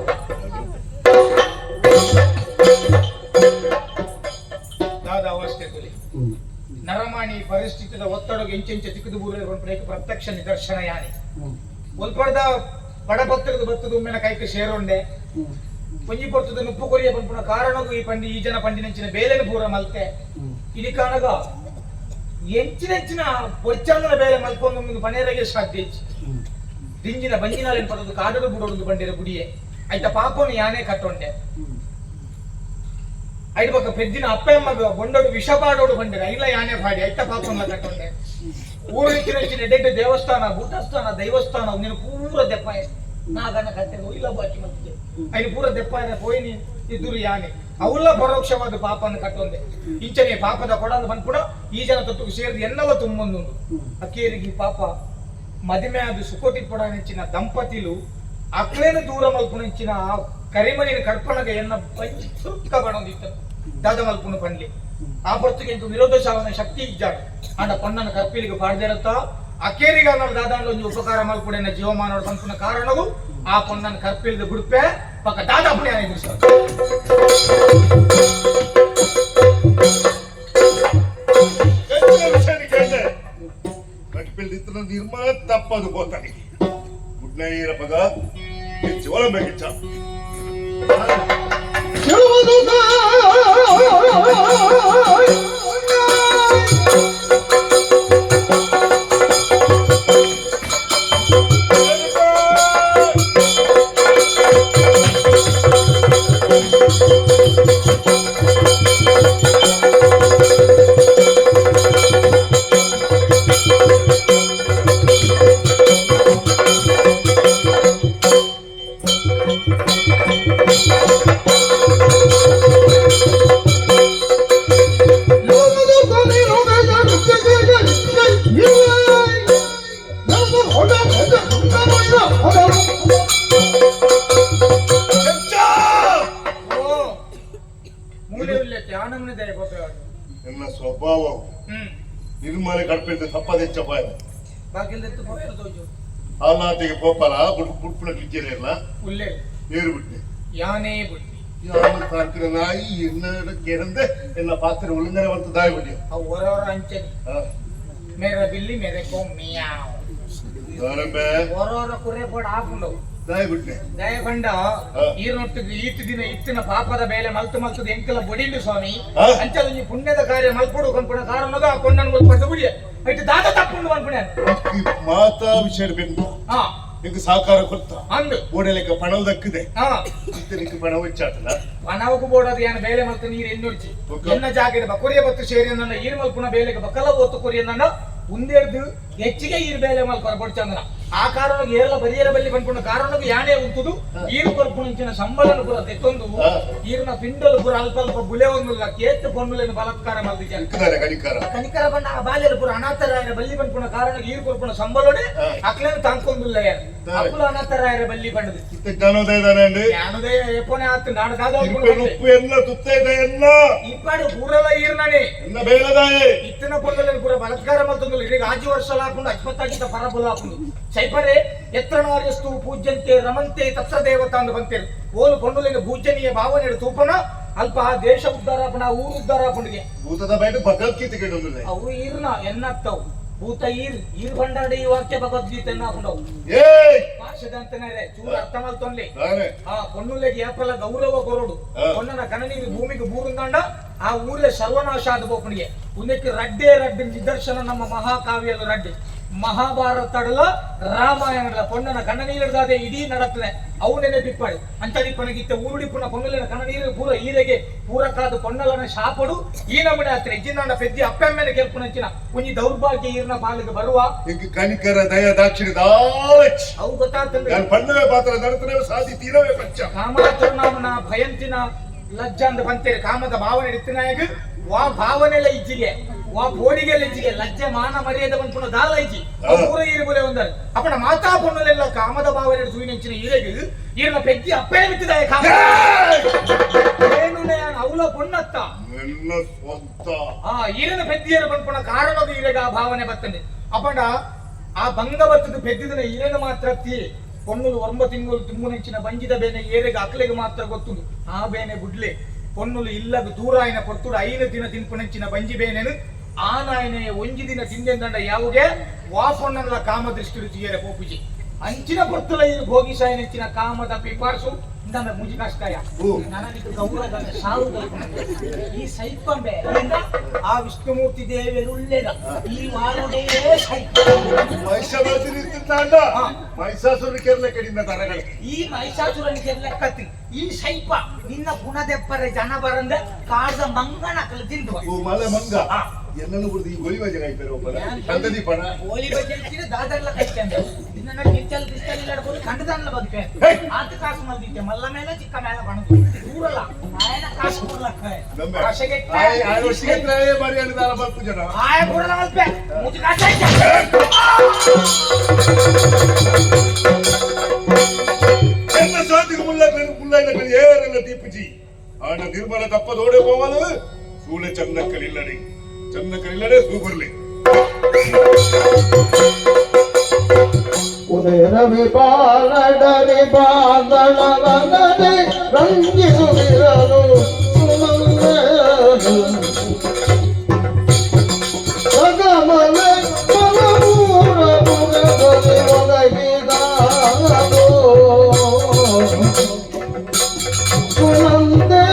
ದಾದ ಅವಸ್ಥೆ ತುಲಿ ನರಮಾಣಿ ಪರಿಸ್ಥಿತಿದ ಒತ್ತಡಕ್ಕೆ ಎಂಚೆಂಚ ತಿಕ್ಕದು ಬೂರ ಪ್ರತ್ಯಕ್ಷ ನಿದರ್ಶನ ಯಾನಿ ಒಲ್ಪಡ್ದ ಬಡಪತ್ರದ ಬತ್ತದ ಉಮ್ಮೆನ ಕೈಕ್ ಸೇರೊಂಡೆ ಒಂಜಿ ಪೊರ್ತದ ನುಪ್ಪು ಕೊರಿಯ ಪನ್ಪುನ ಕಾರಣಗೂ ಈ ಪಂಡಿ ಈ ಜನ ಪಂಡಿನಂಚಿನ ಬೇಲೆನ ಪೂರ ಮಲ್ತೆ. ಇನಿ ಕಾಣಗ ಎಂಚಿನೆಂಚಿನ ಬೊಚ್ಚಂದನ ಬೇಲೆ ಮಲ್ಪೊಂದು ಪನೇರಗೆ ಸಾಧ್ಯ ಇಜ್ಜಿ. ದಿಂಜಿನ ಬಂಜಿನಾಲೆನ್ ಪದದು ಕಾಡಡು ಬುಡೋಡು ಬಂಡಿರ ಗುಡಿಯೆ ಐತ ಪಾಪನು ಯಾನೇ ಕಟ್ಟೊಂಡೆ. ಐಟ್ ಬೊಕ್ಕ ಪೆದ್ದಿನ ಅಪ್ಪೆಮ್ಮಗ ಬೊಂಡೋಡು ವಿಷ ಪಾಡೋಡು ಬಂಡಿರ ಐಲ ಯಾನೆ ಪಾಡಿ ಐತ ಪಾಪನ್ಲ ಕಟ್ಟೊಂಡೆ. ಊರು ಹೆಚ್ಚಿನ ಎಡ್ಡೆಡ್ಡೆ ದೇವಸ್ಥಾನ ಭೂತಸ್ಥಾನ ದೈವಸ್ಥಾನ ನೀನು ಪೂರ ದೆಪ್ಪಾಯ ನಾಗನ ಕಟ್ಟೆ ಇಲ್ಲ ಬಾಕಿ ಮತ್ತಿದೆ ಐನು ಪೂರ ದೆಪ್ಪಾಯನ ಪೋಯಿನಿ ಇದುರು ಯಾನೆ ಅವುಲ್ಲ ಪರೋಕ್ಷವಾದ ಪಾಪನ್ನು ಕಟ್ಟೊಂದೆ. ಇಂಚನೆ ಪಾಪದ ಕೊಡಂದು ಬಂದ್ಪುಡ ಈ ಜನ ತೊಟ್ಟುకు ಸೇರಿದ ಎನ್ನಲ ತುಂಬೊಂದುಂಡು. ಅಕ್ಕೇರಿಗೆ ಪಾಪ ಮದಿಮೆ ಅದು ಸುಕೋಟಿ ನೆಂಚಿನ ದಂಪತಿಲು ಅಕ್ಲೇನು ದೂರ ಮಲ್ಪುನೆಂಚಿನ ಕರಿಮಣಿನ ಕರ್ಪಣಗ ಎನ್ನ ಬಂಜಿ ಸುರುಕ್ಕ ಬಣೊಂದಿತ್ತು ದಾದ ಮಲ್ಪುನು ಪಂಡ್ಲಿ. ಆ ಪೊರ್ತುಗೆ ಇಂಕು ವಿರೋಧ ಶಾವನ ಶಕ್ತಿ ಇಜ್ಜಾಡು ಆಂಡ ಪೊಣ್ಣನ ಕರ್ಪಿಲಿಗೆ ಪಾಡ್ದಿರತ್ತ ಅಕೇರಿಗ ಅನ್ನೋದು ದಾದಾಂಡ ಒಂಜಿ ಉಪಕಾರ ಮಲ್ಪುಡೆನ ಜೀವಮಾನೋಡು ಪನ್ಪುನ ಕಾರಣವು ಆ ಪೊಣ್ಣನ ಕರ್ಪಿಲ್ದ ಬುಡ್ಪೆ ಪಕ್ಕ ದಾದಾ ಪುಣ್ಯ ಕಟ್ಪಿಲ್ದಿತ್ತಿನ ನಿರ್ಮಾಣ ತಪ್ಪದು పోతాయి. ಗುಡ್ ನೈರಪ್ಪಗ చివర మెగించా. ಎನ್ನ ಸ್ವಭಾವ ನಿರ್ಮಾಣ ಕಡ್ಪಿಲ್ದ ತಪ್ಪದೆಚ್ಚ ಪಾಯ ಬಾಕಿಲ್ದೆತ್ತು ಪೋಯೆರ್ ತೋಜು. ಆಲಾತಿಗೆ ಪೋಪಲ ಬುಡ್ಪುಣ ಕ್ಲಿಜ್ಜೇರಿಲ್ಲ. ಉಲ್ಲೆ. ಏರು ಬಿಟ್ಟೆ. ಯಾನೇ ಬುಡ್ಡಿ. ಯಾರು ಸಾಕಿನ ನಾಯಿ ಎನ್ನ ಕೇರಂದೆ ಎನ್ನ ಪಾತ್ರೆ ಉಲ್ಲಂಘನೆ ಬಂತು ದಾಯಿ ಬಿಡಿ. ಅವು ಹೊರವರ ಅಂಚನೆ. ಮೇರ ಬಿಲ್ಲಿ ಮೇರೆ ಕೋ ಮಿಯಾವ್. ದಾರಬೆ. ಹೊರವರ ಕುರೆ ಪೋಡ್ ಆಪುಂಡವು. ದಾಯಿ ಬಿಟ್ಟೆ. ದಯಪಂಡ ಈರ್ನೊಟ್ಟಿಗೆ ಈತ್ ದಿನ ಇತ್ತಿನ ಪಾಪದ ಬೇಲೆ ಮಲ್ತು ಮಲ್ತದ ಎಂಕಲ ಬೊಡಿಂಡು ಸ್ವಾಮಿ. ಅಂಚದ ಒಂಜಿ ಪುಣ್ಯದ ಕಾರ್ಯ ಮಲ್ಪೊಡು ಕನ್ಪುಣ ಕಾರಣದ ಆ ಕೊಂಡನ್ ಮುಲ್ಪ ಬುಡಿಯ ಐಟ್ ದಾದ ತಪ್ಪುಂಡು ಮನ್ಪುಣ. ಮಾತಾ ವಿಷಯ ಬೆಂದು ನಿಂಗೆ ಸಹಕಾರ ಕೊಡ್ತ. ಅಂದು. ಓಡಲೆಕ್ಕ ಪಣವು ದಕ್ಕಿದೆ. ಇತ್ತನಿಗೆ ಪಣ ವಚ್ಚಾತಲ್ಲ. ಪಣವకు ಬೋಡದು ಯಾನ ಬೇಲೆ ಮಲ್ತು ನೀರು ಎನ್ನುಡ್ಚಿ. ಎನ್ನ ಜಾಗೆಡ್ ಬಕೊರಿಯ ಬತ್ತು ಸೇರಿ ನನ್ನ ಈರ್ ಮಲ್ಪುನ ಬೇಲೆಗೆ ಬಕಲ ಒತ್ತು ಕೊರಿಯ ನನ್ನ ಉಂದೆಡ್ದು ಹೆಚ್ಚಿಗೆ ಈರ್ ಬೇಲೆ ಮಲ್ಪರ ಬೊಡ್ಚಂದನ ಆ ಕಾರಣಕ್ಕೆ ಏರ್ಲ ಬರಿಯರ ಬಲ್ಲಿ ಪನ್ಪುನ ಕಾರಣಕ್ಕೆ ಯಾನೇ ಉಂಟುದು ಈರು ಕೊರ್ಪುನಂಚಿನ ಸಂಬಳನ ಪೂರ ತೆತ್ತೊಂದು ಈರ್ನ ಪಿಂಡಲು ಪೂರ ಅಲ್ಪ ಅಲ್ಪ ಬುಲೆ ಒಂದುಲ್ಲ ಕೇತು ಪೊನ್ನುಲೆನ ಬಲಾತ್ಕಾರ ಮಲ್ದಿಜ. ಇಕ್ಕದಾರೆ ಕಣಿಕಾರ. ಕನಿಕರ ಬಣ್ಣ ಆ ಬಾಲ್ಯದ ಪೂರ ಅನಾಥರಾಯರ ಬಲ್ಲಿ ಪನ್ಪುನ ಕಾರಣಕ್ಕೆ ಈರು ಕೊರ್ಪುನ ಸಂಬಳೋಡೆ ಅಕ್ಲೇನು ತಾಂಕೊಂದುಲ್ಲ ಯಾರು ಅಪ್ಪುಲ ಅನಾಥರಾಯರ ಬಲ್ಲಿ ಬಣ್ಣದು. ಇತ್ತ ಜ್ಞಾನೋದಯ ಇದಾನೆ ಅಂడి. ಜ್ಞಾನೋದಯ ಏಪೋನೆ ಆತು ನಾಡು ದಾದ. ಉಪ್ಪು ಎಲ್ಲ ತುತ್ತ ಇದೆ ಎಲ್ಲ. ಇಪ್ಪಾಡು ಪೂರಲ ಈರ್ನನೆ. ಎಲ್ಲ ಬೇಲದಾಯೆ. ಇತ್ತಿನ ಪೊರ್ದలని ಪೂರ ಬಲಾತ್ಕಾರ ಮಲ್ತೊಂದುಲ್ಲ ಈಗ ಆಜಿ ವರ್ಷ ಲಾಪುಂಡು ಅಜ್ಪತ್ತಾಗಿದ್ದ ಪರಬುಲ ಹಾಪುಂಡು ಸೈಪರೆ ಎತ್ರ ನಾರ್ಯಸ್ತು ಪೂಜ್ಯಂತೆ ರಮಂತೆ ತತ್ರ ದೇವತಾ ಅಂದು ಬಂತೇರು ಓಲು ಪೊಣ್ಣುಲಿನ ಪೂಜನೀಯ ಭಾವನೆ ತೂಪನ ಅಲ್ಪ ಆ ದೇಶ ಉದ್ಧಾರ ಆಪುಂಡು ಆ ಊರು ಉದ್ಧಾರ ಆಪುಂಡಿಗೆ. ಭೂತದ ಬಯಲು ಭಗವದ್ಗೀತೆ ಕೇಳೊಂದಿಲ್ಲ. ಅವು ಈರ್ನ ಎನ್ನತ್ತವು ಭೂತ ಈರ್ ಈರ್ ಭಂಡಾಡಿ ಈ ವಾಕ್ಯ ಭಗವದ್ಗೀತೆ ಹಾಕೊಂಡವು. ಏಯ್ ಭಾಷೆದಂತನೇ ಚೂರು ಅರ್ಥ ಮಲ್ತೊನ್ಲಿ. ದಾನೆ. ಆ ಪೊನ್ನುಲೆಗೆ ಏಪಲ ಗೌರವ ಕೊರಡು. ಪೊನ್ನನ ಕಣನೀರು ಭೂಮಿಗೆ ಬೂರುಂದಾಂಡ ಆ ಊರೇ ಸರ್ವನಾಶ ಆದ ಬೋಪನಿಗೆ ಉನ್ನಕ್ಕೆ ರಡ್ಡೇ ರಡ್ಡು ನಿದರ್ಶನ ನಮ್ಮ ಮಹಾಕಾವ್ಯದ ರಡ್ಡೆ ಮಹಾಭಾರತಡಲ ರಾಮಾಯಣದ ಪೊನ್ನನ ಕಣ್ಣನೀರಿಡದಾದೆ ಇಡೀ ನಡತದೆ ಅವು ನೆನಪಿಪ್ಪಾಡಿ ಅಂತದಿಪ್ಪನಗಿತ್ತ ಊರುಡಿಪುನ ಪೊನ್ನುಲಿನ ಕಣ್ಣನೀರು ಪೂರ ಈರೆಗೆ ಪೂರಕಾದ ಪೊನ್ನಲನ ಶಾಪಡು ಈ ನಮೂನೆ ಆತ್ರೆ ಇಜ್ಜಿಂದಾಂಡ ಪೆದ್ದಿ ಅಪ್ಪೆಮ್ಮೆನ ಕೆಲ್ಪುನಂಚಿನ ಒಂಜಿ ದೌರ್ಭಾಗ್ಯ ಈರ್ನ ಪಾಲಿಗೆ ಬರುವ. ಇಂಕ ಕನಿಕರ ದಯ ದಾಕ್ಷಿಣ್ಯ ದಾಲಚ್. ಅವು ಗೊತ್ತಾಗ್ತದೆ. ನಾನು ಪಣ್ಣವೇ ಪಾತ್ರ ನಡತನೇ ಸಾಧಿ ತೀರವೇ ಪಚ್ಚ. ಕಾಮಾತುರ್ನಾಮನ ಭಯಂತಿನ ಲಜ್ಜ ಅಂದ ಬಂತೇರಿ ಕಾಮದ ಭಾವನೆ ಇತ್ತಿನಾಯಗ ವಾ ಭಾವನೆಲ ಇಜ್ಜಿಗೆ ವಾ ಪೋಡಿಗೆಲ್ಲ ಇಜ್ಜಿಗೆ ಲಜ್ಜೆ ಮಾನ ಮರ್ಯಾದೆ ಬಂದ್ಪುನ ದಾಲ ಇಜ್ಜಿ. ಪೂರ ಈರು ಬುಲೆ ಒಂದರೆ ಅಪ್ಪಣ ಮಾತಾ ಪೊನ್ನುಲೆಲ್ಲ ಕಾಮದ ಭಾವನೆ ತೂಯಿನಂಚಿನ ಈರೆಗ್ ಈರ್ನ ಪೆದ್ದಿ ಅಪ್ಪೇ ಬಿತ್ತಿದಾಯ ಕಾಮ ಏನು ಅವಲ ಪೊನ್ನತ್ತ. ನನ್ನ ಸ್ವಂತ. ಆ ಈರನ ಪೆದ್ದಿಯರು ಬಂದ್ಪುಣ ಕಾರಣದ ಈರೆಗ ಆ ಭಾವನೆ ಬರ್ತದೆ ಅಪ್ಪಣ ಆ ಭಂಗ ಬತ್ತದ ಪೆದ್ದಿದನ ಈರನ ಮಾತ್ರ ತೀ ಪೊನ್ನುಲು ಒಂಬ ತಿಂಗಳು ತಿಂಬುನೆಂಚಿನ ಬಂಜಿದ ಬೇನೆ ಏರೆಗೆ ಅಕ್ಲೆಗೆ ಮಾತ್ರ ಗೊತ್ತುಂಡು ಆ ಬೇನೆ ಬುಡ್ಲೆ ಪೊನ್ನುಲು ಇಲ್ಲಗ ದೂರಾಯನ ಪೊರ್ತುಡು 5 ದಿನ ತಿನ್ಪುನೆಂಚಿನ ಬಂಜಿ ಬೇನೆನು ಆ ನಾಯನೆ ಒಂಜಿ ದಿನ ತಿಂದೆಂದಂಡ ಯಾವುಗೆ ವಾ ಪೊನ್ನಲ ಕಾಮ ದೃಷ್ಟಿ ತೀಯರೆ ಪೋಪುಜಿ. ಅಂಚಿನ ಪೊರ್ತುಲ ಇರು ಭೋಗಿಸಾಯನೆಂಚಿನ ಕಾಮದ ಪಿಪಾಸು ಇಂದಂದ ಮುಜಿ ಕಷ್ಟಾಯ ನನಗೆ ಗೌರವ ಸಾವು. ಈ ಸೈಪಂಬೆ ಆ ವಿಷ್ಣುಮೂರ್ತಿ ದೇವರು ಈ ವಾರುಡೇ ಸೈಪ. ಮಹಿಷಾಸುರ ಮಹಿಷಾಸುರ ಕೇರಳ ಕಡಿಂದ ತರಗಳು. ಈ ಮಹಿಷಾಸುರನ ಕೇರಳ ಕತ್ತಿ ಈ ಸೈಪ ನಿನ್ನ ಗುಣದೆಪ್ಪರೆ ಜನ ಬರಂದ ಕಾಡ್ದ ಮಂಗನ ಕಲ್ ತಿಂದು. ಓ ಮಲೆ ಮಂಗ ಎನ್ನನ್ನು ಬಿಡ್ದು ಈ ಗೋಲಿ ಬಜೆ ಕಾಯ್ತಾರೆ ಒಬ್ಬರ ಸಂತತಿ ಪಣ. ಗೋಲಿ ಬಜೆ ಇಚ್ಚಿನ ದಾದರ್ಲ ಕೈತಂದೆ ನಿನ್ನ ಕಿಚ್ಚಲ್ ಕಿಚ್ಚಲ್ ಇಲ್ಲಡ್ಬೋದು ಕಂಡದನ್ಲ ಬದುಕೆ ಆತ ಕಾಸು ಮಲ್ದಿದ್ದೆ ಮಲ್ಲ ಮೇಲೆ ಚಿಕ್ಕ ಮೇಲೆ ಬಣದು ಊರಲ್ಲ ಆಯನ ಕಾಸು ಕೊಡ್ಲಕ್ಕ. ಆಯ ಕೊಡಲ ಮಲ್ಪೆ ಮುಜು ಕಾಸು. ಎನ್ನ ಸಾತಿಗೆ ಮುಲ್ಲ ಮುಲ್ಲ ಏರೆಲ್ಲ ದೀಪುಜಿ ಆಣ ನಿರ್ಮಲ ತಪ್ಪದೋಡೆ ಪೋವಲು ಸೂಳೆ ಚಂದಕ್ಕಲಿಲ್ಲಡೆ ಚಂದಕ್ಕಲಿಲ್ಲಡೆ ಸೂಪರ್ಲಿ. ಉದಯ ರವಿ ಬಾಲಡರಿ ಬಾದಳವನದೆ ರಂಜಿಸುವಿರಲು ಸಗಮಲ ಮಲಮೂರ ಮುಗದಲ್ಲಿ ಒದಗಿದಾಗೋ ಸುನಂದೆ.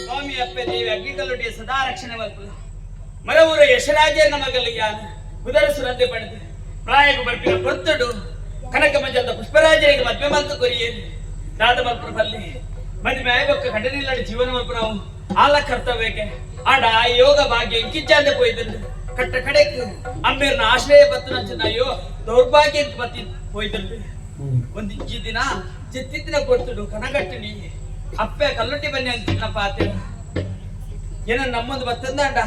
ಸ್ವಾಮಿ ಅಪ್ಪೆ ದೇವಿ ಅಗ್ನಿಕಲ್ಲುಟಿಯ ಸದಾ ರಕ್ಷಣೆ ಮಲ್ಪುಲ. ಮರವೂರ ಯಶರಾಜನ ಮಗಲು ಯಾನ ಉದರ ಸುರಂದೆ ಪಡೆದು ಪ್ರಾಯకు ಬರ್ಪಿನ ಪೊತ್ತುಡು ಕನಕ ಮಂಜಲ್ದ ಪುಷ್ಪರಾಜರಿಗೆ ಮದ್ವೆ ಮಲ್ತು ಕೊರಿಯೇನು ದಾದ ಮಲ್ಪುರ ಪಲ್ಲಿ ಮದ್ವೆ ಆಯ್ಬೊಕ್ಕ ಕಡನಿಲ್ಲಡಿ ಜೀವನ ಮಲ್ಪು ನಾವು ಆಲ ಕರ್ತವ್ಯಕ್ಕೆ ಆಡ ಆ ಯೋಗ ಭಾಗ್ಯ ಇಂಕಿಚ್ಚಾಂದೆ ಪೋಯ್ದಂದು ಕಟ್ಟ ಕಡೆಕ್ ಅಮ್ಮೇರ್ನ ಆಶ್ರಯ ಬತ್ತು ಅಯ್ಯೋ ದೌರ್ಭಾಗ್ಯ ಅಂತ ಬತ್ತಿ ಪೋಯ್ದಂಡು. ಒಂದು ಇಂಚಿ ದಿನ ಚಿತ್ತಿತ್ತಿನ ಕೊಡ್ತುಡು ಕನಗಟ್ಟಿನಿ ಅಪ್ಪೆ ಕಲ್ಲುಟ್ಟಿ ಬನ್ನಿ ಅಂತಿನ ಪಾತೆ ಏನ ನಮ್ಮೊಂದು ಬತ್ತಂದಾಂಡ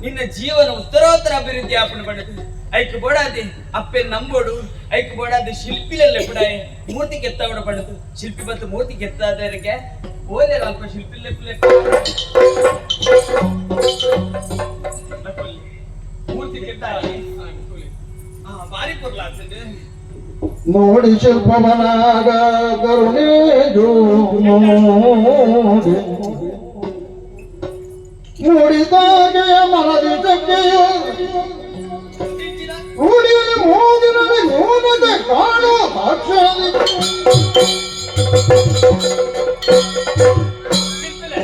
ನಿನ್ನ ಜೀವನ ಉತ್ತರೋತ್ತರ ಅಭಿವೃದ್ಧಿ ಆಪಣೆ ಪಡೆದು ಐಕ್ ಬೋಡಾದಿ ಅಪ್ಪೆ ನಂಬೋಡು ಐಕ್ ಬೋಡಾದಿ ಶಿಲ್ಪಿಲೆಲ್ಲ ಪುಡಾಯ ಮೂರ್ತಿ ಕೆತ್ತವಡ ಪಡೆದು ಶಿಲ್ಪಿ ಬತ್ತು ಮೂರ್ತಿ ಕೆತ್ತಾದರಿಗೆ ಓಲೆ ಅಲ್ಪ ಶಿಲ್ಪಿ ಮೂರ್ತಿ ಕೆತ್ತ ಬಾರಿ ಪೊರ್ಲಾಗ್ತದೆ. ನೋಡಿ ಶಿಲ್ಪವನಾಗ ಕರುಣೇಜು ನೋಡಿ ಮೂಡಿದಾಗೆ ಮನದಿ ಚಕ್ಕೆಯು ರೂಢಿಯಲ್ಲಿ ಮೂಗಿನಲ್ಲಿ ನ್ಯೂನತೆ ಕಾಣುವ ಸಾಕ್ಷಿ. ಶಿಲ್ಪಿಲೆ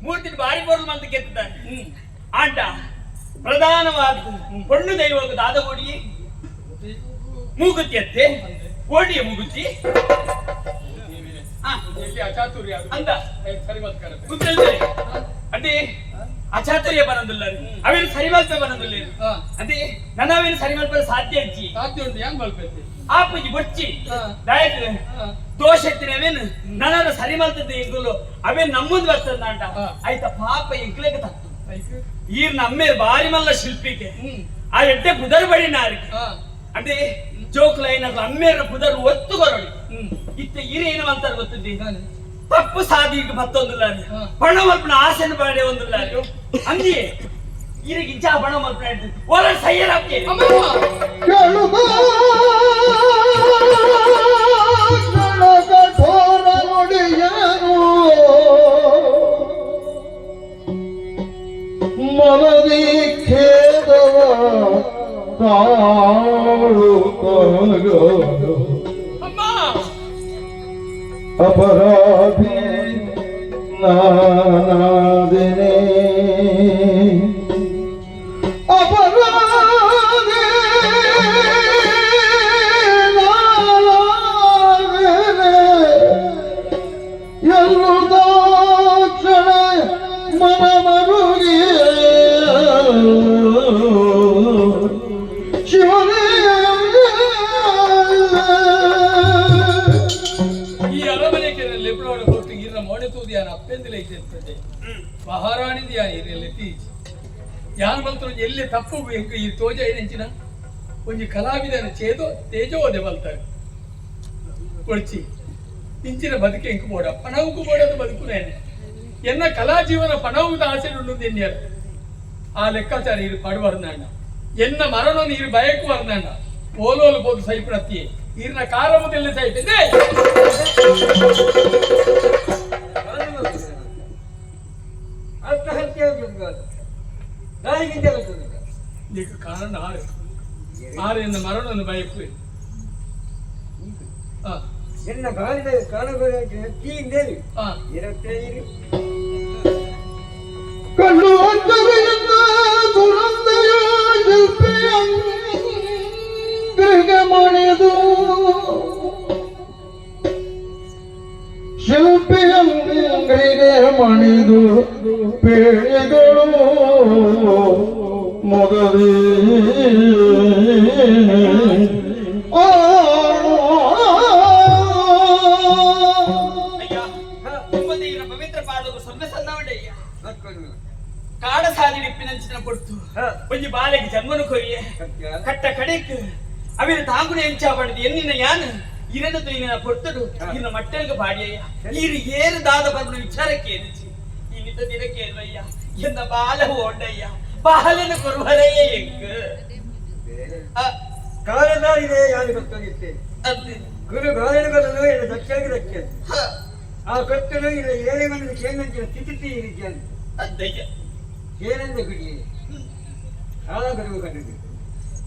ಮೂರ್ತಿ ಬಾರಿ ಪೊರ್ಲು ಮಂತ ಕೆತ್ತಿದ್ದಾರೆ. ಆಂಡ ಪ್ರಧಾನವಾದ ಪೊಣ್ಣು ದೈವಕ್ಕೆ ದಾದ ಓಡಿ ಮೂಗುತಿ ಅತ್ತೆ ಓಡಿಯ ಮೂಗುತಿ. ಎಲ್ಲಿ ಅಚಾತುರ್ಯ ಅಂತ ಸರಿ ಮಲ್ತಾರೆ. ಗೊತ್ತಿಲ್ದೆ ಅದೇ ಅಚಾತುರ್ಯ ಬರೋದಿಲ್ಲ, ಅವೇನು ಸರಿ ಮಲ್ಪೆ ಬರೋದಿಲ್ಲ. ಅದೇ ನನ್ನ ಅವೇನು ಸರಿ ಮಲ್ಪೆ ಸಾಧ್ಯ ಅಜ್ಜಿ. ಸಾಧ್ಯ ಉಂಟು ಹೆಂಗ್ ಮಲ್ಪೆತ್ತಿ? ಆಪುಜಿ ಬೊಚ್ಚಿ ದಾಯಕ್ ದೋಷ ಎತ್ತಿನ ಅವೇನು ನನ್ನ ಸರಿ ಮಲ್ತದ್ದು ಎಂಗುಲು ಅವೇನು ನಮ್ಮದು ಬರ್ತದ ಅಂಟ. ಆಯ್ತಾ ಪಾಪ ಎಂಕ್ಲೆಗೆ ತತ್ತು ಈರ್ನ ಅಮ್ಮೇರ್ ಬಾರಿ ಮಲ್ಲ ಶಿಲ್ಪಿಗೆ ಆ ಎಡ್ಡೆ ಪುದರ್ ಬಡಿ ನಾರಿಗೆ ಅಂದ್ರೆ ಜೋಕ್ಲ ಏನಾದ್ರು ಅಮ್ಮೇರ ಪುದರ್ ಒತ್ತು ಕೊರಡಿ ಇತ್ತ ಈರ ಏನು ಅಂತಾರೆ ಗೊತ್ತಿದ್ದಿ ತಪ್ಪು ಸಾದಿಗೆ ಬತ್ತೊಂದಿಲ್ಲ ಪಣ ಮಲ್ಪನ ಆಸೆನ ಬಾಡೆ ಒಂದಿಲ್ಲ ಅಂದಿಯೇ ಈರಿಗೆ ಇಂಚಾ ಪಣ ಮಲ್ಪನ ಓಲ ಸಯ್ಯರಾಪ್ಗೆ. ಕೇಳುಗ ಕಠೋರ ನುಡಿಯನು ಮನದಿ ಖೇದವ ತಾಳುತ್ತಾಗ ಅಮ್ಮ. ಅಪರಾಧಿ ನಾನಾದಿನಿ ಅಪರಾಧಿ ನಾನಾದಿನಿ ಎಲ್ಲುದಾಕ್ಷಣ ಮನಮರುಗಿ ಶಿವನೇ. ಈ ಅರಮನೆಗೆ ಲೆಬ್ರೋಡ ಕೊಟ್ಟು ಇರ್ನ ಮೋಡೆ ತೂದಿಯಾನ ಅಪ್ಪೆಂದಿಲ ಇದ್ದೆ ಮಹಾರಾಣಿದಿಯಾನ ಇರ್ನೆಲ್ಲ ತೀಜ್ ಯಾನ್ ಬಲ್ತರು ಎಲ್ಲಿ ತಪ್ಪು ಎಂಕ್ ಈ ತೋಜ ಏನಂಚಿನ ಒಂಜಿ ಕಲಾವಿದನ ಚೇದೋ ತೇಜೋದೆ ಬಲ್ತಾರೆ ಕೊಡ್ಚಿ ಇಂಚಿನ ಬದುಕೆ ಎಂಕು ಬೋಡ ಪಣವುಕು ಬೋಡದು ಬದುಕುನೇನೆ ಎನ್ನ ಕಲಾ ಜೀವನ ಪಣವುದ ಆಸೆ ಉಂಡು ಎನ್ನಿಯರು ಆ ಲೆಕ್ಕಾಚಾರ ಇರು ಪಾಡುವರ್ನಾಂಡ ಎನ್ನ ಮರಣವನ್ನು ಇರು ಬಯಕು ವರ್ನಾಂಡ ಓಲೋಲು ಬೋದು ಸೈಪ್ರತಿಯೇ ಇರ್ನ ಕಾರಮುದೆಲ್ಲ ಸೈಪಿದೆ. ಆತ್ಮಹತ್ಯೆ. ಈಗ ಕಾರಣ ಆರು ಆರು ಎನ್ನ ಮರಣವನ್ನು ಬಯಕುವೆ. ಎನ್ನ ಬಾಲಿದ ಕಾಣಬರ ತೀಂದೇನು ಇರತ್ತೇರು. ಕಲ್ಲು ಅಚ್ಚರಿಯಿಂದ ಸುರಂದೆಯ ಶಿಲ್ಪಿಯಂಗ್ರಿಗೆ ಮಣಿದು, ಶಿಲ್ಪಿಯಂಗ್ರಿಗೆ ಮಣಿದು ಪೇಳೆಗಳು ಮೊದಲೇ ಆ ಅಯ್ಯ, ನಿಮ್ಮದೀನ ಪವಿತ್ರ ಪಾದವು ಸೊನ್ನೆ ಸನ್ನವಡಯ್ಯ. ಕಾಡ ಸಾದಿ ನಿಪ್ಪಿನಂಚಿನ ಕೊಡ್ತು ಒಂಜಿ ಬಾಲೆಗೆ ಜನ್ಮನು ಕೊರಿಯೆ. ಕಟ್ಟ ಕಡೆಕ್ ಅವಿನ ತಾಂಗುನ ಎಂಚ ಪಡೆದು ಎನ್ನಿನ ಯಾನ್ ಇರನು ತುಯಿನ ಪೊರ್ತುಡು ಇನ್ನ ಮಟ್ಟೆಲ್ಗ ಪಾಡಿಯಯ್ಯ. ಈರು ಏರು ದಾದ ಬರ್ನ ವಿಚಾರಕ್ಕೆ ಏನಿಚಿ ಈ ನಿದ್ದ ದಿನಕ್ಕೆ ಏನ್ವಯ್ಯ. ಎನ್ನ ಬಾಲ ಓಂಡಯ್ಯ, ಬಾಲನ ಕೊರುವರಯ್ಯ ಎಂಕ್. ಕಾಲದಾರಿದೆ ಯಾರು ಗೊತ್ತಾಗಿತ್ತೆ. ಅಂತೆ. ಗುರು ಬಾಲನ ಬದಲು ಎಲ್ಲ ಸತ್ಯಾಗಿ ರಕ್ಷೆ. ಆ ಕೊತ್ತಲು ಇಲ್ಲ ಏನೇ ಬಂದು ಕೇಂದ್ರ ಸ್ಥಿತಿ ಈ ರೀತಿಯಾಗಿ. ಅಂತಯ್ಯ. ಏನಂದ ಗುಡಿ ಕಾಲ ಗುರುವು ಕಂಡಿದ್ದು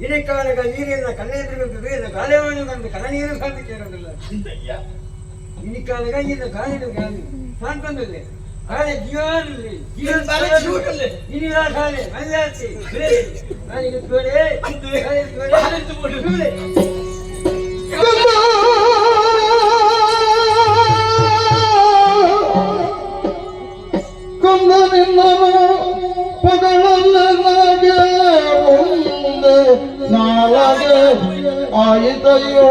ಇಡೀ ಕಾಲಗ ನೀರಿಲ್ಲ ಕಣ್ಣೀರು ಇಲ್ಲ ಗಾಳಿಯನ್ನು ಕಂಡು ಕಣ್ಣೀರು ಕಂಡು ಕೇಳೋದಿಲ್ಲ. ಅಂತಯ್ಯ. ಇಡೀ ಕಾಲಗ ಇಲ್ಲ ಗಾಳಿ ಗಾಳಿ ಸಾಂತಂದಿಲ್ಲ ಗಾಳಿ ಜೀವನಿಲ್ಲ. ಇದು ಬಾಲೆ ಜೀವನಲ್ಲೇ. ಇಲ್ಲ ಗಾಳಿ ಮಲ್ಲಾತಿ ಗಾಳಿ ತೋಡೆ. ಅಂತೆ. ಗಾಳಿ ತೋಡೆ. ಬಾಲೆ ತೋಡೆ. ತೋಡೆ. ಕೊಂದ ನಿನ್ನನು ಪಗಳಲ್ಲನಾಗೆ ಮುಂದೆ ನಾಳಗೆ ಆಯಿತಯ್ಯೋ.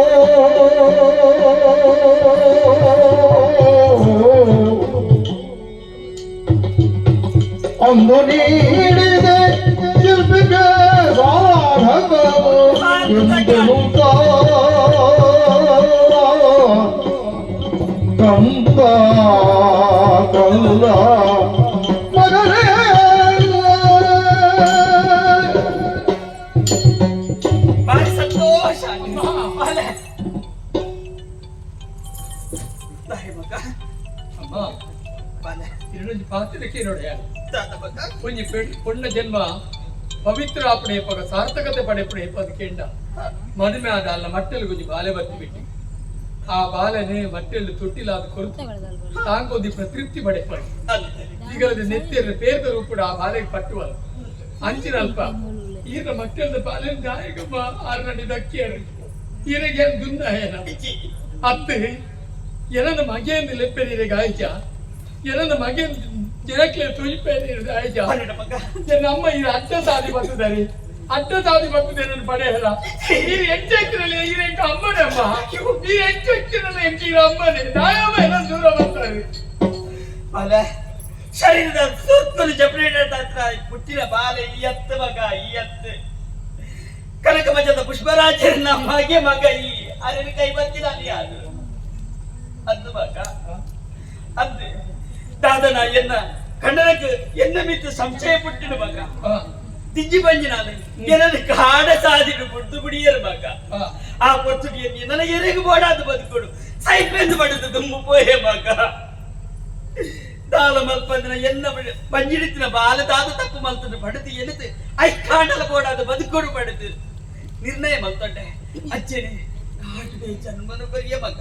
ಅಂದು ನೀಡಿದೆ ಶಿಲ್ಪಿಗೆ ಸಾಧಕವು ಎಂದೆನುತ ಕಂತ ಕಲ್ಲ ಮಗನೇ. ಬಾರಿ ಸಂತೋಷ ಬಾಲೆ. ತಾಯಿ ಮಗ. ಅಮ್ಮ. ಬಾಲೆ. ಇನ್ನೊಂದು ಪಾತ್ರಕ್ಕೆ ನೋಡಿ. ತಾತ ಮಗ. ಒಂಜಿ ಪೊಣ್ಣ ಜನ್ಮ ಪವಿತ್ರ ಆಪಣೆ ಪಗ ಸಾರ್ಥಕತೆ ಪಡೆಪಣೆ ಪದ ಕೆಂಡ ಮದುವೆ ಆದ ಅಲ್ಲ ಮಟ್ಟೆಲ್ ಗುಂಜಿ ಬಾಲೆ ಬತ್ತಿ ಬಿಟ್ಟಿ ಆ ಬಾಲೆನೆ ಮಟ್ಟೆಲ್ ತೊಟ್ಟಿಲಾದ ಕೊರತು ತಾಂಗೋದಿ ತೃಪ್ತಿ ಪಡೆಪಣೆ. ಅಂತೆ. ಈಗಲದ ನೆತ್ತಿರ ಪೇರ್ದ ರೂಪುಡ ಆ ಬಾಲೆಗೆ ಪಟ್ಟುವಲ್ಲ ಅಂಚಿನ ಅಲ್ಪ ಈರ ಮಟ್ಟೆಲ್ದ ಬಾಲೆ ದಾಯಕಮ್ಮ ಆರು ನಡಿ ದಕ್ಕಿಯರು ಈರೆಗೆ ದುಂದ ಏನ ಅತ್ತೆ ಎನನ ಮಗೆಂದು ಲೆಪ್ಪೆನೀರೆ ಗಾಯಕ ಎನನ ಮಗೆಂದು ಜನಕ್ಲೆ ತುಯಿಪೇನೀರು ಗಾಯಕ. ಬನ್ನಡ ಮಗ. ನಮ್ಮ ಈ ಅಡ್ಡ ಸಾದಿ ಬರ್ತದಾರೆ, ಅಡ್ಡ ಸಾದಿ ಬರ್ತದೆ ನನ್ನ ಪಡೆಯಲ್ಲ. ನೀರು ಎಂಚಕ್ಕಿರಲ್ಲ ಈರ ಎಂಕ ಅಮ್ಮನೇ ಅಮ್ಮ. ನೀರು ಎಂಚಕ್ಕಿರಲ್ಲ ಎಂಕ ಈರ ಅಮ್ಮನೇ ದಾಯಮ್ಮ ಎಲ್ಲ ದೂರ ಬರ್ತಾರೆ. ಬಾಲೆ ಶರೀರದ ಸುತ್ತಲೂ ಜಪರೇಟರ್ ಹತ್ರ ಹುಟ್ಟಿನ ಬಾಲೆ ಈ ಅತ್ತ ಮಗ, ಈ ಅತ್ತ ಕನಕ ಮಜದ ಪುಷ್ಪರಾಜನ ಮಗೆ ಮಗ ಈ ಅರನ ಕೈ ಬರ್ತಿಲ್ಲ ಅಲ್ಲಿ ಅದು ಅಂದು ಮಗ ಅಂದು ದಾದನ ಎನ್ನ ಕಣ್ಣನಕ್ಕೆ ಎನ್ನ ಮಿತ್ತು ಸಂಶಯ ಪುಟ್ಟಿನ ಮಗ. ತಿಂಜಿ ಬಂಜಿನಾಲೆ ಏನದು ಕಾಡ ಸಾದಿಡು ಬುಡ್ದು ಬಿಡಿಯರು ಮಗ. ಆ ಪೊರ್ತುಡಿ ನನಗೆ ಎರೆಗು ಬೋಡಾದ ಬದುಕೊಡು ಸೈಪೆಂದು ಬಡದು ದುಂಬು ಪೋಯೆ ಮಗ. ದಾಲ ಮಲ್ಪಂದಿನ ಎನ್ನ ಬಂಜಿಡಿತಿನ ಬಾಲ ದಾದ ತಪ್ಪು ಮಲ್ತನ ಬಡದು ಎನತು I ಕಾಂಡಲ ಬೋಡಾದ ಬದುಕೊಡು ಬಡದು ನಿರ್ಣಯ ಮಲ್ತೊಂಡೆ. ಅಚ್ಚನೆ ಕಾಟುಡೆ ಜನ್ಮನು ಬರಿಯ ಮಗ.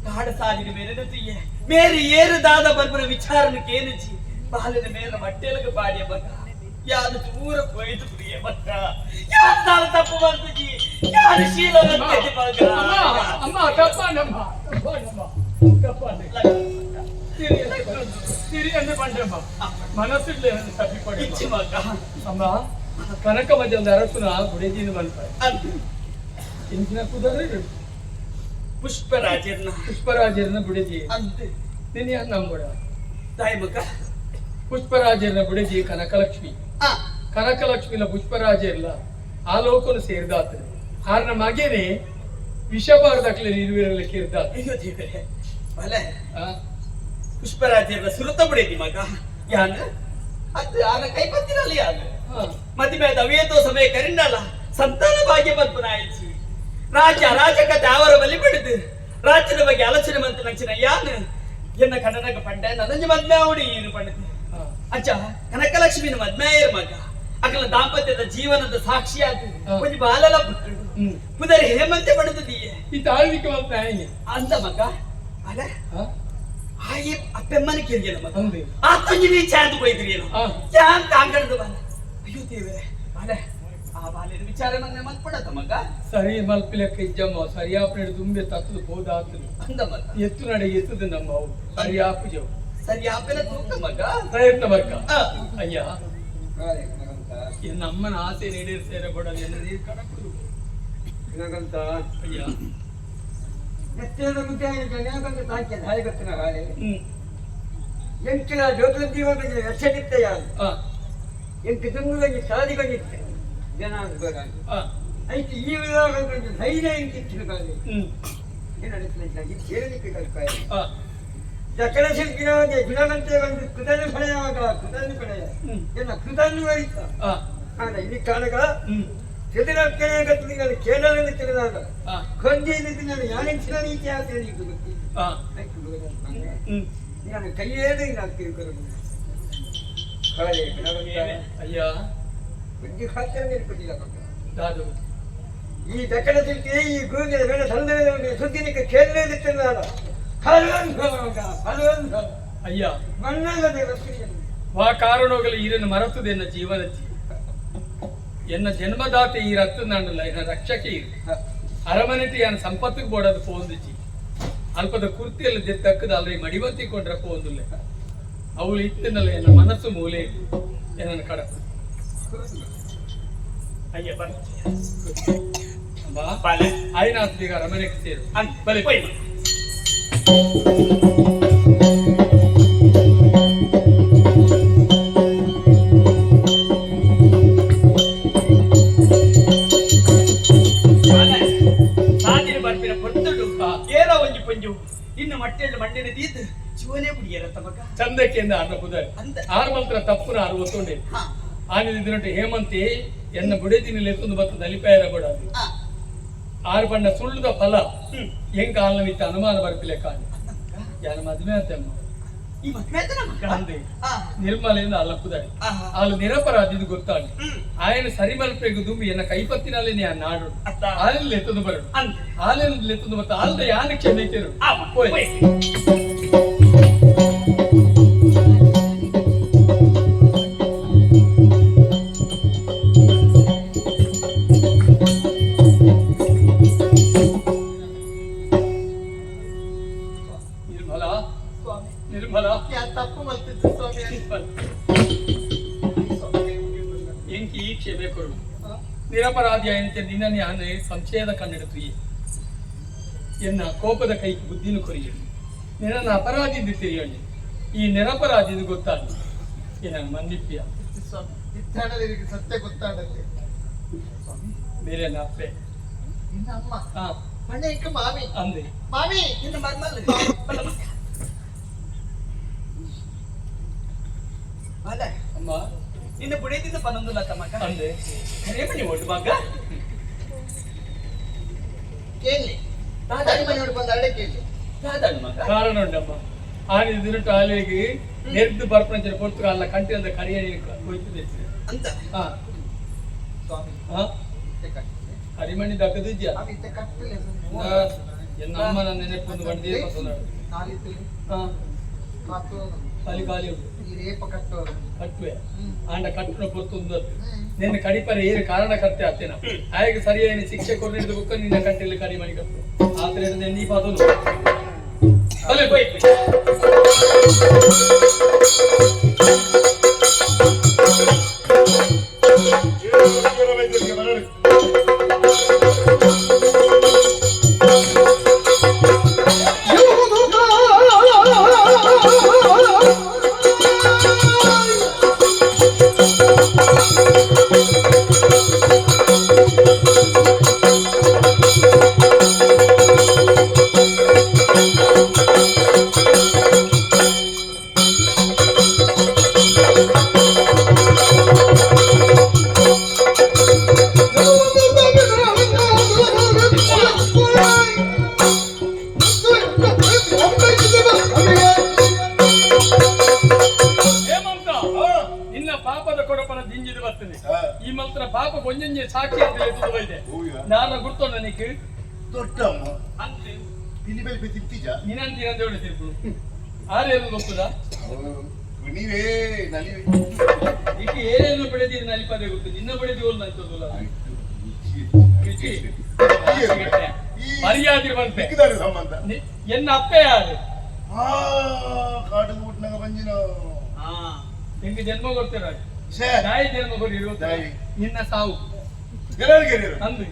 ಕಾಡ ಸಾದಿನ ಮೇರೆ ತುಯ್ಯೆ ಮೇರೆ ಏರು ದಾದ ಬರ್ಬರ ವಿಚಾರನು ಕೇನುಚಿ ಬಾಲಿನ ಮೇಲೆ ಮಟ್ಟೆಲಗ ಬಾಡಿಯ ಮಗ. ಯಾರು ದೂರ ಪೋಯ್ತು ಪ್ರಿಯ ಮಗ. ಯಾರು ದಾಲ ತಪ್ಪು ಮಲ್ತುಜಿ, ಯಾರು ಶೀಲ ಮಲ್ತುಜಿ ಮಗ. ಅಮ್ಮ ಅಮ್ಮ, ತಪ್ಪಾನಮ್ಮ ತಪ್ಪಾನಮ್ಮ ತಪ್ಪಾನೆ. ಸಿರಿ ಅಂದ್ರೆ ಪಂಡಮ್ಮ ಮನಸ್ಸಿಡ್ಲೆ ತಪ್ಪಿ ಇಚ್ಚಿ ಮಗ. ಅಮ್ಮ, ಕನಕ ಮಜಲ್ದ ಅರಸುನ ಗುಡೆಜಿನ ಮಲ್ಪ ಅಂತು. ಇಂಚಿನ ಕುದರೆ ಪುಷ್ಪರಾಜರ್ನ. ಪುಷ್ಪರಾಜರನ ಬುಡಜಿ. ಅಂತೆ. ನಿನ್ನ ಯಾರು ನಂಬೋಡ? ತಾಯಿ ಮಗ. ಪುಷ್ಪರಾಜರನ ಬುಡಜಿ ಕನಕಲಕ್ಷ್ಮಿ. ಕನಕಲಕ್ಷ್ಮಿನ ಪುಷ್ಪರಾಜರ್ಲ ಆ ಲೋಕನು ಸೇರಿದಾತ. ಆರ್ನ ಮಗನೇ ವಿಷಬಾರದಕ್ಲೆ ಇರುವಿರಲಿ ಕಿರ್ದಾತ. ಅಯ್ಯೋ ದೇವರೇ, ಬಲೆ. ಆ? ಪುಷ್ಪರಾಜರ್ನ ಸುರುತ ಬಿಡೇದಿ ಮಗ ಯಾನ್ ಅದು ಆನ ಕೈ ಪತ್ತಿನಲ್ಲಿ ಯಾನ್ ಮದುವೆ ಅವೇತೋ ಸಮಯ ಕರಿಂಡಲ್ಲ ಸಂತಾನ ಭಾಗ್ಯ ಪದ್ಮನಾಯಿಚಿ ರಾಜ ರಾಜಕತೆ ಅವರ ಬಲಿ ಬಿಡುದು ರಾಜ್ಯದ ಬಗ್ಗೆ ಆಲೋಚನೆ ಮಂತ ನಂಚಿನ ಯಾನ್ ಎನ್ನ ಕಣ್ಣನಾಗ ಪಂಡೆ ನನಂಜಿ ಮದ್ವೆ ಆವಡಿ ಏನು ಪಂಡದು. ಅಚ್ಚ ಕನಕಲಕ್ಷ್ಮಿನ ಮದ್ವೆ ಆಯರ್ ಮಗ. ಅಕಲ ದಾಂಪತ್ಯದ ಜೀವನದ ಸಾಕ್ಷಿಯಾದ ಆ. ಒಂಜಿ ಬಾಲಲ ಪುಟ್ಟುಂಡು ಪುದರ್ ಹೇಮಂತೆ ಪಡೆದು ದೀಯೆ ಈ ತಾಳ್ವಿಕೆ ಮಲ್ತ ಹೆಂಗೆ ಅಂದ ಮಗ ಅಲ್ಲ ಆಯೆ ಅಪ್ಪೆಮ್ಮನ ಕೇಳಿಯಲ್ಲ ಮಗ ಅಂದೆ. ಆ ತಂಗಿ ನೀ ಚಾದು ಬೈದ್ರಿ ಆ. ಯಾನ್ ತಾಂಗಡದು ಬಾಲ ಅಯ್ಯೋ ದೇವರೇ ಬಾಲ ಆ ಬಾಲ್ಯದ ವಿಚಾರ ಮೊನ್ನೆ ಮಲ್ಪಡತ ಮಗ ಸರಿ ಮಲ್ಪಿಲಕ್ಕ ಇಜ್ಜಮ್ಮ ಸರಿಯಾಪು ದುಂಬೆ ತತ್ತದು ಬೋದಾತದು ಅಂದ ಮಗ ಎತ್ತು ನಡೆ ಎತ್ತದು ನಮ್ಮ ಅವು ಸರಿಯಾಪು ಜವು ಸರಿ ಆಪೆನ ತೂಕ ಮಗ ಪ್ರಯತ್ನ ಬರ್ಕ ಆ. ಅಯ್ಯ ಎನ್ನ ಅಮ್ಮನ ಆಸೆ ಈಡೇರಿಸಿದರೆ ಕೊಡಲು ಎನ್ನ ನೀರು ಕಡಕುದು ಅಯ್ಯ ಹ್ಮ್ ಎಂಕಿನ ಜೋತದ ಜೀವನದಲ್ಲಿ ರಕ್ಷಣಿತ್ತೆ ಯಾರು ಆ ಎಂಕ್ ದುಂಗುಲಂಜಿ ಸಾದಿಗೊಂಜಿತ್ತೆ ಜನ ಆ ಐಕ್ ಈ ವಿಧಾನಗೊಂಜಿ ಧೈರ್ಯ ಎಂಕಿತ್ತು ಕಾಲಿ ಹ್ಮ್ ಕೇಳಲಿಕ್ಕೆ ಕಲ್ಪಾಯ ಆ ದಕ್ಷಿಣ ಶಿಲ್ಪಿನವನಿಗೆ ಗುಣವಂತೆ ಒಂದು ಕೃತನ್ನು ಪಡೆಯುವಾಗ ಕೃತನ್ನು ಪಡೆಯ ಎನ್ನ ಕೃತನ್ನು ವರಿತ ಆ ಆಗ ಇಲ್ಲಿ ಕಾಣಗ ಹ್ಮ್ ತಿಳಿದ ನಾನು ಕೇಳಲೆಂದು ತಿಳಿದಾಗ ಆ ಕೊಂದೆ ನಾನು ಯಾನೆಂಚಿನ ನೀತಿ ಅಂತ ಗೊತ್ತಿಲ್ಲ ಆ ಆಯ್ತು ಗೊತ್ತಾಯ್ತು. ಹ್ಮ್ ನಾನು ಕೈಯೇದು ನಾನು ತಿಳ್ಕೊಳ್ಳೋದು ಹಾಗೆ ಗುಣವಂತ ಅಯ್ಯ ಬುದ್ಧಿ ಖಾತೆ ಕೊಟ್ಟಿಲ್ಲ ಮಗ. ದಾದು ಈ ದಕ್ಷಿಣ ಶಿಲ್ಪಿ ಈ ಗುರುವಿನ ಮೇಲೆ ಸಂದರ್ಭದಲ್ಲಿ ಸುದ್ದಿನಿಕ್ಕೆ ಕೇಳಲೇದಿತ್ತಲ್ಲ ಫಲವಂತ ಅಯ್ಯ ಮಣ್ಣಲ್ಲದೆ ವಸ್ತುವಿಗೆ ವಾ ಕಾರಣೋಗಲ ಈರನ್ನು ಮರೆತದೆ ಎನ್ನ ಜೀವನಜ್ಜಿ ಎನ್ನ ಜನ್ಮದಾತೆ ಈ ರತ್ತು ನಾನಲ್ಲ ಎನ್ನ ರಕ್ಷಕೆ ಇರು ಅರಮನೆಟಿ ಯಾನ ಸಂಪತ್ತಿಗೆ ಬೋಡದು ಪೋಂದುಜಿ ಅಲ್ಪದ ಕುರ್ತಿಯಲ್ಲಿ ದೆತ್ತಕ್ಕದ ಅಲ್ರಿ ಮಡಿವಂತಿ ಕೊಂಡ್ರ ಪೋಂದುಲ್ಲೆ ಅವಳು ಇತ್ತಿನಲ್ಲ ಎನ್ನ ಮನಸ್ಸು ಮೂಲೆ ಎನ್ನ ಕಡ ಅಯ್ಯ ಬರ್ ಬಾ ಬಾಲೆ ಆಯ್ನಾತ್ ಈಗ ಅರಮನೆಗೆ ಸೇರು ಅಂದ್ ಬಲೆ ಪೋಯ್ ಮಗ. ಬಾಲೆ, ಸಾದಿನ ಬರ್ಪಿನ ಪೊರ್ತುಡು ಏರ ಒಂಜಿ ಪೊಂಜು ಇನ್ನು ಮಟ್ಟೆಳ್ಳು ಮಂಡಿನ ದೀತ್ ಜೀವನೇ ಬುಡಿಯರ ತಮಗ ಚಂದಕ್ಕೆ ಎಂದ ಅನ್ನ ಪುದರ್ ಅಂದ. ಆರು ಮಂತ್ರ ತಪ್ಪುನ ಆರು ಒತ್ತುಂಡೆ ಹಾ ಆನಿದ ದಿನಟು ಹೇಮಂತಿ ಎನ್ನ ಬುಡೆದಿನ ಲೆತ್ತೊಂದು ಬತ್ತ ದಲಿಪಾಯರ ಕೊಡದು ಆ ಆರು ಬಣ್ಣ ಸುಳ್ಳುದ ಫಲ ಹ್ಮ್. ಹೆಂಗ್ ಕಾಲನ ಇತ್ತ ಅನುಮಾನ ಬರ್ಪಿಲೆ ಕಾಲು ಯಾನ ಮದುವೆ ಆತಮ್ಮ ಈ ಮದ್ವೆ ಆಯ್ತನ ಮಗ ಅಂದೆ ಆ ನಿರ್ಮಲೆಯಿಂದ ಅಲ್ಲ ಪುದರಿ ಆಹಾ. ಆಳು ನಿರಪರಾಧಿ ಇದು ಗೊತ್ತಾಗಿ ಹ್ಮ್. ఆయన ಸರಿಮಲ್ಪೆಗು ದುಂಬಿ ಎನ್ನ ಕೈಪತ್ತಿನಲ್ಲಿ ನೀ ನಾಡು ಅತ್ತ. ಆಲಿನ ಲೆತ್ತೊಂದು ಬರಡು ಅಂದ್ ಆಲಿನ ಲೆತ್ತೊಂದು ಮತ್ತೆ ಆಲ್ದ ಯಾನ ಕ್ಷಮೆ ಕೇರು ಆ ಹೋಯ್. ಪೋಯ್ ನಿರ್ಮಲ ಸ್ವಾಮಿ ನಿರ್ಮಲ ಯಾ ತಪ್ಪು ಮಲ್ತಿತ್ತು ಸ್ವಾಮಿ ನಿರ್ಮಲ ಎಂಕಿ ಈ ಕ್ಷಮೆ ಕೊರು ನಿರಪರಾಧಿ ಅಂತೆ ನಿನ್ನ ನಾನು ಸಂಶಯದ ಕಣ್ಣೆಡುತ್ತೀಯ ಎನ್ನ ಕೋಪದ ಕೈ ಬುದ್ಧಿನು ಕೊರಿಯ ನಿನ್ನ ಅಪರಾಧಿ ಎಂದು ತಿಳಿಯೋಣ ಈ ನಿರಪರಾಧಿ ಇದು ಗೊತ್ತಾಗಿ ಏನ ಮನ್ನಿಪ್ಪಿಯ ಸ್ವಾಮಿ ಇತ್ತಾಣಲಿಗೆ ಸತ್ಯ ಗೊತ್ತಾಡಲ್ಲಿ ಬೇರೆ ಅಪ್ಪೆ ನಿನ್ನ ಅಮ್ಮ ಹಾ ಅಣ್ಣ ಇಂಕ ಮಾಮಿ ಅಂದೆ ಮಾಮಿ ನಿನ್ನ ಮರ್ಮಲ್ಲ ಬಲ್ಲ ಮಗ ಬಾಲೆ ಅಮ್ಮ ನಿನ್ನ ಬುಡಿದಿಂದ ಪನೊಂದುಲ್ಲ ತಮಗ ಅಂದೆ ಕರೆ ಮಣಿ ಒಡ್ಡು ಮಗ ಕೇಳಿ ತಾಯಿ ಮನೆ ನೋಡಿ ಬಂದ ಅರಳೆ ಕೇಳಿ ದಾದಣ್ಣ ಮಗ ಕಾರಣ ಉಂಟಮ್ಮ ಆನೆ ದಿನಟು ಆಲೆಗೆ ನೆರ್ದು ಬರ್ಪಣಂಚಿನ ಪೊರ್ತು ಅಲ್ಲ ಕಂಟಿನದ ಕರಿಯ ಹೋಯ್ತದೆ ಅಂತ ಹಾ ಸ್ವಾಮಿ ಹಾ ಇತ್ತೆ ಕಟ್ಟಲೆ ಕರಿಮಣಿ ದಕ್ಕದಿದ್ಯಾ ಅವ ಇತ್ತೆ ಕಟ್ಟಲೆ ಎನ್ನ ಅಮ್ಮನ ನೆನಪೊಂದು ಬಂಡಿಯೇ ಪಸೊಂದಾಡು ನಾಲಿತ್ತು ಹಾ ಕಾತು ಖಾಲಿ ಖಾಲಿ ಉಂಟು ಈ ರೇಪ ಕಟ್ಟೋರು ಕಟ್ಟುವೆ ಆಂಡ ಕಟ್ಟುನ ಪೊರ್ತು ಉಂದದ್ದು ನಿನ್ನ ಕಡಿಪರೆ ಏರು ಕಾರಣಕರ್ತೆ ಆತೇನ ಆಯಗ ಸರಿಯಾಗಿ ಶಿಕ್ಷೆ ಕೊಡ್ಲಿದ್ದು ಬುಕ್ಕ ನಿನ್ನ ಕಂಟಿಲ್ಲಿ ಕರಿಮಣಿ ಕಟ್ಟು ಆತರ ಹಿಡಿದು ನೀ ಪಾದನು ಬಲೆ ಪೋಯ್ ವೈದ್ಯರಿಗೆ ಮರಳಿ ಮಲ್ತನ ಪಾಪ ಒಂಜೊಂಜೆ ಸಾಕ್ಷಿ ಅಂತ ಎತ್ತುದು ಬೈದೆ. ನಾನು ಗುರ್ತೊಂಡ ನಿಕ್ ದೊಡ್ಡಮ್ಮ ಅಂದು ಪಿಲಿಬೆಲ್ ತಿಂತಿಜ ನಿನಂತ ದೇವಡೆ ತೀರ್ಪು ಆರೇನು ಗೊತ್ತದ ನೀವೇ ನಲಿವೆ ಈಗ ಏನೇನು ಬೆಳೆದಿರಿ ನಲಿಪದೆ ಗೊತ್ತು ನಿನ್ನ ಬೆಳೆದಿ ಓಲ್ ನಂತದಲ್ಲ ಮರ್ಯಾದೆ ಬಂತೆ ಸಂಬಂಧ ಎನ್ನ ಅಪ್ಪೆ ಯಾರು ಆ ಕಾಡು ಊಟನಾಗ ಬಂಜಿನ ನಿಂಗೆ ಜನ್ಮ ಕೊಡ್ತೇನೆ ಛೇ ನಾಯಿ ಜನ್ಮ ಕೊಡಿ ನಾಯಿ. ನಿನ್ನ ಸಾವು ಎಲ್ಲರಿಗೆ ಅಂದು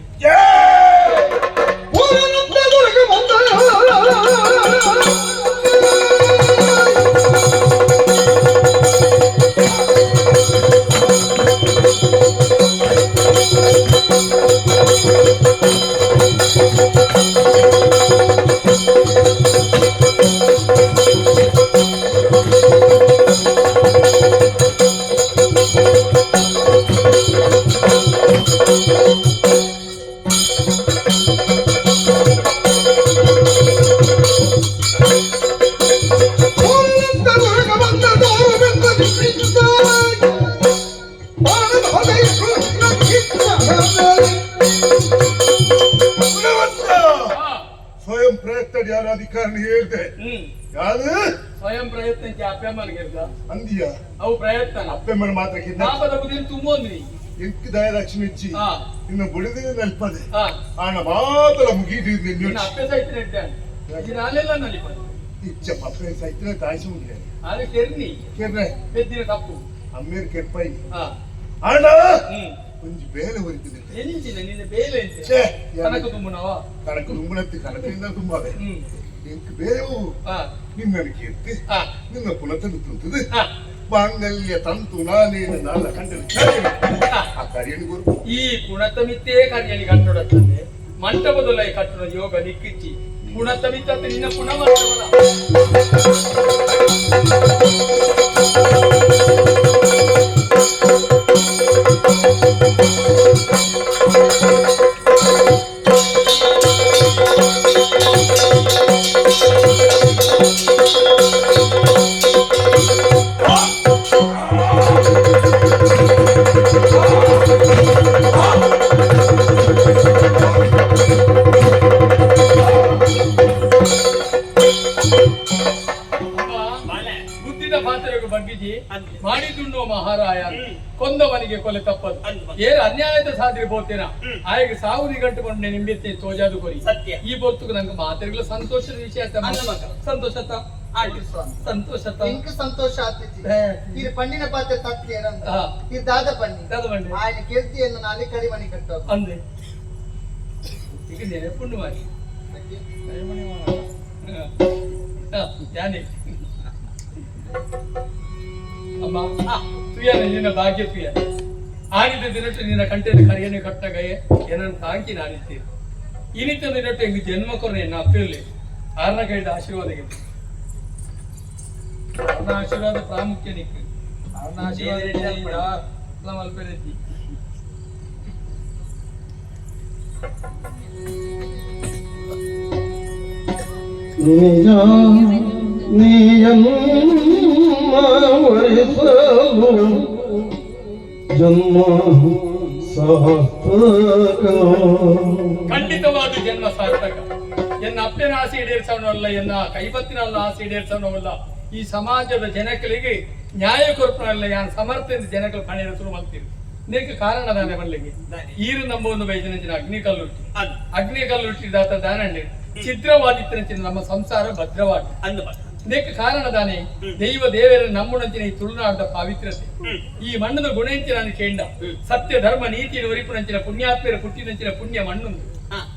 ಸ್ವಯಂ ಪ್ರಯತ್ನ ಯಾರ ಅಧಿಕಾರಿನ ಹೇಳ್ದೆ ಯಾರು ಸ್ವಯಂ ಪ್ರಯತ್ನಕ್ಕೆ ಅಪ್ಪೆ ಅಮ್ಮನಿಗೆ ಅಂದಿಯ ಅವು ಪ್ರಯತ್ನ ಅಪ್ಪೆಮ್ಮನ ಮಾತ್ರ ಪಾಪದ ಬುದ್ಧಿ ತುಂಬೋಂದ್ರಿ ಎಂಕ್ ದಯಲಕ್ಷ್ಮಿ ಇಚ್ಚಿ ಇನ್ನು ಬುಡಿದಿನ ನೆಲ್ಪದೆ ಆಣ ಮಾತ್ರ ಮುಗೀಟಿ ನಿನ್ನ ಅಪ್ಪೆ ಸೈತಿನ ಇದ್ದಾನೆ ನಾನೆಲ್ಲ ನಲಿಪದೆ ಇಚ್ಚ ಅಪ್ಪೆ ಸೈತಿನ ತಾಯಿಸಿ ಮುಗಿಯ ಅದು ಕೆರ್ನಿ ಕೆರ್ನೆ ಪೆದ್ದಿನ ತಪ್ಪು ಅಮ್ಮೇರ್ ಕೆರ್ಪೈ ಆಣ ಒಂಜಿ ಬೇಲೆ ಹೊರಿತಿದೆ ಎಂಚಿನ ನಿನ್ನ ಬೇಲೆ ಛೇ ಕನಕ ತುಂಬುನವ ಕನಕ ತುಂಬುನತ್ತಿ ಕನಕಿಂದ ತುಂಬಾವೆ ಎಂಕ್ ಬೇವು ನಿನ್ನನ್ನು ಕೀರ್ತಿ ನಿನ್ನ ಪುನತನು ತುಂತುದು ಮಾಂಗಲ್ಯ ತಂತು ನಾನೇನು ನಾಲ ಕಂಡನು ಆ ಕಾರ್ಯನಿ ಗುರು ಈ ಪುಣತಮಿತ್ತೇ ಕಾರ್ಯನಿ ಕಟ್ಟೊಡತ್ತಂದೆ ಮಂಟಪದೊಲೈ ಕಟ್ಟಡ ಯೋಗ ನಿಕ್ಕಿಚ್ಚಿ ಪುಣತಮಿತ್ತ ನಿನ್ನ ಪುಣ ಮಂಟಪದ ಬುದ್ಧಿದ ಪಾತ್ರೆಗೆ ಬಗ್ಗಿಜಿ ಮಾಡಿದ್ದುಣ್ಣೋ ಮಹಾರಾಯ ಕೊಂದವನಿಗೆ ಕೊಲೆ ತಪ್ಪದು ಏರು ಅನ್ಯಾಯದ ಸಾಧ್ಯ ಬೋತೇನ ಆಯಗ ಸಾವು ನಿಗಂಟು ಕೊಂಡೆ ನಿಂಬೆತ್ತಿ ತೋಜಾದು ಕೊರಿ ಸತ್ಯ ಈ ಬೊತ್ತುకు ನಂಗೆ ಮಾತೆಗಳ ಸಂತೋಷದ ವಿಷಯ ಸಂತೋಷ ಸಂತೋಷ ಇಂಕ್ ಸಂತೋಷ ಆತಿಜಿ ಇದು ಪಣ್ಣಿನ ಪಾತ್ರೆ ತತ್ತಿ ಇದು ದಾದ ಪಣ್ಣಿ ದಾದ ಪಣ್ಣಿ ఆయన ಕೀರ್ತಿಯನ್ನು ನಾನೇ ಕರಿಮಣಿ ಕಟ್ಟೋದು ಅಂದೆ ಈಗ ನೆನಪುಂಡು ಮಾಡಿ ಯಾನೆ ಅಮ್ಮ ತುಯ್ಯನ ನಿನ್ನ ಭಾಗ್ಯ ತುಯ್ಯ ಆನಿದ ದಿನಟ್ಟು ನಿನ್ನ ಕಂಟೆನ ಕರಿಯನೆ ಕಟ್ಟಗಯೆ ಏನನ್ನು ತಾಂಕಿ ನಾನಿತ್ತೀರಿ ಇನಿತ ದಿನಟ್ಟು ಎಂಗ್ ಜನ್ಮ ಕೊರನೆ ಎನ್ನ ಅಪ್ಪಿರಲಿ ಆರ್ನ ಕೈದ ಆಶೀರ್ವಾದ ಆರ್ನ ಆಶೀರ್ವಾದ ಪ್ರಾಮುಖ್ಯ ನಿಕ್ ಆರ್ನ ಆಶೀರ್ವಾದ ಮಲ್ಪೆರೆದ್ದಿ ನಿಜ ನಿಯಮ ವರಿಸಲು ಜನ್ಮ ಸಾರ್ಥಕ. ಖಂಡಿತವಾದ ಜನ್ಮ ಸಾರ್ಥಕ. ಎನ್ನ ಅಪ್ಪನ ಆಸೆ ಈಡೇರಿಸೋನಲ್ಲ, ಎನ್ನ ಕೈಬತ್ತಿನ ಆಸೆ ಈಡೇರಿಸೋನವಲ್ಲ, ಈ ಸಮಾಜದ ಜನಗಳಿಗೆ ನ್ಯಾಯ ಕೊರಪನಲ್ಲ, ಯಾನ್ ಸಮರ್ಥದಿಂದ ಜನಗಳು ಪಣಿರ ಶುರು ಮಾಡ್ತೀರಿ. ಇದಕ್ಕೆ ಕಾರಣ ದಾನೆ ಬಲ್ಲಿಗೆ ಈರು ನಂಬುವ ಬೈದಿನ ಅಗ್ನಿ ಕಲ್ಲುಟ್ಟಿ ಅಗ್ನಿ ಕಲ್ಲುಟ್ಟಿದಾತ ದಾನಂಡಿ ಛಿದ್ರವಾದಿತ್ತನಂಚಿನ ನಮ್ಮ ಸಂಸಾರ ಭದ್ರವಾಗಿ. ಇದಕ್ಕೆ ಕಾರಣ ದಾನೆ ದೈವ ದೇವರ ನಮ್ಮುಣಂಚಿನ ಈ ತುಳುನಾಡ ಪಾವಿತ್ರ್ಯತೆ, ಈ ಮಣ್ಣದ ಗುಣಂಚಿನ ಕೇಂಡ ಸತ್ಯ ಧರ್ಮ ನೀತಿ ಒರಿಪುನಂಚಿನ ಪುಣ್ಯಾತ್ಮರ ಪುಟ್ಟಿನಂಚಿನ ಪುಣ್ಯ ಮಣ್ಣುಂದು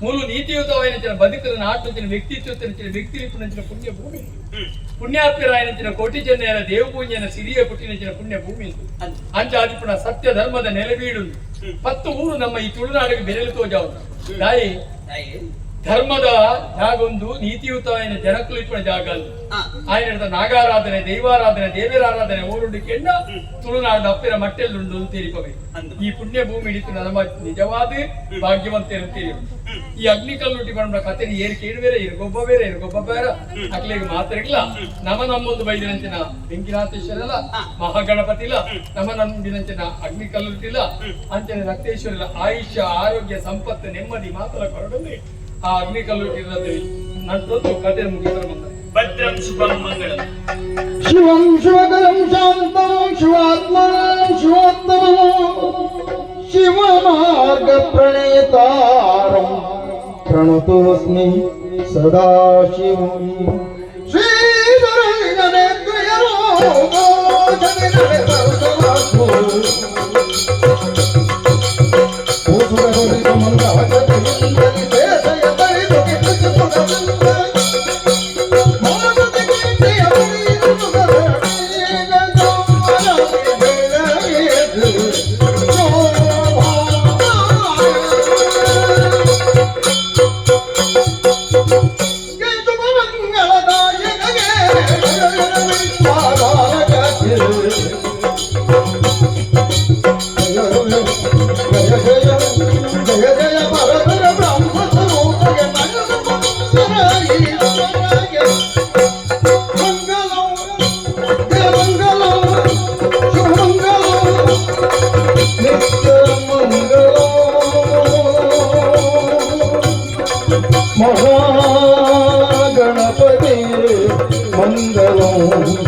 ಮೂಲು ನೀತಿಯುತವಾಯಿನಂಚಿನ ಬದುಕದ ನಾಟಂಚಿನ ವ್ಯಕ್ತಿತ್ವತ್ತಿನ ವ್ಯಕ್ತಿರಿಪುನಂಚಿನ ಪುಣ್ಯ ಭೂಮಿ ಪುಣ್ಯಾತ್ಮರಾಯನಂಚಿನ ಕೋಟಿ ಚೆನ್ನಯನ ದೇವಪೂಂಜನ ಸಿರಿಯ ಪುಟ್ಟಿನಂಚಿನ ಪುಣ್ಯ ಭೂಮಿ ಅಂಚಾದಿಪುಣ ಸತ್ಯ ಧರ್ಮದ ನೆಲೆಬೀಡು 10 ಊರು ನಮ್ಮ ಈ ತುಳುನಾಡಿಗೆ ಬೆರೆಲು ತೋಜಾವು. ತಾಯಿ ಧರ್ಮದ ಜಾಗೊಂದು ನೀತಿಯುತವಾದ ಜನಕುಲು ಇಪ್ಪುನ ಜಾಗ ಅಂದು. ಆಯನ ನಾಗಾರಾಧನೆ, ದೈವಾರಾಧನೆ, ದೇವರಾರಾಧನೆ ಊರುಂಡು ಕೆಂಡ ತುಳುನಾಡ ಅಪ್ಪಿನ ಮಟ್ಟೆಲ್ಲುಂಡು ಅಂತ ತಿಳಿಪವೆ. ಈ ಪುಣ್ಯ ಭೂಮಿ ಹಿಡಿತು ನಮ್ಮ ನಿಜವಾದ ಭಾಗ್ಯವಂತರು ತಿಳಿಯು. ಈ ಅಗ್ನಿಕಲ್ಲುಟಿ ಬಂಡ ಕತೆ ಏರು ಕೇಳು ಬೇರೆ, ಏರು ಗೊಬ್ಬ ಬೇರೆ, ಏರು ಗೊಬ್ಬ ಬೇರೆ ಅಕ್ಲೆಗೆ ಮಾತ್ರ ಇಲ್ಲ. ನಮ ನಮ್ಮೊಂದು ಬೈದಿನಂಚಿನ ಬೆಂಕಿನಾಥೇಶ್ವರಲ್ಲ, ಮಹಾಗಣಪತಿ ಇಲ್ಲ, ನಮ ನಂಬಿನಂಚಿನ ಅಗ್ನಿಕಲ್ಲುಟಿಲ್ಲ, ಅಂಚನೆ ರಕ್ತೇಶ್ವರ ಆಯುಷ್ಯ, ಆರೋಗ್ಯ, ಸಂಪತ್ತು, ನೆಮ್ಮದಿ ಮಾತ್ರ ಕೊರಡಲ್ಲಿ ಆ ಅಗ್ನಿಕಲ್ಲುಟಿ ನಟ್ಟೊಂದು ಕತೆ ಮುಗಿತರ ಬಂದ. ಭದ್ರಂ ಶುಭಂ ಮಂಗಳಂ. ಶಿವಂ ಶಿವಕರಂ ಶಾಂತಂ ಶಿವಾತ್ಮನಂ ಶಿವೋತ್ತಮಂ ಶಿವಮಾರ್ಗ ಪ್ರಣೇತಾರಂ ಪ್ರಣತೋಸ್ಮಿ ಸದಾಶಿವಂ. ಶ್ರೀ ಮಹಾಗಣಪತಿ ಮಂಗಲಂ.